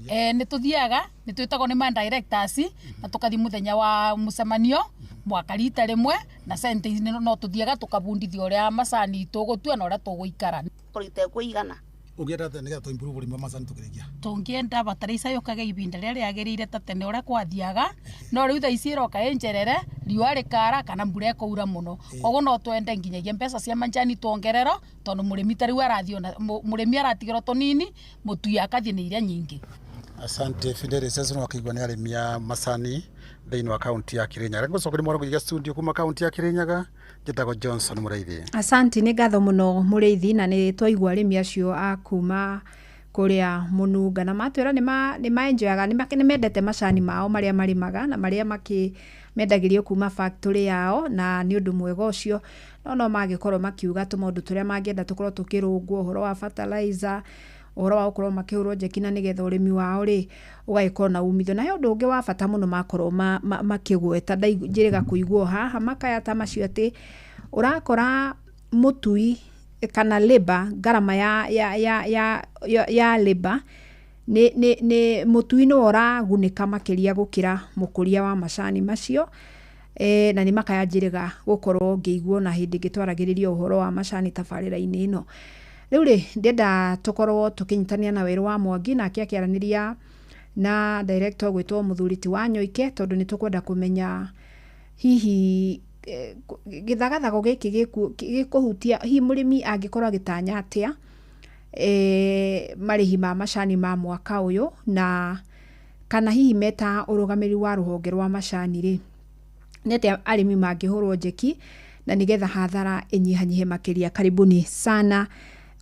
Nĩ tũthiaga, nĩ twĩtagwo nĩ ma directors na tũkathiĩ mũthenya wa mũcemanio mwaka rita rĩmwe na sente-inĩ no tũthiaga tũkabundithio ũrĩa macani tũgũtua na ũrĩa tũgũikara. Korwo itekũigana. Ũngĩenda atĩa nĩgetha tũ improve ũrĩmi wa macani tũkĩrĩkia? Tũngĩenda bataraitha yũkage ibinda rĩrĩa rĩagĩrĩire ta tene ũrĩa kwathiaga, no rĩu thaa ici ĩroka ĩ njerere, riũa rĩkara kana mbura ĩkaura mũno, koguo no twende nginyagia mbeca cia manjani tuongererwo tondũ mũrĩmi ta rĩu arathiĩ ona mũrĩmi aratigĩrwo tũnini, mũtui akathiĩ na iria nyingĩ. Asante Fidelis, acio nĩ wakĩigua nĩ arĩmi a macani thĩinĩ wa kaunti ya Kirinyaga. Ngũcokeria mwaro kũiga studio kuma kaunti ya Kirinyaga, njĩtagwo Johnson Mũrĩithi. Asante, nĩ ngatho mũno Mũrĩithi, na nĩ twaigua arĩmi acio a kuma kũrĩa Mũnunga na matwĩra nĩ maenjoyaga, nĩ mendete macani mao marĩa marĩmaga na marĩa mendagĩrio kuma factory yao, na nĩ ũndũ mwega ũcio, no mangĩkorwo makiuga tũmaũndũ tũrĩa mangĩenda tũkorwo tũkĩrũngwo, ũhoro wa fertilizer, ũhoro wa gũkorwo makĩhũrwo njeki na nĩgetha ũrĩmi wao rĩ ũgagĩkorwo na umithio. Na he ũndũ ũngĩ wa bata mũno makorwo makĩgweta, njĩrĩga kũigua haha makaya ta macio atĩ ũrakora mũtui kana labor, ngarama ya labor nĩ mũtui nĩwe ũragunĩka makĩria gũkĩra mũkũria wa macani macio. Na nĩ makaya njĩrĩga gũkorwo ngĩigua na hĩndĩ ĩngĩ twaragĩrĩria ũhoro wa macani tabarĩra-inĩ ĩno. Rĩu rĩ ndĩrenda tũkorwo tũkĩnyitanĩra na Werũ wa Mwangi, nake akĩaranĩria na director ũgwĩtwo mũthuri ti Wanyoike, tondũ nĩ tũkwenda kũmenya hihi gĩthagathago gĩkĩ gĩkũhutia hihi mũrĩmi angĩkorwo agĩtanya atĩa marĩhi ma macani ma mwaka ũyũ, na kana hihi meta ũrũgamĩrĩri wa rũhonge rwa macani rĩ nĩ atĩa arĩmi mangĩhũrwo njeki na nĩgetha hathara ĩnyihanyihe makĩria. Karibuni sana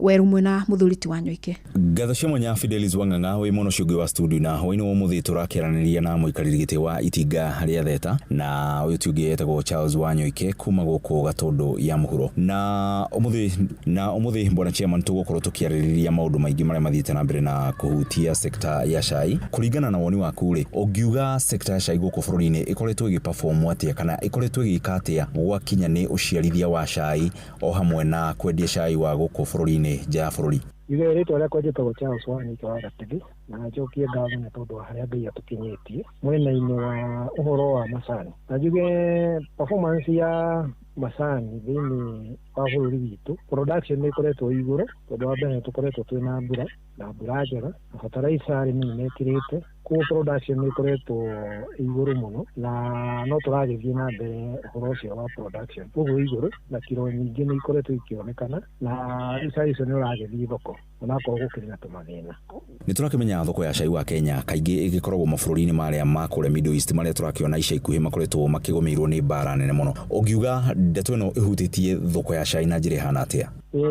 Weru mwena mũthuri ti Wanyoike. Ngatho cia mwanya Fidelis Wang'ang'a wĩ mũno ũcio ũngĩ wa studio, na hwainĩ wa ũmũthĩ tũrakĩaranĩria na mũikarĩri gĩtĩ wa itinga rĩa Theta, na ũyũ ti ũngĩ etagwo Charles Wanyoike kuma gũkũ Gatũndũ ya mũhuro. Na ũmũthĩ bwana chairman, tũgũkorwo tũkĩarĩrĩria maũndũ maingĩ marĩa mathiĩte na mbere na kũhutia sekta ya cai. Kũringana na woni waku rĩ, ũngiuga sekta ya cai gũkũ bũrũri-inĩ ĩkoretwo ĩgĩperform atĩa kana ĩkoretwo ĩgĩka atĩa gwakinya nĩ ũciarithia wa cai o hamwe na kwendia cai wa gũkũ bũrũri-inĩ nja ya bũrũri? Ithe rĩtwa rĩakwa njĩtagwo Charles Wanyoike wa Gatĩthĩ, na njokie ngatho nĩ tondũ wa harĩa Ngai atũkinyĩtie mwena-inĩ wa ũhoro wa macani. Na njuge performance ya macani thĩinĩ wa bũrũri witũ, production nĩ ĩkoretwo ĩ igũrũ, tondũ wa mbere nĩ tũkoretwo twĩna mbura. na mbura njega na fertilizer arĩmi nĩ mekĩrĩte, koguo production nĩ ĩkoretwo ĩ igũrũ mũno, na no tũragĩthiĩ na mbere ũhoro ũcio wa production, koguo igũrũ na kiro nyingĩ nĩ ikoretwo ikĩonekana, na rĩu cai ũcio nĩ ũragĩthiĩ thoko onakorwo gũkĩrĩ na tũmathĩna. Nĩ tũrakĩmenya thoko ya cai wa Kenya kaingĩ ĩgĩkoragwo mabũrũri-inĩ marĩa ma kũrĩa Middle East, marĩa tũrakĩona ica ikuhĩ makoretwo makĩgũmĩirwo nĩ mbara nene mũno. Ũngiuga ndeto ĩno ĩhutĩtie thoko ya cai na njĩra ĩhana atĩa?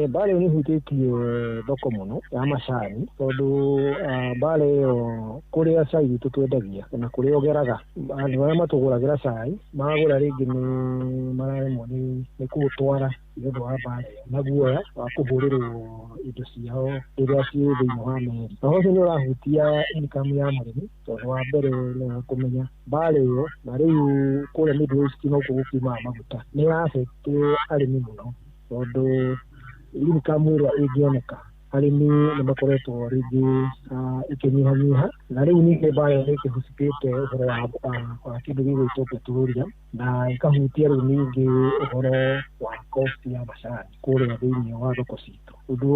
Mbara ĩyo nĩ ĩhutĩtie thoko mũno ya macani, tondũ mbara ĩyo kũrĩa cai witũ twendagia na kũrĩa ũgeraga, andũ arĩa matũgũragĩra cai magũra rĩngĩ nĩ mararemwo nĩ kũũtwara nĩ ũndũ wa mbara ĩyo na guoya wa kũhũrĩrwo indo ciao rĩrĩa ciĩ thĩinĩ wa meri. Na ũhoro ũcio nĩ ũrahutia income ya mũrĩmi, tondũ wa mbere nĩ kũmenya mbara ĩyo, na rĩu kũrĩa Middle East nokuo gũkiumaga maguta, nĩ ĩra-affect arĩmi mũno, tondũ income ĩrĩa ĩngĩoneka arĩmi nĩ makoretwo rĩngĩ ĩkĩnyihanyiha. Na rĩu ningĩ mbara ĩyo nĩ ĩkĩhucikĩte ũhoro wa kĩndũ gĩgwĩtwo petroleum, na ĩkahutia rĩu ningĩ ũhoro wa cost ya macani kũrĩa thĩinĩ wa thoko citũ. Ũndũ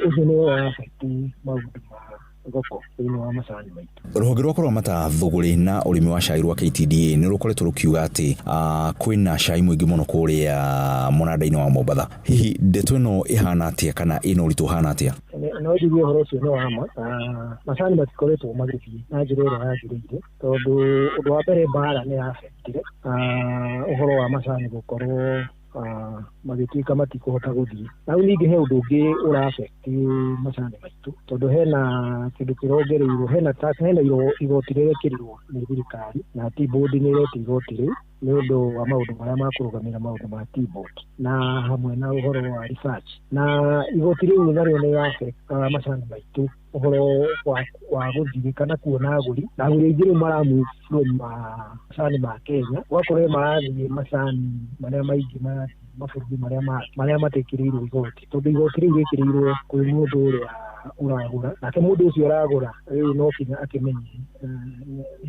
ũcio nĩ ũra-affect maũndũ ma thoko thĩinĩ wa macani maitũ. Rũhonge rwa kũramata thũgũrĩ na ũrĩmi wa cai rwa KTDA nĩ rũkoretwo rũkiuga atĩ kwĩna cai mũingĩ mũno kũrĩa mũnanda-inĩ wa Mombatha. Hihi ndeto ĩno ĩhana atĩa kana ĩna ũritũ ũhana atĩa? No njuge ũhoro ũcio nĩ wa ma. Macani matikoretwo magĩthiĩ na njĩra ĩrĩa yagĩrĩire, tondũ ũndũ wa mbere mbara nĩ ya-affectire ũhoro wa macani gũkorwo magĩtuĩka matikũhota gũthiĩ. Na rĩu ningĩ he ũndũ ũngĩ ũra-affect macani maitũ, tondũ hena kĩndũ kĩrongereirwo, hena tax, hena igoti rĩrekĩrirwo nĩ thirikari, na Tea Board nĩ ĩretia igoti rĩu nĩ ũndũ wa maũndũ marĩa makũrũgamĩrĩra maũndũ ma Tea Board na hamwe na ũhoro wa research, na igoti rĩu narĩo nĩ rĩ-affect macani maitũ ũhoro wa gũthiĩ kana kuona agũri, na agũri aingĩ rĩu mara-move from macani ma Kenya, ũgakorwo marathiĩ macani marĩa maingĩ marathiĩ mabũrũri marĩa matekĩrĩirwo igoti, tondũ igoti rĩu rĩkĩrĩirwo kwĩ mũndũ ũrĩa ũragũra, nake mũndũ ũcio ũragũra rĩu no kinya akĩmenye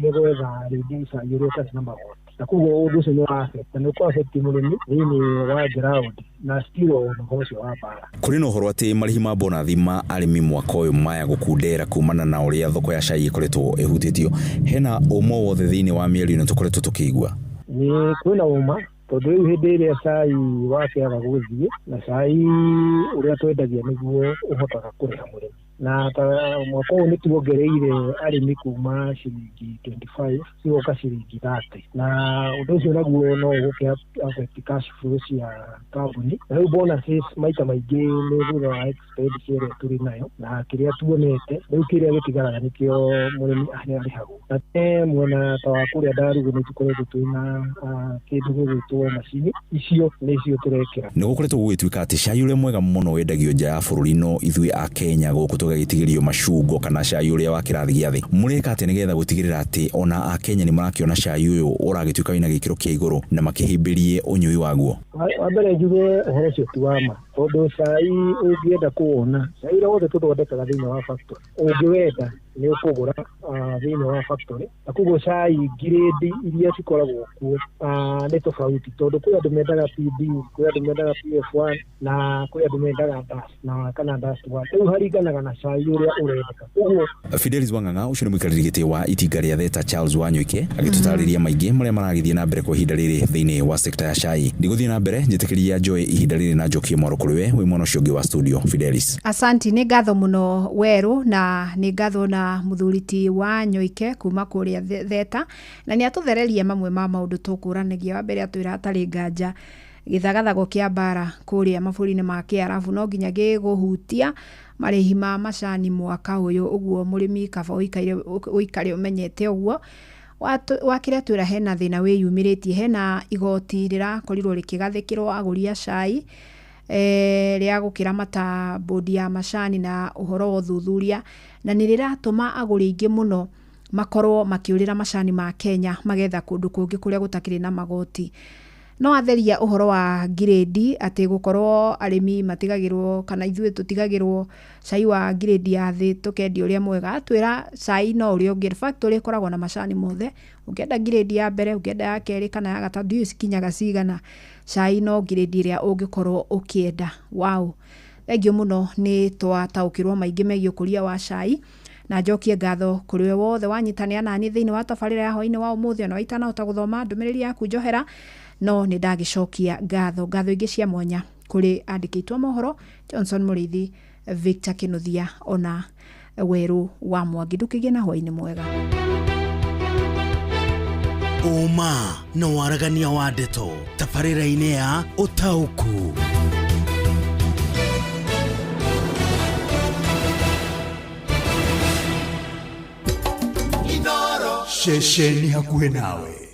nĩ gwetha rĩngĩ cai ũrĩa ũtarĩ na magoti, na koguo ũndũ ũcio nĩ ũra-affect na nĩ ũkũ-affect mũrĩmi thĩinĩ wa ground na still ũhoro ũcio wa mbara. Kũrĩ na ũhoro atĩ marĩhi ma bonathi ma arĩmi mwaka ũyũ maya gũkundera kumana na ũrĩa thoko ya cai ĩkoretwo ĩhutĩtio. Hena ũma wothe thĩinĩ wa mĩario ĩno tũkoretwo tũkĩigua? Nĩ kwĩna ũma, tondũ rĩu hĩndĩ ĩrĩa cai wakĩaga gũthiĩ na cai ũrĩa twendagia nĩguo ũhotaga kũrĩha mũrĩmi, na ta mwaka ũyũ nĩ tuongereire arĩmi kuma ciringi 25 cigoka ciringi 30, na ũndũ ũcio naguo no ũgũkĩ affect cash flow cia kambuni. Na rĩu bonuses maita maingĩ nĩ thutha wa expenditure ĩrĩa tũrĩ nayo na kĩrĩa tuonete, rĩu kĩrĩa gĩtigaraga nĩkĩo mũrĩmi arĩhagwo. Na mwena ta wa kũrĩa Ndarugu nĩ tũkoretwo twĩna kĩndũ gĩgwĩtwo macini, icio nĩcio tũrekĩra. Nĩ gũkoretwo gũgĩtuĩka atĩ cai ũrĩa mwega mũno wendagio nja ya bũrũri, no ithuĩ a Kenya gũkũ tũgagĩtigĩrio macungo kana cai ũrĩa wa kĩrathi gĩa thĩ. Mũreka atĩa nĩgetha gũtigĩrĩra atĩ ona a Kenya nĩ marakĩona cai ũyũ ũragĩtuĩka wĩna gĩkĩro kĩa igũrũ na makĩhĩmbĩrie ũnyui waguo? Wa mbere njuge ũhoro ũcio ti wa ma, tondũ cai ũngĩenda kũwona, cai ũrĩa wothe tũthondekaga thĩinĩ wa factory ũngĩwenda nĩ ũkũgũra thĩinĩ wa factory, na koguo cai grade iria cikoragwo kuo nĩ tofauti, tondũ kwĩ andũ mendaga PB, kwĩ andũ mendaga PF1 na kwĩ andũ mendaga dust na kana dust 1. Rĩu haringanaga na cai ũrĩa ũrendeka, koguo Fidelis Wang'ang'a ũcio nĩ mũikarĩri gĩtĩ wa itinga rĩa Theta Charles Wanyoike agĩtũtarĩria maingĩ marĩa maragĩthiĩ na mbere kwa ihinda rĩrĩ thĩinĩ wa sekta ya cai. Ndigũthiĩ na mbere, njĩtĩkĩria njoe ihinda rĩrĩ na njokie mwaro kũrĩ we wĩ mwena ũcio ũngĩ wa studio. Fidelis. Asanti, nĩ ngatho mũno Werũ, na nĩ ngatho na mũthuri ti wa Nyoike kuma kũrĩa Theta, na nĩ atũthereria mamwe ma maũndũ tũkũranagia. Wa mbere atwĩra hatarĩ nganja gĩthagathago kĩa mbara kũrĩa mabũrũri-inĩ ma Kĩarabu no nginya gĩgũhutia marĩhi ma macani mwaka ũyũ, ũguo mũrĩmi kaba ũikare ũmenyete ũguo. Wakĩrĩa twĩra hena thĩna wĩyumĩrĩtie, hena igoti rĩrakorirwo rĩkĩgathĩkĩrwo agũri a cai rĩa gũkĩramata bodi ya macani na ũhoro wa ũthuthuria, na nĩ rĩratũma agũri aingĩ mũno makorwo makĩũrĩra macani ma Kenya magetha kũndũ kũngĩ kũrĩa gũtakĩrĩ na magoti. No atheria ũhoro wa ngirĩndi atĩ gũkorwo arĩmi matigagĩrwo kana ithuĩ tũtigagĩrwo cai wa ngirĩndi ya thĩ tũkendia ũrĩa mwega. Atwĩra cai no ũrĩa ũngĩ, factory ĩkoragwo na macani mothe, ũngĩenda ngirĩndi ya mbere, ũngĩenda ya kerĩ kana ya gatatũ, ndiũĩ cikinyaga cigana, cai no ngirĩndi ĩrĩa ũngĩkorwo ũkĩenda. Wow. Thengio mũno nĩ twataũkĩrwo maingĩ megiĩ ũkũria wa cai, na njokie ngatho kũrĩ we wothe wanyitanĩra nani thĩinĩ wa tabarĩra ya hwainĩ wa ũmũthĩ. Ona itanahota gũthoma ndũmĩrĩri yaku njohera, no nĩ ndagĩcokia ngatho. Ngatho ingĩ cia mwanya kũrĩ andĩki aitũ a mohoro Johnson Mũrĩithi, Victor Kinuthia, ona Werũ wa Mwangi. Ndũkĩgĩe na hwainĩ mwega. Ũma na waragania wa ndeto tabarĩra-inĩ ya ũtaũku. Ceceni hakuhĩ nawe.